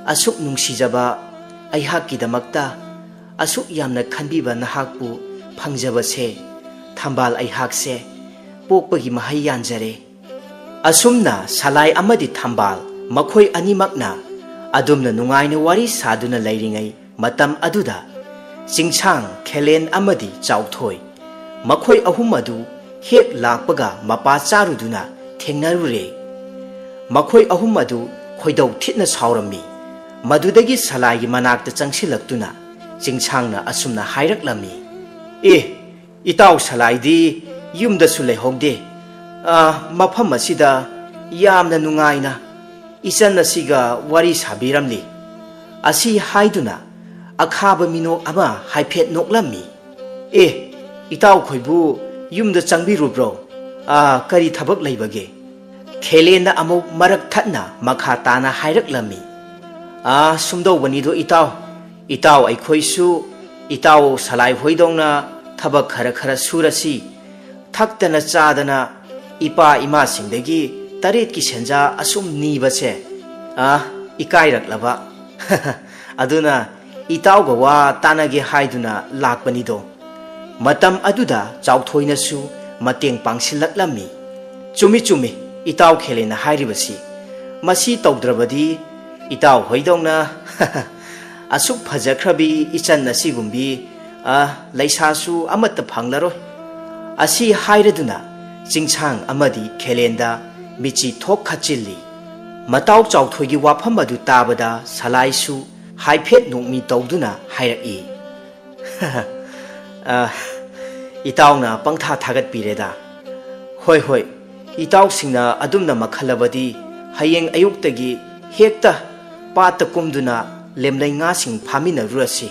ꯑꯁꯨꯛ ꯅꯨꯡꯁꯤꯖꯕ, ꯑꯩꯍꯥꯛꯀꯤꯗꯃꯛꯇ ꯑꯁꯨꯛ ꯌꯥꯝꯅ ꯈꯟꯕꯤꯕ ꯅꯍꯥꯛꯄꯨ ꯐꯪꯖꯕꯁꯦ ꯊꯝꯕꯥꯜ ꯑꯩꯍꯥꯛꯁꯦ ꯄꯣꯛꯄꯒꯤ ꯃꯍꯩ ꯌꯥꯟꯖꯔꯦ꯫" ꯑꯁꯨꯝꯅ ꯁꯂꯥꯏ ꯑꯃꯗꯤ ꯊꯝꯕꯥꯜ ꯃꯈꯣꯏ ꯑꯅꯤꯃꯛꯅ ꯑꯗꯨꯝꯅ ꯅꯨꯡꯉꯥꯏꯅ ꯋꯥꯔꯤ ꯁꯥꯗꯨꯅ ꯂꯩꯔꯤꯉꯩ ꯃꯇꯝ ꯑꯗꯨꯗ ꯆꯤꯡꯁꯥꯡ, ꯈꯦꯂꯦꯟ ꯑꯃꯗꯤ ꯆꯥꯎꯊꯣꯏ ꯃꯈꯣꯏ ꯑꯍꯨꯝ ꯑꯗꯨ ꯍꯦꯛ ꯂꯥꯛꯄꯒ ꯃꯄꯥ ꯆꯥꯔꯨꯗꯨꯅ ꯊꯦꯡꯅꯔꯨꯔꯦ꯫ ꯃꯈꯣꯏ ꯑꯍꯨꯝ ꯑꯗꯨ ꯈꯣꯏꯗꯧ ꯊꯤꯠꯅ ꯁꯥꯎꯔꯝꯃꯤ꯫ ꯃꯗꯨꯗꯒꯤ ꯁꯂꯥꯏꯒꯤ ꯃꯅꯥꯛꯇ ꯆꯪꯁꯤꯜꯂꯛꯇꯨꯅ ꯆꯤꯡꯁꯥꯡꯅ ꯑꯁꯨꯝꯅ ꯍꯥꯏꯔꯛꯂꯝꯃꯤ, "ꯑꯦ, ꯏꯇꯥꯎ ꯁꯂꯥꯏꯗꯤ ꯌꯨꯝꯗꯁꯨ ꯂꯩꯍꯧꯗꯦ, ꯑ, ꯃꯐꯝ ꯑꯁꯤꯗ ꯌꯥꯝꯅ ꯅꯨꯡꯉꯥꯏꯅ ꯏꯆꯟ ꯑꯁꯤꯒ ꯋꯥꯔꯤ ꯁꯥꯕꯤꯔꯝꯂꯤ꯫ ꯑꯁꯤ ꯍꯥꯏꯗꯨꯅ ꯑꯈꯥꯕ ꯃꯤꯅꯣꯛ ꯑꯃ ꯍꯥꯏꯐꯦꯠ ꯅꯣꯛꯂꯝꯃꯤ꯫ "ꯑꯦ, ꯏꯇꯥꯎꯈꯣꯏꯕꯨ ꯌꯨꯝꯗ ꯆꯪꯕꯤꯔꯨꯕ꯭ꯔꯣ? ꯑ, ꯀꯔꯤ ꯊꯕꯛ ꯂꯩꯕꯒꯦ?" ꯈꯦꯂꯦꯟꯅ ꯑꯃꯨꯛ ꯃꯔꯛ ꯊꯠꯅ ꯃꯈꯥ ꯇꯥꯅ ꯍꯥꯏꯔꯛꯂꯝꯃꯤ꯫ "ꯑꯥ, ꯁꯨꯝꯗꯧꯕꯅꯤꯗꯣ ꯏꯇꯥꯎ, ꯏꯇꯥꯎ ꯑꯩꯈꯣꯏꯁꯨ ꯏꯇꯥꯎ ꯁꯂꯥꯏ ꯍꯣꯏꯗꯧꯅ ꯊꯕꯛ ꯈꯔ ꯈꯔ ꯁꯨꯔꯁꯤ, ꯊꯛꯇꯅ ꯆꯥꯗꯅ ꯏꯄꯥ ꯏꯃꯥꯁꯤꯡꯗꯒꯤ ꯇꯔꯦꯠꯀꯤ ꯁꯦꯟꯖꯥ ꯑꯁꯨꯝ ꯅꯤꯕꯁꯦ, ꯑꯥ, ꯏꯀꯥꯏꯔꯛꯂꯕ꯫ ꯑꯗꯨꯅ ꯏꯇꯥꯎꯒ ꯋꯥ ꯇꯥꯅꯒꯦ ꯍꯥꯏꯗꯨꯅ ꯂꯥꯛꯄꯅꯤꯗꯣ꯫" ꯃꯇꯝ ꯑꯗꯨꯗ ꯆꯥꯎꯊꯣꯏꯅꯁꯨ ꯃꯇꯦꯡ ꯄꯥꯡꯁꯤꯜꯂꯛꯂꯝꯃꯤ꯫ "ꯆꯨꯝꯃꯤ, ꯆꯨꯝꯃꯤ, ꯏꯇꯥꯎ ꯈꯦꯂꯦꯟꯅ ꯍꯥꯏꯔꯤꯕꯁꯤ꯫ ꯃꯁꯤ ꯇꯧꯗ꯭ꯔꯕꯗꯤ ꯏꯇꯥꯎ ꯍꯣꯏꯗꯧꯅ ꯑꯁꯨꯛ ꯐꯖꯈ꯭ꯔꯕꯤ ꯏꯆꯟ ꯑꯁꯤꯒꯨꯝꯕꯤ, ꯑ, ꯂꯩꯁꯥꯁꯨ ꯑꯃꯠꯇ ꯐꯪꯂꯔꯣꯏ꯫" ꯑꯁꯤ ꯍꯥꯏꯔꯗꯨꯅ ꯆꯤꯡꯁꯥꯡ ꯑꯃꯗꯤ ꯈꯦꯂꯦꯟꯗ ꯃꯤꯆꯤ ꯊꯣꯛ ꯈꯠꯆꯤꯜꯂꯤ꯫ ꯃꯇꯥꯎ ꯆꯥꯎꯊꯣꯏꯒꯤ ꯋꯥꯐꯝ ꯑꯗꯨ ꯇꯥꯕꯗ ꯁꯂꯥꯏꯁꯨ ꯍꯥꯏꯐꯦꯠ ꯅꯣꯛꯃꯤ ꯇꯧꯗꯨꯅ ꯍꯥꯏꯔꯛꯏ꯫ "ꯑ, ꯏꯇꯥꯎꯅ ꯄꯪꯊꯥ ꯊꯥꯒꯠꯄꯤꯔꯦꯗ꯫ ꯍꯣꯏ, ꯍꯣꯏ, ꯏꯇꯥꯎꯁꯤꯡꯅ ꯑꯗꯨꯝꯅ ꯃꯈꯜꯂꯕꯗꯤ ꯍꯌꯦꯡ ꯑꯌꯨꯛꯇꯒꯤ ꯍꯦꯛꯇ ꯄꯥꯠꯇ ꯀꯨꯝꯗꯨꯅ ꯂꯦꯝꯂꯩ ꯉꯥꯁꯤꯡ ꯐꯥꯃꯤꯟꯅꯔꯨꯔꯁꯤ꯫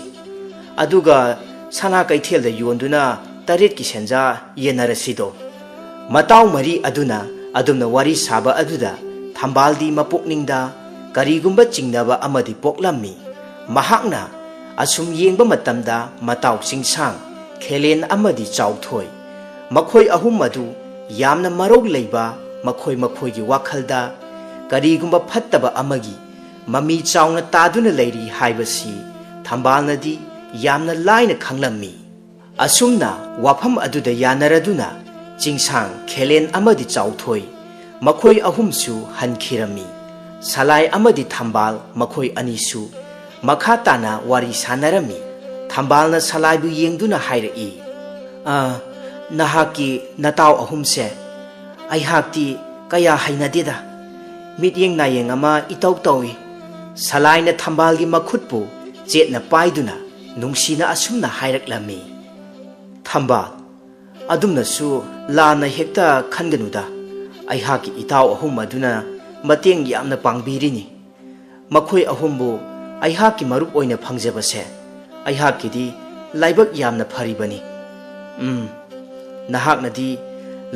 ꯑꯗꯨꯒ ꯁꯅꯥ ꯀꯩꯊꯦꯜꯗ ꯌꯣꯟꯗꯨꯅ ꯇꯔꯦꯠꯀꯤ ꯁꯦꯟꯖꯥ ꯌꯦꯟꯅꯔꯁꯤꯗꯣ꯫" ꯃꯇꯥꯎ ꯃꯔꯤ ꯑꯗꯨꯅ ꯑꯗꯨꯝꯅ ꯋꯥꯔꯤ ꯁꯥꯕ ꯑꯗꯨꯗ ꯊꯝꯕꯥꯜꯗꯤ ꯃꯄꯨꯛꯅꯤꯡꯗ ꯀꯔꯤꯒꯨꯝꯕ ꯆꯤꯡꯅꯕ ꯑꯃꯗꯤ ꯄꯣꯛꯂꯝꯃꯤ꯫ ꯃꯍꯥꯛꯅ ꯑꯁꯨꯝ ꯌꯦꯡꯕ ꯃꯇꯝꯗ ꯃꯇꯥꯎ ꯆꯤꯡꯁꯥꯡ, ꯈꯦꯂꯦꯟ ꯑꯃꯗꯤ ꯆꯥꯎꯊꯣꯏ, ꯃꯈꯣꯏ ꯑꯍꯨꯝ ꯑꯗꯨ ꯌꯥꯝꯅ ꯃꯔꯧ ꯂꯩꯕ, ꯃꯈꯣꯏ ꯃꯈꯣꯏꯒꯤ ꯋꯥꯈꯜꯗ ꯀꯔꯤꯒꯨꯝꯕ ꯐꯠꯇꯕ ꯑꯃꯒꯤ ꯃꯃꯤ ꯆꯥꯎꯅ ꯇꯥꯗꯨꯅ ꯂꯩꯔꯤ ꯍꯥꯏꯕꯁꯤ ꯊꯝꯕꯥꯜꯅꯗꯤ ꯌꯥꯝꯅ ꯂꯥꯏꯅ ꯈꯪꯂꯝꯃꯤ꯫ ꯑꯁꯨꯝꯅ ꯋꯥꯐꯝ ꯑꯗꯨꯗ ꯌꯥꯅꯔꯗꯨꯅ ꯆꯤꯡꯁꯥꯡ, ꯈꯦꯂꯦꯟ ꯑꯃꯗꯤ ꯆꯥꯎꯊꯣꯏ ꯃꯈꯣꯏ ꯑꯍꯨꯝꯁꯨ ꯍꯟꯈꯤꯔꯝꯃꯤ꯫ ꯁꯂꯥꯏ ꯑꯃꯗꯤ ꯊꯝꯕꯥꯜ ꯃꯈꯣꯏ ꯑꯅꯤꯁꯨ ꯃꯈꯥ ꯇꯥꯅ ꯋꯥꯔꯤ ꯁꯥꯟꯅꯔꯝꯃꯤ꯫ ꯊꯝꯕꯥꯜꯅ ꯁꯂꯥꯏꯕꯨ ꯌꯦꯡꯗꯨꯅ ꯍꯥꯏꯔꯛꯏ, "ꯑ, ꯅꯍꯥꯛꯀꯤ ꯅꯇꯥꯎ ꯑꯍꯨꯝꯁꯦ ꯑꯩꯍꯥꯛꯇꯤ ꯀꯌꯥ ꯍꯩꯅꯗꯦꯗ꯫ ꯃꯤꯠꯌꯦꯡ ꯅꯥꯌꯦꯡ ꯑꯃ ꯏꯇꯧ ꯇꯧꯏ꯫" ꯁꯂꯥꯏꯅ ꯊꯝꯕꯥꯜꯒꯤ ꯃꯈꯨꯠꯄꯨ ꯆꯦꯠꯅ ꯄꯥꯏꯗꯨꯅ ꯅꯨꯡꯁꯤꯅ ꯑꯁꯨꯝꯅ ꯍꯥꯏꯔꯛꯂꯝꯃꯤ, "ꯊꯝꯕꯥꯜ, ꯑꯗꯨꯝꯅꯁꯨ ꯂꯥꯟꯅ ꯍꯦꯛꯇ ꯈꯟꯒꯅꯨꯗ꯫ ꯑꯩꯍꯥꯛꯀꯤ ꯏꯇꯥꯎ ꯑꯍꯨꯝ ꯑꯗꯨꯅ ꯃꯇꯦꯡ ꯌꯥꯝꯅ ꯄꯥꯡꯕꯤꯔꯤꯅꯤ꯫ ꯃꯈꯣꯏ ꯑꯍꯨꯝꯕꯨ ꯑꯩꯍꯥꯛꯀꯤ ꯃꯔꯨꯞ ꯑꯣꯏꯅ ꯐꯪꯖꯕꯁꯦ ꯑꯩꯍꯥꯛꯀꯤꯗꯤ ꯂꯥꯏꯕꯛ ꯌꯥꯝꯅ ꯐꯔꯤꯕꯅꯤ꯫ ꯎꯝ, ꯅꯍꯥꯛꯅꯗꯤ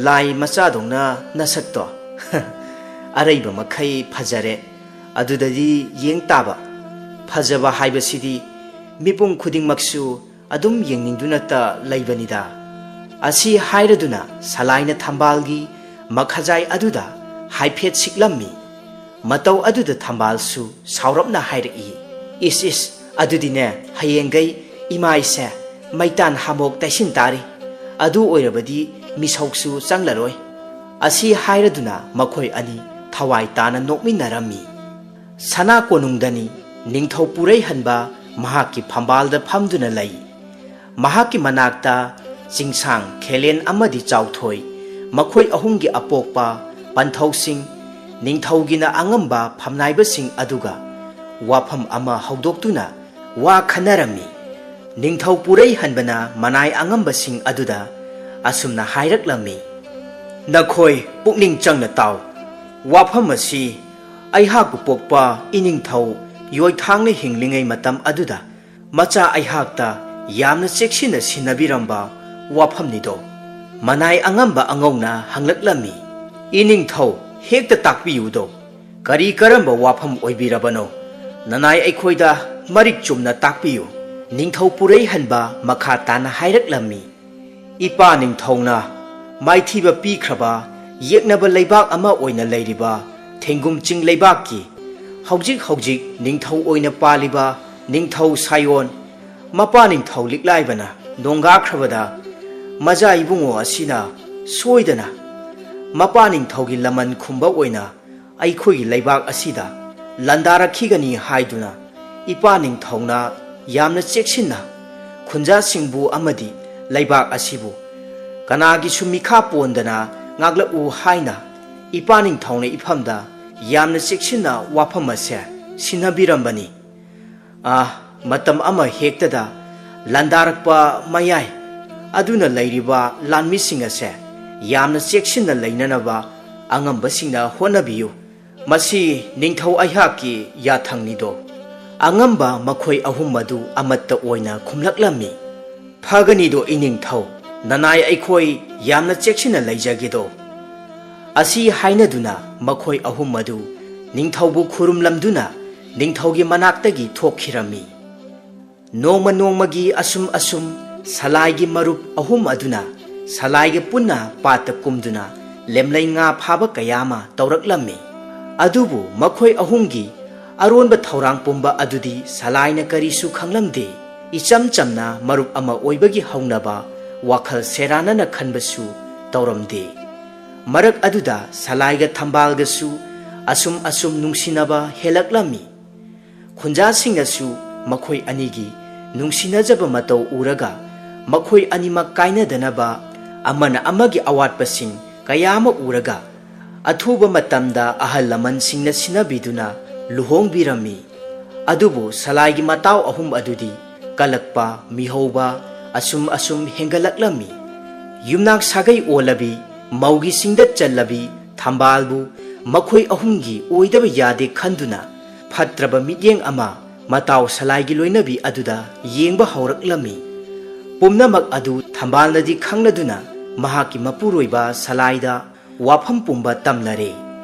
ꯂꯥꯏ ꯃꯆꯥꯗꯧꯅ ꯅꯁꯛꯇꯣ ꯑꯔꯩꯕ ꯃꯈꯩ ꯐꯖꯔꯦ꯫ ꯑꯗꯨꯗꯗꯤ ꯌꯦꯡ ꯇꯥꯕ꯫ ꯐꯖꯕ ꯍꯥꯏꯕꯁꯤꯗꯤ ꯃꯤꯄꯨꯝ ꯈꯨꯗꯤꯡꯃꯛꯁꯨ ꯑꯗꯨꯝ ꯌꯦꯡꯅꯤꯡꯗꯨꯅꯇ ꯂꯩꯕꯅꯤꯗ꯫ ꯑꯁꯤ ꯍꯥꯏꯔꯗꯨꯅ ꯁꯂꯥꯏꯅ ꯊꯝꯕꯥꯜꯒꯤ ꯃꯈꯖꯥꯏ ꯑꯗꯨꯗ ꯍꯥꯏꯐꯦꯠ ꯁꯤꯛꯂꯝꯃꯤ꯫ ꯃꯇꯧ ꯑꯗꯨꯗ ꯊꯝꯕꯥꯜꯁꯨ ꯁꯥꯎꯔꯞꯅ ꯍꯥꯏꯔꯛꯏ, "ꯏꯁ ꯏꯁ, ꯑꯗꯨꯗꯤꯅꯦ, ꯍꯌꯦꯡꯒꯩ ꯏꯃꯥꯏꯁꯦ ꯃꯩꯇꯥꯟ ꯍꯥꯃꯣꯛ ꯇꯩꯁꯤꯟ ꯇꯥꯔꯤ꯫ ꯑꯗꯨ ꯑꯣꯏꯔꯕꯗꯤ ꯃꯤꯁꯧꯁꯨ ꯆꯪꯂꯔꯣꯏ"꯫ ꯑꯁꯤ ꯍꯥꯏꯔꯗꯨꯅ ꯃꯈꯣꯏ ꯑꯅꯤ ꯊꯋꯥꯏ ꯇꯥꯅ ꯅꯣꯛꯃꯤꯟꯅꯔꯝꯃꯤ꯫ ꯁꯅꯥ ꯀꯣꯅꯨꯡꯗꯅꯤ ꯅꯤꯡꯊꯧ ꯄꯨꯔꯩꯍꯟꯕ ꯃꯍꯥꯛꯀꯤ ꯐꯝꯕꯥꯜꯗ ꯐꯝꯗꯨꯅ ꯂꯩ꯫ ꯃꯍꯥꯛꯀꯤ ꯃꯅꯥꯛꯇ ꯆꯤꯡꯁꯥꯡ ꯈꯦꯂꯦꯟ ꯑꯃꯗꯤ ꯆꯥꯎꯊꯣꯏ, ꯃꯈꯣꯏ ꯑꯍꯨꯝꯒꯤ ꯑꯄꯣꯛꯄ ꯄꯟꯊꯧꯁꯤꯡ, ꯅꯤꯡꯊꯧꯒꯤꯅ ꯑꯉꯝꯕ ꯐꯝꯅꯥꯏꯕꯁꯤꯡ ꯑꯗꯨꯒ ꯋꯥꯐꯝ ꯑꯃ ꯍꯧꯗꯣꯛꯇꯨꯅ ꯋꯥ ꯈꯟꯅꯔꯝꯃꯤ꯫ ꯅꯤꯡꯊꯧ ꯄꯨꯔꯩꯍꯟꯕꯅ ꯃꯅꯥꯏ ꯑꯉꯝꯕꯁꯤꯡ ꯑꯗꯨꯗ ꯑꯁꯨꯝꯅ ꯍꯥꯏꯔꯛꯂꯝꯃꯤ, "ꯅꯈꯣꯏ ꯄꯨꯛꯅꯤꯡ ꯆꯪꯅ ꯇꯥꯎ꯫ ꯋꯥꯐꯝ ꯑꯁꯤ ꯑꯩꯍꯥꯛꯄꯨ ꯄꯣꯛꯄ ꯏꯅꯤꯡꯊꯧ ꯌꯣꯏꯊꯥꯡꯅ ꯍꯤꯡꯂꯤꯉꯩ ꯃꯇꯝ ꯑꯗꯨꯗ ꯃꯆꯥ ꯑꯩꯍꯥꯛꯇ ꯌꯥꯝꯅ ꯆꯦꯛꯁꯤꯟꯅ ꯁꯤꯟꯅꯕꯤꯔꯝꯕ ꯋꯥꯐꯝꯅꯤꯗꯣ?" ꯃꯅꯥꯏ ꯑꯉꯝꯕ ꯑꯉꯧꯅ ꯍꯪꯂꯛꯂꯝꯃꯤ, "ꯏꯅꯤꯡꯊꯧ, ꯍꯦꯛꯇ ꯇꯥꯛꯄꯤꯌꯨꯗꯣ꯫ ꯀꯔꯤ ꯀꯔꯝꯕ ꯋꯥꯐꯝ ꯑꯣꯏꯕꯤꯔꯕꯅꯣ? ꯅꯅꯥꯏ ꯑꯩꯈꯣꯏꯗ ꯃꯔꯤꯛ ꯆꯨꯝꯅ ꯇꯥꯛꯄꯤꯌꯨ"꯫ ꯅꯤꯡꯊꯧ ꯄꯨꯔꯩꯍꯟꯕ ꯃꯈꯥ ꯇꯥꯅ ꯍꯥꯏꯔꯛꯂꯝꯃꯤ, "ꯏꯄꯥ ꯅꯤꯡꯊꯧꯅ ꯃꯥꯏꯊꯤꯕ ꯄꯤꯈ꯭ꯔꯕ ꯌꯦꯛꯅꯕ ꯂꯩꯕꯥꯛ ꯑꯃ ꯑꯣꯏꯅ ꯂꯩꯔꯤꯕ ꯊꯦꯡꯒꯨꯝ ꯆꯤꯡ ꯂꯩꯕꯥꯛꯀꯤ ꯍꯧꯖꯤꯛ ꯍꯧꯖꯤꯛ ꯅꯤꯡꯊꯧ ꯑꯣꯏꯅ ꯄꯥꯜꯂꯤꯕ ꯅꯤꯡꯊꯧ ꯁꯥꯌꯣꯟ, ꯃꯄꯥ ꯅꯤꯡꯊꯧ ꯂꯤꯛꯂꯥꯏꯕꯅ ꯅꯣꯡꯒꯥꯈ꯭ꯔꯕꯗ ꯃꯖꯥ ꯏꯕꯨꯡꯉꯣ ꯑꯁꯤꯅ ꯁꯣꯏꯗꯅ ꯃꯄꯥ ꯅꯤꯡꯊꯧꯒꯤ ꯂꯃꯟ ꯈꯨꯝꯕ ꯑꯣꯏꯅ ꯑꯩꯈꯣꯏꯒꯤ ꯂꯩꯕꯥꯛ ꯑꯁꯤꯗ ꯂꯥꯟꯗꯥꯔꯛꯈꯤꯒꯅꯤ ꯍꯥꯏꯗꯨꯅ ꯏꯄꯥ ꯅꯤꯡꯊꯧꯅ ꯌꯥꯝꯅ ꯆꯦꯛꯁꯤꯟꯅ ꯈꯨꯟꯖꯥꯁꯤꯡꯕꯨ ꯑꯃꯗꯤ ꯂꯩꯕꯥꯛ ꯑꯁꯤꯕꯨ ꯀꯅꯥꯒꯤꯁꯨ ꯃꯤꯈꯥ ꯄꯣꯟꯗꯅ ꯉꯥꯛꯂꯛꯎ ꯍꯥꯏꯅ ꯏꯄꯥ ꯅꯤꯡꯊꯧꯅ ꯏꯐꯝꯗ ꯌꯥꯝꯅ ꯆꯦꯛꯁꯤꯟꯅ ꯋꯥꯐꯝ ꯑꯁꯦ ꯁꯤꯟꯅꯕꯤꯔꯝꯕꯅꯤ꯫ ꯑꯥ, ꯃꯇꯝ ꯑꯃ ꯍꯦꯛꯇꯗ ꯂꯥꯟꯗꯥꯔꯛꯄ ꯃꯌꯥꯏ ꯑꯗꯨꯅ ꯂꯩꯔꯤꯕ ꯂꯥꯟꯃꯤꯁꯤꯡ ꯑꯁꯦ ꯌꯥꯝꯅ ꯆꯦꯛꯁꯤꯟꯅ ꯂꯩꯅꯅꯕ ꯑꯉꯝꯕꯁꯤꯡꯅ ꯍꯣꯠꯅꯕꯤꯌꯨ꯫ ꯃꯁꯤ ꯅꯤꯡꯊꯧ ꯑꯩꯍꯥꯛꯀꯤ ꯌꯥꯊꯪꯅꯤꯗꯣ꯫ ꯑꯉꯝꯕ ꯃꯈꯣꯏ ꯑꯍꯨꯝ ꯑꯗꯨ ꯑꯃꯠꯇ ꯑꯣꯏꯅ ꯈꯨꯝꯂꯛꯂꯝꯃꯤ꯫ "ꯐꯒꯅꯤꯗꯣ ꯏꯅꯤꯡꯊꯧ, ꯅꯅꯥꯏ ꯑꯩꯈꯣꯏ ꯌꯥꯝꯅ ꯆꯦꯛꯁꯤꯟꯅ ꯂꯩꯖꯒꯦꯗꯣ"꯫ ꯑꯁꯤ ꯍꯥꯏꯅꯗꯨꯅ ꯃꯈꯣꯏ ꯑꯍꯨꯝ ꯑꯗꯨ ꯅꯤꯡꯊꯧꯕꯨ ꯈꯨꯔꯨꯝꯂꯝꯗꯨꯅ ꯅꯤꯡꯊꯧꯒꯤ ꯃꯅꯥꯛꯇꯒꯤ ꯊꯣꯛꯈꯤꯔꯝꯃꯤ꯫ ꯅꯣꯡꯃ ꯅꯣꯡꯃꯒꯤ ꯑꯁꯨꯝ ꯑꯁꯨꯝ ꯁꯂꯥꯏꯒꯤ ꯃꯔꯨꯞ ꯑꯍꯨꯝ ꯑꯗꯨꯅ ꯁꯂꯥꯏꯒ ꯄꯨꯟꯅ ꯄꯥꯠꯇ ꯀꯨꯝꯗꯨꯅ ꯂꯦꯝꯂꯩ ꯉꯥ ꯐꯥꯕ ꯀꯌꯥ ꯑꯃ ꯇꯧꯔꯛꯂꯝꯃꯤ꯫ ꯑꯗꯨꯕꯨ ꯃꯈꯣꯏ ꯑꯍꯨꯝꯒꯤ ꯑꯔꯣꯟꯕ ꯊꯧꯔꯥꯡ ꯄꯨꯝꯕ ꯑꯗꯨꯗꯤ ꯁꯂꯥꯏꯅ ꯀꯔꯤꯁꯨ ꯈꯪꯂꯝꯗꯦ꯫ ꯏꯆꯝ ꯆꯝꯅ ꯃꯔꯨꯞ ꯑꯃ ꯑꯣꯏꯕꯒꯤ ꯍꯧꯅꯕ ꯋꯥꯈꯜ ꯁꯦꯔꯥꯟꯅꯅ ꯈꯟꯕꯁꯨ ꯇꯧꯔꯝꯗꯦ꯫ ꯃꯔꯛ ꯑꯗꯨꯗ ꯁꯂꯥꯏꯒ ꯊꯝꯕꯥꯜꯒꯁꯨ ꯑꯁꯨꯝ ꯑꯁꯨꯝ ꯅꯨꯡꯁꯤꯅꯕ ꯍꯦꯜꯂꯛꯂꯝꯃꯤ꯫ ꯈꯨꯟꯖꯥꯁꯤꯡꯅꯁꯨ ꯃꯈꯣꯏ ꯑꯅꯤꯒꯤ ꯅꯨꯡꯁꯤꯅꯖꯕ ꯃꯇꯧ ꯎꯔꯒ ꯃꯈꯣꯏ ꯑꯅꯤꯃꯛ ꯀꯥꯏꯅꯗꯅꯕ ꯑꯃꯅ ꯑꯃꯒꯤ ꯑꯋꯥꯠꯄꯁꯤꯡ ꯀꯌꯥ ꯑꯃ ꯎꯔꯒ ꯑꯊꯨꯕ ꯃꯇꯝꯗ ꯑꯍꯜ ꯂꯃꯟꯁꯤꯡꯅ ꯁꯤꯟꯅꯕꯤꯗꯨꯅ ꯂꯨꯍꯣꯡꯕꯤꯔꯝꯃꯤ꯫ ꯑꯗꯨꯕꯨ ꯁꯂꯥꯏꯒꯤ ꯃꯇꯥꯎ ꯑꯍꯨꯝ ꯑꯗꯨꯗꯤ ꯀꯂꯛꯄ, ꯃꯤꯍꯧꯕ ꯑꯁꯨꯝ ꯑꯁꯨꯝ ꯍꯦꯟꯒꯠꯂꯛꯂꯝꯃꯤ꯫ ꯌꯨꯝꯅꯥꯛ ꯁꯥꯒꯩ ꯑꯣꯜꯂꯕꯤ, ꯃꯧꯒꯤ ꯆꯤꯡꯗ ꯆꯜꯂꯕꯤ ꯊꯝꯕꯥꯜꯕꯨ ꯃꯈꯣꯏ ꯑꯍꯨꯝꯒꯤ ꯑꯣꯏꯗꯕ ꯌꯥꯗꯦ ꯈꯟꯗꯨꯅ ꯐꯠꯇ꯭ꯔꯕ ꯃꯤꯠꯌꯦꯡ ꯑꯃ ꯃꯇꯥꯎ ꯁꯂꯥꯏꯒꯤ ꯂꯣꯏꯅꯕꯤ ꯑꯗꯨꯗ ꯌꯦꯡꯕ ꯍꯧꯔꯛꯂꯝꯃꯤ꯫ ꯄꯨꯝꯅꯃꯛ ꯑꯗꯨ ꯊꯝꯕꯥꯜꯅꯗꯤ ꯈꯪꯂꯗꯨꯅ ꯃꯍꯥꯛꯀꯤ ꯃꯄꯨꯔꯣꯏꯕ ꯁꯂꯥꯏꯗ ꯋꯥꯐꯝ ꯄꯨꯝꯕ ꯇꯝꯅꯔꯦ꯫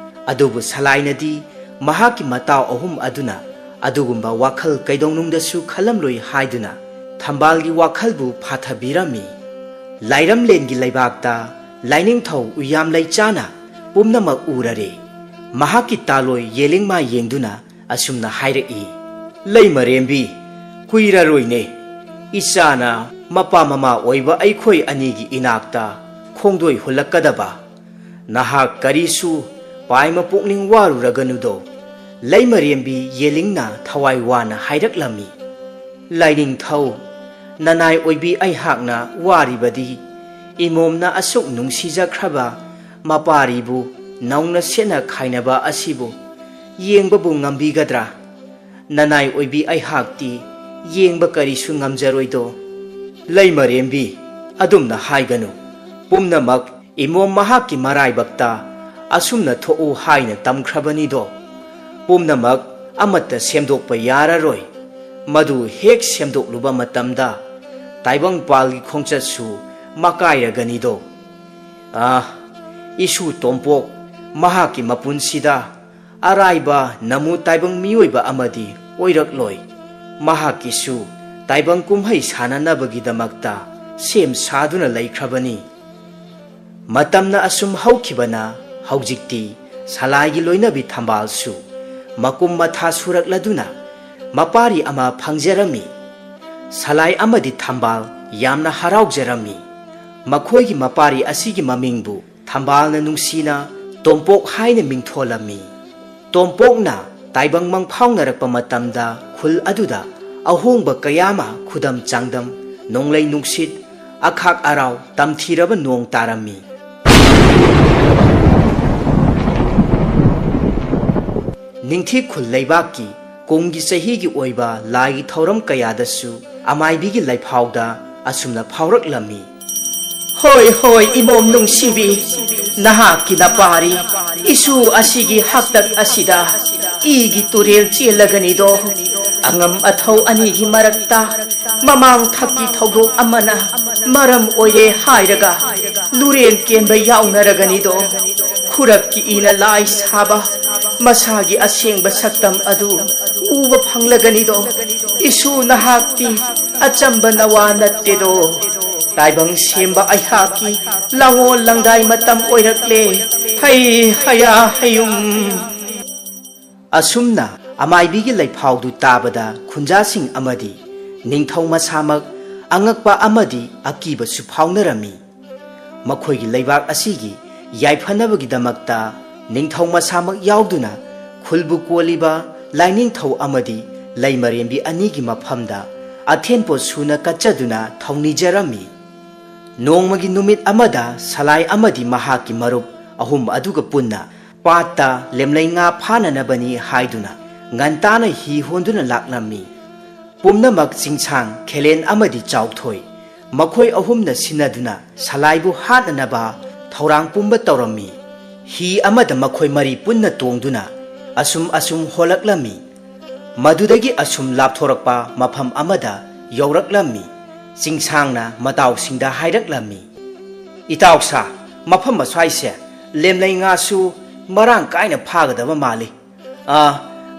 ꯑꯗꯨꯕꯨ ꯁꯂꯥꯏꯅꯗꯤ ꯃꯍꯥꯛꯀꯤ ꯃꯇꯥꯎ ꯑꯍꯨꯝ ꯑꯗꯨꯅ ꯑꯗꯨꯒꯨꯝꯕ ꯋꯥꯈꯜ ꯀꯩꯗꯧꯅꯨꯡꯗꯁꯨ ꯈꯜꯂꯝꯂꯣꯏ ꯍꯥꯏꯗꯨꯅ ꯊꯝꯕꯥꯜꯒꯤ ꯋꯥꯈꯜꯕꯨ ꯐꯥꯊꯕꯤꯔꯝꯃꯤ꯫ ꯂꯥꯏꯔꯝꯂꯦꯟꯒꯤ ꯂꯩꯕꯥꯛꯇ ꯂꯥꯏꯅꯤꯡꯊꯧ ꯎꯌꯥꯝ ꯂꯩꯆꯥꯅ ꯄꯨꯝꯅꯃꯛ ꯎꯔꯔꯦ꯫ ꯃꯍꯥꯛꯀꯤ ꯇꯥꯂꯣꯏ ꯌꯦꯂꯤꯡꯃꯥ ꯌꯦꯡꯗꯨꯅ ꯑꯁꯨꯝꯅ ꯍꯥꯏꯔꯛꯏ, "ꯂꯩꯃꯔꯦꯝꯕꯤ, ꯀꯨꯏꯔꯔꯣꯏꯅꯦ ꯏꯆꯥꯅ ꯃꯄꯥ ꯃꯃꯥ ꯑꯣꯏꯕ ꯑꯩꯈꯣꯏ ꯑꯅꯤꯒꯤ ꯏꯅꯥꯛꯇ ꯈꯣꯡꯗꯣꯏ ꯍꯨꯜꯂꯛꯀꯗꯕ꯫ ꯅꯍꯥꯛ ꯀꯔꯤꯁꯨ ꯄꯥꯏꯃ ꯄꯨꯛꯅꯤꯡ ꯋꯥꯔꯨꯔꯒꯅꯨꯗꯣ"꯫ ꯂꯩꯃꯔꯦꯝꯕꯤ ꯌꯦꯂꯤꯡꯅ ꯊꯋꯥꯏ ꯋꯥꯅ ꯍꯥꯏꯔꯛꯂꯝꯃꯤ, "ꯂꯥꯏꯅꯤꯡꯊꯧ, ꯅꯅꯥꯏ ꯑꯣꯏꯕꯤ ꯑꯩꯍꯥꯛꯅ ꯋꯥꯔꯤꯕꯗꯤ ꯏꯃꯣꯝꯅ ꯑꯁꯨꯛ ꯅꯨꯡꯁꯤꯖꯈ꯭ꯔꯕ ꯃꯄꯥꯔꯤꯕꯨ ꯅꯧꯅ ꯁꯦꯠꯅ ꯈꯥꯏꯅꯕ ꯑꯁꯤꯕꯨ ꯌꯦꯡꯕꯕꯨ ꯉꯝꯕꯤꯒꯗ꯭ꯔꯥ? ꯅꯅꯥꯏ ꯑꯣꯏꯕꯤ ꯑꯩꯍꯥꯛꯇꯤ ꯌꯦꯡꯕ ꯀꯔꯤꯁꯨ ꯉꯝꯖꯔꯣꯏꯗꯣ"꯫ "ꯂꯩꯃꯔꯦꯝꯕꯤ, "ꯑꯗꯨꯝꯅ ꯍꯥꯏꯒꯅꯨ꯫ ꯄꯨꯝꯅꯃꯛ ꯏꯃꯣꯝ ꯃꯍꯥꯛꯀꯤ ꯃꯔꯥꯏꯕꯛꯇ ꯑꯁꯨꯝꯅ ꯊꯣꯛꯎ ꯍꯥꯏꯅ ꯇꯝꯈ꯭ꯔꯕꯅꯤꯗꯣ꯫ ꯄꯨꯝꯅꯃꯛ ꯑꯃꯠꯇ ꯁꯦꯝꯗꯣꯛꯄ ꯌꯥꯔꯔꯣꯏ꯫ ꯃꯗꯨ ꯍꯦꯛ ꯁꯦꯝꯗꯣꯛꯂꯨꯕ ꯃꯇꯝꯗ ꯇꯥꯏꯕꯪꯄꯥꯜꯒꯤ ꯈꯣꯡꯆꯠꯁꯨ ꯃꯀꯥꯏꯔꯒꯅꯤꯗꯣ꯫ ꯑꯥ, ꯏꯁꯨ ꯇꯣꯝꯄꯣꯛ, ꯃꯍꯥꯛꯀꯤ ꯃꯄꯨꯟꯁꯤꯗ ꯑꯔꯥꯏꯕ ꯅꯃꯨ ꯇꯥꯏꯕꯪ ꯃꯤꯑꯣꯏꯕ ꯑꯃꯗꯤ ꯑꯣꯏꯔꯛꯂꯣꯏ꯫ ꯃꯍꯥꯛꯀꯤꯁꯨ ꯇꯥꯏꯕꯪ ꯀꯨꯝꯍꯩ ꯁꯥꯟꯅꯅꯕꯒꯤꯗꯃꯛꯇ ꯁꯦꯝ ꯁꯥꯗꯨꯅ ꯂꯩꯈ꯭ꯔꯕꯅꯤ꯫ ꯃꯇꯝꯅ ꯑꯁꯨꯝ ꯍꯧꯈꯤꯕꯅ ꯍꯧꯖꯤꯛꯇꯤ ꯁꯂꯥꯏꯒꯤ ꯂꯣꯏꯅꯕꯤ ꯊꯝꯕꯥꯜꯁꯨ ꯃꯀꯨꯝ ꯃꯊꯥ ꯁꯨꯔꯛꯂꯗꯨꯅ ꯃꯄꯥꯔꯤ ꯑꯃ ꯐꯪꯖꯔꯝꯃꯤ꯫ ꯁꯂꯥꯏ ꯑꯃꯗꯤ ꯊꯝꯕꯥꯜ ꯌꯥꯝꯅ ꯍꯔꯥꯎꯖꯔꯝꯃꯤ꯫ ꯃꯈꯣꯏꯒꯤ ꯃꯄꯥꯔꯤ ꯑꯁꯤꯒꯤ ꯃꯃꯤꯡꯕꯨ ꯊꯝꯕꯥꯜꯅ ꯅꯨꯡꯁꯤꯅ ꯇꯣꯝꯄꯣꯛ ꯍꯥꯏꯅ ꯃꯤꯡꯊꯣꯜꯂꯝꯃꯤ꯫ ꯇꯣꯝꯄꯣꯛꯅ ꯇꯥꯏꯕꯪ ꯃꯪ ꯐꯥꯎꯅꯔꯛꯄ ꯃꯇꯝꯗ ꯈꯨꯜ ꯑꯗꯨꯗ ꯑꯍꯣꯡꯕ ꯀꯌꯥ ꯑꯃ ꯈꯨꯗꯝ ꯆꯥꯡꯗꯝ, ꯅꯣꯡꯂꯩ ꯅꯨꯡꯁꯤꯠ, ꯑꯈꯥꯛ ꯑꯔꯥꯎ, ꯇꯝꯊꯤꯔꯕ ꯅꯣꯡ ꯇꯥꯔꯝꯃꯤ꯫ ꯅꯤꯡꯊꯤ ꯈꯨꯜ ꯂꯩꯕꯥꯛꯀꯤ ꯀꯨꯝꯒꯤ ꯆꯍꯤꯒꯤ ꯑꯣꯏꯕ ꯂꯥꯏꯒꯤ ꯊꯧꯔꯝ ꯀꯌꯥꯗꯁꯨ ꯑꯃꯥꯏꯕꯤꯒꯤ ꯂꯩꯐꯥꯎꯗ ꯑꯁꯨꯝꯅ ꯐꯥꯎꯔꯛꯂꯝꯃꯤ꯫ "ꯍꯣꯏ, ꯍꯣꯏ, ꯏꯃꯣꯝ ꯅꯨꯡꯁꯤꯕꯤ, ꯅꯍꯥꯛꯀꯤ ꯅꯄꯥꯔꯤ ꯏꯁꯨ ꯑꯁꯤꯒꯤ ꯍꯥꯛꯇꯛ ꯑꯁꯤꯗ ꯏꯒꯤ ꯇꯨꯔꯦꯜ ꯆꯦꯜꯂꯒꯅꯤꯗꯣ꯫ ꯑꯉꯝ ꯑꯊꯧ ꯑꯅꯤꯒꯤ ꯃꯔꯛꯇ ꯃꯃꯥꯡ ꯊꯛꯀꯤ ꯊꯧꯗꯣꯛ ꯑꯃꯅ ꯃꯔꯝ ꯑꯣꯏꯔꯦ ꯍꯥꯏꯔꯒ ꯂꯨꯔꯦꯟ ꯀꯦꯟꯕ ꯌꯥꯎꯅꯔꯒꯅꯤꯗꯣ꯫ ꯈꯨꯔꯞꯀꯤ ꯏꯅ ꯂꯥꯏ ꯁꯥꯕ ꯃꯁꯥꯒꯤ ꯑꯁꯦꯡꯕ ꯁꯛꯇꯝ ꯑꯗꯨ ꯎꯕ ꯐꯪꯂꯒꯅꯤꯗꯣ꯫ ꯏꯁꯨ ꯅꯍꯥꯛꯇꯤ ꯑꯆꯝꯕ ꯅꯋꯥ ꯅꯠꯇꯦꯗꯣ꯫ ꯇꯥꯏꯕꯪ ꯁꯦꯝꯕ ꯑꯩꯍꯥꯛꯀꯤ ꯂꯥꯡꯑꯣꯜ ꯂꯪꯗꯥꯏ ꯃꯇꯝ ꯑꯣꯏꯔꯛꯂꯦ꯫ ꯍꯩ ꯍꯌꯥ ꯍꯌꯨꯝ!" ꯑꯁꯨꯝꯅ ꯑꯃꯥꯏꯕꯤꯒꯤ ꯂꯩꯐꯥꯎꯗꯨ ꯇꯥꯕꯗ ꯈꯨꯟꯖꯥꯁꯤꯡ ꯑꯃꯗꯤ ꯅꯤꯡꯊꯧ ꯃꯁꯥꯃꯛ ꯑꯉꯛꯄ ꯑꯃꯗꯤ ꯑꯀꯤꯕꯁꯨ ꯐꯥꯎꯅꯔꯝꯃꯤ꯫ ꯃꯈꯣꯏꯒꯤ ꯂꯩꯕꯥꯛ ꯑꯁꯤꯒꯤ ꯌꯥꯏꯐꯅꯕꯒꯤꯗꯃꯛꯇ ꯅꯤꯡꯊꯧ ꯃꯁꯥꯃꯛ ꯌꯥꯎꯗꯨꯅ ꯈꯨꯜꯕꯨ ꯀꯣꯜꯂꯤꯕ ꯂꯥꯏꯅꯤꯡꯊꯧ ꯑꯃꯗꯤ ꯂꯩꯃꯔꯦꯝꯕꯤ ꯑꯅꯤꯒꯤ ꯃꯐꯝꯗ ꯑꯊꯦꯟꯄꯣꯠ ꯁꯨꯅ ꯀꯠꯆꯗꯨꯅ ꯊꯧꯅꯤꯖꯔꯝꯃꯤ꯫ ꯅꯣꯡꯃꯒꯤ ꯅꯨꯃꯤꯠ ꯑꯃꯗ ꯁꯂꯥꯏ ꯑꯃꯗꯤ ꯃꯍꯥꯛꯀꯤ ꯃꯔꯨꯞ ꯑꯍꯨꯝ ꯑꯗꯨꯒ ꯄꯨꯟꯅ ꯄꯥꯠꯇ ꯂꯦꯝꯂꯩ ꯉꯥ ꯐꯥꯅꯅꯕꯅꯤ ꯍꯥꯏꯗꯨꯅ ꯉꯟꯇꯥꯅ ꯍꯤ ꯍꯣꯟꯗꯨꯅ ꯂꯥꯛꯂꯝꯃꯤ꯫ ꯄꯨꯝꯅꯃꯛ ꯆꯤꯡꯁꯥꯡ, ꯈꯦꯂꯦꯟ ꯑꯃꯗꯤ ꯆꯥꯎꯊꯣꯏ꯫ ꯃꯈꯣꯏ ꯑꯍꯨꯝꯅ ꯁꯤꯟꯅꯗꯨꯅ ꯁꯂꯥꯏꯕꯨ ꯍꯥꯠꯅꯅꯕ ꯊꯧꯔꯥꯡ ꯄꯨꯝꯕ ꯇꯧꯔꯝꯃꯤ꯫ ꯍꯤ ꯑꯃꯗ ꯃꯈꯣꯏ ꯃꯔꯤ ꯄꯨꯟꯅ ꯇꯣꯡꯗꯨꯅ ꯑꯁꯨꯝ ꯑꯁꯨꯝ ꯍꯣꯜꯂꯛꯂꯝꯃꯤ꯫ ꯃꯗꯨꯗꯒꯤ ꯑꯁꯨꯝ ꯂꯥꯞꯊꯣꯔꯛꯄ ꯃꯐꯝ ꯑꯃꯗ ꯌꯧꯔꯛꯂꯝꯃꯤ꯫ ꯆꯤꯡꯁꯥꯡꯅ ꯃꯇꯥꯎꯁꯤꯡꯗ ꯍꯥꯏꯔꯛꯂꯝꯃꯤ, "ꯏꯇꯥꯎ ꯁꯥ, ꯃꯐꯝ ꯑꯁ꯭ꯋꯥꯏꯁꯦ ꯂꯦꯝꯂꯩ ꯉꯥꯁꯨ ꯃꯔꯥꯡ ꯀꯥꯏꯅ ꯐꯥꯒꯗꯕ ꯃꯥꯜꯂꯤ꯫ ꯑ,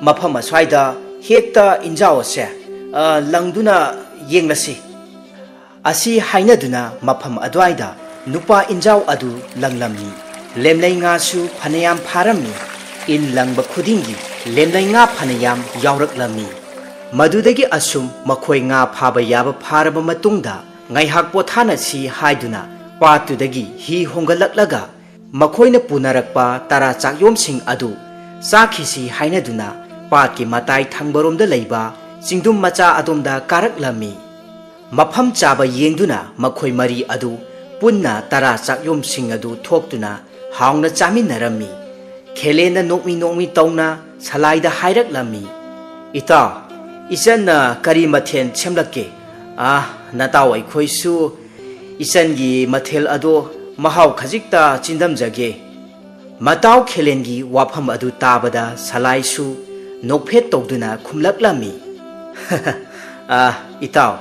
ꯃꯐꯝ ꯑꯁ꯭ꯋꯥꯏꯗ ꯍꯦꯛꯇ ꯏꯟꯖꯥꯎ ꯑꯁꯦ, ꯑ, ꯂꯪꯗꯨꯅ ꯌꯦꯡꯂꯁꯤ꯫" ꯑꯁꯤ ꯍꯥꯏꯅꯗꯨꯅ ꯃꯐꯝ ꯑꯗꯨꯋꯥꯏꯗ ꯅꯨꯄꯥ ꯏꯟꯖꯥꯎ ꯑꯗꯨ ꯂꯪꯂꯝꯃꯤ꯫ ꯂꯦꯝꯂꯩ ꯉꯥꯁꯨ ꯐꯅꯌꯥꯝ ꯐꯥꯔꯝꯃꯤ꯫ ꯏꯟ ꯂꯪꯕ ꯈꯨꯗꯤꯡꯒꯤ ꯂꯦꯝꯂꯩ ꯉꯥ ꯐꯅꯌꯥꯝ ꯌꯥꯎꯔꯛꯂꯝꯃꯤ꯫ ꯃꯗꯨꯗꯒꯤ ꯑꯁꯨꯝ ꯃꯈꯣꯏ ꯉꯥ ꯐꯥꯕ ꯌꯥꯕ ꯐꯥꯔꯕ ꯃꯇꯨꯡꯗ ꯉꯥꯏꯍꯥꯛ ꯄꯣꯊꯥꯅꯁꯤ ꯍꯥꯏꯗꯨꯅ ꯄꯥꯠꯇꯨꯗꯒꯤ ꯍꯤ ꯍꯣꯡꯒꯠꯂꯛꯂꯒ ꯃꯈꯣꯏꯅ ꯄꯨꯅꯔꯛꯄ ꯇꯔꯥ ꯆꯥꯛꯌꯣꯝꯁꯤꯡ ꯑꯗꯨ ꯆꯥꯈꯤꯁꯤ ꯍꯥꯏꯅꯗꯨꯅ ꯄꯥꯠꯀꯤ ꯃꯇꯥꯏ ꯊꯪꯕꯔꯣꯝꯗ ꯂꯩꯕ ꯆꯤꯡꯗꯨꯝ ꯃꯆꯥ ꯑꯗꯣꯝꯗ ꯀꯥꯔꯛꯂꯝꯃꯤ꯫ ꯃꯐꯝ ꯆꯥꯕ ꯌꯦꯡꯗꯨꯅ ꯃꯈꯣꯏ ꯃꯔꯤ ꯑꯗꯨ ꯄꯨꯟꯅ ꯇꯔꯥ ꯆꯥꯛꯌꯣꯝꯁꯤꯡ ꯑꯗꯨ ꯊꯣꯛꯇꯨꯅ ꯍꯥꯎꯅ ꯆꯥꯃꯤꯟꯅꯔꯝꯃꯤ꯫ ꯈꯦꯂꯦꯟꯅ ꯅꯣꯛꯃꯤ ꯅꯣꯛꯃꯤ ꯇꯧꯅ ꯁꯂꯥꯏꯗ ꯍꯥꯏꯔꯛꯂꯝꯃꯤ, "ꯏꯇꯥꯎ, ꯏꯆꯟꯅ ꯀꯔꯤ ꯃꯊꯦꯜ ꯁꯦꯝꯂꯛꯀꯦ? ꯑꯥ, ꯅꯇꯥꯎ ꯑꯩꯈꯣꯏꯁꯨ ꯏꯆꯟꯒꯤ ꯃꯊꯦꯜ ꯑꯗꯣ ꯃꯍꯥꯎ ꯈꯖꯤꯛꯇ ꯆꯤꯟꯗꯝꯖꯒꯦ꯫" ꯃꯇꯥꯎ ꯈꯦꯂꯦꯟꯒꯤ ꯋꯥꯐꯝ ꯑꯗꯨ ꯇꯥꯕꯗ ꯁꯂꯥꯏꯁꯨ ꯅꯣꯛꯐꯦꯠ ꯇꯧꯗꯨꯅ ꯈꯨꯝꯂꯛꯂꯝꯃꯤ, "ꯑꯥ, ꯏꯇꯥꯎ,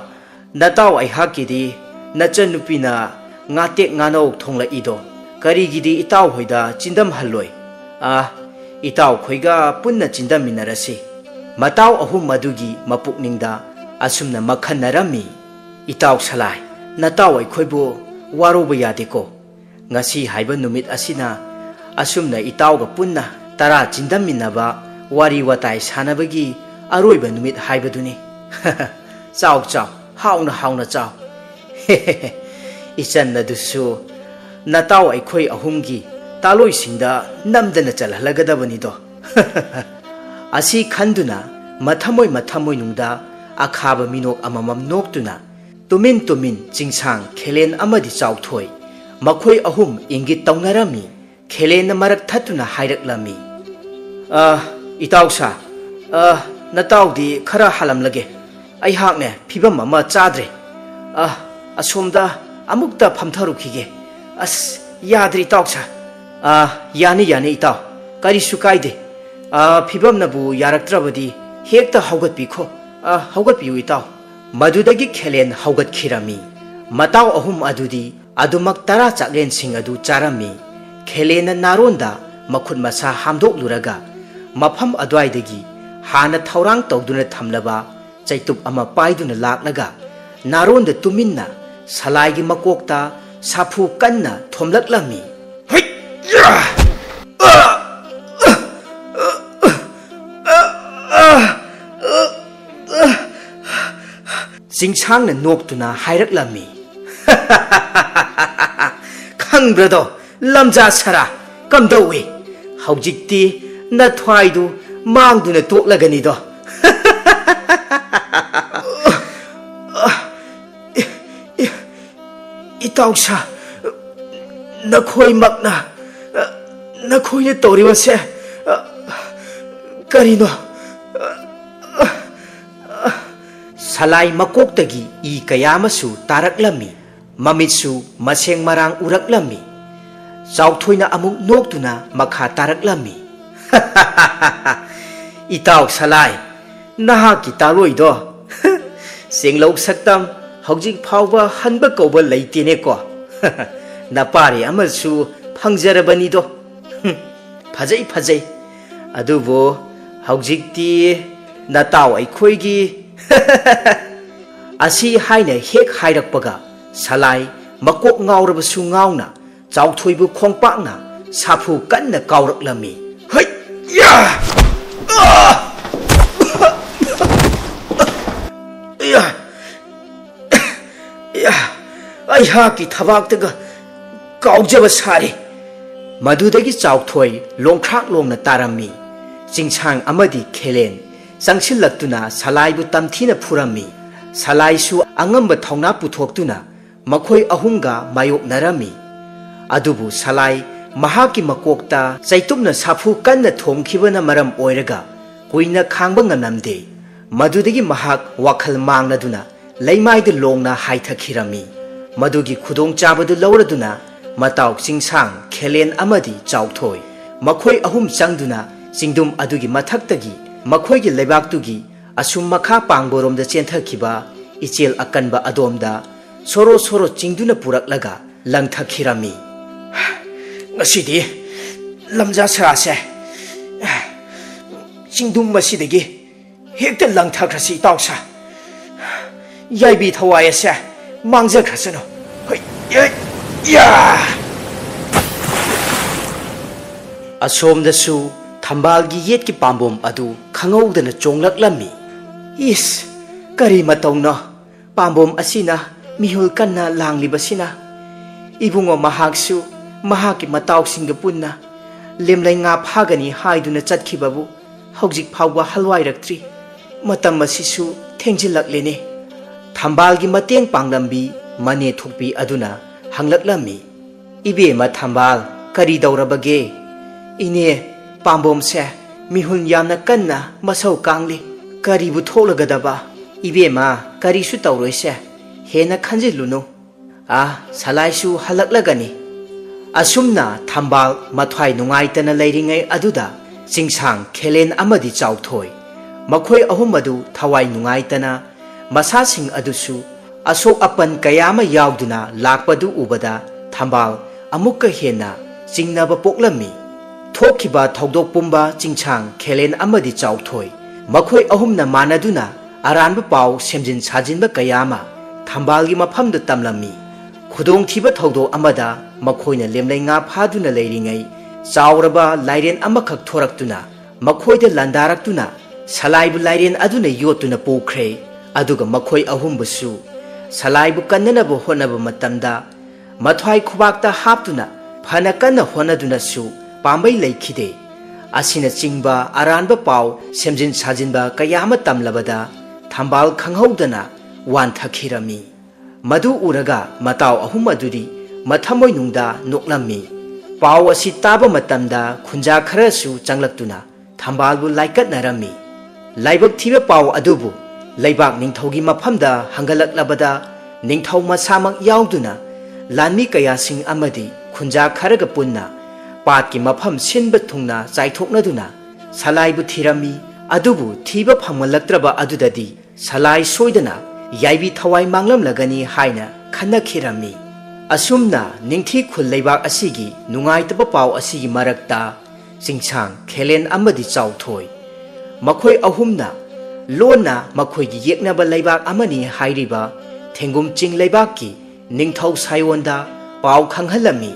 ꯅꯇꯥꯎ ꯑꯩꯍꯥꯛꯀꯤꯗꯤ ꯅꯆꯟꯅꯨꯄꯤꯅ ꯉꯥꯇꯦꯛ ꯉꯥꯅꯧ ꯊꯣꯡꯂꯛꯏꯗꯣ ꯀꯔꯤꯒꯤꯗꯤ ꯏꯇꯥꯎ ꯍꯣꯏꯗ ꯆꯤꯟꯗꯝꯍꯜꯂꯣꯏ? ꯑꯥ, ꯏꯇꯥꯎ ꯈꯣꯏꯒ ꯄꯨꯟꯅ ꯆꯤꯟꯗꯝꯃꯤꯟꯅꯔꯁꯤ꯫" ꯃꯇꯥꯎ ꯑꯍꯨꯝ ꯑꯗꯨꯒꯤ ꯃꯄꯨꯛꯅꯤꯡꯗ ꯑꯁꯨꯝꯅ ꯃꯈꯟꯅꯔꯝꯃꯤ, "ꯏꯇꯥꯎ ꯁꯂꯥꯏ, ꯅꯇꯥꯎ ꯑꯩꯈꯣꯏꯕꯨ ꯋꯥꯔꯧꯕ ꯌꯥꯗꯦꯀꯣ꯫ ꯉꯁꯤ ꯍꯥꯏꯕ ꯅꯨꯃꯤꯠ ꯑꯁꯤꯅ ꯑꯁꯨꯝꯅ ꯏꯇꯥꯎꯒ ꯄꯨꯟꯅ ꯇꯔꯥ ꯆꯤꯟꯗꯝꯃꯤꯟꯅꯕ, ꯋꯥꯔꯤ ꯋꯥꯇꯥꯏ ꯁꯥꯟꯅꯕꯒꯤ ꯑꯔꯣꯏꯕ ꯅꯨꯃꯤꯠ ꯍꯥꯏꯕꯗꯨꯅꯤ꯫ ꯆꯥꯎ, ꯆꯥꯎ, ꯍꯥꯎꯅ ꯍꯥꯎꯅ ꯆꯥꯎ꯫ ꯏꯆꯟ ꯑꯗꯨꯁꯨ ꯅꯇꯥꯎ ꯑꯩꯈꯣꯏ ꯑꯍꯨꯝꯒꯤ ꯇꯥꯂꯣꯏꯁꯤꯡꯗ ꯅꯝꯗꯅ ꯆꯜꯍꯜꯂꯒꯗꯕꯅꯤꯗꯣ꯫" ꯑꯁꯤ ꯈꯟꯗꯨꯅ ꯃꯊꯃꯣꯏ ꯃꯊꯃꯣꯏꯅꯨꯡꯗ ꯑꯈꯥꯕ ꯃꯤꯅꯣꯛ ꯑꯃꯃꯝ ꯅꯣꯛꯇꯨꯅ ꯇꯨꯃꯤꯟ ꯇꯨꯃꯤꯟ ꯆꯤꯡꯁꯥꯡ, ꯈꯦꯂꯦꯟ ꯑꯃꯗꯤ ꯆꯥꯎꯊꯣꯏ ꯃꯈꯣꯏ ꯑꯍꯨꯝ ꯏꯪꯒꯤꯠ ꯇꯧꯅꯔꯝꯃꯤ꯫ ꯈꯦꯂꯦꯟꯅ ꯃꯔꯛ ꯊꯠꯇꯨꯅ ꯍꯥꯏꯔꯛꯂꯝꯃꯤ, "ꯑ, ꯏꯇꯥꯎ ꯁꯥ, ꯑ, ꯅꯇꯥꯎꯗꯤ ꯈꯔ ꯍꯥꯜꯂꯝꯂꯒꯦ꯫ ꯑꯩꯍꯥꯛꯅꯦ ꯐꯤꯕꯝ ꯑꯃ ꯆꯥꯗ꯭ꯔꯦ꯫ ꯑ, ꯑꯁꯣꯝꯗ ꯑꯃꯨꯛꯇ ꯐꯝꯊꯔꯨꯈꯤꯒꯦ꯫ ꯑꯁ, ꯌꯥꯗ꯭ꯔꯦ ꯏꯇꯥꯎ ꯁꯥ꯫ ꯑꯥ, ꯌꯥꯅꯤ, ꯌꯥꯅꯤ ꯏꯇꯥꯎ꯫ ꯀꯔꯤꯁꯨ ꯀꯥꯏꯗꯦ꯫ ꯑꯥ, ꯐꯤꯕꯝꯅꯕꯨ ꯌꯥꯔꯛꯇ꯭ꯔꯕꯗꯤ ꯍꯦꯛꯇ ꯍꯧꯒꯠꯄꯤꯈꯣ꯫ ꯑꯥ, ꯍꯧꯒꯠꯄꯤꯌꯨ ꯏꯇꯥꯎ꯫ ꯃꯗꯨꯗꯒꯤ ꯈꯦꯂꯦꯟ ꯍꯧꯒꯠꯈꯤꯔꯝꯃꯤ꯫ ꯃꯇꯥꯎ ꯑꯍꯨꯝ ꯑꯗꯨꯗꯤ ꯑꯗꯨꯃꯛ ꯇꯔꯥ ꯆꯥꯛꯂꯦꯟꯁꯤꯡ ꯑꯗꯨ ꯆꯥꯔꯝꯃꯤ꯫ ꯈꯦꯂꯦꯟꯅ ꯅꯥꯔꯣꯟꯗ ꯃꯈꯨꯠ ꯃꯁꯥ ꯍꯥꯝꯗꯣꯛꯂꯨꯔꯒ ꯃꯐꯝ ꯑꯗꯨꯋꯥꯏꯗꯒꯤ ꯍꯥꯟꯅ ꯊꯧꯔꯥꯡ ꯇꯧꯗꯨꯅ ꯊꯝꯂꯕ ꯆꯩꯇꯨꯞ ꯑꯃ ꯄꯥꯏꯗꯨꯅ ꯂꯥꯛꯂꯒ ꯅꯥꯔꯣꯟꯗ ꯇꯨꯃꯤꯟꯅ ꯁꯂꯥꯏꯒꯤ ꯃꯀꯣꯛꯇ ꯁꯥꯐꯨ ꯀꯟꯅ ꯊꯣꯝꯂꯛꯂꯝꯃꯤ꯫ ꯍꯩꯌꯥ! ꯆꯤꯡꯁꯥꯡꯅ ꯅꯣꯛꯇꯨꯅ ꯍꯥꯏꯔꯛꯂꯝꯃꯤ꯫ ꯈꯪꯕ꯭ꯔꯗꯣ, ꯂꯝꯖꯥ ꯁꯔꯥ, ꯀꯝꯗꯧꯏ? ꯍꯧꯖꯤꯛꯇꯤ ꯅꯊ꯭ꯋꯥꯏꯗꯨ ꯃꯥꯡꯗꯨꯅ ꯇꯣꯛꯂꯒꯅꯤꯗꯣ꯫ ꯏꯇꯥꯎ ꯁꯥ, ꯅꯈꯣꯏꯃꯛꯅ, ꯅꯈꯣꯏꯅ ꯇꯧꯔꯤꯕꯁꯦ ꯀꯔꯤꯅꯣ? ꯁꯂꯥꯏ ꯃꯀꯣꯛꯇꯒꯤ ꯏ ꯀꯌꯥ ꯑꯃꯁꯨ ꯇꯥꯔꯛꯂꯝꯃꯤ꯫ ꯃꯃꯤꯠꯁꯨ ꯃꯁꯦꯡ ꯃꯔꯥꯡ ꯎꯔꯛꯂꯝꯃꯤ꯫ ꯆꯥꯎꯊꯣꯏꯅ ꯑꯃꯨꯛ ꯅꯣꯛꯇꯨꯅ ꯃꯈꯥ ꯇꯥꯔꯛꯂꯝꯃꯤ꯫ ꯏꯇꯥꯎ ꯁꯂꯥꯏ, ꯅꯍꯥꯛꯀꯤ ꯇꯥꯂꯣꯏꯗꯣ ꯆꯦꯡꯂꯧ ꯁꯛꯇꯝ ꯍꯧꯖꯤꯛ ꯐꯥꯎꯕ ꯍꯟꯕ ꯀꯧꯕ ꯂꯩꯇꯦꯅꯦꯀꯣ꯫ ꯅꯄꯥꯔꯤ ꯑꯃꯁꯨ ꯐꯪꯖꯔꯕꯅꯤꯗꯣ꯫ ꯍꯨꯝ, ꯐꯖꯩ, ꯐꯖꯩ꯫ ꯑꯗꯨꯕꯨ ꯍꯧꯖꯤꯛꯇꯤ ꯅꯇꯥꯎ ꯑꯩꯈꯣꯏꯒꯤ ꯑꯁꯤ ꯍꯥꯏꯅ ꯍꯦꯛ ꯍꯥꯏꯔꯛꯄꯒ ꯁꯂꯥꯏ ꯃꯀꯣꯛ ꯉꯥꯎꯔꯕꯁꯨ ꯉꯥꯎꯅ ꯆꯥꯎꯊꯣꯏꯕꯨ ꯈꯣꯡꯄꯥꯛꯅ ꯁꯥꯐꯨ ꯀꯟꯅ ꯀꯥꯎꯔꯛꯂꯝꯃꯤ꯫ ꯍꯩ! ꯌꯥ! ꯑꯥ! ꯌꯥ! ꯌꯥ! ꯑꯩꯍꯥꯛꯀꯤ ꯊꯕꯥꯛꯇꯒ ꯀꯥꯎꯖꯕ ꯁꯥꯔꯦ꯫ ꯃꯗꯨꯗꯒꯤ ꯆꯥꯎꯊꯣꯏ ꯂꯣꯡꯈ꯭ꯔꯥꯛ ꯂꯣꯡꯅ ꯇꯥꯔꯝꯃꯤ꯫ ꯆꯤꯡꯁꯥꯡ ꯑꯃꯗꯤ ꯈꯦꯂꯦꯟ ꯆꯪꯁꯤꯜꯂꯛꯇꯨꯅ ꯁꯂꯥꯏꯕꯨ ꯇꯝꯊꯤꯅ ꯐꯨꯔꯝꯃꯤ꯫ ꯁꯂꯥꯏꯁꯨ ꯑꯉꯝꯕ ꯊꯧꯅꯥ ꯄꯨꯊꯣꯛꯇꯨꯅ ꯃꯈꯣꯏ ꯑꯍꯨꯝꯒ ꯃꯥꯌꯣꯛꯅꯔꯝꯃꯤ꯫ ꯑꯗꯨꯕꯨ ꯁꯂꯥꯏ ꯃꯍꯥꯛꯀꯤ ꯃꯀꯣꯛꯇ ꯆꯩꯇꯨꯞꯅ ꯁꯥꯐꯨ ꯀꯟꯅ ꯊꯣꯝꯈꯤꯕꯅ ꯃꯔꯝ ꯑꯣꯏꯔꯒ ꯀꯨꯏꯅ ꯈꯥꯡꯕ ꯉꯝꯂꯝꯗꯦ꯫ ꯃꯗꯨꯗꯒꯤ ꯃꯍꯥꯛ ꯋꯥꯈꯜ ꯃꯥꯡꯂꯗꯨꯅ ꯂꯩꯃꯥꯏꯗ ꯂꯣꯡꯅ ꯍꯥꯏꯊꯈꯤꯔꯝꯃꯤ꯫ ꯃꯗꯨꯒꯤ ꯈꯨꯗꯣꯡꯆꯥꯕꯗꯨ ꯂꯧꯔꯗꯨꯅ ꯃꯇꯥꯎ ꯆꯤꯡꯁꯥꯡ, ꯈꯦꯂꯦꯟ ꯑꯃꯗꯤ ꯆꯥꯎꯊꯣꯏ, ꯃꯈꯣꯏ ꯑꯍꯨꯝ ꯆꯪꯗꯨꯅ ꯆꯤꯡꯗꯨꯝ ꯑꯗꯨꯒꯤ ꯃꯊꯛꯇꯒꯤ ꯃꯈꯣꯏꯒꯤ ꯂꯩꯕꯥꯛꯇꯨꯒꯤ ꯑꯁꯨꯝ ꯃꯈꯥ ꯄꯥꯡꯕꯔꯣꯝꯗ ꯆꯦꯟꯊꯈꯤꯕ ꯏꯆꯦꯜ ꯑꯀꯟꯕ ꯑꯗꯣꯝꯗ ꯁꯣꯔꯣ ꯁꯣꯔꯣ ꯆꯤꯡꯗꯨꯅ ꯄꯨꯔꯛꯂꯒ ꯂꯪꯊꯈꯤꯔꯝꯃꯤ꯫ "ꯉꯁꯤꯗꯤ ꯂꯝꯖꯥ ꯁꯔꯥꯁꯦ ꯆꯤꯡꯗꯨꯝ ꯑꯁꯤꯗꯒꯤ ꯍꯦꯛꯇ ꯂꯪꯊꯈ꯭ꯔꯁꯤ, ꯏꯇꯥꯎꯁꯥ꯫ ꯌꯥꯏꯕꯤ ꯊꯋꯥꯏ ꯑꯁꯦ ꯃꯥꯡꯖꯈ꯭ꯔꯁꯅꯨ꯫ ꯍꯣꯏ, ꯌꯥ, ꯌꯥ!" ꯑꯁꯣꯝꯗꯁꯨ ꯊꯝꯕꯥꯜꯒꯤ ꯌꯦꯠꯀꯤ ꯄꯥꯝꯕꯣꯝ ꯑꯗꯨ ꯈꯪꯍꯧꯗꯅ ꯆꯣꯡꯂꯛꯂꯝꯃꯤ꯫ "ꯏꯁ, ꯀꯔꯤ ꯃꯇꯧꯅꯣ? ꯄꯥꯝꯕꯣꯝ ꯑꯁꯤꯅ ꯃꯤꯍꯨꯜ ꯀꯟꯅ ꯂꯥꯡꯂꯤꯕꯁꯤꯅ? ꯏꯕꯨꯡꯉꯣ ꯃꯍꯥꯛꯁꯨ ꯃꯍꯥꯛꯀꯤ ꯃꯇꯥꯎꯁꯤꯡꯒ ꯄꯨꯟꯅ ꯂꯦꯝꯂꯩ ꯉꯥ ꯐꯥꯒꯅꯤ ꯍꯥꯏꯗꯨꯅ ꯆꯠꯈꯤꯕꯕꯨ ꯍꯧꯖꯤꯛ ꯐꯥꯎꯕ ꯍꯜꯋꯥꯏꯔꯛꯇ꯭ꯔꯤ꯫ ꯃꯇꯝ ꯑꯁꯤꯁꯨ ꯊꯦꯡꯖꯤꯜꯂꯛꯂꯦꯅꯦ꯫" ꯊꯝꯕꯥꯜꯒꯤ ꯃꯇꯦꯡ ꯄꯥꯡꯂꯝꯕꯤ ꯃꯅꯦ ꯊꯣꯛꯄꯤ ꯑꯗꯨꯅ ꯍꯪꯂꯛꯂꯝꯃꯤ꯫ "ꯏꯕꯦꯝꯃ ꯊꯝꯕꯥꯜ, ꯀꯔꯤ ꯇꯧꯔꯕꯒꯦ?" "ꯏꯅꯦ, ꯄꯥꯝꯕꯣꯝꯁꯦ ꯃꯤꯍꯨꯟ ꯌꯥꯝꯅ ꯀꯟꯅ ꯃꯁꯧ ꯀꯥꯡꯂꯤ꯫ ꯀꯔꯤꯕꯨ ꯊꯣꯛꯂꯒꯗꯕ? ꯏꯕꯦꯝꯃ, ꯀꯔꯤꯁꯨ ꯇꯧꯔꯣꯏꯁꯦ꯫ ꯍꯦꯟꯅ ꯈꯟꯖꯤꯜꯂꯨꯅꯨ꯫ ꯑꯥ, ꯁꯂꯥꯏꯁꯨ ꯍꯜꯂꯛꯂꯒꯅꯤ꯫" ꯑꯁꯨꯝꯅ ꯊꯝꯕꯥꯜ ꯃꯊ꯭ꯋꯥꯏ ꯅꯨꯡꯉꯥꯏꯇꯅ ꯂꯩꯔꯤꯉꯩ ꯑꯗꯨꯗ ꯆꯤꯡꯁꯥꯡ, ꯈꯦꯂꯦꯟ ꯑꯃꯗꯤ ꯆꯥꯎꯊꯣꯏ, ꯃꯈꯣꯏ ꯑꯍꯨꯝ ꯑꯗꯨ ꯊꯋꯥꯏ ꯅꯨꯡꯉꯥꯏꯇꯅ ꯃꯁꯥꯁꯤꯡ ꯑꯗꯨꯁꯨ ꯑꯁꯣꯛ ꯑꯄꯟ ꯀꯌꯥ ꯑꯃ ꯌꯥꯎꯗꯨꯅ ꯂꯥꯛꯄꯗꯨ ꯎꯕꯗ ꯊꯝꯕꯥꯜ ꯑꯃꯨꯛꯀ ꯍꯦꯟꯅ ꯆꯤꯡꯅꯕ ꯄꯣꯛꯂꯝꯃꯤ꯫ ꯊꯣꯛꯈꯤꯕ ꯊꯧꯗꯣꯛ ꯄꯨꯝꯕ ꯆꯤꯡꯁꯥꯡ, ꯈꯦꯂꯦꯟ ꯑꯃꯗꯤ ꯆꯥꯎꯊꯣꯏ, ꯃꯈꯣꯏ ꯑꯍꯨꯝꯅ ꯃꯥꯟꯅꯗꯨꯅ ꯑꯔꯥꯟꯕ ꯄꯥꯎ ꯁꯦꯝꯖꯤꯟ ꯁꯥꯖꯤꯟꯕ ꯀꯌꯥ ꯑꯃ ꯊꯝꯕꯥꯜꯒꯤ ꯃꯐꯝꯗ ꯇꯝꯂꯝꯃꯤ꯫ ꯈꯨꯗꯣꯡꯊꯤꯕ ꯊꯧꯗꯣꯛ ꯑꯃꯗ ꯃꯈꯣꯏꯅ ꯂꯦꯝꯂꯩ ꯉꯥ ꯐꯥꯗꯨꯅ ꯂꯩꯔꯤꯉꯩ ꯆꯥꯎꯔꯕ ꯂꯥꯏꯔꯦꯟ ꯑꯃꯈꯛ ꯊꯣꯔꯛꯇꯨꯅ ꯃꯈꯣꯏꯗ ꯂꯥꯟꯗꯥꯔꯛꯇꯨꯅ ꯁꯂꯥꯏꯕꯨ ꯂꯥꯏꯔꯦꯟ ꯑꯗꯨꯅ ꯌꯣꯠꯇꯨꯅ ꯄꯨꯈ꯭ꯔꯦ꯫ ꯑꯗꯨꯒ ꯃꯈꯣꯏ ꯑꯍꯨꯝꯕꯨꯁꯨ ꯁꯂꯥꯏꯕꯨ ꯀꯟꯅꯅꯕ ꯍꯣꯠꯅꯕ ꯃꯇꯝꯗ ꯃꯊ꯭ꯋꯥꯏ ꯈꯨꯕꯥꯛꯇ ꯍꯥꯞꯇꯨꯅ ꯐꯅ ꯀꯟꯅ ꯍꯣꯠꯅꯗꯨꯅꯁꯨ ꯄꯥꯝꯕꯩ ꯂꯩꯈꯤꯗꯦ꯫ ꯑꯁꯤꯅꯆꯤꯡꯕ ꯑꯔꯥꯟꯕ ꯄꯥꯎ ꯁꯦꯝꯖꯤꯟ ꯁꯥꯖꯤꯟꯕ ꯀꯌꯥ ꯑꯃ ꯇꯝꯂꯕꯗ ꯊꯝꯕꯥꯜ ꯈꯪꯍꯧꯗꯅ ꯋꯥꯟꯊꯈꯤꯔꯝꯃꯤ꯫ ꯃꯗꯨ ꯎꯔꯒ ꯃꯇꯥꯎ ꯑꯍꯨꯝ ꯑꯗꯨꯗꯤ ꯃꯊꯃꯣꯏꯅꯨꯡꯗ ꯅꯣꯛꯂꯝꯃꯤ꯫ ꯄꯥꯎ ꯑꯁꯤ ꯇꯥꯕ ꯃꯇꯝꯗ ꯈꯨꯟꯖꯥ ꯈꯔꯁꯨ ꯆꯪꯂꯛꯇꯨꯅ ꯊꯝꯕꯥꯜꯕꯨ ꯂꯥꯏꯀꯠꯅꯔꯝꯃꯤ꯫ ꯂꯥꯏꯕꯛ ꯊꯤꯕ ꯄꯥꯎ ꯑꯗꯨꯕꯨ ꯂꯩꯕꯥꯛ ꯅꯤꯡꯊꯧꯒꯤ ꯃꯐꯝꯗ ꯍꯪꯒꯠꯂꯛꯂꯕꯗ, ꯅꯤꯡꯊꯧ ꯃꯁꯥꯃꯛ ꯌꯥꯎꯗꯨꯅ ꯂꯥꯟꯃꯤ ꯀꯌꯥꯁꯤꯡ ꯑꯃꯗꯤ ꯈꯨꯟꯖꯥ ꯈꯔꯒ ꯄꯨꯟꯅ ꯄꯥꯠꯀꯤ ꯃꯐꯝ ꯁꯤꯟꯕ ꯊꯨꯡꯅ ꯆꯥꯏꯊꯣꯛꯅꯗꯨꯅ ꯁꯂꯥꯏꯕꯨ ꯊꯤꯔꯝꯃꯤ꯫ ꯑꯗꯨꯕꯨ ꯊꯤꯕ ꯐꯪꯂꯛꯇ꯭ꯔꯕ ꯑꯗꯨꯗꯗꯤ ꯁꯂꯥꯏ ꯁꯣꯏꯗꯅ ꯌꯥꯏꯕꯤ ꯊꯋꯥꯏ ꯃꯥꯡꯂꯝꯂꯒꯅꯤ ꯍꯥꯏꯅ ꯈꯟꯅꯈꯤꯔꯝꯃꯤ꯫ ꯑꯁꯨꯝꯅ ꯅꯤꯡꯊꯤ ꯈꯨꯜ ꯂꯩꯕꯥꯛ ꯑꯁꯤꯒꯤ ꯅꯨꯡꯉꯥꯏꯇꯕ ꯄꯥꯎ ꯑꯁꯤꯒꯤ ꯃꯔꯛꯇ ꯆꯤꯡꯁꯥꯡ, ꯈꯦꯂꯦꯟ ꯑꯃꯗꯤ ꯆꯥꯎꯊꯣꯏ, ꯃꯈꯣꯏ ꯑꯍꯨꯝꯅ ꯂꯣꯟꯅ ꯃꯈꯣꯏꯒꯤ ꯌꯦꯛꯅꯕ ꯂꯩꯕꯥꯛ ꯑꯃꯅꯤ ꯍꯥꯏꯔꯤꯕ ꯊꯦꯡꯒꯨꯝ ꯆꯤꯡ ꯂꯩꯕꯥꯛꯀꯤ ꯅꯤꯡꯊꯧ ꯁꯥꯏꯑꯣꯟꯗ ꯄꯥꯎ ꯈꯪꯍꯜꯂꯝꯃꯤ꯫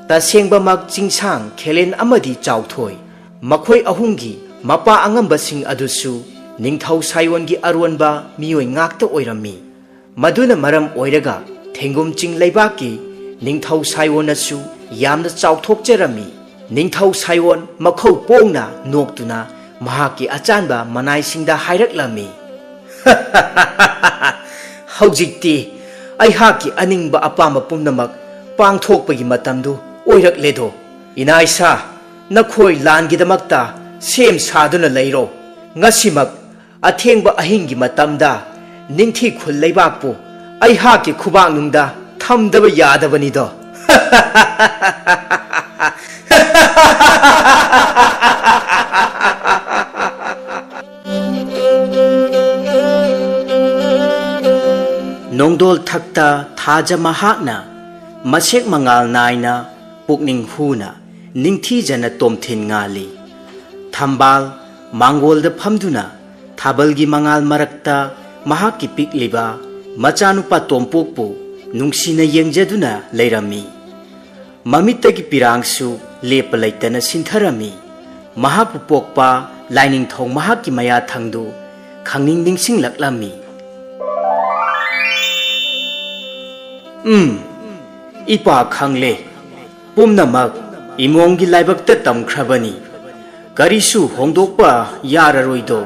ꯇꯁꯦꯡꯕꯃꯛ ꯆꯤꯡꯁꯥꯡ, ꯈꯦꯂꯦꯟ ꯑꯃꯗꯤ ꯆꯥꯎꯊꯣꯏ, ꯃꯈꯣꯏ ꯑꯍꯨꯝꯒꯤ ꯃꯄꯥ ꯑꯉꯝꯕꯁꯤꯡ ꯑꯗꯨꯁꯨ ꯅꯤꯡꯊꯧ ꯁꯥꯏꯑꯣꯟꯒꯤ ꯑꯔꯣꯟꯕ ꯃꯤꯑꯣꯏ ꯉꯥꯛꯇ ꯑꯣꯏꯔꯝꯃꯤ꯫ ꯃꯗꯨꯅ ꯃꯔꯝ ꯑꯣꯏꯔꯒ ꯊꯦꯡꯒꯨꯝ ꯆꯤꯡ ꯂꯩꯕꯥꯛꯀꯤ ꯅꯤꯡꯊꯧ ꯁꯥꯏꯑꯣꯟꯅꯁꯨ ꯌꯥꯝꯅ ꯆꯥꯎꯊꯣꯛꯆꯔꯝꯃꯤ꯫ ꯅꯤꯡꯊꯧ ꯁꯥꯏꯑꯣꯟ ꯃꯈꯧ ꯄꯣꯡꯅ ꯅꯣꯛꯇꯨꯅ ꯃꯍꯥꯛꯀꯤ ꯑꯆꯥꯟꯕ ꯃꯅꯥꯏꯁꯤꯡꯗ ꯍꯥꯏꯔꯛꯂꯝꯃꯤ, "ꯍꯧꯖꯤꯛꯇꯤ ꯑꯩꯍꯥꯛꯀꯤ ꯑꯅꯤꯡꯕ ꯑꯄꯥꯝꯕ ꯄꯨꯝꯅꯃꯛ ꯄꯥꯡꯊꯣꯛꯄꯒꯤ ꯃꯇꯝꯗꯨ ꯑꯣꯏꯔꯛꯂꯦꯗꯣ꯫ ꯏꯅꯥꯏꯁꯥ, ꯅꯈꯣꯏ ꯂꯥꯟꯒꯤꯗꯃꯛꯇ ꯁꯦꯝ ꯁꯥꯗꯨꯅ ꯂꯩꯔꯣ꯫ ꯉꯁꯤꯃꯛ ꯑꯊꯦꯡꯕ ꯑꯍꯤꯡꯒꯤ ꯃꯇꯝꯗ ꯅꯤꯡꯊꯤ ꯈꯨꯜ ꯂꯩꯕꯥꯛꯄꯨ ꯑꯩꯍꯥꯛꯀꯤ ꯈꯨꯕꯥꯛꯅꯨꯡꯗ ꯊꯝꯗꯕ ꯌꯥꯗꯕꯅꯤꯗꯣ꯫" ꯅꯣꯡꯗꯣꯜ ꯊꯛꯇ ꯊꯥꯖ ꯃꯍꯥꯛꯅ ꯃꯁꯦꯛ ꯃꯉꯥꯜ ꯅꯥꯏꯅ ꯄꯨꯛꯅꯤꯡ ꯍꯨꯅ ꯅꯤꯡꯊꯤꯖꯅ ꯇꯣꯝꯊꯤꯟ ꯉꯥꯜꯂꯤ꯫ ꯊꯝꯕꯥꯜ ꯃꯥꯡꯒꯣꯜꯗ ꯐꯝꯗꯨꯅ ꯊꯥꯕꯜꯒꯤ ꯃꯉꯥꯜ ꯃꯔꯛꯇ ꯃꯍꯥꯛꯀꯤ ꯄꯤꯛꯂꯤꯕ ꯃꯆꯥꯅꯨꯄꯥ ꯇꯣꯝꯄꯣꯛꯄꯨ ꯅꯨꯡꯁꯤꯅ ꯌꯦꯡꯖꯗꯨꯅ ꯂꯩꯔꯝꯃꯤ꯫ ꯃꯃꯤꯠꯇꯒꯤ ꯄꯤꯔꯥꯡꯁꯨ ꯂꯦꯞꯄ ꯂꯩꯇꯅ ꯁꯤꯟꯊꯔꯝꯃꯤ꯫ ꯃꯍꯥꯛꯄꯨ ꯄꯣꯛꯄ ꯂꯥꯏꯅꯤꯡꯊꯧ ꯃꯍꯥꯛꯀꯤ ꯃꯌꯥꯊꯪꯗꯨ ꯈꯪꯅꯤꯡ ꯅꯤꯡꯁꯤꯡꯂꯛꯂꯝꯃꯤ꯫ "ꯎꯝ, ꯏꯄꯥ ꯈꯪꯂꯦ꯫ ꯄꯨꯝꯅꯃꯛ ꯏꯃꯣꯝꯒꯤ ꯂꯥꯏꯕꯛꯇ ꯇꯝꯈ꯭ꯔꯕꯅꯤ꯫ ꯀꯔꯤꯁꯨ ꯍꯣꯡꯗꯣꯛꯄ ꯌꯥꯔꯔꯣꯏꯗꯣ꯫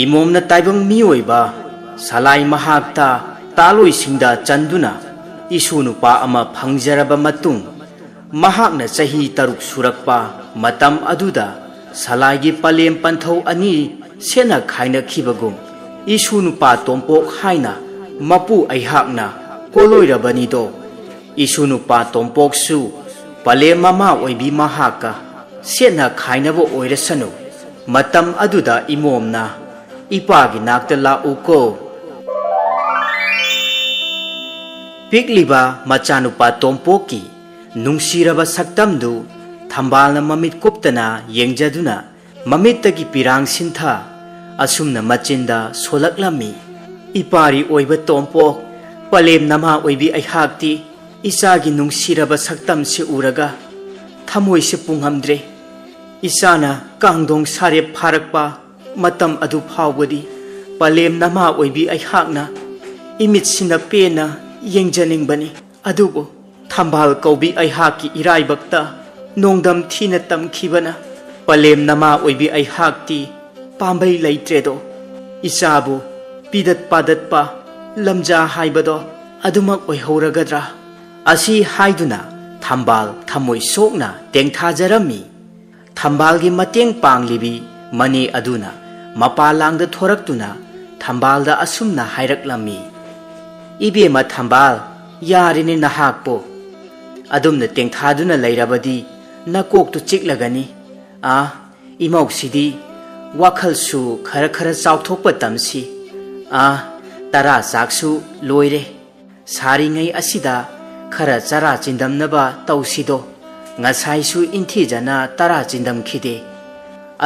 ꯏꯃꯣꯝꯅ ꯇꯥꯏꯕꯪ ꯃꯤꯑꯣꯏꯕ ꯁꯂꯥꯏ ꯃꯍꯥꯛꯇ ꯇꯥꯂꯣꯏꯁꯤꯡꯗ ꯆꯟꯗꯨꯅ ꯏꯁꯨ ꯅꯨꯄꯥ ꯑꯃ ꯐꯪꯖꯔꯕ ꯃꯇꯨꯡ, ꯃꯍꯥꯛꯅ ꯆꯍꯤ ꯇꯔꯨꯛ ꯁꯨꯔꯛꯄ ꯃꯇꯝ ꯑꯗꯨꯗ ꯁꯂꯥꯏꯒꯤ ꯄꯂꯦꯝ ꯄꯟꯊꯧ ꯑꯅꯤ ꯁꯦꯠꯅ ꯈꯥꯏꯅꯈꯤꯕꯒꯨꯝ, "ꯏꯁꯨ ꯅꯨꯄꯥ ꯇꯣꯝꯄꯣꯛ ꯍꯥꯏꯅ ꯃꯄꯨ ꯑꯩꯍꯥꯛꯅ ꯀꯣꯜꯂꯣꯏꯔꯕꯅꯤꯗꯣ꯫ ꯏꯁꯨ ꯅꯨꯄꯥ ꯇꯣꯝꯄꯣꯛꯁꯨ ꯄꯂꯦꯝ ꯃꯃꯥ ꯑꯣꯏꯕꯤ ꯃꯍꯥꯛꯀ ꯁꯦꯠꯅ ꯈꯥꯏꯅꯕ ꯑꯣꯏꯔꯁꯅꯨ꯫ ꯃꯇꯝ ꯑꯗꯨꯗ ꯏꯃꯣꯝꯅ ꯏꯄꯥꯒꯤ ꯅꯥꯛꯇ ꯂꯥꯛꯎꯀꯣ"꯫ ꯄꯤꯛꯂꯤꯕ ꯃꯆꯥꯅꯨꯄꯥ ꯇꯣꯝꯄꯣꯛꯀꯤ ꯅꯨꯡꯁꯤꯔꯕ ꯁꯛꯇꯝꯗꯨ ꯊꯝꯕꯥꯜꯅ ꯃꯃꯤꯠ ꯀꯨꯞꯇꯅ ꯌꯦꯡꯖꯗꯨꯅ ꯃꯃꯤꯠꯇꯒꯤ ꯄꯤꯔꯥꯡ ꯁꯤꯟꯊ ꯑꯁꯨꯝꯅ ꯃꯆꯤꯟꯗ ꯁꯣꯜꯂꯛꯂꯝꯃꯤ: "ꯏꯄꯥꯔꯤ ꯑꯣꯏꯕ ꯇꯣꯝꯄꯣꯛ, ꯄꯂꯦꯝ ꯅꯃꯥ ꯑꯣꯏꯕꯤ ꯑꯩꯍꯥꯛꯇꯤ ꯏꯆꯥꯒꯤ ꯅꯨꯡꯁꯤꯔꯕ ꯁꯛꯇꯝꯁꯤ ꯎꯔꯒ ꯊꯃꯣꯏꯁꯤ ꯄꯨꯡꯉꯝꯗ꯭ꯔꯦ꯫ ꯏꯆꯥꯅ ꯀꯥꯡꯗꯣꯡ ꯁꯥꯔꯦꯞ ꯐꯥꯔꯛꯄ ꯃꯇꯝ ꯑꯗꯨ ꯐꯥꯎꯕꯗꯤ ꯄꯂꯦꯝ ꯅꯃꯥ ꯑꯣꯏꯕꯤ ꯑꯩꯍꯥꯛꯅ ꯏꯃꯤꯠꯁꯤꯅ ꯄꯦꯟꯅ ꯌꯦꯡꯖꯅꯤꯡꯕꯅꯤ꯫ ꯑꯗꯨꯕꯨ ꯊꯝꯕꯥꯜ ꯀꯧꯕꯤ ꯑꯩꯍꯥꯛꯀꯤ ꯏꯔꯥꯏꯕꯛꯇ ꯅꯣꯡꯗꯝ ꯊꯤꯅ ꯇꯝꯈꯤꯕꯅ ꯄꯂꯦꯝ ꯅꯃꯥ ꯑꯣꯏꯕꯤ ꯑꯩꯍꯥꯛꯇꯤ ꯄꯥꯝꯕꯩ ꯂꯩꯇ꯭ꯔꯦꯗꯣ꯫ ꯏꯆꯥꯕꯨ ꯄꯤꯗꯠ ꯄꯥꯗꯠꯄ ꯂꯝꯖꯥ ꯍꯥꯏꯕꯗꯣ ꯑꯗꯨꯃꯛ ꯑꯣꯏꯍꯧꯔꯒꯗ꯭ꯔꯥ?" ꯑꯁꯤ ꯍꯥꯏꯗꯨꯅ ꯊꯝꯕꯥꯜ ꯊꯃꯣꯏ ꯁꯣꯛꯅ ꯇꯦꯡꯊꯥꯖꯔꯝꯃꯤ꯫ ꯊꯝꯕꯥꯜꯒꯤ ꯃꯇꯦꯡ ꯄꯥꯡꯂꯤꯕꯤ ꯃꯅꯦ ꯑꯗꯨꯅ ꯃꯄꯥ ꯂꯥꯡꯗ ꯊꯣꯔꯛꯇꯨꯅ ꯊꯝꯕꯥꯜꯗ ꯑꯁꯨꯝꯅ ꯍꯥꯏꯔꯛꯂꯝꯃꯤ: "ꯏꯕꯦꯝꯃ ꯊꯝꯕꯥꯜ, ꯌꯥꯔꯦꯅꯦ ꯅꯍꯥꯛꯄꯨ꯫ ꯑꯗꯨꯝꯅ ꯇꯦꯡꯊꯥꯗꯨꯅ ꯂꯩꯔꯕꯗꯤ ꯅꯀꯣꯛꯇꯨ ꯆꯤꯛꯂꯒꯅꯤ꯫ ꯑꯥ, ꯏꯃꯧꯁꯤꯗꯤ ꯋꯥꯈꯜꯁꯨ ꯈꯔ ꯈꯔ ꯆꯥꯎꯊꯣꯛꯄ ꯇꯝꯁꯤ꯫ ꯑꯥ, ꯇꯔꯥ ꯆꯥꯛꯁꯨ ꯂꯣꯏꯔꯦ꯫ ꯁꯥꯔꯤꯉꯩ ꯑꯁꯤꯗ ꯈꯔ ꯆꯔꯥ ꯆꯤꯟꯗꯝꯅꯕ ꯇꯧꯁꯤꯗꯣ꯫ ꯉꯁꯥꯏꯁꯨ ꯏꯟꯊꯤꯖꯅ ꯇꯔꯥ ꯆꯤꯟꯗꯝꯈꯤꯗꯦ"꯫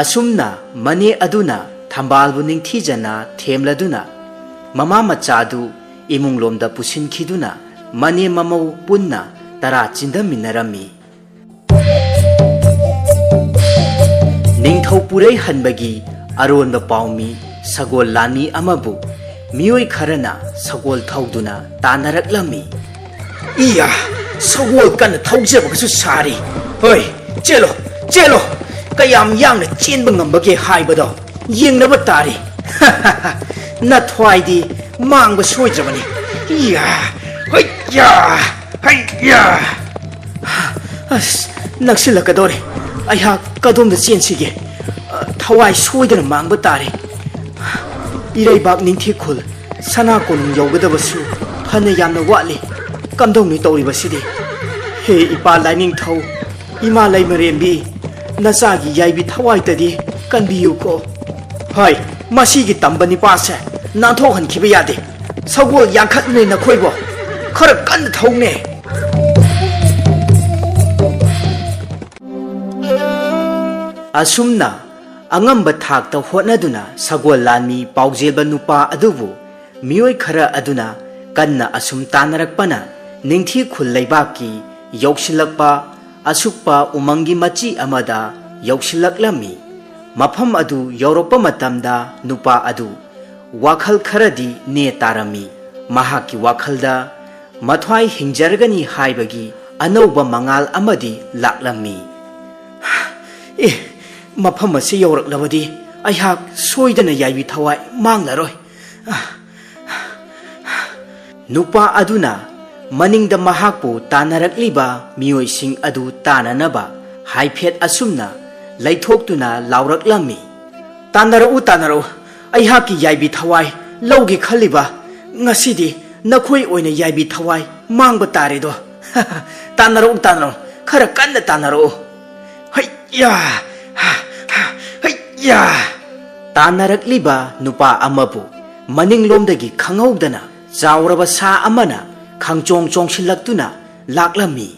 ꯑꯁꯨꯝꯅ ꯃꯅꯦ ꯑꯗꯨꯅ ꯊꯝꯕꯥꯜꯕꯨ ꯅꯤꯡꯊꯤꯖꯅ ꯊꯦꯝꯂꯗꯨꯅ ꯃꯃꯥ ꯃꯆꯥꯗꯨ ꯏꯃꯨꯡꯂꯣꯝꯗ ꯄꯨꯁꯤꯟꯈꯤꯗꯨꯅ ꯃꯅꯦ ꯃꯃꯧ ꯄꯨꯟꯅ ꯇꯔꯥ ꯆꯤꯟꯗꯝꯃꯤꯟꯅꯔꯝꯃꯤ꯫ ꯅꯤꯡꯊꯧ ꯄꯨꯔꯩ ꯍꯟꯕꯒꯤ ꯑꯔꯣꯟꯕ ꯄꯥꯎꯃꯤ ꯁꯒꯣꯜ ꯂꯥꯟꯃꯤ ꯑꯃꯕꯨ ꯃꯤꯑꯣꯏ ꯈꯔꯅ ꯁꯒꯣꯜ ꯊꯧꯗꯨꯅ ꯇꯥꯟꯅꯔꯛꯂꯝꯃꯤ꯫ "ꯏꯌꯥ, ꯁꯒꯣꯜ ꯀꯟꯅ ꯊꯧꯖꯕꯒꯁꯨ ꯁꯥꯔꯤ꯫ ꯍꯣꯏ, ꯆꯦꯜꯂꯣ, ꯆꯦꯜꯂꯣ꯫ ꯀꯌꯥꯝ ꯌꯥꯡꯅ ꯆꯦꯟꯕ ꯉꯝꯕꯒꯦ ꯍꯥꯏꯕꯗꯣ ꯌꯦꯡꯅꯕ ꯇꯥꯔꯤ꯫ ꯅꯊ꯭ꯋꯥꯏꯗꯤ ꯃꯥꯡꯕ ꯁꯣꯏꯗ꯭ꯔꯕꯅꯤ꯫ ꯏꯌꯥ, ꯍꯩꯌꯥ, ꯍꯩꯌꯥ!" ꯑꯁ, ꯅꯛꯁꯤꯜꯂꯛꯀꯗꯧꯔꯦ꯫ ꯑꯩꯍꯥꯛ ꯀꯗꯣꯝꯗ ꯆꯦꯟꯁꯤꯒꯦ? ꯊꯋꯥꯏ ꯁꯣꯏꯗꯅ ꯃꯥꯡꯕ ꯇꯥꯔꯦ꯫ ꯏꯔꯩꯕꯥꯛ ꯅꯤꯡꯊꯤ ꯈꯨꯜ ꯁꯅꯥ ꯀꯣꯅꯨꯡ ꯌꯧꯒꯗꯕꯁꯨ ꯐꯅ ꯌꯥꯝꯅ ꯋꯥꯠꯂꯤ꯫ ꯀꯝꯗꯧꯅꯤ ꯇꯧꯔꯤꯕꯁꯤꯗꯤ? ꯍꯦ ꯏꯄꯥ ꯂꯥꯏꯅꯤꯡꯊꯧ, ꯏꯃꯥ ꯂꯩꯃꯔꯦꯝꯕꯤ, ꯅꯆꯥꯒꯤ ꯌꯥꯏꯕꯤ ꯊꯋꯥꯏꯇꯗꯤ ꯀꯟꯕꯤꯌꯨꯀꯣ꯫ ꯍꯣꯏ, ꯃꯁꯤꯒꯤ ꯇꯝꯕ ꯅꯤꯄꯥꯁꯦ ꯅꯥꯟꯊꯣꯛꯍꯟꯈꯤꯕ ꯌꯥꯗꯦ꯫ ꯁꯒꯣꯜ ꯌꯥꯡꯈꯠꯂꯦ ꯅꯈꯣꯏꯕꯣ꯫ ꯈꯔ ꯀꯟꯅ ꯊꯧꯅꯦ꯫ ꯑꯁꯨꯝꯅ ꯑꯉꯝꯕ ꯊꯥꯛꯇ ꯍꯣꯠꯅꯗꯨꯅ ꯁꯒꯣꯜ ꯂꯥꯟꯃꯤ ꯄꯥꯎꯖꯦꯜꯕ ꯅꯨꯄꯥ ꯑꯗꯨꯕꯨ ꯃꯤꯑꯣꯏ ꯈꯔ ꯑꯗꯨꯅ ꯀꯟꯅ ꯑꯁꯨꯝ ꯇꯥꯟꯅꯔꯛꯄꯅ ꯅꯤꯡꯊꯤ ꯈꯨꯜ ꯂꯩꯕꯥꯛꯀꯤ ꯌꯧꯁꯤꯜꯂꯛꯄ ꯑꯁꯨꯛꯄ ꯎꯃꯪꯒꯤ ꯃꯆꯤ ꯑꯃꯗ ꯌꯧꯁꯤꯜꯂꯛꯂꯝꯃꯤ꯫ ꯃꯐꯝ ꯑꯗꯨ ꯌꯧꯔꯛꯄ ꯃꯇꯝꯗ ꯅꯨꯄꯥ ꯑꯗꯨ ꯋꯥꯈꯜ ꯈꯔꯗꯤ ꯅꯦ ꯇꯥꯔꯝꯃꯤ꯫ ꯃꯍꯥꯛꯀꯤ ꯋꯥꯈꯜꯗ ꯃꯊ꯭ꯋꯥꯏ ꯍꯤꯡꯖꯔꯒꯅꯤ ꯍꯥꯏꯕꯒꯤ ꯑꯅꯧꯕ ꯃꯉꯥꯜ ꯑꯃꯗꯤ ꯂꯥꯛꯂꯝꯃꯤ꯫ ꯑꯦ, ꯃꯐꯝ ꯑꯁꯤ ꯌꯧꯔꯛꯂꯕꯗꯤ ꯑꯩꯍꯥꯛ ꯁꯣꯏꯗꯅ ꯌꯥꯏꯕꯤ ꯊꯋꯥꯏ ꯃꯥꯡꯂꯔꯣꯏ꯫ ꯅꯨꯄꯥ ꯑꯗꯨꯅ ꯃꯅꯤꯡꯗ ꯃꯍꯥꯛꯄꯨ ꯇꯥꯟꯅꯔꯛꯂꯤꯕ ꯃꯤꯑꯣꯏꯁꯤꯡ ꯑꯗꯨ ꯇꯥꯟꯅꯅꯕ ꯍꯥꯏꯐꯦꯠ ꯑꯁꯨꯝꯅ ꯂꯩꯊꯣꯛꯇꯨꯅ ꯂꯥꯎꯔꯛꯂꯝꯃꯤ꯫ "ꯇꯥꯟꯅꯔꯛꯎ, ꯇꯥꯟꯅꯔꯛꯎ, ꯑꯩꯍꯥꯛꯀꯤ ꯌꯥꯏꯕꯤ ꯊꯋꯥꯏ ꯂꯧꯒꯦ ꯈꯜꯂꯤꯕ꯫ ꯉꯁꯤꯗꯤ ꯅꯈꯣꯏ ꯑꯣꯏꯅ ꯌꯥꯏꯕꯤ ꯊꯋꯥꯏ ꯃꯥꯡꯕ ꯇꯥꯔꯦꯗꯣ꯫ ꯇꯥꯟꯅꯔꯛꯎ, ꯇꯥꯟꯅꯔꯛꯎ, ꯈꯔ ꯀꯟꯅ ꯇꯥꯟꯅꯔꯛꯎ꯫ ꯍꯩꯌꯥ! ꯍꯩꯌꯥ!" ꯇꯥꯟꯅꯔꯛꯂꯤꯕ ꯅꯨꯄꯥ ꯑꯃꯕꯨ ꯃꯅꯤꯡꯂꯣꯝꯗꯒꯤ ꯈꯪꯍꯧꯗꯅ ꯆꯥꯎꯔꯕ ꯁꯥ ꯑꯃꯅ ꯈꯪꯆꯣꯡ ꯆꯣꯡꯁꯤꯜꯂꯛꯇꯨꯅ ꯂꯥꯛꯂꯝꯃꯤ꯫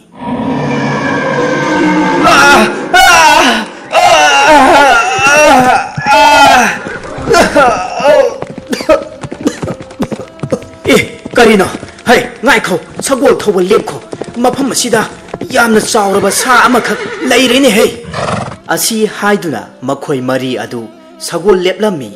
"ꯑꯦ, ꯀꯔꯤꯅꯣ? ꯍꯩ, ꯉꯥꯏꯈꯣ, ꯁꯒꯣꯜ ꯊꯧꯕ ꯂꯦꯞꯈꯣ꯫ ꯃꯐꯝ ꯑꯁꯤꯗ ꯌꯥꯝꯅ ꯆꯥꯎꯔꯕ ꯁꯥ ꯑꯃꯈꯛ ꯂꯩꯔꯦꯅꯦ ꯍꯦ!" ꯑꯁꯤ ꯍꯥꯏꯗꯨꯅ ꯃꯈꯣꯏ ꯃꯔꯤ ꯑꯗꯨ ꯁꯒꯣꯜ ꯂꯦꯞꯂꯝꯃꯤ꯫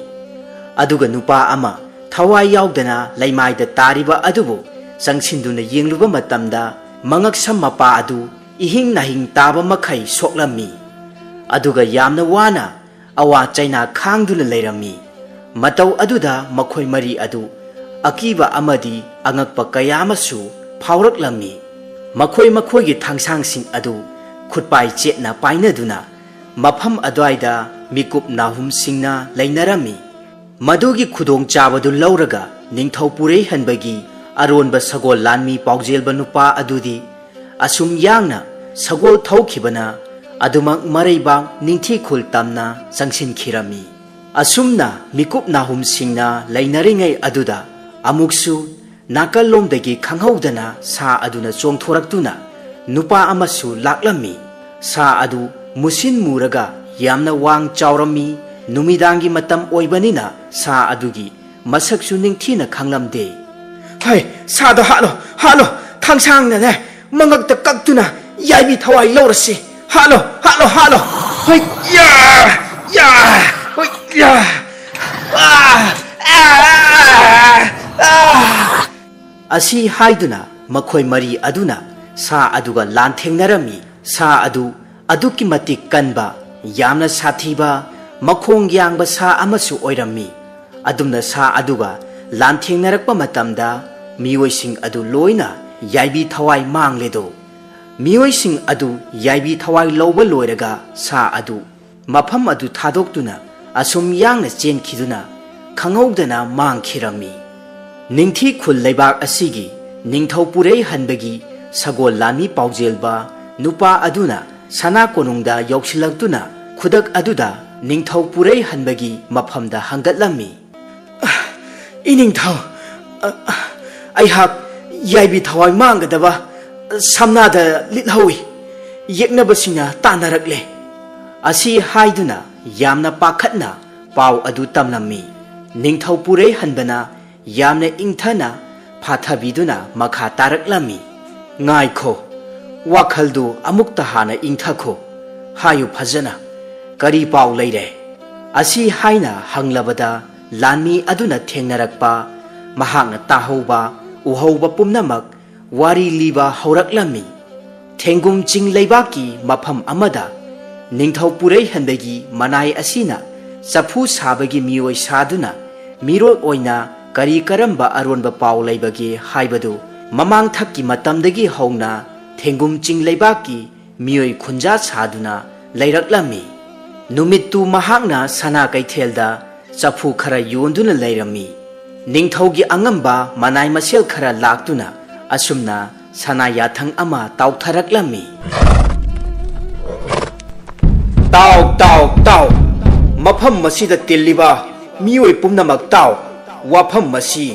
ꯑꯗꯨꯒ ꯅꯨꯄꯥ ꯑꯃ ꯊꯋꯥꯏ ꯌꯥꯎꯗꯅ ꯂꯩꯃꯥꯏꯗ ꯇꯥꯔꯤꯕ ꯑꯗꯨꯕꯨ ꯆꯪꯁꯤꯟꯗꯨꯅ ꯌꯦꯡꯂꯨꯕ ꯃꯇꯝꯗ, ꯃꯉꯛꯁꯝ ꯃꯄꯥ ꯑꯗꯨ ꯏꯍꯤꯡ ꯅꯥꯍꯤꯡ ꯇꯥꯕ ꯃꯈꯩ ꯁꯣꯛꯂꯝꯃꯤ꯫ ꯑꯗꯨꯒ ꯌꯥꯝꯅ ꯋꯥꯅ ꯑꯋꯥ ꯆꯩꯅꯥ ꯈꯥꯡꯗꯨꯅ ꯂꯩꯔꯝꯃꯤ꯫ ꯃꯇꯧ ꯑꯗꯨꯗ ꯃꯈꯣꯏ ꯃꯔꯤ ꯑꯗꯨ ꯑꯀꯤꯕ ꯑꯃꯗꯤ ꯑꯉꯛꯄ ꯀꯌꯥ ꯑꯃꯁꯨ ꯐꯥꯎꯔꯛꯂꯝꯃꯤ꯫ ꯃꯈꯣꯏ ꯃꯈꯣꯏꯒꯤ ꯊꯥꯡꯁꯥꯡꯁꯤꯡ ꯑꯗꯨ ꯈꯨꯠꯄꯥꯏ ꯆꯦꯠꯅ ꯄꯥꯏꯅꯗꯨꯅ ꯃꯐꯝ ꯑꯗꯨꯋꯥꯏꯗ ꯃꯤꯀꯨꯞ ꯅꯥꯍꯨꯝꯁꯤꯡꯅ ꯂꯩꯅꯔꯝꯃꯤ꯫ ꯃꯗꯨꯒꯤ ꯈꯨꯗꯣꯡꯆꯥꯕꯗꯨ ꯂꯧꯔꯒ ꯅꯤꯡꯊꯧ ꯄꯨꯔꯩꯍꯟꯕꯒꯤ ꯑꯔꯣꯟꯕ ꯁꯒꯣꯜ ꯂꯥꯟꯃꯤ ꯄꯥꯎꯖꯦꯜꯕ ꯅꯨꯄꯥ ꯑꯗꯨꯗꯤ ꯑꯁꯨꯝ ꯌꯥꯡꯅ ꯁꯒꯣꯜ ꯊꯧꯈꯤꯕꯅ ꯑꯗꯨꯃꯛ ꯃꯔꯩꯕꯥꯛ ꯅꯤꯡꯊꯤꯈꯨꯜ ꯇꯝꯅ ꯆꯪꯁꯤꯟꯈꯤꯔꯝꯃꯤ꯫ ꯑꯁꯨꯝꯅ ꯃꯤꯀꯨꯞ ꯅꯥꯍꯨꯝꯁꯤꯡꯅ ꯂꯩꯅꯔꯤꯉꯩ ꯑꯗꯨꯗ ꯑꯃꯨꯛꯁꯨ ꯅꯥꯀꯜꯂꯣꯝꯗꯒꯤ ꯈꯪꯍꯧꯗꯅ ꯁꯥ ꯑꯗꯨꯅ ꯆꯣꯡꯊꯣꯔꯛꯇꯨꯅ ꯅꯨꯄꯥ ꯑꯃꯁꯨ ꯂꯥꯛꯂꯝꯃꯤ꯫ ꯁꯥ ꯑꯗꯨ ꯃꯨꯁꯤꯟ ꯃꯨꯔꯒ ꯌꯥꯝꯅ ꯋꯥꯡ ꯆꯥꯎꯔꯝꯃꯤ꯫ ꯅꯨꯃꯤꯗꯥꯡꯒꯤ ꯃꯇꯝ ꯑꯣꯏꯕꯅꯤꯅ ꯁꯥ ꯑꯗꯨꯒꯤ ꯃꯁꯛꯁꯨ ꯅꯤꯡꯊꯤꯅ ꯈꯪꯂꯝꯗꯦ꯫ "ꯍꯩ, ꯁꯥꯗꯣ ꯍꯥꯠꯂꯣ, ꯍꯥꯠꯂꯣ! ꯊꯥꯡꯁꯥꯡꯅꯅꯦ ꯃꯉꯛꯇ ꯀꯛꯇꯨꯅ ꯌꯥꯏꯕꯤ ꯊꯋꯥꯏ ꯂꯧꯔꯁꯤ! ꯍꯥꯠꯂꯣ, ꯍꯥꯠꯂꯣ, ꯍꯥꯠꯂꯣ!" "ꯍꯣꯏ, ꯌꯥ, ꯌꯥ, ꯍꯣꯏ, ꯌꯥ, ꯑꯥ, ꯑꯥ, ꯑꯥ!" ꯑꯁꯤ ꯍꯥꯏꯗꯨꯅ ꯃꯈꯣꯏ ꯃꯔꯤ ꯑꯗꯨꯅ ꯁꯥ ꯑꯗꯨꯒ ꯂꯥꯟꯊꯦꯡꯅꯔꯝꯃꯤ꯫ ꯁꯥ ꯑꯗꯨ ꯑꯗꯨꯛꯀꯤ ꯃꯇꯤꯛ ꯀꯟꯕ, ꯌꯥꯝꯅ ꯁꯥꯊꯤꯕ, ꯃꯈꯣꯡ ꯌꯥꯡꯕ ꯁꯥ ꯑꯃꯁꯨ ꯑꯣꯏꯔꯝꯃꯤ꯫ ꯑꯗꯨꯝꯅ ꯁꯥ ꯑꯗꯨꯒ ꯂꯥꯟꯊꯦꯡꯅꯔꯛꯄ ꯃꯇꯝꯗ ꯃꯤꯑꯣꯏꯁꯤꯡ ꯑꯗꯨ ꯂꯣꯏꯅ ꯌꯥꯏꯕꯤ ꯊꯋꯥꯏ ꯃꯥꯡꯂꯦꯗꯣ꯫ ꯃꯤꯑꯣꯏꯁꯤꯡ ꯑꯗꯨ ꯌꯥꯏꯕꯤ ꯊꯋꯥꯏ ꯂꯧꯕ ꯂꯣꯏꯔꯒ ꯁꯥ ꯑꯗꯨ ꯃꯐꯝ ꯑꯗꯨ ꯊꯥꯗꯣꯛꯇꯨꯅ ꯑꯁꯨꯝ ꯌꯥꯡꯅ ꯆꯦꯟꯈꯤꯗꯨꯅ ꯈꯪꯍꯧꯗꯅ ꯃꯥꯡꯈꯤꯔꯝꯃꯤ꯫ ꯅꯤꯡꯊꯤ ꯈꯨꯜ ꯂꯩꯕꯥꯛ ꯑꯁꯤꯒꯤ ꯅꯤꯡꯊꯧ ꯄꯨꯔꯩ ꯍꯟꯕꯒꯤ ꯁꯒꯣꯜ ꯂꯥꯟꯃꯤ ꯄꯥꯎꯖꯦꯜꯕ ꯅꯨꯄꯥ ꯑꯗꯨꯅ ꯁꯅꯥ ꯀꯣꯅꯨꯡꯗ ꯌꯧꯁꯤꯜꯂꯛꯇꯨꯅ ꯈꯨꯗꯛ ꯑꯗꯨꯗ ꯅꯤꯡꯊꯧ ꯄꯨꯔꯩ ꯍꯟꯕꯒꯤ ꯃꯐꯝꯗ ꯍꯪꯒꯠꯂꯝꯃꯤ꯫ "ꯏꯅꯤꯡꯊꯧ, ꯑ, ꯑ, ꯑꯩꯍꯥꯛ ꯌꯥꯏꯕꯤ ꯊꯋꯥꯏ ꯃꯥꯡꯒꯗꯕ ꯁꯝꯅꯥꯗ ꯂꯤꯠꯍꯧꯏ꯫ ꯌꯦꯛꯅꯕꯁꯤꯡꯅ ꯇꯥꯟꯅꯔꯛꯂꯦ꯫" ꯑꯁꯤ ꯍꯥꯏꯗꯨꯅ ꯌꯥꯝꯅ ꯄꯥꯈꯠꯅ ꯄꯥꯎ ꯑꯗꯨ ꯇꯝꯂꯝꯃꯤ꯫ ꯅꯤꯡꯊꯧ ꯄꯨꯔꯩ ꯍꯟꯕꯅ ꯌꯥꯝꯅ ꯏꯪꯊꯅ ꯐꯥꯊꯕꯤꯗꯨꯅ ꯃꯈꯥ ꯇꯥꯔꯛꯂꯝꯃꯤ꯫ "ꯉꯥꯏꯈꯣ, ꯋꯥꯈꯜꯗꯨ ꯑꯃꯨꯛꯇ ꯍꯥꯟꯅ ꯏꯪꯊꯈꯣ꯫ ꯍꯥꯏꯌꯨ ꯐꯖꯅ, ꯀꯔꯤ ꯄꯥꯎ ꯂꯩꯔꯦ?" ꯑꯁꯤ ꯍꯥꯏꯅ ꯍꯪꯂꯕꯗ ꯂꯥꯟꯃꯤ ꯑꯗꯨꯅ ꯊꯦꯡꯅꯔꯛꯄ, ꯃꯍꯥꯛꯅ ꯇꯥꯍꯧꯕ, ꯎꯍꯧꯕ ꯄꯨꯝꯅꯃꯛ ꯋꯥꯔꯤ ꯂꯤꯕ ꯍꯧꯔꯛꯂꯝꯃꯤ꯫ ꯊꯦꯡꯒꯨꯝ ꯆꯤꯡ ꯂꯩꯕꯥꯛꯀꯤ ꯃꯐꯝ ꯑꯃꯗ ꯅꯤꯡꯊꯧ ꯄꯨꯔꯩꯍꯟꯕꯒꯤ ꯃꯅꯥꯏ ꯑꯁꯤꯅ ꯆꯐꯨ ꯁꯥꯕꯒꯤ ꯃꯤꯑꯣꯏ ꯁꯥꯗꯨꯅ ꯃꯤꯔꯣꯜ ꯑꯣꯏꯅ ꯀꯔꯤ ꯀꯔꯝꯕ ꯑꯔꯣꯟꯕ ꯄꯥꯎ ꯂꯩꯕꯒꯦ ꯍꯥꯏꯕꯗꯨ ꯃꯃꯥꯡꯊꯛꯀꯤ ꯃꯇꯝꯗꯒꯤ ꯍꯧꯅ ꯊꯦꯡꯒꯨꯝ ꯆꯤꯡ ꯂꯩꯕꯥꯛꯀꯤ ꯃꯤꯑꯣꯏ ꯈꯨꯟꯖꯥ ꯁꯥꯗꯨꯅ ꯂꯩꯔꯛꯂꯝꯃꯤ꯫ ꯅꯨꯃꯤꯠꯇꯨ ꯃꯍꯥꯛꯅ ꯁꯅꯥ ꯀꯩꯊꯦꯜꯗ ꯆꯐꯨ ꯈꯔ ꯌꯣꯟꯗꯨꯅ ꯂꯩꯔꯝꯃꯤ꯫ ꯅꯤꯡꯊꯧꯒꯤ ꯑꯉꯝꯕ ꯃꯅꯥꯏ ꯃꯁꯦꯜ ꯈꯔ ꯂꯥꯛꯇꯨꯅ ꯑꯁꯨꯝꯅ ꯁꯅꯥ ꯌꯥꯊꯪ ꯑꯃ ꯇꯥꯎꯊꯔꯛꯂꯝꯃꯤ꯫ "ꯇꯥꯎ, ꯇꯥꯎ, ꯇꯥꯎ! ꯃꯐꯝ ꯑꯁꯤꯗ ꯇꯤꯜꯂꯤꯕ ꯃꯤꯑꯣꯏ ꯄꯨꯝꯅꯃꯛ ꯇꯥꯎ! ꯋꯥꯐꯝ ꯑꯁꯤ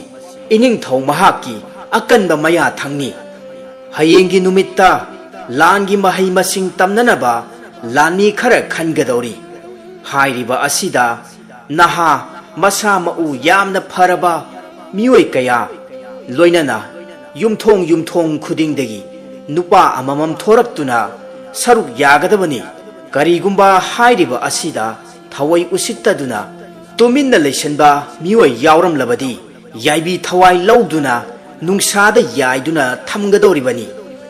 ꯏꯅꯤꯡꯊꯧ ꯃꯍꯥꯛꯀꯤ ꯑꯀꯟꯕ ꯃꯌꯥꯊꯪꯅꯤ꯫ ꯍꯌꯦꯡꯒꯤ ꯅꯨꯃꯤꯠꯇ ꯂꯥꯟꯒꯤ ꯃꯍꯩ ꯃꯁꯤꯡ ꯇꯝꯅꯅꯕ ꯂꯥꯟꯃꯤ ꯈꯔ ꯈꯟꯒꯗꯧꯔꯤ꯫ ꯍꯥꯏꯔꯤꯕ ꯑꯁꯤꯗ ꯅꯍꯥ, ꯃꯁꯥ ꯃꯎ ꯌꯥꯝꯅ ꯐꯔꯕ ꯃꯤꯑꯣꯏ ꯀꯌꯥ, ꯂꯣꯏꯅꯅ ꯌꯨꯝꯊꯣꯡ ꯌꯨꯝꯊꯣꯡ ꯈꯨꯗꯤꯡꯗꯒꯤ ꯅꯨꯄꯥ ꯑꯃꯃꯝ ꯊꯣꯔꯛꯇꯨꯅ ꯁꯔꯨꯛ ꯌꯥꯒꯗꯕꯅꯤ꯫ ꯀꯔꯤꯒꯨꯝꯕ ꯍꯥꯏꯔꯤꯕ ꯑꯁꯤꯗ ꯊꯋꯥꯏ ꯎꯁꯤꯠꯇꯗꯨꯅ ꯇꯨꯃꯤꯟꯅ ꯂꯩꯁꯟꯕ ꯃꯤꯑꯣꯏ ꯌꯥꯎꯔꯝꯂꯕꯗꯤ, ꯌꯥꯏꯕꯤ ꯊꯋꯥꯏ ꯂꯧꯗꯨꯅ ꯅꯨꯡꯁꯥꯗ ꯌꯥꯏꯗꯨꯅ ꯊꯝꯒꯗꯧꯔꯤꯕꯅꯤ꯫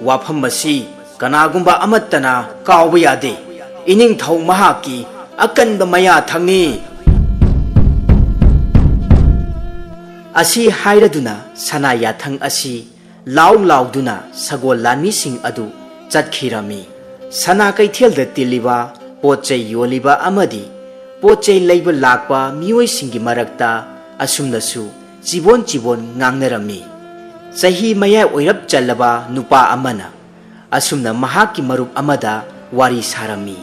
ꯋꯥꯐꯝ ꯑꯁꯤ ꯀꯅꯥꯒꯨꯝꯕ ꯑꯃꯠꯇꯅ ꯀꯥꯎꯕ ꯌꯥꯗꯦ꯫ ꯏꯅꯤꯡꯊꯧ ꯃꯍꯥꯛꯀꯤ ꯑꯀꯟꯕ ꯃꯌꯥꯊꯪꯅꯤ!" ꯑꯁꯤ ꯍꯥꯏꯔꯗꯨꯅ ꯁꯅꯥ ꯌꯥꯊꯪ ꯑꯁꯤ ꯂꯥꯎ ꯂꯥꯎꯗꯨꯅ ꯁꯒꯣꯜ ꯂꯥꯟꯃꯤꯁꯤꯡ ꯑꯗꯨ ꯆꯠꯈꯤꯔꯝꯃꯤ꯫ ꯁꯅꯥ ꯀꯩꯊꯦꯜꯗ ꯇꯤꯜꯂꯤꯕ ꯄꯣꯠ ꯆꯩ ꯌꯣꯜꯂꯤꯕ ꯑꯃꯗꯤ ꯄꯣꯠ ꯆꯩ ꯂꯩꯕ ꯂꯥꯛꯄ ꯃꯤꯑꯣꯏꯁꯤꯡꯒꯤ ꯃꯔꯛꯇ ꯑꯁꯨꯝꯅꯁꯨ ꯆꯤꯕꯣꯟ ꯆꯤꯕꯣꯟ ꯉꯥꯡꯅꯔꯝꯃꯤ꯫ ꯆꯍꯤ ꯃꯌꯥꯏ ꯑꯣꯏꯔꯞ ꯆꯜꯂꯕ ꯅꯨꯄꯥ ꯑꯃꯅ ꯑꯁꯨꯝꯅ ꯃꯍꯥꯛꯀꯤ ꯃꯔꯨꯞ ꯑꯃꯗ ꯋꯥꯔꯤ ꯁꯥꯔꯝꯃꯤ꯫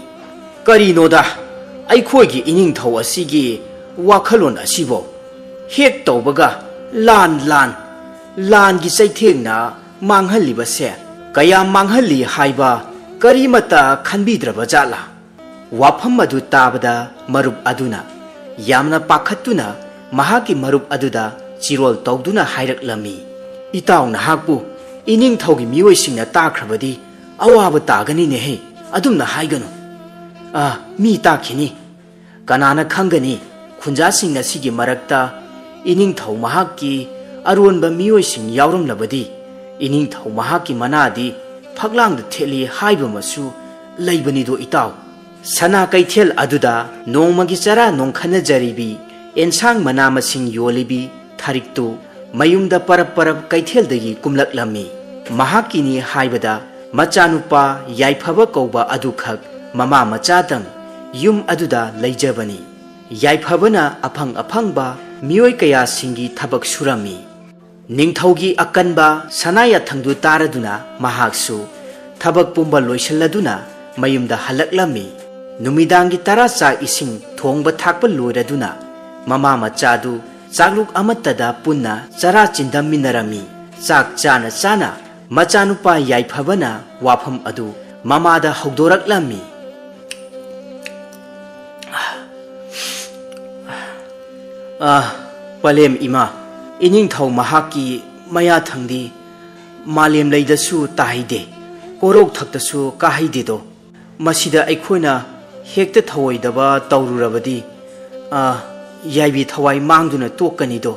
"ꯀꯔꯤꯅꯣꯗ, ꯑꯩꯈꯣꯏꯒꯤ ꯏꯅꯤꯡꯊꯧ ꯑꯁꯤꯒꯤ ꯋꯥꯈꯜꯂꯣꯟ ꯑꯁꯤꯕꯨ ꯍꯦꯛ ꯇꯧꯕꯒ ꯂꯥꯟ, ꯂꯥꯟ, ꯂꯥꯟꯒꯤ ꯆꯩꯊꯦꯡꯅ ꯃꯥꯡꯍꯜꯂꯤꯕꯁꯦ ꯀꯌꯥꯝ ꯃꯥꯡꯍꯜꯂꯤ ꯍꯥꯏꯕ ꯀꯔꯤꯃꯠꯇ ꯈꯟꯕꯤꯗ꯭ꯔꯕ ꯖꯥꯠꯂꯥ?" ꯋꯥꯐꯝ ꯑꯗꯨ ꯇꯥꯕꯗ ꯃꯔꯨꯞ ꯑꯗꯨꯅ ꯌꯥꯝꯅ ꯄꯥꯈꯠꯇꯨꯅ ꯃꯍꯥꯛꯀꯤ ꯃꯔꯨꯞ ꯑꯗꯨꯗ ꯆꯤꯔꯣꯜ ꯇꯧꯗꯨꯅ ꯍꯥꯏꯔꯛꯂꯝꯃꯤ, "ꯏꯇꯥꯎ, ꯅꯍꯥꯛꯄꯨ ꯏꯅꯤꯡꯊꯧꯒꯤ ꯃꯤꯑꯣꯏꯁꯤꯡꯅ ꯇꯥꯈ꯭ꯔꯕꯗꯤ ꯑꯋꯥꯕ ꯇꯥꯒꯅꯤꯅꯦꯍꯦ꯫ ꯑꯗꯨꯝꯅ ꯍꯥꯏꯒꯅꯨ꯫ ꯑꯥ, ꯃꯤ ꯇꯥꯈꯤꯅꯤ꯫ ꯀꯅꯥꯅ ꯈꯪꯒꯅꯤ, ꯈꯨꯟꯖꯥꯁꯤꯡ ꯑꯁꯤꯒꯤ ꯃꯔꯛꯇ ꯏꯅꯤꯡꯊꯧ ꯃꯍꯥꯛꯀꯤ ꯑꯔꯣꯟꯕ ꯃꯤꯑꯣꯏꯁꯤꯡ ꯌꯥꯎꯔꯝꯂꯕꯗꯤ, ꯏꯅꯤꯡꯊꯧ ꯃꯍꯥꯛꯀꯤ ꯃꯅꯥꯗꯤ ꯐꯛꯂꯥꯡꯗ ꯊꯦꯠꯂꯤ ꯍꯥꯏꯕ ꯑꯃꯁꯨ ꯂꯩꯕꯅꯤꯗꯣ, ꯏꯇꯥꯎ꯫" ꯁꯅꯥ ꯀꯩꯊꯦꯜ ꯑꯗꯨꯗ ꯅꯣꯡꯃꯒꯤ ꯆꯔꯥ ꯅꯣꯡꯈꯠꯅꯖꯔꯤꯕꯤ ꯑꯦꯟꯁꯥꯡ ꯃꯅꯥ ꯃꯁꯤꯡ ꯌꯣꯜꯂꯤꯕꯤ ꯊꯥꯔꯤꯛꯇꯨ ꯃꯌꯨꯝꯗ ꯄꯔꯞ ꯄꯔꯞ ꯀꯩꯊꯦꯜꯗꯒꯤ ꯀꯨꯝꯂꯛꯂꯝꯃꯤ꯫ ꯃꯍꯥꯛꯀꯤꯅꯤ ꯍꯥꯏꯕꯗ ꯃꯆꯥꯅꯨꯄꯥ ꯌꯥꯏꯐꯕ ꯀꯧꯕ ꯑꯗꯨꯈꯛ ꯃꯃꯥ ꯃꯆꯥꯗꯪ ꯌꯨꯝ ꯑꯗꯨꯗ ꯂꯩꯖꯕꯅꯤ꯫ ꯌꯥꯏꯐꯕꯅ ꯑꯐꯪ ꯑꯐꯪꯕ ꯃꯤꯑꯣꯏ ꯀꯌꯥꯁꯤꯡꯒꯤ ꯊꯕꯛ ꯁꯨꯔꯝꯃꯤ꯫ ꯅꯤꯡꯊꯧꯒꯤ ꯑꯀꯟꯕ ꯁꯅꯥ ꯌꯥꯊꯪꯗꯨ ꯇꯥꯔꯗꯨꯅ ꯃꯍꯥꯛꯁꯨ ꯊꯕꯛ ꯄꯨꯝꯕ ꯂꯣꯏꯁꯤꯜꯂꯗꯨꯅ ꯃꯌꯨꯝꯗ ꯍꯜꯂꯛꯂꯝꯃꯤ꯫ ꯅꯨꯃꯤꯗꯥꯡꯒꯤ ꯇꯔꯥ ꯆꯥꯛ ꯏꯁꯤꯡ ꯊꯣꯡꯕ ꯊꯥꯛꯄ ꯂꯣꯏꯔꯗꯨꯅ ꯃꯃꯥ ꯃꯆꯥꯗꯨ ꯆꯥꯛꯂꯨꯛ ꯑꯃꯠꯇꯗ ꯄꯨꯟꯅ ꯆꯔꯥ ꯆꯤꯟꯗꯝꯃꯤꯟꯅꯔꯝꯃꯤ꯫ ꯆꯥꯛ ꯆꯥꯅ ꯆꯥꯅ ꯃꯆꯥꯅꯨꯄꯥ ꯌꯥꯏꯐꯕꯅ ꯋꯥꯐꯝ ꯑꯗꯨ ꯃꯃꯥꯗ ꯍꯧꯗꯣꯔꯛꯂꯝꯃꯤ꯫ "ꯑꯥ, ꯄꯂꯦꯝ ꯏꯃꯥ, ꯏꯅꯤꯡꯊꯧ ꯃꯍꯥꯛꯀꯤ ꯃꯌꯥꯊꯪꯗꯤ ꯃꯥꯂꯦꯝ ꯂꯩꯗꯁꯨ ꯇꯥꯍꯩꯗꯦ, ꯀꯣꯔꯧ ꯊꯛꯇꯁꯨ ꯀꯥꯍꯩꯗꯦꯗꯣ꯫ ꯃꯁꯤꯗ ꯑꯩꯈꯣꯏꯅ ꯍꯦꯛꯇ ꯊꯧꯑꯣꯏꯗꯕ ꯇꯧꯔꯨꯔꯕꯗꯤ, ꯑꯥ, ꯌꯥꯏꯕꯤ ꯊꯋꯥꯏ ꯃꯥꯡꯗꯨꯅ ꯇꯣꯛꯀꯅꯤꯗꯣ"꯫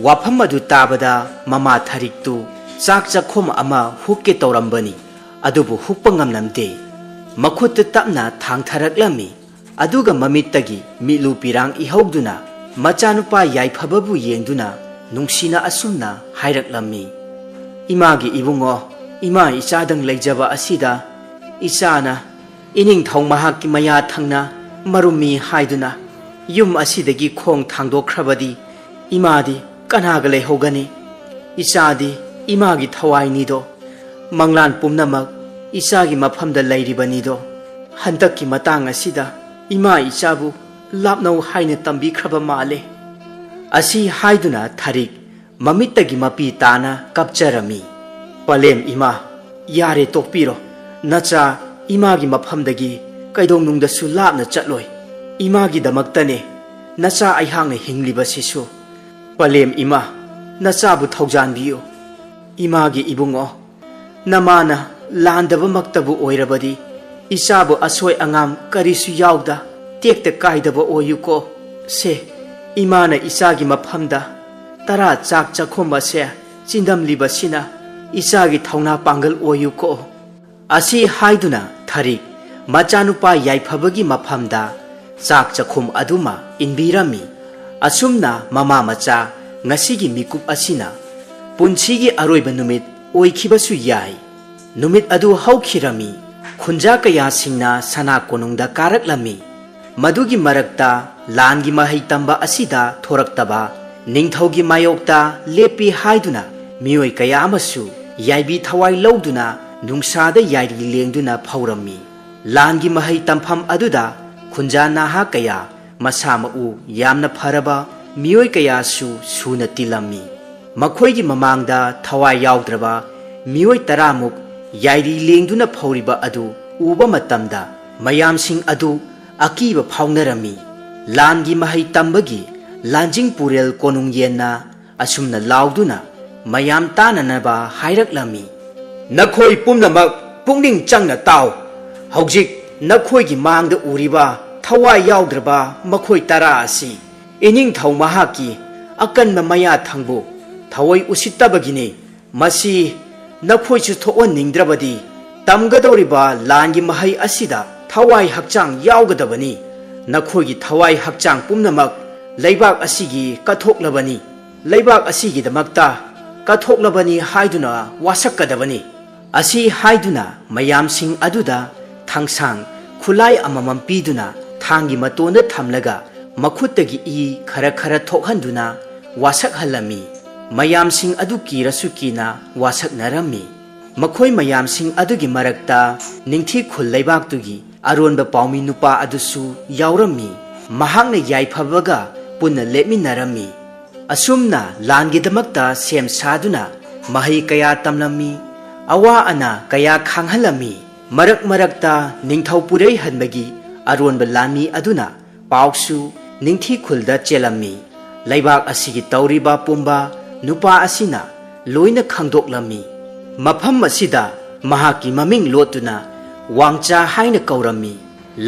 ꯋꯥꯐꯝ ꯑꯗꯨ ꯇꯥꯕꯗ ꯃꯃꯥ ꯊꯔꯤꯛꯇꯨ ꯆꯥꯛ ꯆꯥꯛꯈꯣꯝ ꯑꯃ ꯍꯨꯛꯀꯦ ꯇꯧꯔꯝꯕꯅꯤ, ꯑꯗꯨꯕꯨ ꯍꯨꯛꯄ ꯉꯝꯂꯝꯗꯦ꯫ ꯃꯈꯨꯠꯇ ꯇꯞꯅ ꯊꯥꯡꯊꯔꯛꯂꯝꯃꯤ꯫ ꯑꯗꯨꯒ ꯃꯃꯤꯠꯇꯒꯤ ꯃꯤꯠꯂꯨ ꯄꯤꯔꯥꯡ ꯏꯍꯧꯗꯨꯅ ꯃꯆꯥꯅꯨꯄꯥ ꯌꯥꯏꯐꯕꯕꯨ ꯌꯦꯡꯗꯨꯅ ꯅꯨꯡꯁꯤꯅ ꯑꯁꯨꯝꯅ ꯍꯥꯏꯔꯛꯂꯝꯃꯤ, "ꯏꯃꯥꯒꯤ ꯏꯕꯨꯡꯉꯣ, ꯏꯃꯥ ꯏꯆꯥꯗꯪ ꯂꯩꯖꯕ ꯑꯁꯤꯗ ꯏꯆꯥꯅ ꯏꯅꯤꯡꯊꯧ ꯃꯍꯥꯛꯀꯤ ꯃꯌꯥ ꯊꯪꯅ ꯃꯔꯨꯝꯃꯤ ꯍꯥꯏꯗꯨꯅ ꯌꯨꯝ ꯑꯁꯤꯗꯒꯤ ꯈꯣꯡ ꯊꯥꯡꯗꯣꯛꯈ꯭ꯔꯕꯗꯤ ꯏꯃꯥꯗꯤ ꯀꯅꯥꯒ ꯂꯩꯍꯧꯒꯅꯤ? ꯏꯆꯥꯗꯤ ꯏꯃꯥꯒꯤ ꯊꯋꯥꯏꯅꯤꯗꯣ꯫ ꯃꯪꯂꯥꯟ ꯄꯨꯝꯅꯃꯛ ꯏꯆꯥꯒꯤ ꯃꯐꯝꯗ ꯂꯩꯔꯤꯕꯅꯤꯗꯣ꯫ ꯍꯟꯗꯛꯀꯤ ꯃꯇꯥꯡ ꯑꯁꯤꯗ ꯏꯃꯥ ꯏꯆꯥꯕꯨ ꯂꯥꯞꯅꯧ ꯍꯥꯏꯅ ꯇꯝꯕꯤꯈ꯭ꯔꯕ ꯃꯥꯜꯂꯦ"꯫ ꯑꯁꯤ ꯍꯥꯏꯗꯨꯅ ꯊꯔꯤꯛ ꯃꯃꯤꯠꯇꯒꯤ ꯃꯄꯤ ꯇꯥꯅ ꯀꯞꯆꯔꯝꯃꯤ꯫ "ꯄꯂꯦꯝ ꯏꯃꯥ, ꯌꯥꯔꯦ, ꯇꯣꯛꯄꯤꯔꯣ꯫ ꯅꯆꯥ ꯏꯃꯥꯒꯤ ꯃꯐꯝꯗꯒꯤ ꯀꯩꯗꯧꯅꯨꯡꯗꯁꯨ ꯂꯥꯞꯅ ꯆꯠꯂꯣꯏ꯫ ꯏꯃꯥꯒꯤꯗꯃꯛꯇꯅꯦ ꯅꯆꯥ ꯑꯩꯍꯥꯛꯅ ꯍꯤꯡꯂꯤꯕꯁꯤꯁꯨ꯫ ꯄꯂꯦꯝ ꯏꯃꯥ, ꯅꯆꯥꯕꯨ ꯊꯧꯖꯥꯟꯕꯤꯌꯨ꯫ ꯏꯃꯥꯒꯤ ꯏꯕꯨꯡꯉꯣ, ꯅꯃꯥꯅ ꯂꯥꯟꯗꯕꯃꯛꯇꯕꯨ ꯑꯣꯏꯔꯕꯗꯤ ꯏꯆꯥꯕꯨ ꯑꯁꯣꯏ ꯑꯉꯥꯝ ꯀꯔꯤꯁꯨ ꯌꯥꯎꯗ ꯇꯦꯛꯇ ꯀꯥꯏꯗꯕ ꯑꯣꯏꯌꯨꯀꯣ꯫ ꯁꯦ, ꯏꯃꯥꯅ ꯏꯆꯥꯒꯤ ꯃꯐꯝꯗ ꯇꯔꯥ ꯆꯥꯛ ꯆꯥꯛꯈꯨꯝ ꯑꯁꯦ ꯆꯤꯟꯗꯝꯂꯤꯕꯁꯤꯅ ꯏꯆꯥꯒꯤ ꯊꯧꯅꯥ ꯄꯥꯡꯒꯜ ꯑꯣꯏꯌꯨꯀꯣ"꯫ ꯑꯁꯤ ꯍꯥꯏꯗꯨꯅ ꯊꯔꯤꯛ ꯃꯆꯥꯅꯨꯄꯥ ꯌꯥꯏꯐꯕꯒꯤ ꯃꯐꯝꯗ ꯆꯥꯛ ꯆꯥꯛꯈꯨꯝ ꯑꯗꯨꯃ ꯏꯟꯕꯤꯔꯝꯃꯤ꯫ ꯑꯁꯨꯝꯅ ꯃꯃꯥ ꯃꯆꯥ ꯉꯁꯤꯒꯤ ꯃꯤꯀꯨꯞ ꯑꯁꯤꯅ ꯄꯨꯟꯁꯤꯒꯤ ꯑꯔꯣꯏꯕ ꯅꯨꯃꯤꯠ ꯑꯣꯏꯈꯤꯕꯁꯨ ꯌꯥꯏ꯫ ꯅꯨꯃꯤꯠ ꯑꯗꯨ ꯍꯧꯈꯤꯔꯝꯃꯤ꯫ ꯈꯨꯟꯖꯥ ꯀꯌꯥꯁꯤꯡꯅ ꯁꯅꯥ ꯀꯣꯅꯨꯡꯗ ꯀꯥꯔꯛꯂꯝꯃꯤ꯫ ꯃꯗꯨꯒꯤ ꯃꯔꯛꯇ ꯂꯥꯟꯒꯤ ꯃꯍꯩ ꯇꯝꯕ ꯑꯁꯤꯗ ꯊꯣꯔꯛꯇꯕ ꯅꯤꯡꯊꯧꯒꯤ ꯃꯥꯌꯣꯛꯇ ꯂꯦꯞꯄꯤ ꯍꯥꯏꯗꯨꯅ ꯃꯤꯑꯣꯏ ꯀꯌꯥ ꯑꯃꯁꯨ ꯌꯥꯏꯕꯤ ꯊꯋꯥꯏ ꯂꯧꯗꯨꯅ ꯅꯨꯡꯁꯥꯗ ꯌꯥꯏꯔꯤ ꯂꯦꯡꯗꯨꯅ ꯐꯧꯔꯝꯃꯤ꯫ ꯂꯥꯟꯒꯤ ꯃꯍꯩ ꯇꯝꯐꯝ ꯑꯗꯨꯗ ꯈꯨꯟꯖꯥ ꯅꯍꯥ ꯀꯌꯥ, ꯃꯁꯥ ꯃꯎ ꯌꯥꯝꯅ ꯐꯔꯕ ꯃꯤꯑꯣꯏ ꯀꯌꯥꯁꯨ ꯁꯨꯅ ꯇꯤꯜꯂꯝꯃꯤ꯫ ꯃꯈꯣꯏꯒꯤ ꯃꯃꯥꯡꯗ ꯊꯋꯥꯏ ꯌꯥꯎꯗ꯭ꯔꯕ ꯃꯤꯑꯣꯏ ꯇꯔꯥꯃꯨꯛ ꯌꯥꯏꯔꯤ ꯂꯦꯡꯗꯨꯅ ꯐꯧꯔꯤꯕ ꯑꯗꯨ ꯎꯕ ꯃꯇꯝꯗ ꯃꯌꯥꯝꯁꯤꯡ ꯑꯗꯨ ꯑꯀꯤꯕ ꯐꯥꯎꯅꯔꯝꯃꯤ꯫ ꯂꯥꯟꯒꯤ ꯃꯍꯩ ꯇꯝꯕꯒꯤ ꯂꯥꯟꯖꯤꯡ ꯄꯨꯔꯦꯜ ꯀꯣꯅꯨꯡ ꯌꯦꯟꯅ ꯑꯁꯨꯝꯅ ꯂꯥꯎꯗꯨꯅ ꯃꯌꯥꯝ ꯇꯥꯅꯅꯕ ꯍꯥꯏꯔꯛꯂꯝꯃꯤ, "ꯅꯈꯣꯏ ꯄꯨꯝꯅꯃꯛ ꯄꯨꯛꯅꯤꯡ ꯆꯪꯅ ꯇꯥꯎ꯫ ꯍꯧꯖꯤꯛ ꯅꯈꯣꯏꯒꯤ ꯃꯥꯡꯗ ꯎꯔꯤꯕ ꯊꯋꯥꯏ ꯌꯥꯎꯗ꯭ꯔꯕ ꯃꯈꯣꯏ ꯇꯔꯥ ꯑꯁꯤ ꯏꯅꯤꯡꯊꯧ ꯃꯍꯥꯛꯀꯤ ꯑꯀꯟꯕ ꯃꯌꯥ ꯊꯪꯕꯨ ꯊꯑꯣꯏ ꯎꯁꯤꯠꯇꯕꯒꯤꯅꯤ꯫ ꯃꯁꯤ ꯅꯈꯣꯏꯁꯨ ꯊꯣꯛꯍꯟꯅꯤꯡꯗ꯭ꯔꯕꯗꯤ ꯇꯝꯒꯗꯧꯔꯤꯕ ꯂꯥꯟꯒꯤ ꯃꯍꯩ ꯑꯁꯤꯗ ꯊꯋꯥꯏ ꯍꯛꯆꯥꯡ ꯌꯥꯎꯒꯗꯕꯅꯤ꯫ ꯅꯈꯣꯏꯒꯤ ꯊꯋꯥꯏ ꯍꯛꯆꯥꯡ ꯄꯨꯝꯅꯃꯛ ꯂꯩꯕꯥꯛ ꯑꯁꯤꯒꯤ ꯀꯠꯊꯣꯛꯂꯕꯅꯤ, ꯂꯩꯕꯥꯛ ꯑꯁꯤꯒꯤꯗꯃꯛꯇ ꯀꯠꯊꯣꯛꯂꯕꯅꯤ ꯍꯥꯏꯗꯨꯅ ꯋꯥꯁꯛꯀꯗꯕꯅꯤ"꯫ ꯑꯁꯤ ꯍꯥꯏꯗꯨꯅ ꯃꯌꯥꯝꯁꯤꯡ ꯑꯗꯨꯗ ꯊꯥꯡꯁꯥꯡ ꯈꯨꯠꯂꯥꯏ ꯑꯃꯃꯝ ꯄꯤꯗꯨꯅ ꯊꯥꯡꯒꯤ ꯃꯇꯣꯟꯗ ꯊꯝꯂꯒ ꯃꯈꯨꯠꯇꯒꯤ ꯏ ꯈꯔ ꯈꯔ ꯊꯣꯛꯍꯟꯗꯨꯅ ꯋꯥꯁꯛꯍꯜꯂꯝꯃꯤ꯫ ꯃꯌꯥꯝꯁꯤꯡ ꯑꯗꯨ ꯀꯤꯔꯁꯨ ꯀꯤꯅ ꯋꯥꯁꯛꯅꯔꯝꯃꯤ꯫ ꯃꯈꯣꯏ ꯃꯌꯥꯝꯁꯤꯡ ꯑꯗꯨꯒꯤ ꯃꯔꯛꯇ ꯅꯤꯡꯊꯤ ꯈꯨꯜ ꯂꯩꯕꯥꯛꯇꯨꯒꯤ ꯑꯔꯣꯟꯕ ꯄꯥꯎꯃꯤ ꯅꯨꯄꯥ ꯑꯗꯨꯁꯨ ꯌꯥꯎꯔꯝꯃꯤ꯫ ꯃꯍꯥꯛꯅ ꯌꯥꯏꯐꯕꯒ ꯄꯨꯟꯅ ꯂꯦꯞꯃꯤꯟꯅꯔꯝꯃꯤ꯫ ꯑꯁꯨꯝꯅ ꯂꯥꯟꯒꯤꯗꯃꯛꯇ ꯁꯦꯝ ꯁꯥꯗꯨꯅ ꯃꯍꯩ ꯀꯌꯥ ꯇꯝꯂꯝꯃꯤ꯫ ꯑꯋꯥ ꯑꯅꯥ ꯀꯌꯥ ꯈꯥꯡꯍꯜꯂꯝꯃꯤ꯫ ꯃꯔꯛ ꯃꯔꯛꯇ ꯅꯤꯡꯊꯧ ꯄꯨꯔꯩꯍꯟꯕꯒꯤ ꯑꯔꯣꯟꯕ ꯂꯥꯟꯃꯤ ꯑꯗꯨꯅ ꯄꯥꯎꯁꯨ ꯅꯤꯡꯊꯤ ꯈꯨꯜꯗ ꯆꯦꯜꯂꯝꯃꯤ꯫ ꯂꯩꯕꯥꯛ ꯑꯁꯤꯒꯤ ꯇꯧꯔꯤꯕ ꯄꯨꯝꯕ ꯅꯨꯄꯥ ꯑꯁꯤꯅ ꯂꯣꯏꯅ ꯈꯪꯗꯣꯛꯂꯝꯃꯤ꯫ ꯃꯐꯝ ꯑꯁꯤꯗ ꯃꯍꯥꯛꯀꯤ ꯃꯃꯤꯡ ꯂꯣꯠꯇꯨꯅ ꯋꯥꯡꯆꯥ ꯍꯥꯏꯅ ꯀꯧꯔꯝꯃꯤ꯫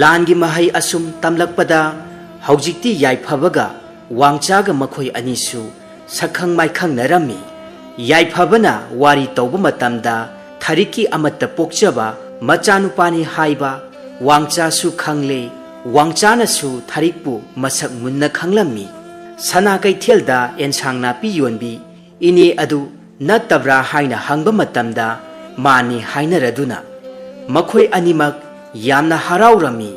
ꯂꯥꯟꯒꯤ ꯃꯍꯩ ꯑꯁꯨꯝ ꯇꯝꯂꯛꯄꯗ ꯍꯧꯖꯤꯛꯇꯤ ꯌꯥꯏꯐꯕꯒ ꯋꯥꯡꯆꯥꯒ ꯃꯈꯣꯏ ꯑꯅꯤꯁꯨ ꯁꯛꯈꯪ ꯃꯥꯏꯈꯪꯅꯔꯝꯃꯤ꯫ ꯌꯥꯏꯐꯕꯅ ꯋꯥꯔꯤ ꯇꯧꯕ ꯃꯇꯝꯗ ꯊꯔꯤꯛꯀꯤ ꯑꯃꯠꯇ ꯄꯣꯛꯆꯕ ꯃꯆꯥꯅꯨꯄꯥꯅꯤ ꯍꯥꯏꯕ ꯋꯥꯡꯆꯥꯁꯨ ꯈꯪꯂꯦ꯫ ꯋꯥꯡꯆꯥꯅꯁꯨ ꯊꯔꯤꯛꯄꯨ ꯃꯁꯛ ꯃꯨꯟꯅ ꯈꯪꯂꯝꯃꯤ꯫ ꯁꯅꯥ ꯀꯩꯊꯦꯜꯗ ꯑꯦꯟꯁꯥꯡ ꯅꯥꯄꯤ ꯌꯣꯟꯕꯤ ꯏꯅꯦ ꯑꯗꯨ ꯅꯠꯇꯕ꯭ꯔꯥ ꯍꯥꯏꯅ ꯍꯪꯕ ꯃꯇꯝꯗ ꯃꯥꯅꯤ ꯍꯥꯏꯅꯔꯗꯨꯅ ꯃꯈꯣꯏ ꯑꯅꯤꯃꯛ ꯌꯥꯝꯅ ꯍꯔꯥꯎꯔꯝꯃꯤ꯫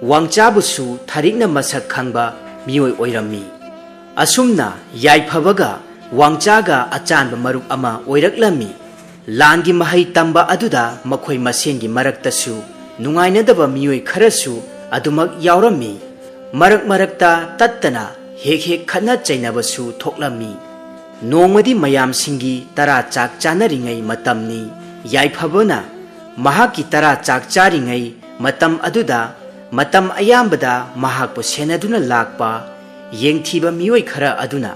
ꯋꯥꯡꯆꯥꯕꯨꯁꯨ ꯊꯥꯔꯤꯛꯅ ꯃꯁꯛ ꯈꯪꯕ ꯃꯤꯑꯣꯏ ꯑꯣꯏꯔꯝꯃꯤ꯫ ꯑꯁꯨꯝꯅ ꯌꯥꯏꯐꯕꯒ ꯋꯥꯡꯆꯥꯒ ꯑꯆꯥꯟꯕ ꯃꯔꯨꯞ ꯑꯃ ꯑꯣꯏꯔꯛꯂꯝꯃꯤ꯫ ꯂꯥꯟꯒꯤ ꯃꯍꯩ ꯇꯝꯕ ꯑꯗꯨꯗ ꯃꯈꯣꯏ ꯃꯁꯦꯟꯒꯤ ꯃꯔꯛꯇꯁꯨ ꯅꯨꯡꯉꯥꯏꯅꯗꯕ ꯃꯤꯑꯣꯏ ꯈꯔꯁꯨ ꯑꯗꯨꯃꯛ ꯌꯥꯎꯔꯝꯃꯤ꯫ ꯃꯔꯛ ꯃꯔꯛꯇ ꯇꯠꯇꯅ ꯍꯦꯛ ꯍꯦꯛ ꯈꯠꯅ ꯆꯩꯅꯕꯁꯨ ꯊꯣꯛꯂꯝꯃꯤ꯫ ꯅꯣꯡꯃꯗꯤ ꯃꯌꯥꯝꯁꯤꯡꯒꯤ ꯇꯔꯥ ꯆꯥꯛ ꯆꯥꯅꯔꯤꯉꯩ ꯃꯇꯝꯅꯤ꯫ ꯌꯥꯏꯐꯕꯅ ꯃꯍꯥꯛꯀꯤ ꯇꯔꯥ ꯆꯥꯛ ꯆꯥꯔꯤꯉꯩ ꯃꯇꯝ ꯑꯗꯨꯗ ꯃꯇꯝ ꯑꯌꯥꯝꯕꯗ ꯃꯍꯥꯛꯄꯨ ꯁꯦꯟꯅꯗꯨꯅ ꯂꯥꯛꯄ ꯌꯦꯡꯊꯤꯕ ꯃꯤꯑꯣꯏ ꯈꯔ ꯑꯗꯨꯅ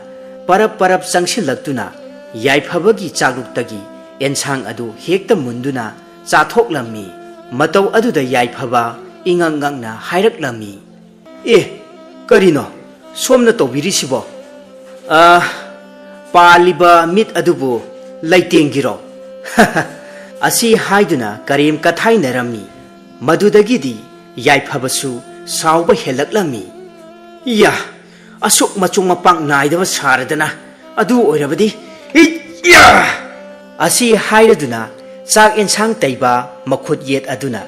ꯄꯔꯞ ꯄꯔꯞ ꯆꯪꯁꯤꯜꯂꯛꯇꯨꯅ ꯌꯥꯏꯐꯕꯒꯤ ꯆꯥꯛꯂꯨꯛꯇꯒꯤ ꯑꯦꯟꯁꯥꯡ ꯑꯗꯨ ꯍꯦꯛꯇ ꯃꯨꯟꯗꯨꯅ ꯆꯥꯊꯣꯛꯂꯝꯃꯤ꯫ ꯃꯇꯧ ꯑꯗꯨꯗ ꯌꯥꯏꯐꯕ ꯏꯉꯛ ꯉꯛꯅ ꯍꯥꯏꯔꯛꯂꯝꯃꯤ, "ꯑꯦ, ꯀꯔꯤꯅꯣ ꯁꯣꯝꯅ ꯇꯧꯕꯤꯔꯤꯁꯤꯕꯣ? ꯑ, ꯄꯥꯜꯂꯤꯕ ꯃꯤꯠ ꯑꯗꯨꯕꯨ ꯂꯩꯇꯦꯡꯒꯤꯔꯣ?" ꯑꯁꯤ ꯍꯥꯏꯗꯨꯅ ꯀꯔꯦꯝ ꯀꯊꯥꯏꯅꯔꯝꯃꯤ꯫ ꯃꯗꯨꯗꯒꯤꯗꯤ ꯌꯥꯏꯐꯕꯁꯨ ꯁꯥꯎꯕ ꯍꯦꯜꯂꯛꯂꯝꯃꯤ꯫ "ꯏꯌꯥ, ꯑꯁꯨꯛ ꯃꯆꯣꯡ ꯃꯄꯥꯡ ꯅꯥꯏꯗꯕ ꯁꯥꯔꯗꯅ, ꯑꯗꯨ ꯑꯣꯏꯔꯕꯗꯤ, ꯏꯌꯥ!" ꯑꯁꯤ ꯍꯥꯏꯔꯗꯨꯅ ꯆꯥꯛ ꯑꯦꯟꯁꯥꯡ ꯇꯩꯕ ꯃꯈꯨꯠ ꯌꯦꯠ ꯑꯗꯨꯅ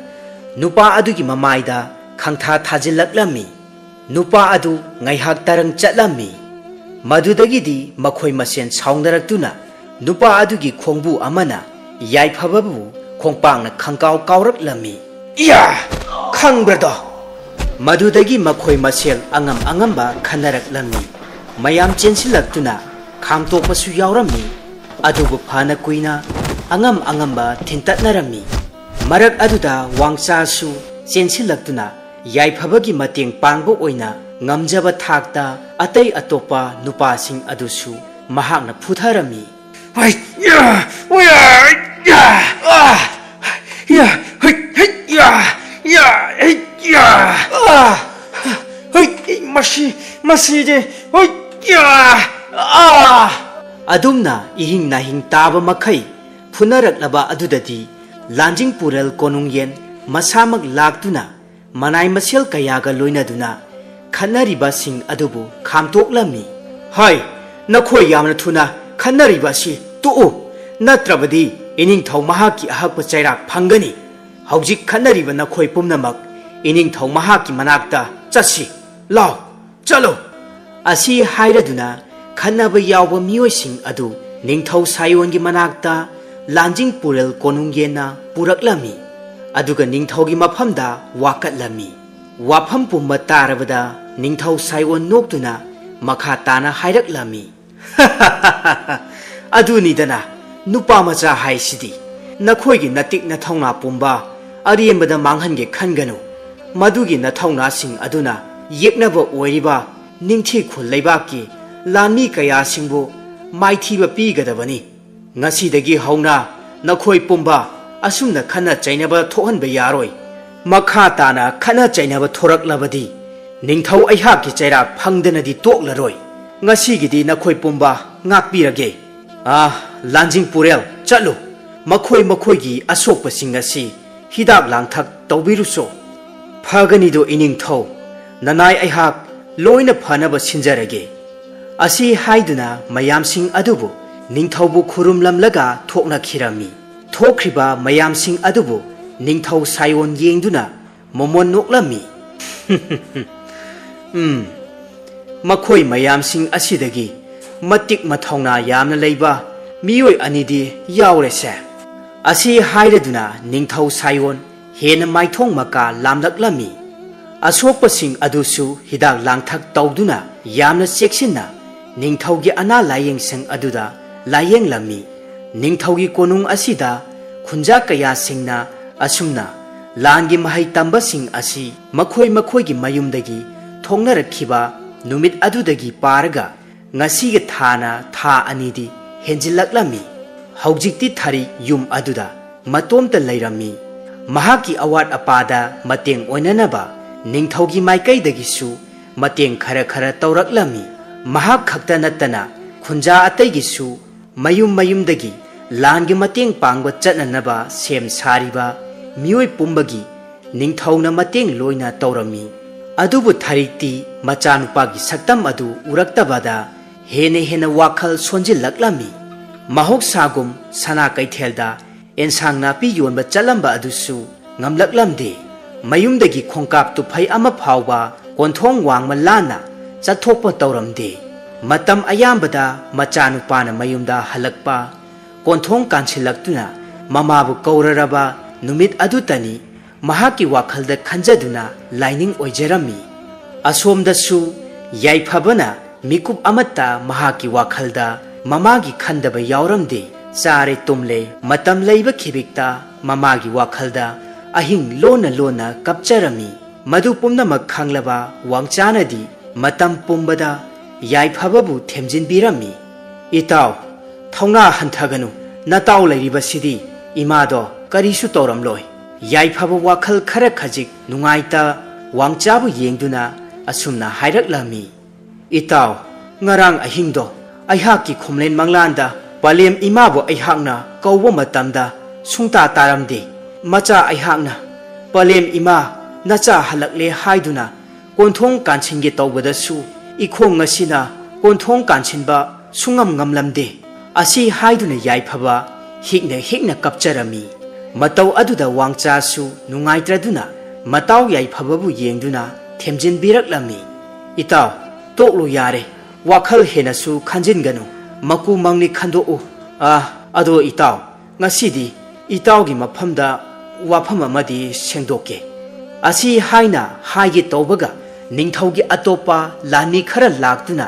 ꯅꯨꯄꯥ ꯑꯗꯨꯒꯤ ꯃꯃꯥꯏꯗ ꯈꯪꯊꯥ ꯊꯥꯖꯤꯜꯂꯛꯂꯝꯃꯤ꯫ ꯅꯨꯄꯥ ꯑꯗꯨ ꯉꯥꯏꯍꯥꯛ ꯇꯔꯪ ꯆꯠꯂꯝꯃꯤ꯫ ꯃꯗꯨꯗꯒꯤꯗꯤ ꯃꯈꯣꯏ ꯃꯁꯦꯟ ꯁꯥꯎꯅꯔꯛꯇꯨꯅ ꯅꯨꯄꯥ ꯑꯗꯨꯒꯤ ꯈꯣꯡꯕꯨ ꯑꯃꯅ ꯌꯥꯏꯐꯕꯕꯨ ꯈꯣꯡꯄꯥꯛꯅ ꯈꯪꯀꯥꯎ ꯀꯥꯎꯔꯛꯂꯝꯃꯤ꯫ "ꯏꯌꯥ! ꯈꯪꯕ꯭ꯔꯗꯣ?" ꯃꯗꯨꯗꯒꯤ ꯃꯈꯣꯏ ꯃꯁꯦꯜ ꯑꯉꯝ ꯑꯉꯝꯕ ꯈꯟꯅꯔꯛꯂꯝꯃꯤ꯫ ꯃꯌꯥꯝ ꯆꯦꯟꯁꯤꯜꯂꯛꯇꯨꯅ ꯈꯥꯝꯇꯣꯛꯄꯁꯨ ꯌꯥꯎꯔꯝꯃꯤ꯫ ꯑꯗꯨꯕꯨ ꯐꯅ ꯀꯨꯏꯅ ꯑꯉꯝ ꯑꯉꯝꯕ ꯊꯤꯟꯇꯠꯅꯔꯝꯃꯤ꯫ ꯃꯔꯛ ꯑꯗꯨꯗ ꯋꯥꯡꯆꯥꯁꯨ ꯆꯦꯟꯁꯤꯜꯂꯛꯇꯨꯅ ꯌꯥꯏꯐꯕꯒꯤ ꯃꯇꯦꯡ ꯄꯥꯡꯕ ꯑꯣꯏꯅ ꯉꯝꯖꯕ ꯊꯥꯛꯇ ꯑꯇꯩ ꯑꯇꯣꯞꯄ ꯅꯨꯄꯥꯁꯤꯡ ꯑꯗꯨꯁꯨ ꯃꯍꯥꯛꯅ ꯐꯨꯊꯔꯝꯃꯤ꯫ "ꯍꯩ, ꯌꯥ, ꯎꯌꯥ, ꯌꯥ, ꯑꯥ, ꯌꯥ, ꯍꯩ, ꯍꯩ, ꯌꯥ, ꯌꯥ, ꯍꯩ, ꯌꯥ, ꯑꯥ, ꯍꯩ, ꯃꯁꯤ, ꯃꯁꯤꯗꯤ, ꯍꯩ, ꯌꯥ, ꯑꯥ!" ꯑꯗꯨꯝꯅ ꯏꯍꯤꯡ ꯅꯥꯍꯤꯡ ꯇꯥꯕ ꯃꯈꯩ ꯐꯨꯅꯔꯛꯂꯕ ꯑꯗꯨꯗꯗꯤ ꯂꯥꯟꯖꯤꯡ ꯄꯨꯔꯦꯜ ꯀꯣꯅꯨꯡꯌꯦꯟ ꯃꯁꯥꯃꯛ ꯂꯥꯛꯇꯨꯅ ꯃꯅꯥꯏ ꯃꯁꯦꯜ ꯀꯌꯥꯒ ꯂꯣꯏꯅꯗꯨꯅ ꯈꯠꯅꯔꯤꯕꯁꯤꯡ ꯑꯗꯨꯕꯨ ꯈꯥꯝꯇꯣꯛꯂꯝꯃꯤ꯫ "ꯍꯩ, ꯅꯈꯣꯏ ꯌꯥꯝꯅ ꯊꯨꯅ ꯈꯠꯅꯔꯤꯕ ꯑꯁꯤ ꯇꯣꯛꯎ, ꯅꯠꯇ꯭ꯔꯕꯗꯤ ꯏꯅꯤꯡꯊꯧ ꯃꯍꯥꯛꯀꯤ ꯑꯍꯛꯄ ꯆꯩꯔꯥꯛ ꯐꯪꯒꯅꯤ꯫ ꯍꯧꯖꯤꯛ ꯈꯠꯅꯔꯤꯕ ꯅꯈꯣꯏ ꯄꯨꯝꯅꯃꯛ ꯏꯅꯤꯡꯊꯧ ꯃꯍꯥꯛꯀꯤ ꯃꯅꯥꯛꯇ ꯆꯠꯁꯤ, ꯂꯥꯎ, ꯆꯠꯂꯨ!" ꯑꯁꯤ ꯍꯥꯏꯔꯗꯨꯅ ꯈꯟꯅꯕ ꯌꯥꯎꯕ ꯃꯤꯑꯣꯏꯁꯤꯡ ꯑꯗꯨ ꯅꯤꯡꯊꯧ ꯁꯥꯏꯑꯣꯟꯒꯤ ꯃꯅꯥꯛꯇ ꯂꯥꯟꯖꯤꯡ ꯄꯨꯔꯦꯜ ꯀꯣꯅꯨꯡ ꯌꯦꯟꯅ ꯄꯨꯔꯛꯂꯝꯃꯤ꯫ ꯑꯗꯨꯒ ꯅꯤꯡꯊꯧꯒꯤ ꯃꯐꯝꯗ ꯋꯥꯀꯠꯂꯝꯃꯤ꯫ ꯋꯥꯐꯝ ꯄꯨꯝꯕ ꯇꯥꯔꯕꯗ ꯅꯤꯡꯊꯧ ꯁꯥꯏꯑꯣꯟ ꯅꯣꯛꯇꯨꯅ ꯃꯈꯥ ꯇꯥꯅ ꯍꯥꯏꯔꯛꯂꯝꯃꯤ꯫ "ꯑꯗꯨꯅꯤꯗꯅ ꯅꯨꯄꯥ ꯃꯆꯥ ꯍꯥꯏꯁꯤꯗꯤ꯫ ꯅꯈꯣꯏꯒꯤ ꯅꯇꯤꯛ ꯅꯊꯧꯅꯥ ꯄꯨꯝꯕ ꯑꯔꯦꯝꯕꯗ ꯃꯥꯡꯍꯟꯒꯦ ꯈꯟꯒꯅꯨ꯫ ꯃꯗꯨꯒꯤ ꯅꯊꯧꯅꯥꯁꯤꯡ ꯑꯗꯨꯅ ꯌꯦꯛꯅꯕ ꯑꯣꯏꯔꯤꯕ ꯅꯤꯡꯊꯤ ꯈꯨꯜ ꯂꯩꯕꯥꯛꯀꯤ ꯂꯥꯟꯃꯤ ꯀꯌꯥꯁꯤꯡꯕꯨ ꯃꯥꯏꯊꯤꯕ ꯄꯤꯒꯗꯕꯅꯤ꯫ ꯉꯁꯤꯗꯒꯤ ꯍꯧꯅ ꯅꯈꯣꯏ ꯄꯨꯝꯕ ꯑꯁꯨꯝꯅ ꯈꯠꯅ ꯆꯩꯅꯕ ꯊꯣꯛꯍꯟꯕ ꯌꯥꯔꯣꯏ꯫ ꯃꯈꯥ ꯇꯥꯅ ꯈꯠꯅ ꯆꯩꯅꯕ ꯊꯣꯔꯛꯂꯕꯗꯤ ꯅꯤꯡꯊꯧ ꯑꯩꯍꯥꯛꯀꯤ ꯆꯩꯔꯥꯛ ꯐꯪꯗꯅꯗꯤ ꯇꯣꯛꯂꯔꯣꯏ꯫ ꯉꯁꯤꯒꯤꯗꯤ ꯅꯈꯣꯏ ꯄꯨꯝꯕ ꯉꯥꯛꯄꯤꯔꯒꯦ꯫ ꯑꯥ, ꯂꯥꯟꯖꯤꯡ ꯄꯨꯔꯦꯜ, ꯆꯠꯂꯨ꯫ ꯃꯈꯣꯏ ꯃꯈꯣꯏꯒꯤ ꯑꯁꯣꯛꯄꯁꯤꯡ ꯑꯁꯤ ꯍꯤꯗꯥꯛ ꯂꯥꯡꯊꯛ ꯇꯧꯕꯤꯔꯨꯆꯣ꯫ ꯐꯒꯅꯤꯗꯣ ꯏꯅꯤꯡꯊꯧ, ꯅꯅꯥꯏ ꯑꯩꯍꯥꯛ ꯂꯣꯏꯅ ꯐꯅꯕ ꯁꯤꯟꯖꯔꯒꯦ꯫" ꯑꯁꯤ ꯍꯥꯏꯗꯨꯅ ꯃꯌꯥꯝꯁꯤꯡ ꯑꯗꯨꯕꯨ ꯅꯤꯡꯊꯧꯕꯨ ꯈꯨꯔꯨꯝꯂꯝꯂꯒ ꯊꯣꯛꯅꯈꯤꯔꯝꯃꯤ꯫ ꯊꯣꯛꯈ꯭ꯔꯤꯕ ꯃꯌꯥꯝꯁꯤꯡ ꯑꯗꯨꯕꯨ ꯅꯤꯡꯊꯧ ꯁꯥꯏꯑꯣꯟ ꯌꯦꯡꯗꯨꯅ ꯃꯣꯃꯣꯟ ꯅꯣꯛꯂꯝꯃꯤ꯫ "ꯎꯝ, ꯃꯈꯣꯏ ꯃꯌꯥꯝꯁꯤꯡ ꯑꯁꯤꯗꯒꯤ ꯃꯇꯤꯛ ꯃꯊꯧꯅꯥ ꯌꯥꯝꯅ ꯂꯩꯕ ꯃꯤꯑꯣꯏ ꯑꯅꯤꯗꯤ ꯌꯥꯎꯔꯦꯁꯦ꯫" ꯑꯁꯤ ꯍꯥꯏꯔꯗꯨꯅ ꯅꯤꯡꯊꯧ ꯁꯥꯏꯑꯣꯟ ꯍꯦꯟꯅ ꯃꯥꯏꯊꯣꯡ ꯃꯀꯥ ꯂꯥꯝꯂꯛꯂꯝꯃꯤ꯫ ꯑꯁꯣꯛꯄꯁꯤꯡ ꯑꯗꯨꯁꯨ ꯍꯤꯗꯥꯛ ꯂꯥꯡꯊꯛ ꯇꯧꯗꯨꯅ ꯌꯥꯝꯅ ꯆꯦꯛꯁꯤꯟꯅ ꯅꯤꯡꯊꯧꯒꯤ ꯑꯅꯥ ꯂꯥꯌꯦꯡꯁꯪ ꯑꯗꯨꯗ ꯂꯥꯌꯦꯡꯂꯝꯃꯤ꯫ ꯅꯤꯡꯊꯧꯒꯤ ꯀꯣꯅꯨꯡ ꯑꯁꯤꯗ ꯈꯨꯟꯖꯥ ꯀꯌꯥꯁꯤꯡꯅ ꯑꯁꯨꯝꯅ ꯂꯥꯟꯒꯤ ꯃꯍꯩ ꯇꯝꯕꯁꯤꯡ ꯑꯁꯤ ꯃꯈꯣꯏ ꯃꯈꯣꯏꯒꯤ ꯃꯌꯨꯝꯗꯒꯤ ꯊꯣꯛꯅꯔꯛꯈꯤꯕ ꯅꯨꯃꯤꯠ ꯑꯗꯨꯗꯒꯤ ꯄꯥꯔꯒ ꯉꯁꯤꯒ ꯊꯥꯅ ꯊꯥ ꯑꯅꯤꯗꯤ ꯍꯦꯟꯖꯤꯜꯂꯛꯂꯝꯃꯤ꯫ ꯍꯧꯖꯤꯛꯇꯤ ꯊꯔꯤꯛ ꯌꯨꯝ ꯑꯗꯨꯗ ꯃꯇꯣꯝꯇ ꯂꯩꯔꯝꯃꯤ꯫ ꯃꯍꯥꯛꯀꯤ ꯑꯋꯥꯠ ꯑꯄꯥꯗ ꯃꯇꯦꯡ ꯑꯣꯏꯅꯅꯕ ꯅꯤꯡꯊꯧꯒꯤ ꯃꯥꯏꯀꯩꯗꯒꯤꯁꯨ ꯃꯇꯦꯡ ꯈꯔ ꯈꯔ ꯇꯧꯔꯛꯂꯝꯃꯤ꯫ ꯃꯍꯥꯛ ꯈꯛꯇ ꯅꯠꯇꯅ ꯈꯨꯟꯖꯥ ꯑꯇꯩꯒꯤꯁꯨ ꯃꯌꯨꯝ ꯃꯌꯨꯝꯗꯒꯤ ꯂꯥꯟꯒꯤ ꯃꯇꯦꯡ ꯄꯥꯡꯕ ꯆꯠꯅꯅꯕ ꯁꯦꯝ ꯁꯥꯔꯤꯕ ꯃꯤꯑꯣꯏ ꯄꯨꯝꯕꯒꯤ ꯅꯤꯡꯊꯧꯅ ꯃꯇꯦꯡ ꯂꯣꯏꯅ ꯇꯧꯔꯝꯃꯤ꯫ ꯑꯗꯨꯕꯨ ꯊꯔꯤꯛꯇꯤ ꯃꯆꯥꯅꯨꯄꯥꯒꯤ ꯁꯛꯇꯝ ꯑꯗꯨ ꯎꯔꯛꯇꯕꯗ ꯍꯦꯟꯅ ꯍꯦꯟꯅ ꯋꯥꯈꯜ ꯁꯣꯟꯖꯤꯜꯂꯛꯂꯝꯃꯤ꯫ ꯃꯍꯧꯁꯥꯒꯨꯝ ꯁꯅꯥ ꯀꯩꯊꯦꯜꯗ ꯑꯦꯟꯁꯥꯡ ꯅꯥꯄꯤ ꯌꯣꯟꯕ ꯆꯠꯂꯝꯕ ꯑꯗꯨꯁꯨ ꯉꯝꯂꯛꯂꯝꯗꯦ꯫ ꯃꯌꯨꯝꯗꯒꯤ ꯈꯣꯡꯀꯥꯞ ꯇꯨꯐꯩ ꯑꯃ ꯐꯥꯎꯕ ꯀꯣꯟꯊꯣꯡ ꯋꯥꯡꯃ ꯂꯥꯟꯅ ꯆꯠꯊꯣꯛꯄ ꯇꯧꯔꯝꯗꯦ꯫ ꯃꯇꯝ ꯑꯌꯥꯝꯕꯗ ꯃꯆꯥꯅꯨꯄꯥꯅ ꯃꯌꯨꯝꯗ ꯍꯜꯂꯛꯄ, ꯀꯣꯟꯊꯣꯡ ꯀꯥꯟꯁꯤꯜꯂꯛꯇꯨꯅ ꯃꯃꯥꯕꯨ ꯀꯧꯔꯔꯕ ꯅꯨꯃꯤꯠ ꯑꯗꯨꯇꯅꯤ ꯃꯍꯥꯛꯀꯤ ꯋꯥꯈꯜꯗ ꯈꯟꯖꯗꯨꯅ ꯂꯥꯏꯅꯤꯡ ꯑꯣꯏꯖꯔꯝꯃꯤ꯫ ꯑꯁꯣꯝꯗꯁꯨ ꯌꯥꯏꯐꯕꯅ ꯃꯤꯀꯨꯞ ꯑꯃꯠꯇ ꯃꯍꯥꯛꯀꯤ ꯋꯥꯈꯜꯗ ꯃꯃꯥꯒꯤ ꯈꯟꯗꯕ ꯌꯥꯎꯔꯝꯗꯦ꯫ ꯆꯥꯔꯦ ꯇꯨꯝꯂꯦ, ꯃꯇꯝ ꯂꯩꯕ ꯈꯤꯕꯤꯛꯇ ꯃꯃꯥꯒꯤ ꯋꯥꯈꯜꯗ ꯑꯍꯤꯡ ꯂꯣꯟꯅ ꯂꯣꯟꯅ ꯀꯞꯆꯔꯝꯃꯤ꯫ ꯃꯗꯨ ꯄꯨꯝꯅꯃꯛ ꯈꯪꯂꯕ ꯋꯥꯡꯆꯥꯅꯗꯤ ꯃꯇꯝ ꯄꯨꯝꯕꯗ ꯌꯥꯏꯐꯕꯕꯨ ꯊꯦꯝꯖꯤꯟꯕꯤꯔꯝꯃꯤ꯫ "ꯏꯇꯥꯎ, ꯊꯧꯅꯥ ꯍꯟꯊꯒꯅꯨ, ꯅꯇꯥꯎ ꯂꯩꯔꯤꯕꯁꯤꯗꯤ ꯏꯃꯥꯗꯣ ꯀꯔꯤꯁꯨ ꯇꯧꯔꯝꯂꯣꯏ꯫" ꯌꯥꯏꯐꯕ ꯋꯥꯈꯜ ꯈꯔ ꯈꯖꯤꯛ ꯅꯨꯡꯉꯥꯏꯇ ꯋꯥꯡꯆꯥꯕꯨ ꯌꯦꯡꯗꯨꯅ ꯑꯁꯨꯝꯅ ꯍꯥꯏꯔꯛꯂꯝꯃꯤ, "ꯏꯇꯥꯎ, ꯉꯔꯥꯡ ꯑꯍꯤꯡꯗꯣ ꯑꯩꯍꯥꯛꯀꯤ ꯈꯣꯝꯂꯦꯟ ꯃꯪꯂꯥꯟꯗ ꯄꯂꯦꯝ ꯏꯃꯥꯕꯨ ꯑꯩꯍꯥꯛꯅ ꯀꯧꯕ ꯃꯇꯝꯗ ꯁꯨꯡꯇꯥ ꯇꯥꯔꯝꯗꯦ꯫ ꯃꯆꯥ ꯑꯩꯍꯥꯛꯅ, 'ꯄꯂꯦꯝ ꯏꯃꯥ, ꯅꯆꯥ ꯍꯜꯂꯛꯂꯦ' ꯍꯥꯏꯗꯨꯅ ꯀꯣꯟꯊꯣꯡ ꯀꯥꯟꯁꯤꯟꯒꯦ ꯇꯧꯕꯗꯁꯨ ꯏꯈꯣꯡ ꯑꯁꯤꯅ ꯀꯣꯟꯊꯣꯡ ꯀꯥꯟꯁꯤꯟꯕ ꯁꯨꯡꯉꯝ ꯉꯝꯂꯝꯗꯦ꯫" ꯑꯁꯤ ꯍꯥꯏꯗꯨꯅ ꯌꯥꯏꯐꯕ ꯍꯤꯛꯅ ꯍꯤꯛꯅ ꯀꯞꯆꯔꯝꯃꯤ꯫ ꯃꯇꯧ ꯑꯗꯨꯗ ꯋꯥꯡꯆꯥꯁꯨ ꯅꯨꯡꯉꯥꯏꯇ꯭ꯔꯗꯨꯅ ꯃꯇꯥꯎ ꯌꯥꯏꯐꯕꯕꯨ ꯌꯦꯡꯗꯨꯅ ꯊꯦꯝꯖꯤꯟꯕꯤꯔꯛꯂꯝꯃꯤ, "ꯏꯇꯥꯎ, ꯇꯣꯛꯂꯨ ꯌꯥꯔꯦ, ꯋꯥꯈꯜ ꯍꯦꯟꯅꯁꯨ ꯈꯟꯖꯤꯟꯒꯅꯨ, ꯃꯀꯨ ꯃꯪꯅꯤ ꯈꯟꯗꯣꯛꯎ꯫ ꯑ, ꯑꯗꯣ ꯏꯇꯥꯎ, ꯉꯁꯤꯗꯤ ꯏꯇꯥꯎꯒꯤ ꯃꯐꯝꯗ ꯋꯥꯐꯝ ꯑꯃꯗꯤ ꯁꯦꯡꯗꯣꯛꯀꯦ꯫" ꯑꯁꯤ ꯍꯥꯏꯅ ꯍꯥꯏꯒꯦ ꯇꯧꯕꯒ ꯅꯤꯡꯊꯧꯒꯤ ꯑꯇꯣꯞꯄ ꯂꯥꯟꯃꯤ ꯈꯔ ꯂꯥꯛꯇꯨꯅ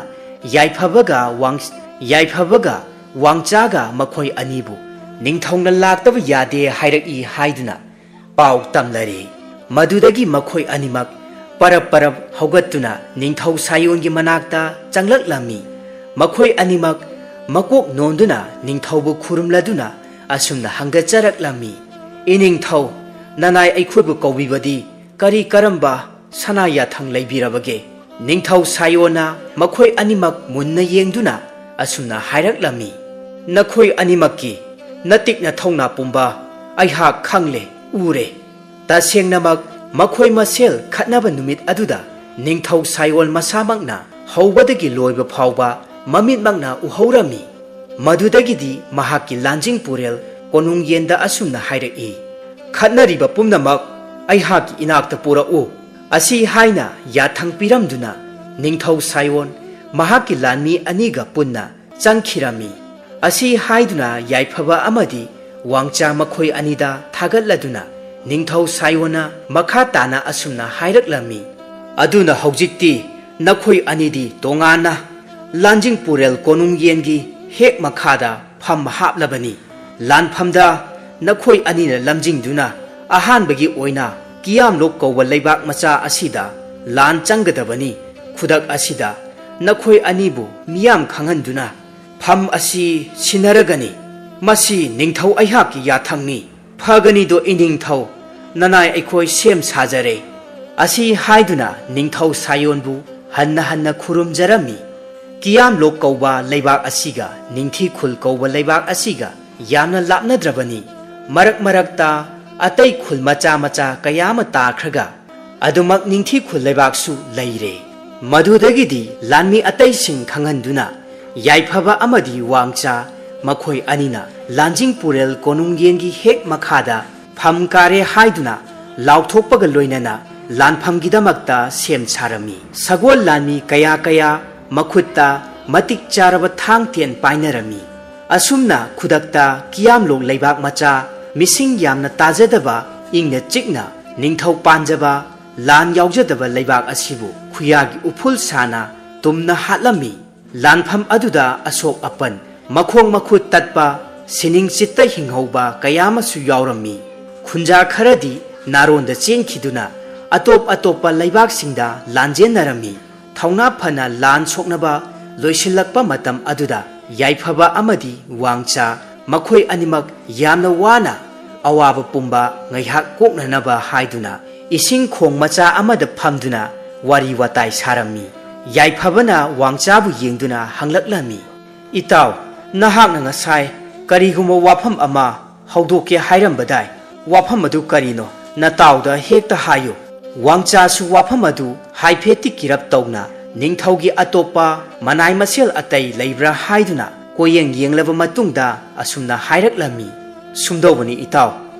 ꯌꯥꯏꯐꯕꯒ ꯋꯥꯡ-, ꯌꯥꯏꯐꯕꯒ ꯋꯥꯡꯆꯥꯒ ꯃꯈꯣꯏ ꯑꯅꯤꯕꯨ ꯅꯤꯡꯊꯧꯅ ꯂꯥꯛꯇꯕ ꯌꯥꯗꯦ ꯍꯥꯏꯔꯛꯏ ꯍꯥꯏꯗꯨꯅ ꯄꯥꯎ ꯇꯝꯂꯔꯦ꯫ ꯃꯗꯨꯗꯒꯤ ꯃꯈꯣꯏ ꯑꯅꯤꯃꯛ ꯄꯔꯞ ꯄꯔꯞ ꯍꯧꯒꯠꯇꯨꯅ ꯅꯤꯡꯊꯧ ꯁꯥꯌꯣꯟꯒꯤ ꯃꯅꯥꯛꯇ ꯆꯪꯂꯛꯂꯝꯃꯤ꯫ ꯃꯈꯣꯏ ꯑꯅꯤꯃꯛ ꯃꯀꯣꯛ ꯅꯣꯟꯗꯨꯅ ꯅꯤꯡꯊꯧꯕꯨ ꯈꯨꯔꯨꯝꯂꯗꯨꯅ ꯑꯁꯨꯝꯅ ꯍꯪꯒꯠꯆꯔꯛꯂꯝꯃꯤ, "ꯏꯅꯤꯡꯊꯧ, ꯅꯅꯥꯏ ꯑꯩꯈꯣꯏꯕꯨ ꯀꯧꯕꯤꯕꯗꯤ ꯀꯔꯤ ꯀꯔꯝꯕ ꯁꯅꯥ ꯌꯥꯊꯪ ꯂꯩꯕꯤꯔꯕꯒꯦ?" ꯅꯤꯡꯊꯧ ꯁꯥꯌꯣꯟꯅ ꯃꯈꯣꯏ ꯑꯅꯤꯃꯛ ꯃꯨꯟꯅ ꯌꯦꯡꯗꯨꯅ ꯑꯁꯨꯝꯅ ꯍꯥꯏꯔꯛꯂꯝꯃꯤ, "ꯅꯈꯣꯏ ꯑꯅꯤꯃꯛꯀꯤ ꯅꯇꯤꯛ ꯅꯊꯧꯅꯥ ꯄꯨꯝꯕ ꯑꯩꯍꯥꯛ ꯈꯪꯂꯦ, ꯎꯔꯦ꯫ ꯇꯁꯦꯡꯅꯃꯛ ꯃꯈꯣꯏ ꯃꯁꯦꯜ ꯈꯠꯅꯕ ꯅꯨꯃꯤꯠ ꯑꯗꯨꯗ ꯅꯤꯡꯊꯧ ꯁꯥꯌꯣꯜ ꯃꯁꯥꯃꯛꯅ ꯍꯧꯕꯗꯒꯤ ꯂꯣꯏꯕ ꯐꯥꯎꯕ ꯃꯃꯤꯠꯃꯛꯅ ꯎꯍꯧꯔꯝꯃꯤ꯫ ꯃꯗꯨꯗꯒꯤꯗꯤ ꯃꯍꯥꯛꯀꯤ ꯂꯥꯟꯖꯤꯡ ꯄꯨꯔꯦꯜ ꯀꯣꯅꯨꯡ ꯌꯦꯟꯗ ꯑꯁꯨꯝꯅ ꯍꯥꯏꯔꯛꯏ, ꯈꯠꯅꯔꯤꯕ ꯄꯨꯝꯅꯃꯛ ꯑꯩꯍꯥꯛꯀꯤ ꯏꯅꯥꯛꯇ ꯄꯨꯔꯛꯎ꯫ ꯑꯁꯤ ꯍꯥꯏꯅ ꯌꯥꯊꯪ ꯄꯤꯔꯝꯗꯨꯅ ꯅꯤꯡꯊꯧ ꯁꯥꯌꯣꯟ ꯃꯍꯥꯛꯀꯤ ꯂꯥꯟꯃꯤ ꯑꯅꯤꯒ ꯄꯨꯟꯅ ꯆꯪꯈꯤꯔꯝꯃꯤ꯫ ꯑꯁꯤ ꯍꯥꯏꯗꯨꯅ ꯌꯥꯏꯐꯕ ꯑꯃꯗꯤ ꯋꯥꯡꯆꯥ ꯃꯈꯣꯏ ꯑꯅꯤꯗ ꯊꯥꯒꯠꯂꯗꯨꯅ ꯅꯤꯡꯊꯧ ꯁꯥꯌꯣꯟꯅ ꯃꯈꯥ ꯇꯥꯅ ꯑꯁꯨꯝꯅ ꯍꯥꯏꯔꯛꯂꯝꯃꯤ, "ꯑꯗꯨꯅ ꯍꯧꯖꯤꯛꯇꯤ ꯅꯈꯣꯏ ꯑꯅꯤꯗꯤ ꯇꯣꯉꯥꯟꯅ ꯂꯥꯟꯖꯤꯡ ꯄꯨꯔꯦꯜ ꯀꯣꯅꯨꯡ ꯌꯦꯟꯒꯤ ꯍꯦꯛ ꯃꯈꯥꯗ ꯐꯝ ꯍꯥꯞꯂꯕꯅꯤ꯫ ꯂꯥꯟꯐꯝꯗ ꯅꯈꯣꯏ ꯑꯅꯤꯅ ꯂꯝꯖꯤꯡꯗꯨꯅ ꯑꯍꯥꯟꯕꯒꯤ ꯑꯣꯏꯅ ꯀꯤꯌꯥꯝꯂꯣꯛ ꯀꯧꯕ ꯂꯩꯕꯥꯛ ꯃꯆꯥ ꯑꯁꯤꯗ ꯂꯥꯟ ꯆꯪꯒꯗꯕꯅꯤ꯫ ꯈꯨꯗꯛ ꯑꯁꯤꯗ ꯅꯈꯣꯏ ꯑꯅꯤꯕꯨ ꯃꯤꯌꯥꯝ ꯈꯪꯍꯟꯗꯨꯅ ꯐꯝ ꯑꯁꯤ ꯁꯤꯟꯅꯔꯒꯅꯤ꯫ ꯃꯁꯤ ꯅꯤꯡꯊꯧ ꯑꯩꯍꯥꯛꯀꯤ ꯌꯥꯊꯪꯅꯤ꯫ ꯐꯒꯅꯤꯗꯣ ꯏꯅꯤꯡꯊꯧ, ꯅꯅꯥꯏ ꯑꯩꯈꯣꯏ ꯁꯦꯝ ꯁꯥꯖꯔꯦ꯫" ꯑꯁꯤ ꯍꯥꯏꯗꯨꯅ ꯅꯤꯡꯊꯧ ꯁꯥꯌꯣꯟꯕꯨ ꯍꯟꯅ ꯍꯟꯅ ꯈꯨꯔꯨꯝꯖꯔꯝꯃꯤ꯫ ꯀꯤꯌꯥꯝꯂꯣꯛ ꯀꯧꯕ ꯂꯩꯕꯥꯛ ꯑꯁꯤꯒ ꯅꯤꯡꯊꯤ ꯈꯨꯜ ꯀꯧꯕ ꯂꯩꯕꯥꯛ ꯑꯁꯤꯒ ꯌꯥꯝꯅ ꯂꯥꯞꯅꯗ꯭ꯔꯕꯅꯤ꯫ ꯃꯔꯛ ꯃꯔꯛꯇ ꯑꯇꯩ ꯈꯨꯜ ꯃꯆꯥ ꯃꯆꯥ ꯀꯌꯥ ꯑꯃ ꯇꯥꯈ꯭ꯔꯒ ꯑꯗꯨꯃꯛ ꯅꯤꯡꯊꯤ ꯈꯨꯜ ꯂꯩꯕꯥꯛꯁꯨ ꯂꯩꯔꯦ꯫ ꯃꯗꯨꯗꯒꯤꯗꯤ ꯂꯥꯟꯃꯤ ꯑꯇꯩꯁꯤꯡ ꯈꯪꯍꯟꯗꯨꯅ ꯌꯥꯏꯐꯕ ꯑꯃꯗꯤ ꯋꯥꯡꯆꯥ ꯃꯈꯣꯏ ꯑꯅꯤꯅ ꯂꯥꯟꯖꯤꯡ ꯄꯨꯔꯦꯜ ꯀꯣꯅꯨꯡ ꯌꯦꯟꯒꯤ ꯍꯦꯛ ꯃꯈꯥꯗ ꯐꯝ ꯀꯥꯔꯦ ꯍꯥꯏꯗꯨꯅ ꯂꯥꯎꯊꯣꯛꯄꯒ ꯂꯣꯏꯅꯅ ꯂꯥꯟꯐꯝꯒꯤꯗꯃꯛꯇ ꯁꯦꯝ ꯁꯥꯔꯝꯃꯤ꯫ ꯁꯒꯣꯜ ꯂꯥꯟꯃꯤ ꯀꯌꯥ ꯀꯌꯥ ꯃꯈꯨꯠꯇ ꯃꯇꯤꯛ ꯆꯥꯔꯕ ꯊꯥꯡ ꯇꯦꯟ ꯄꯥꯏꯅꯔꯝꯃꯤ꯫ ꯑꯁꯨꯝꯅ ꯈꯨꯗꯛꯇ ꯀꯤꯌꯥꯝꯂꯣꯛ ꯂꯩꯕꯥꯛ ꯃꯆꯥ, ꯃꯤꯁꯤꯡ ꯌꯥꯝꯅ ꯇꯥꯖꯗꯕ, ꯏꯪꯅ ꯆꯤꯛꯅ ꯅꯤꯡꯊꯧ ꯄꯥꯟꯖꯕ, ꯂꯥꯟ ꯌꯥꯎꯖꯗꯕ ꯂꯩꯕꯥꯛ ꯑꯁꯤꯕꯨ ꯈꯨꯌꯥꯒꯤ ꯎꯐꯨꯜ ꯁꯥꯅ ꯇꯨꯝꯅ ꯍꯥꯠꯂꯝꯃꯤ꯫ ꯂꯥꯟꯐꯝ ꯑꯗꯨꯗ ꯑꯁꯣꯛ ꯑꯄꯟ, ꯃꯈꯣꯡ ꯃꯈꯨꯠ ꯇꯠꯄ, ꯁꯤꯅꯤꯡ ꯆꯤꯠꯇ ꯍꯤꯡꯍꯧꯕ ꯀꯌꯥ ꯑꯃꯁꯨ ꯌꯥꯎꯔꯝꯃꯤ꯫ ꯈꯨꯟꯖꯥ ꯈꯔꯗꯤ ꯅꯥꯔꯣꯟꯗ ꯆꯦꯟꯈꯤꯗꯨꯅ ꯑꯇꯣꯞ ꯑꯇꯣꯞꯄ ꯂꯩꯕꯥꯛꯁꯤꯡꯗ ꯂꯥꯟꯖꯦꯟꯅꯔꯝꯃꯤ꯫ ꯊꯧꯅꯥ ꯐꯅ ꯂꯥꯟ ꯁꯣꯛꯅꯕ ꯂꯣꯏꯁꯤꯜꯂꯛꯄ ꯃꯇꯝ ꯑꯗꯨꯗ ꯌꯥꯏꯐꯕ ꯑꯃꯗꯤ ꯋꯥꯡꯆꯥ ꯃꯈꯣꯏ ꯑꯅꯤꯃꯛ ꯌꯥꯝꯅ ꯋꯥꯅ ꯑꯋꯥꯕ ꯄꯨꯝꯕ ꯉꯥꯏꯍꯥꯛ ꯀꯣꯛꯅꯅꯕ ꯍꯥꯏꯗꯨꯅ ꯏꯁꯤꯡ ꯈꯣꯡ ꯃꯆꯥ ꯑꯃꯗ ꯐꯝꯗꯨꯅ ꯋꯥꯔꯤ ꯋꯥꯇꯥꯏ ꯁꯥꯔꯝꯃꯤ꯫ ꯌꯥꯏꯐꯕꯅ ꯋꯥꯡꯆꯥꯕꯨ ꯌꯦꯡꯗꯨꯅ ꯍꯪꯂꯛꯂꯝꯃꯤ, "ꯏꯇꯥꯎ, ꯅꯍꯥꯛꯅ ꯉꯁꯥꯏ ꯀꯔꯤꯒꯨꯝꯕ ꯋꯥꯐꯝ ꯑꯃ ꯍꯧꯗꯣꯛꯀꯦ ꯍꯥꯏꯔꯝꯕꯗꯥꯏ? ꯋꯥꯐꯝ ꯑꯗꯨ ꯀꯔꯤꯅꯣ? ꯅꯇꯥꯎꯗ ꯍꯦꯛꯇ ꯍꯥꯏꯌꯨ꯫" ꯋꯥꯡꯆꯥꯁꯨ ꯋꯥꯐꯝ ꯑꯗꯨ ꯍꯥꯏꯐꯦꯠꯇꯤ ꯀꯤꯔꯞ ꯇꯧꯅ ꯅꯤꯡꯊꯧꯒꯤ ꯑꯇꯣꯞꯄ ꯃꯅꯥꯏ ꯃꯁꯦꯜ ꯑꯇꯩ ꯂꯩꯕ꯭ꯔꯥ ꯍꯥꯏꯗꯨꯅ ꯀꯣꯌꯦꯡ ꯌꯦꯡꯂꯕ ꯃꯇꯨꯡꯗ ꯑꯁꯨꯝꯅ ꯍꯥꯏꯔꯛꯂꯝꯃꯤ, "ꯁꯨꯝꯗꯧꯕꯅꯤ ꯏꯇꯥꯎ,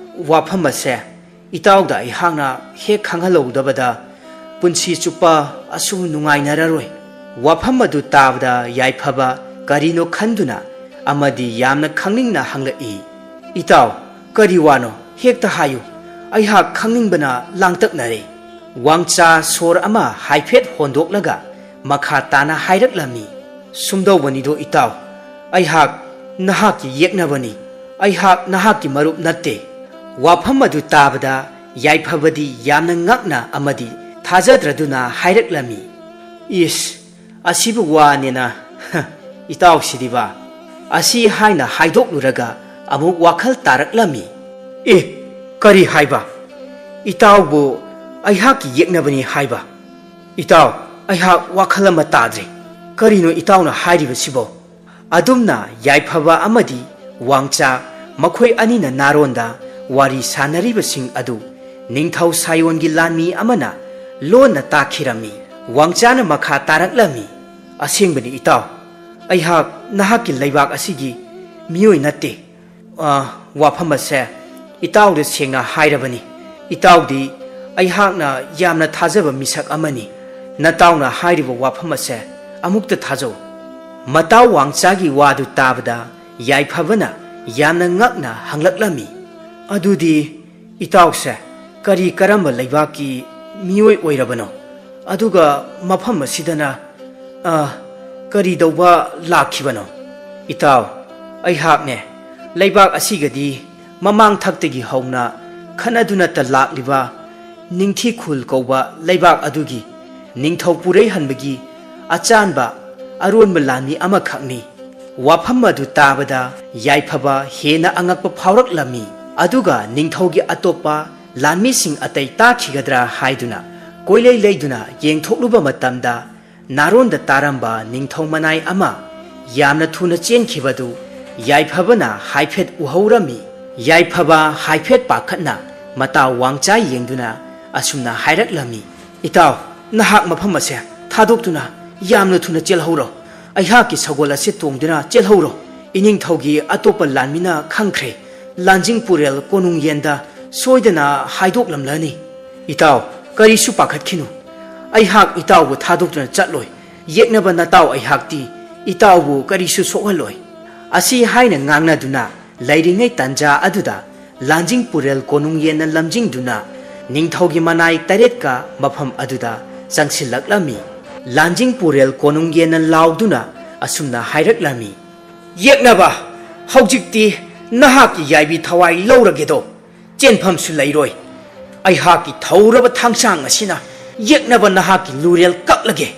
ꯋꯥꯐꯝ ꯑꯁꯦ ꯏꯇꯥꯎꯗ ꯑꯩꯍꯥꯛꯅ ꯍꯦꯛ ꯈꯪꯍꯜꯍꯧꯗꯕꯗ ꯄꯨꯟꯁꯤ ꯆꯨꯞꯄ ꯑꯁꯨꯝ ꯅꯨꯡꯉꯥꯏꯅꯔꯔꯣꯏ꯫ ꯋꯥꯐꯝ ꯑꯗꯨ ꯇꯥꯕꯗ ꯌꯥꯏꯐꯕ ꯀꯔꯤꯅꯣ ꯈꯟꯗꯨꯅ ꯑꯃꯗꯤ ꯌꯥꯝꯅ ꯈꯪꯅꯤꯡꯅ ꯍꯪꯂꯛꯏ꯫ "ꯏꯇꯥꯎ, ꯀꯔꯤ ꯋꯥꯅꯣ? ꯍꯦꯛꯇ ꯍꯥꯏꯌꯨ꯫ ꯑꯩꯍꯥꯛ ꯈꯪꯅꯤꯡꯕꯅ ꯂꯥꯡꯇꯛꯅꯔꯦ꯫" ꯋꯥꯡꯆꯥ ꯁꯣꯔ ꯑꯃ ꯍꯥꯏꯐꯦꯠ ꯍꯣꯟꯗꯣꯛꯂꯒ ꯃꯈꯥ ꯇꯥꯅ ꯍꯥꯏꯔꯛꯂꯝꯃꯤ꯫ "ꯁꯨꯝꯗꯧꯕꯅꯤꯗꯣ ꯏꯇꯥꯎ, ꯑꯩꯍꯥꯛ ꯅꯍꯥꯛꯀꯤ ꯌꯦꯛꯅꯕꯅꯤ꯫ ꯑꯩꯍꯥꯛ ꯅꯍꯥꯛꯀꯤ ꯃꯔꯨꯞ ꯅꯠꯇꯦ꯫" ꯋꯥꯐꯝ ꯑꯗꯨ ꯇꯥꯕꯗ ꯌꯥꯏꯐꯕꯗꯤ ꯌꯥꯝꯅ ꯉꯛꯅ ꯑꯃꯗꯤ ꯊꯥꯖꯗ꯭ꯔꯗꯨꯅ ꯍꯥꯏꯔꯛꯂꯝꯃꯤ꯫ "ꯏꯁ, ꯑꯁꯤꯕꯨ ꯋꯥꯅꯦꯅ, ꯏꯇꯥꯎꯁꯤꯗꯤꯕ?" ꯑꯁꯤ ꯍꯥꯏꯅ ꯍꯥꯏꯗꯣꯛꯂꯨꯔꯒ ꯑꯃꯨꯛ ꯋꯥꯈꯜ ꯇꯥꯔꯛꯂꯝꯃꯤ꯫ "ꯑꯦ, ꯀꯔꯤ ꯍꯥꯏꯕ? ꯏꯇꯥꯎꯕꯨ ꯑꯩꯍꯥꯛꯀꯤ ꯌꯦꯛꯅꯕꯅꯤ ꯍꯥꯏꯕ? ꯏꯇꯥꯎ, ꯑꯩꯍꯥꯛ ꯋꯥꯈꯜ ꯑꯃ ꯇꯥꯗ꯭ꯔꯦ꯫ ꯀꯔꯤꯅꯣ ꯏꯇꯥꯎꯅ ꯍꯥꯏꯔꯤꯕꯁꯤꯕꯣ?" ꯑꯗꯨꯝꯅ ꯌꯥꯏꯐꯕ ꯑꯃꯗꯤ ꯋꯥꯡꯆꯥ ꯃꯈꯣꯏ ꯑꯅꯤꯅ ꯅꯥꯔꯣꯟꯗ ꯋꯥꯔꯤ ꯁꯥꯟꯅꯔꯤꯕꯁꯤꯡ ꯑꯗꯨ ꯅꯤꯡꯊꯧ ꯁꯥꯌꯣꯟꯒꯤ ꯂꯥꯟꯃꯤ ꯑꯃꯅ ꯂꯣꯟꯅ ꯇꯥꯈꯤꯔꯝꯃꯤ꯫ ꯋꯥꯡꯆꯥꯅ ꯃꯈꯥ ꯇꯥꯔꯛꯂꯝꯃꯤ꯫ "ꯑꯁꯦꯡꯕꯅꯤ ꯏꯇꯥꯎ, ꯑꯩꯍꯥꯛ ꯅꯍꯥꯛꯀꯤ ꯂꯩꯕꯥꯛ ꯑꯁꯤꯒꯤ ꯃꯤꯑꯣꯏ ꯅꯠꯇꯦ꯫ ꯑ, ꯋꯥꯐꯝ ꯑꯁꯦ ꯏꯇꯥꯎꯗ ꯁꯦꯡꯅ ꯍꯥꯏꯔꯕꯅꯤ꯫ ꯏꯇꯥꯎꯗꯤ ꯑꯩꯍꯥꯛꯅ ꯌꯥꯝꯅ ꯊꯥꯖꯕ ꯃꯤꯁꯛ ꯑꯃꯅꯤ꯫ ꯅꯇꯥꯎꯅ ꯍꯥꯏꯔꯤꯕ ꯋꯥꯐꯝ ꯑꯁꯦ ꯑꯃꯨꯛꯇ ꯊꯥꯖꯧ꯫" ꯃꯇꯥꯎ ꯋꯥꯡꯆꯥꯒꯤ ꯋꯥꯗꯨ ꯇꯥꯕꯗ ꯌꯥꯏꯐꯕꯅ ꯌꯥꯝꯅ ꯉꯛꯅ ꯍꯪꯂꯛꯂꯝꯃꯤ꯫ "ꯑꯗꯨꯗꯤ ꯏꯇꯥꯎꯁꯦ ꯀꯔꯤ ꯀꯔꯝꯕ ꯂꯩꯕꯥꯛꯀꯤ ꯃꯤꯑꯣꯏ ꯑꯣꯏꯔꯕꯅꯣ? ꯑꯗꯨꯒ ꯃꯐꯝ ꯑꯁꯤꯗꯅ, ꯑ, ꯀꯔꯤ ꯇꯧꯕ ꯂꯥꯛꯈꯤꯕꯅꯣ?" "ꯏꯇꯥꯎ, ꯑꯩꯍꯥꯛꯅꯦ ꯂꯩꯕꯥꯛ ꯑꯁꯤꯒꯗꯤ ꯃꯃꯥꯡ ꯊꯛꯇꯒꯤ ꯍꯧꯅ ꯈꯠꯅꯗꯨꯅꯇ ꯂꯥꯛꯂꯤꯕ ꯅꯤꯡꯊꯤꯈꯨꯜ ꯀꯧꯕ ꯂꯩꯕꯥꯛ ꯑꯗꯨꯒꯤ ꯅꯤꯡꯊꯧ ꯄꯨꯔꯩꯍꯟꯕꯒꯤ ꯑꯆꯥꯟꯕ ꯑꯔꯣꯟꯕ ꯂꯥꯟꯃꯤ ꯑꯃꯈꯛꯅꯤ꯫" ꯋꯥꯐꯝ ꯑꯗꯨ ꯇꯥꯕꯗ ꯌꯥꯏꯐꯕ ꯍꯦꯟꯅ ꯑꯉꯛꯄ ꯐꯥꯎꯔꯛꯂꯝꯃꯤ꯫ ꯑꯗꯨꯒ ꯅꯤꯡꯊꯧꯒꯤ ꯑꯇꯣꯞꯄ ꯂꯥꯟꯃꯤꯁꯤꯡ ꯑꯇꯩ ꯇꯥꯈꯤꯒꯗ꯭ꯔꯥ ꯍꯥꯏꯗꯨꯅ ꯀꯣꯏꯂꯩ ꯂꯩꯗꯨꯅ ꯌꯦꯡꯊꯣꯛꯂꯨꯕ ꯃꯇꯝꯗ, ꯅꯥꯔꯣꯟꯗ ꯇꯥꯔꯝꯕ ꯅꯤꯡꯊꯧ ꯃꯅꯥꯏ ꯑꯃ ꯌꯥꯝꯅ ꯊꯨꯅ ꯆꯦꯟꯈꯤꯕꯗꯨ ꯌꯥꯏꯐꯕꯅ ꯍꯥꯏꯐꯦꯠ ꯎꯍꯧꯔꯝꯃꯤ꯫ ꯌꯥꯏꯐꯕ ꯍꯥꯏꯐꯦꯠ ꯄꯥꯈꯠꯅ ꯃꯇꯥꯎ ꯋꯥꯡꯆꯥ ꯌꯦꯡꯗꯨꯅ ꯑꯁꯨꯝꯅ ꯍꯥꯏꯔꯛꯂꯝꯃꯤ, "ꯏꯇꯥꯎ, ꯅꯍꯥꯛ ꯃꯐꯝ ꯑꯁꯦ ꯊꯥꯗꯣꯛꯇꯨꯅ ꯌꯥꯝꯅ ꯊꯨꯅ ꯆꯦꯜꯍꯧꯔꯣ꯫ ꯑꯩꯍꯥꯛꯀꯤ ꯁꯒꯣꯜ ꯑꯁꯤ ꯇꯣꯡꯗꯨꯅ ꯆꯦꯜꯍꯧꯔꯣ꯫ ꯏꯅꯤꯡꯊꯧꯒꯤ ꯑꯇꯣꯞꯄ ꯂꯥꯟꯃꯤꯅ ꯈꯪꯈ꯭ꯔꯦ꯫ ꯂꯥꯟꯖꯤꯡ ꯄꯨꯔꯦꯜ ꯀꯣꯅꯨꯡ ꯌꯦꯟꯗ ꯁꯣꯏꯗꯅ ꯍꯥꯏꯗꯣꯛꯂꯝꯂꯅꯤ꯫ ꯏꯇꯥꯎ, ꯀꯔꯤꯁꯨ ꯄꯥꯈꯠꯈꯤꯅꯨ꯫ ꯑꯩꯍꯥꯛ ꯏꯇꯥꯎꯕꯨ ꯊꯥꯗꯣꯛꯇꯨꯅ ꯆꯠꯂꯣꯏ꯫ ꯌꯦꯛꯅꯕ ꯅꯇꯥꯎ ꯑꯩꯍꯥꯛꯇꯤ ꯏꯇꯥꯎꯕꯨ ꯀꯔꯤꯁꯨ ꯁꯣꯛꯍꯜꯂꯣꯏ꯫ ꯑꯁꯤ ꯍꯥꯏꯅ ꯉꯥꯡꯅꯗꯨꯅ ꯂꯩꯔꯤꯉꯩ ꯇꯥꯟꯖꯥ ꯑꯗꯨꯗ ꯂꯥꯟꯖꯤꯡ ꯄꯨꯔꯦꯜ ꯀꯣꯅꯨꯡ ꯌꯦꯟꯅ ꯂꯝꯖꯤꯡꯗꯨꯅ ꯅꯤꯡꯊꯧꯒꯤ ꯃꯅꯥꯏ ꯇꯔꯦꯠꯀ ꯃꯐꯝ ꯑꯗꯨꯗ ꯆꯪꯁꯤꯜꯂꯛꯂꯝꯃꯤ꯫ ꯂꯥꯟꯖꯤꯡ ꯄꯨꯔꯦꯜ ꯀꯣꯅꯨꯡ ꯌꯦꯟꯅ ꯂꯥꯎꯗꯨꯅ ꯑꯁꯨꯝꯅ ꯍꯥꯏꯔꯛꯂꯝꯃꯤ, "ꯌꯦꯛꯅꯕ, ꯍꯧꯖꯤꯛꯇꯤ ꯅꯍꯥꯛꯀꯤ ꯌꯥꯏꯕꯤ ꯊꯋꯥꯏ ꯂꯧꯔꯒꯦꯗꯣ꯫ ꯆꯦꯟꯐꯝꯁꯨ ꯂꯩꯔꯣꯏ꯫ ꯑꯩꯍꯥꯛꯀꯤ ꯊꯧꯔꯕ ꯊꯥꯡꯁꯥꯡ ꯑꯁꯤꯅ ꯌꯦꯛꯅꯕ ꯅꯍꯥꯛꯀꯤ ꯂꯨꯔꯦꯜ ꯀꯛꯂꯒꯦ"꯫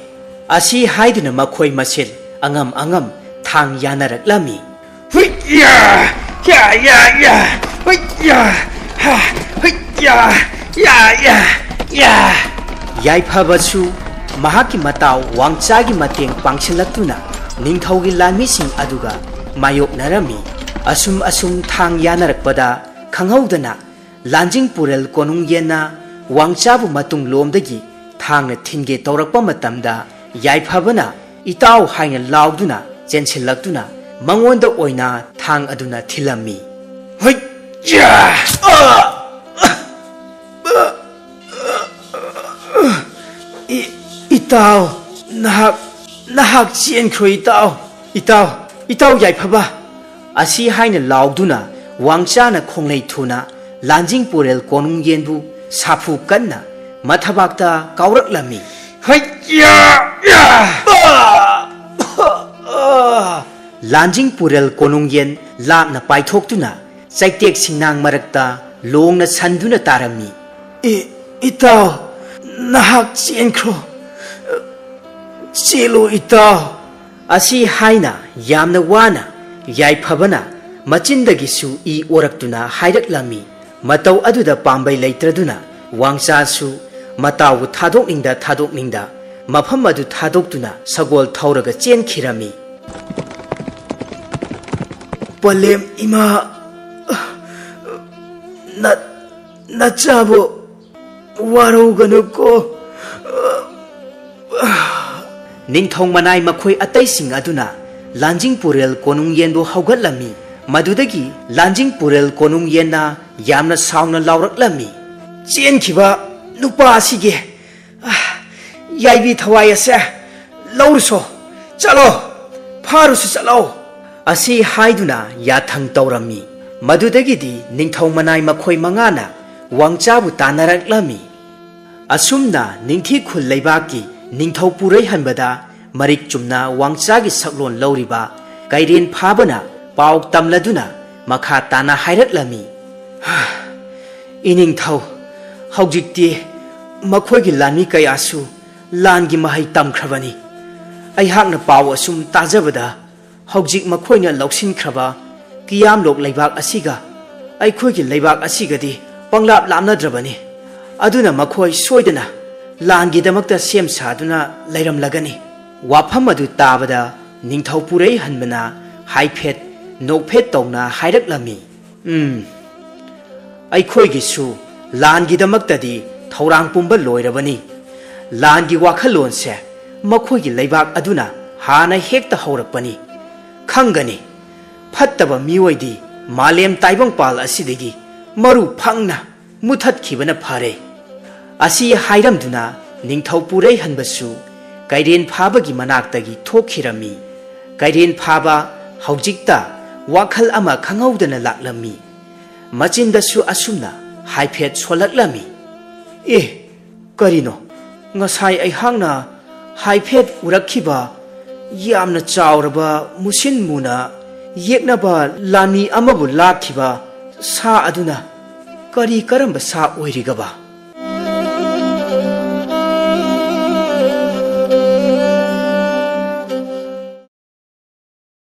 ꯑꯁꯤ ꯍꯥꯏꯗꯨꯅ ꯃꯈꯣꯏ ꯃꯁꯦꯜ ꯑꯉꯝ ꯑꯉꯝ ꯊꯥꯡ ꯌꯥꯅꯔꯛꯂꯝꯃꯤ꯫ ꯍꯨꯏꯌꯥ! ꯌꯥ, ꯌꯥ, ꯌꯥ! ꯍꯨꯏꯌꯥ! ꯍꯥ! ꯍꯨꯏꯌꯥ! ꯌꯥ, ꯌꯥ, ꯌꯥ! ꯌꯥꯏꯐꯕꯁꯨ ꯃꯍꯥꯛꯀꯤ ꯃꯇꯥꯎ ꯋꯥꯡꯆꯥꯒꯤ ꯃꯇꯦꯡ ꯄꯥꯡꯁꯤꯜꯂꯛꯇꯨꯅ ꯅꯤꯡꯊꯧꯒꯤ ꯂꯥꯟꯃꯤꯁꯤꯡ ꯑꯗꯨꯒ ꯃꯥꯌꯣꯛꯅꯔꯝꯃꯤ꯫ ꯑꯁꯨꯝ ꯑꯁꯨꯝ ꯊꯥꯡ ꯌꯥꯅꯔꯛꯄꯗ ꯈꯪꯍꯧꯗꯅ ꯂꯥꯟꯖꯤꯡ ꯄꯨꯔꯦꯜ ꯀꯣꯅꯨꯡ ꯌꯦꯟꯅ ꯋꯥꯡꯆꯥꯕꯨ ꯃꯇꯨꯡ ꯂꯣꯝꯗꯒꯤ ꯊꯥꯡꯅ ꯊꯤꯟꯒꯦ ꯇꯧꯔꯛꯄ ꯃꯇꯝꯗ, ꯌꯥꯏꯐꯕꯅ "ꯏꯇꯥꯎ" ꯍꯥꯏꯅ ꯂꯥꯎꯗꯨꯅ ꯆꯦꯟꯁꯤꯜꯂꯛꯇꯨꯅ ꯃꯉꯣꯟꯗ ꯑꯣꯏꯅ ꯊꯥꯡ ꯑꯗꯨꯅ ꯊꯤꯜꯂꯝꯃꯤ꯫ ꯍꯩꯌꯥ! ꯑ! ꯑ! ꯏ-, ꯏꯇꯥꯎ, ꯅꯍꯥꯛ, ꯅꯍꯥꯛ ꯆꯦꯟꯈ꯭ꯔꯣ, ꯏꯇꯥꯎ꯫ ꯏꯇꯥꯎ, ꯏꯇꯥꯎ ꯌꯥꯏꯐꯕ꯫ ꯑꯁꯤ ꯍꯥꯏꯅ ꯂꯥꯎꯗꯨꯅ ꯋꯥꯡꯆꯥꯅ ꯈꯣꯡꯂꯩ ꯊꯨꯅ ꯂꯥꯟꯖꯤꯡ ꯄꯨꯔꯦꯜ ꯀꯣꯅꯨꯡ ꯌꯦꯟꯕꯨ ꯁꯥꯐꯨ ꯀꯟꯅ ꯃꯊꯕꯥꯛꯇ ꯀꯥꯎꯔꯛꯂꯝꯃꯤ꯫ ꯍꯩꯌꯥ! ꯌꯥ! ꯂꯥꯟꯖꯤꯡ ꯄꯨꯔꯦꯜ ꯀꯣꯅꯨꯡ ꯌꯦꯟ ꯂꯥꯞꯅ ꯄꯥꯏꯊꯣꯛꯇꯨꯅ ꯆꯩꯇꯦꯛ ꯁꯤꯡꯅꯥꯡ ꯃꯔꯛꯇ ꯂꯣꯡꯅ ꯁꯟꯗꯨꯅ ꯇꯥꯔꯝꯃꯤ꯫ "ꯏ-, ꯏꯇꯥꯎ, ꯅꯍꯥꯛ ꯆꯦꯟꯈ꯭ꯔꯣ꯫ ꯆꯦꯜꯂꯨ, ꯏꯇꯥꯎ"꯫ ꯑꯁꯤ ꯍꯥꯏꯅ ꯌꯥꯝꯅ ꯋꯥꯅ ꯌꯥꯏꯐꯕꯅ ꯃꯆꯤꯟꯗꯒꯤꯁꯨ ꯏ ꯑꯣꯔꯛꯇꯨꯅ ꯍꯥꯏꯔꯛꯂꯝꯃꯤ꯫ ꯃꯇꯧ ꯑꯗꯨꯗ ꯄꯥꯝꯕꯩ ꯂꯩꯇ꯭ꯔꯗꯨꯅ ꯋꯥꯡꯆꯥꯁꯨ ꯃꯇꯥꯎꯕꯨ ꯊꯥꯗꯣꯛꯅꯤꯡꯗ ꯊꯥꯗꯣꯛꯅꯤꯡꯗ ꯃꯐꯝ ꯑꯗꯨ ꯊꯥꯗꯣꯛꯇꯨꯅ ꯁꯒꯣꯜ ꯊꯧꯔꯒ ꯆꯦꯟꯈꯤꯔꯝꯃꯤ꯫ ꯄꯂꯦꯝ ꯏꯃꯥ, ꯅ-, ꯅꯆꯥꯕꯨ ꯋꯥꯔꯧꯒꯅꯨꯀꯣ꯫ ꯅꯤꯡꯊꯧ ꯃꯅꯥꯏ ꯃꯈꯣꯏ ꯑꯇꯩꯁꯤꯡ ꯑꯗꯨꯅ ꯂꯥꯟꯖꯤꯡ ꯄꯨꯔꯦꯜ ꯀꯣꯅꯨꯡ ꯌꯦꯟꯕꯨ ꯍꯧꯒꯠꯂꯝꯃꯤ꯫ ꯃꯗꯨꯗꯒꯤ ꯂꯥꯟꯖꯤꯡ ꯄꯨꯔꯦꯜ ꯀꯣꯅꯨꯡ ꯌꯦꯟꯅ ꯌꯥꯝꯅ ꯁꯥꯎꯅ ꯂꯥꯎꯔꯛꯂꯝꯃꯤ꯫ "ꯆꯦꯟꯈꯤꯕ ꯅꯨꯄꯥ ꯑꯁꯤꯒꯤ, ꯑꯥ, ꯌꯥꯏꯕꯤ ꯊꯋꯥꯏ ꯑꯁꯦ ꯂꯧꯔꯨꯁꯣ, ꯆꯠꯂꯣ, ꯐꯥꯔꯨꯁꯨ ꯆꯠꯂꯣ" ꯑꯁꯤ ꯍꯥꯏꯗꯨꯅ ꯌꯥꯊꯪ ꯇꯧꯔꯝꯃꯤ꯫ ꯃꯗꯨꯗꯒꯤꯗꯤ ꯅꯤꯡꯊꯧ ꯃꯅꯥꯏ ꯃꯈꯣꯏ ꯃꯉꯥꯅ ꯋꯥꯡꯆꯥꯕꯨ ꯇꯥꯟꯅꯔꯛꯂꯝꯃꯤ꯫ ꯑꯁꯨꯝꯅ ꯅꯤꯡꯊꯤ ꯈꯨꯜ ꯂꯩꯕꯥꯛꯀꯤ ꯅꯤꯡꯊꯧ ꯄꯨꯔꯩꯍꯟꯕꯗ ꯃꯔꯤꯛ ꯆꯨꯝꯅ ꯋꯥꯡꯆꯥꯒꯤ ꯁꯛꯂꯣꯟ ꯂꯧꯔꯤꯕ ꯀꯩꯔꯦꯟ ꯐꯥꯕꯅ ꯄꯥꯎ ꯇꯝꯂꯗꯨꯅ ꯃꯈꯥ ꯇꯥꯅ ꯍꯥꯏꯔꯛꯂꯝꯃꯤ꯫ "ꯏꯅꯤꯡꯊꯧ, ꯍꯧꯖꯤꯛꯇꯤ ꯃꯈꯣꯏꯒꯤ ꯂꯥꯟꯃꯤ ꯀꯌꯥꯁꯨ ꯂꯥꯟꯒꯤ ꯃꯍꯩ ꯇꯝꯈ꯭ꯔꯕꯅꯤ꯫ ꯑꯩꯍꯥꯛꯅ ꯄꯥꯎ ꯑꯁꯨꯝ ꯇꯥꯖꯕꯗ ꯍꯧꯖꯤꯛ ꯃꯈꯣꯏꯅ ꯂꯧꯁꯤꯟꯈ꯭ꯔꯕ ꯀꯤꯌꯥꯝꯂꯣꯛ ꯂꯩꯕꯥꯛ ꯑꯁꯤꯒ ꯑꯩꯈꯣꯏꯒꯤ ꯂꯩꯕꯥꯛ ꯑꯁꯤꯒꯗꯤ ꯄꯪꯂꯥꯞ ꯂꯥꯞꯅꯗ꯭ꯔꯕꯅꯤ꯫ ꯑꯗꯨꯅ ꯃꯈꯣꯏ ꯁꯣꯏꯗꯅ ꯂꯥꯟꯒꯤꯗꯃꯛꯇ ꯁꯦꯝ ꯁꯥꯗꯨꯅ ꯂꯩꯔꯝꯂꯒꯅꯤ"꯫ ꯋꯥꯐꯝ ꯑꯗꯨ ꯇꯥꯕꯗ ꯅꯤꯡꯊꯧ ꯄꯨꯔꯩꯍꯟꯕꯅ ꯍꯥꯏꯐꯦꯠ ꯅꯣꯛꯐꯦꯠ ꯇꯧꯅ ꯍꯥꯏꯔꯛꯂꯝꯃꯤ꯫ "ꯎꯝ, ꯑꯩꯈꯣꯏꯒꯤꯁꯨ ꯂꯥꯟꯒꯤꯗꯃꯛꯇꯗꯤ ꯊꯧꯔꯥꯡ ꯄꯨꯝꯕ ꯂꯣꯏꯔꯕꯅꯤ꯫ ꯂꯥꯟꯒꯤ ꯋꯥꯈꯜꯂꯣꯟꯁꯦ ꯃꯈꯣꯏꯒꯤ ꯂꯩꯕꯥꯛ ꯑꯗꯨꯅ ꯍꯥꯟꯅ ꯍꯦꯛꯇ ꯍꯧꯔꯛꯄꯅꯤ꯫ ꯈꯪꯒꯅꯤ, ꯐꯠꯇꯕ ꯃꯤꯑꯣꯏꯗꯤ ꯃꯥꯂꯦꯝ ꯇꯥꯏꯕꯪꯄꯥꯜ ꯑꯁꯤꯗꯒꯤ ꯃꯔꯨ ꯐꯪꯅ ꯃꯨꯊꯠꯈꯤꯕꯅ ꯐꯔꯦ"꯫ ꯑꯁꯤ ꯍꯥꯏꯔꯝꯗꯨꯅ ꯅꯤꯡꯊꯧ ꯄꯨꯔꯩꯍꯟꯕꯁꯨ ꯀꯩꯔꯦꯟ ꯐꯥꯕꯒꯤ ꯃꯅꯥꯛꯇꯒꯤ ꯊꯣꯛꯈꯤꯔꯝꯃꯤ꯫ ꯀꯩꯔꯦꯟ ꯐꯥꯕ ꯍꯧꯖꯤꯛꯇ ꯋꯥꯈꯜ ꯑꯃ ꯈꯪꯍꯧꯗꯅ ꯂꯥꯛꯂꯝꯃꯤ꯫ ꯃꯆꯤꯟꯗꯁꯨ ꯑꯁꯨꯝꯅ ꯍꯥꯏꯐꯦꯠ ꯁꯣꯜꯂꯛꯂꯝꯃꯤ꯫ "ꯑꯦ, ꯀꯔꯤꯅꯣ? ꯉꯁꯥꯏ ꯑꯩꯍꯥꯛꯅ ꯍꯥꯏꯐꯦꯠ ꯎꯔꯛꯈꯤꯕ ꯌꯥꯝꯅ ꯆꯥꯎꯔꯕ, ꯃꯨꯁꯤꯟ ꯃꯨꯅ ꯌꯦꯛꯅꯕ ꯂꯥꯟꯃꯤ ꯑꯃꯕꯨ ꯂꯥꯛꯈꯤꯕ ꯁꯥ ꯑꯗꯨꯅ ꯀꯔꯤ ꯀꯔꯝꯕ ꯁꯥ ꯑꯣꯏꯔꯤꯒꯕ?"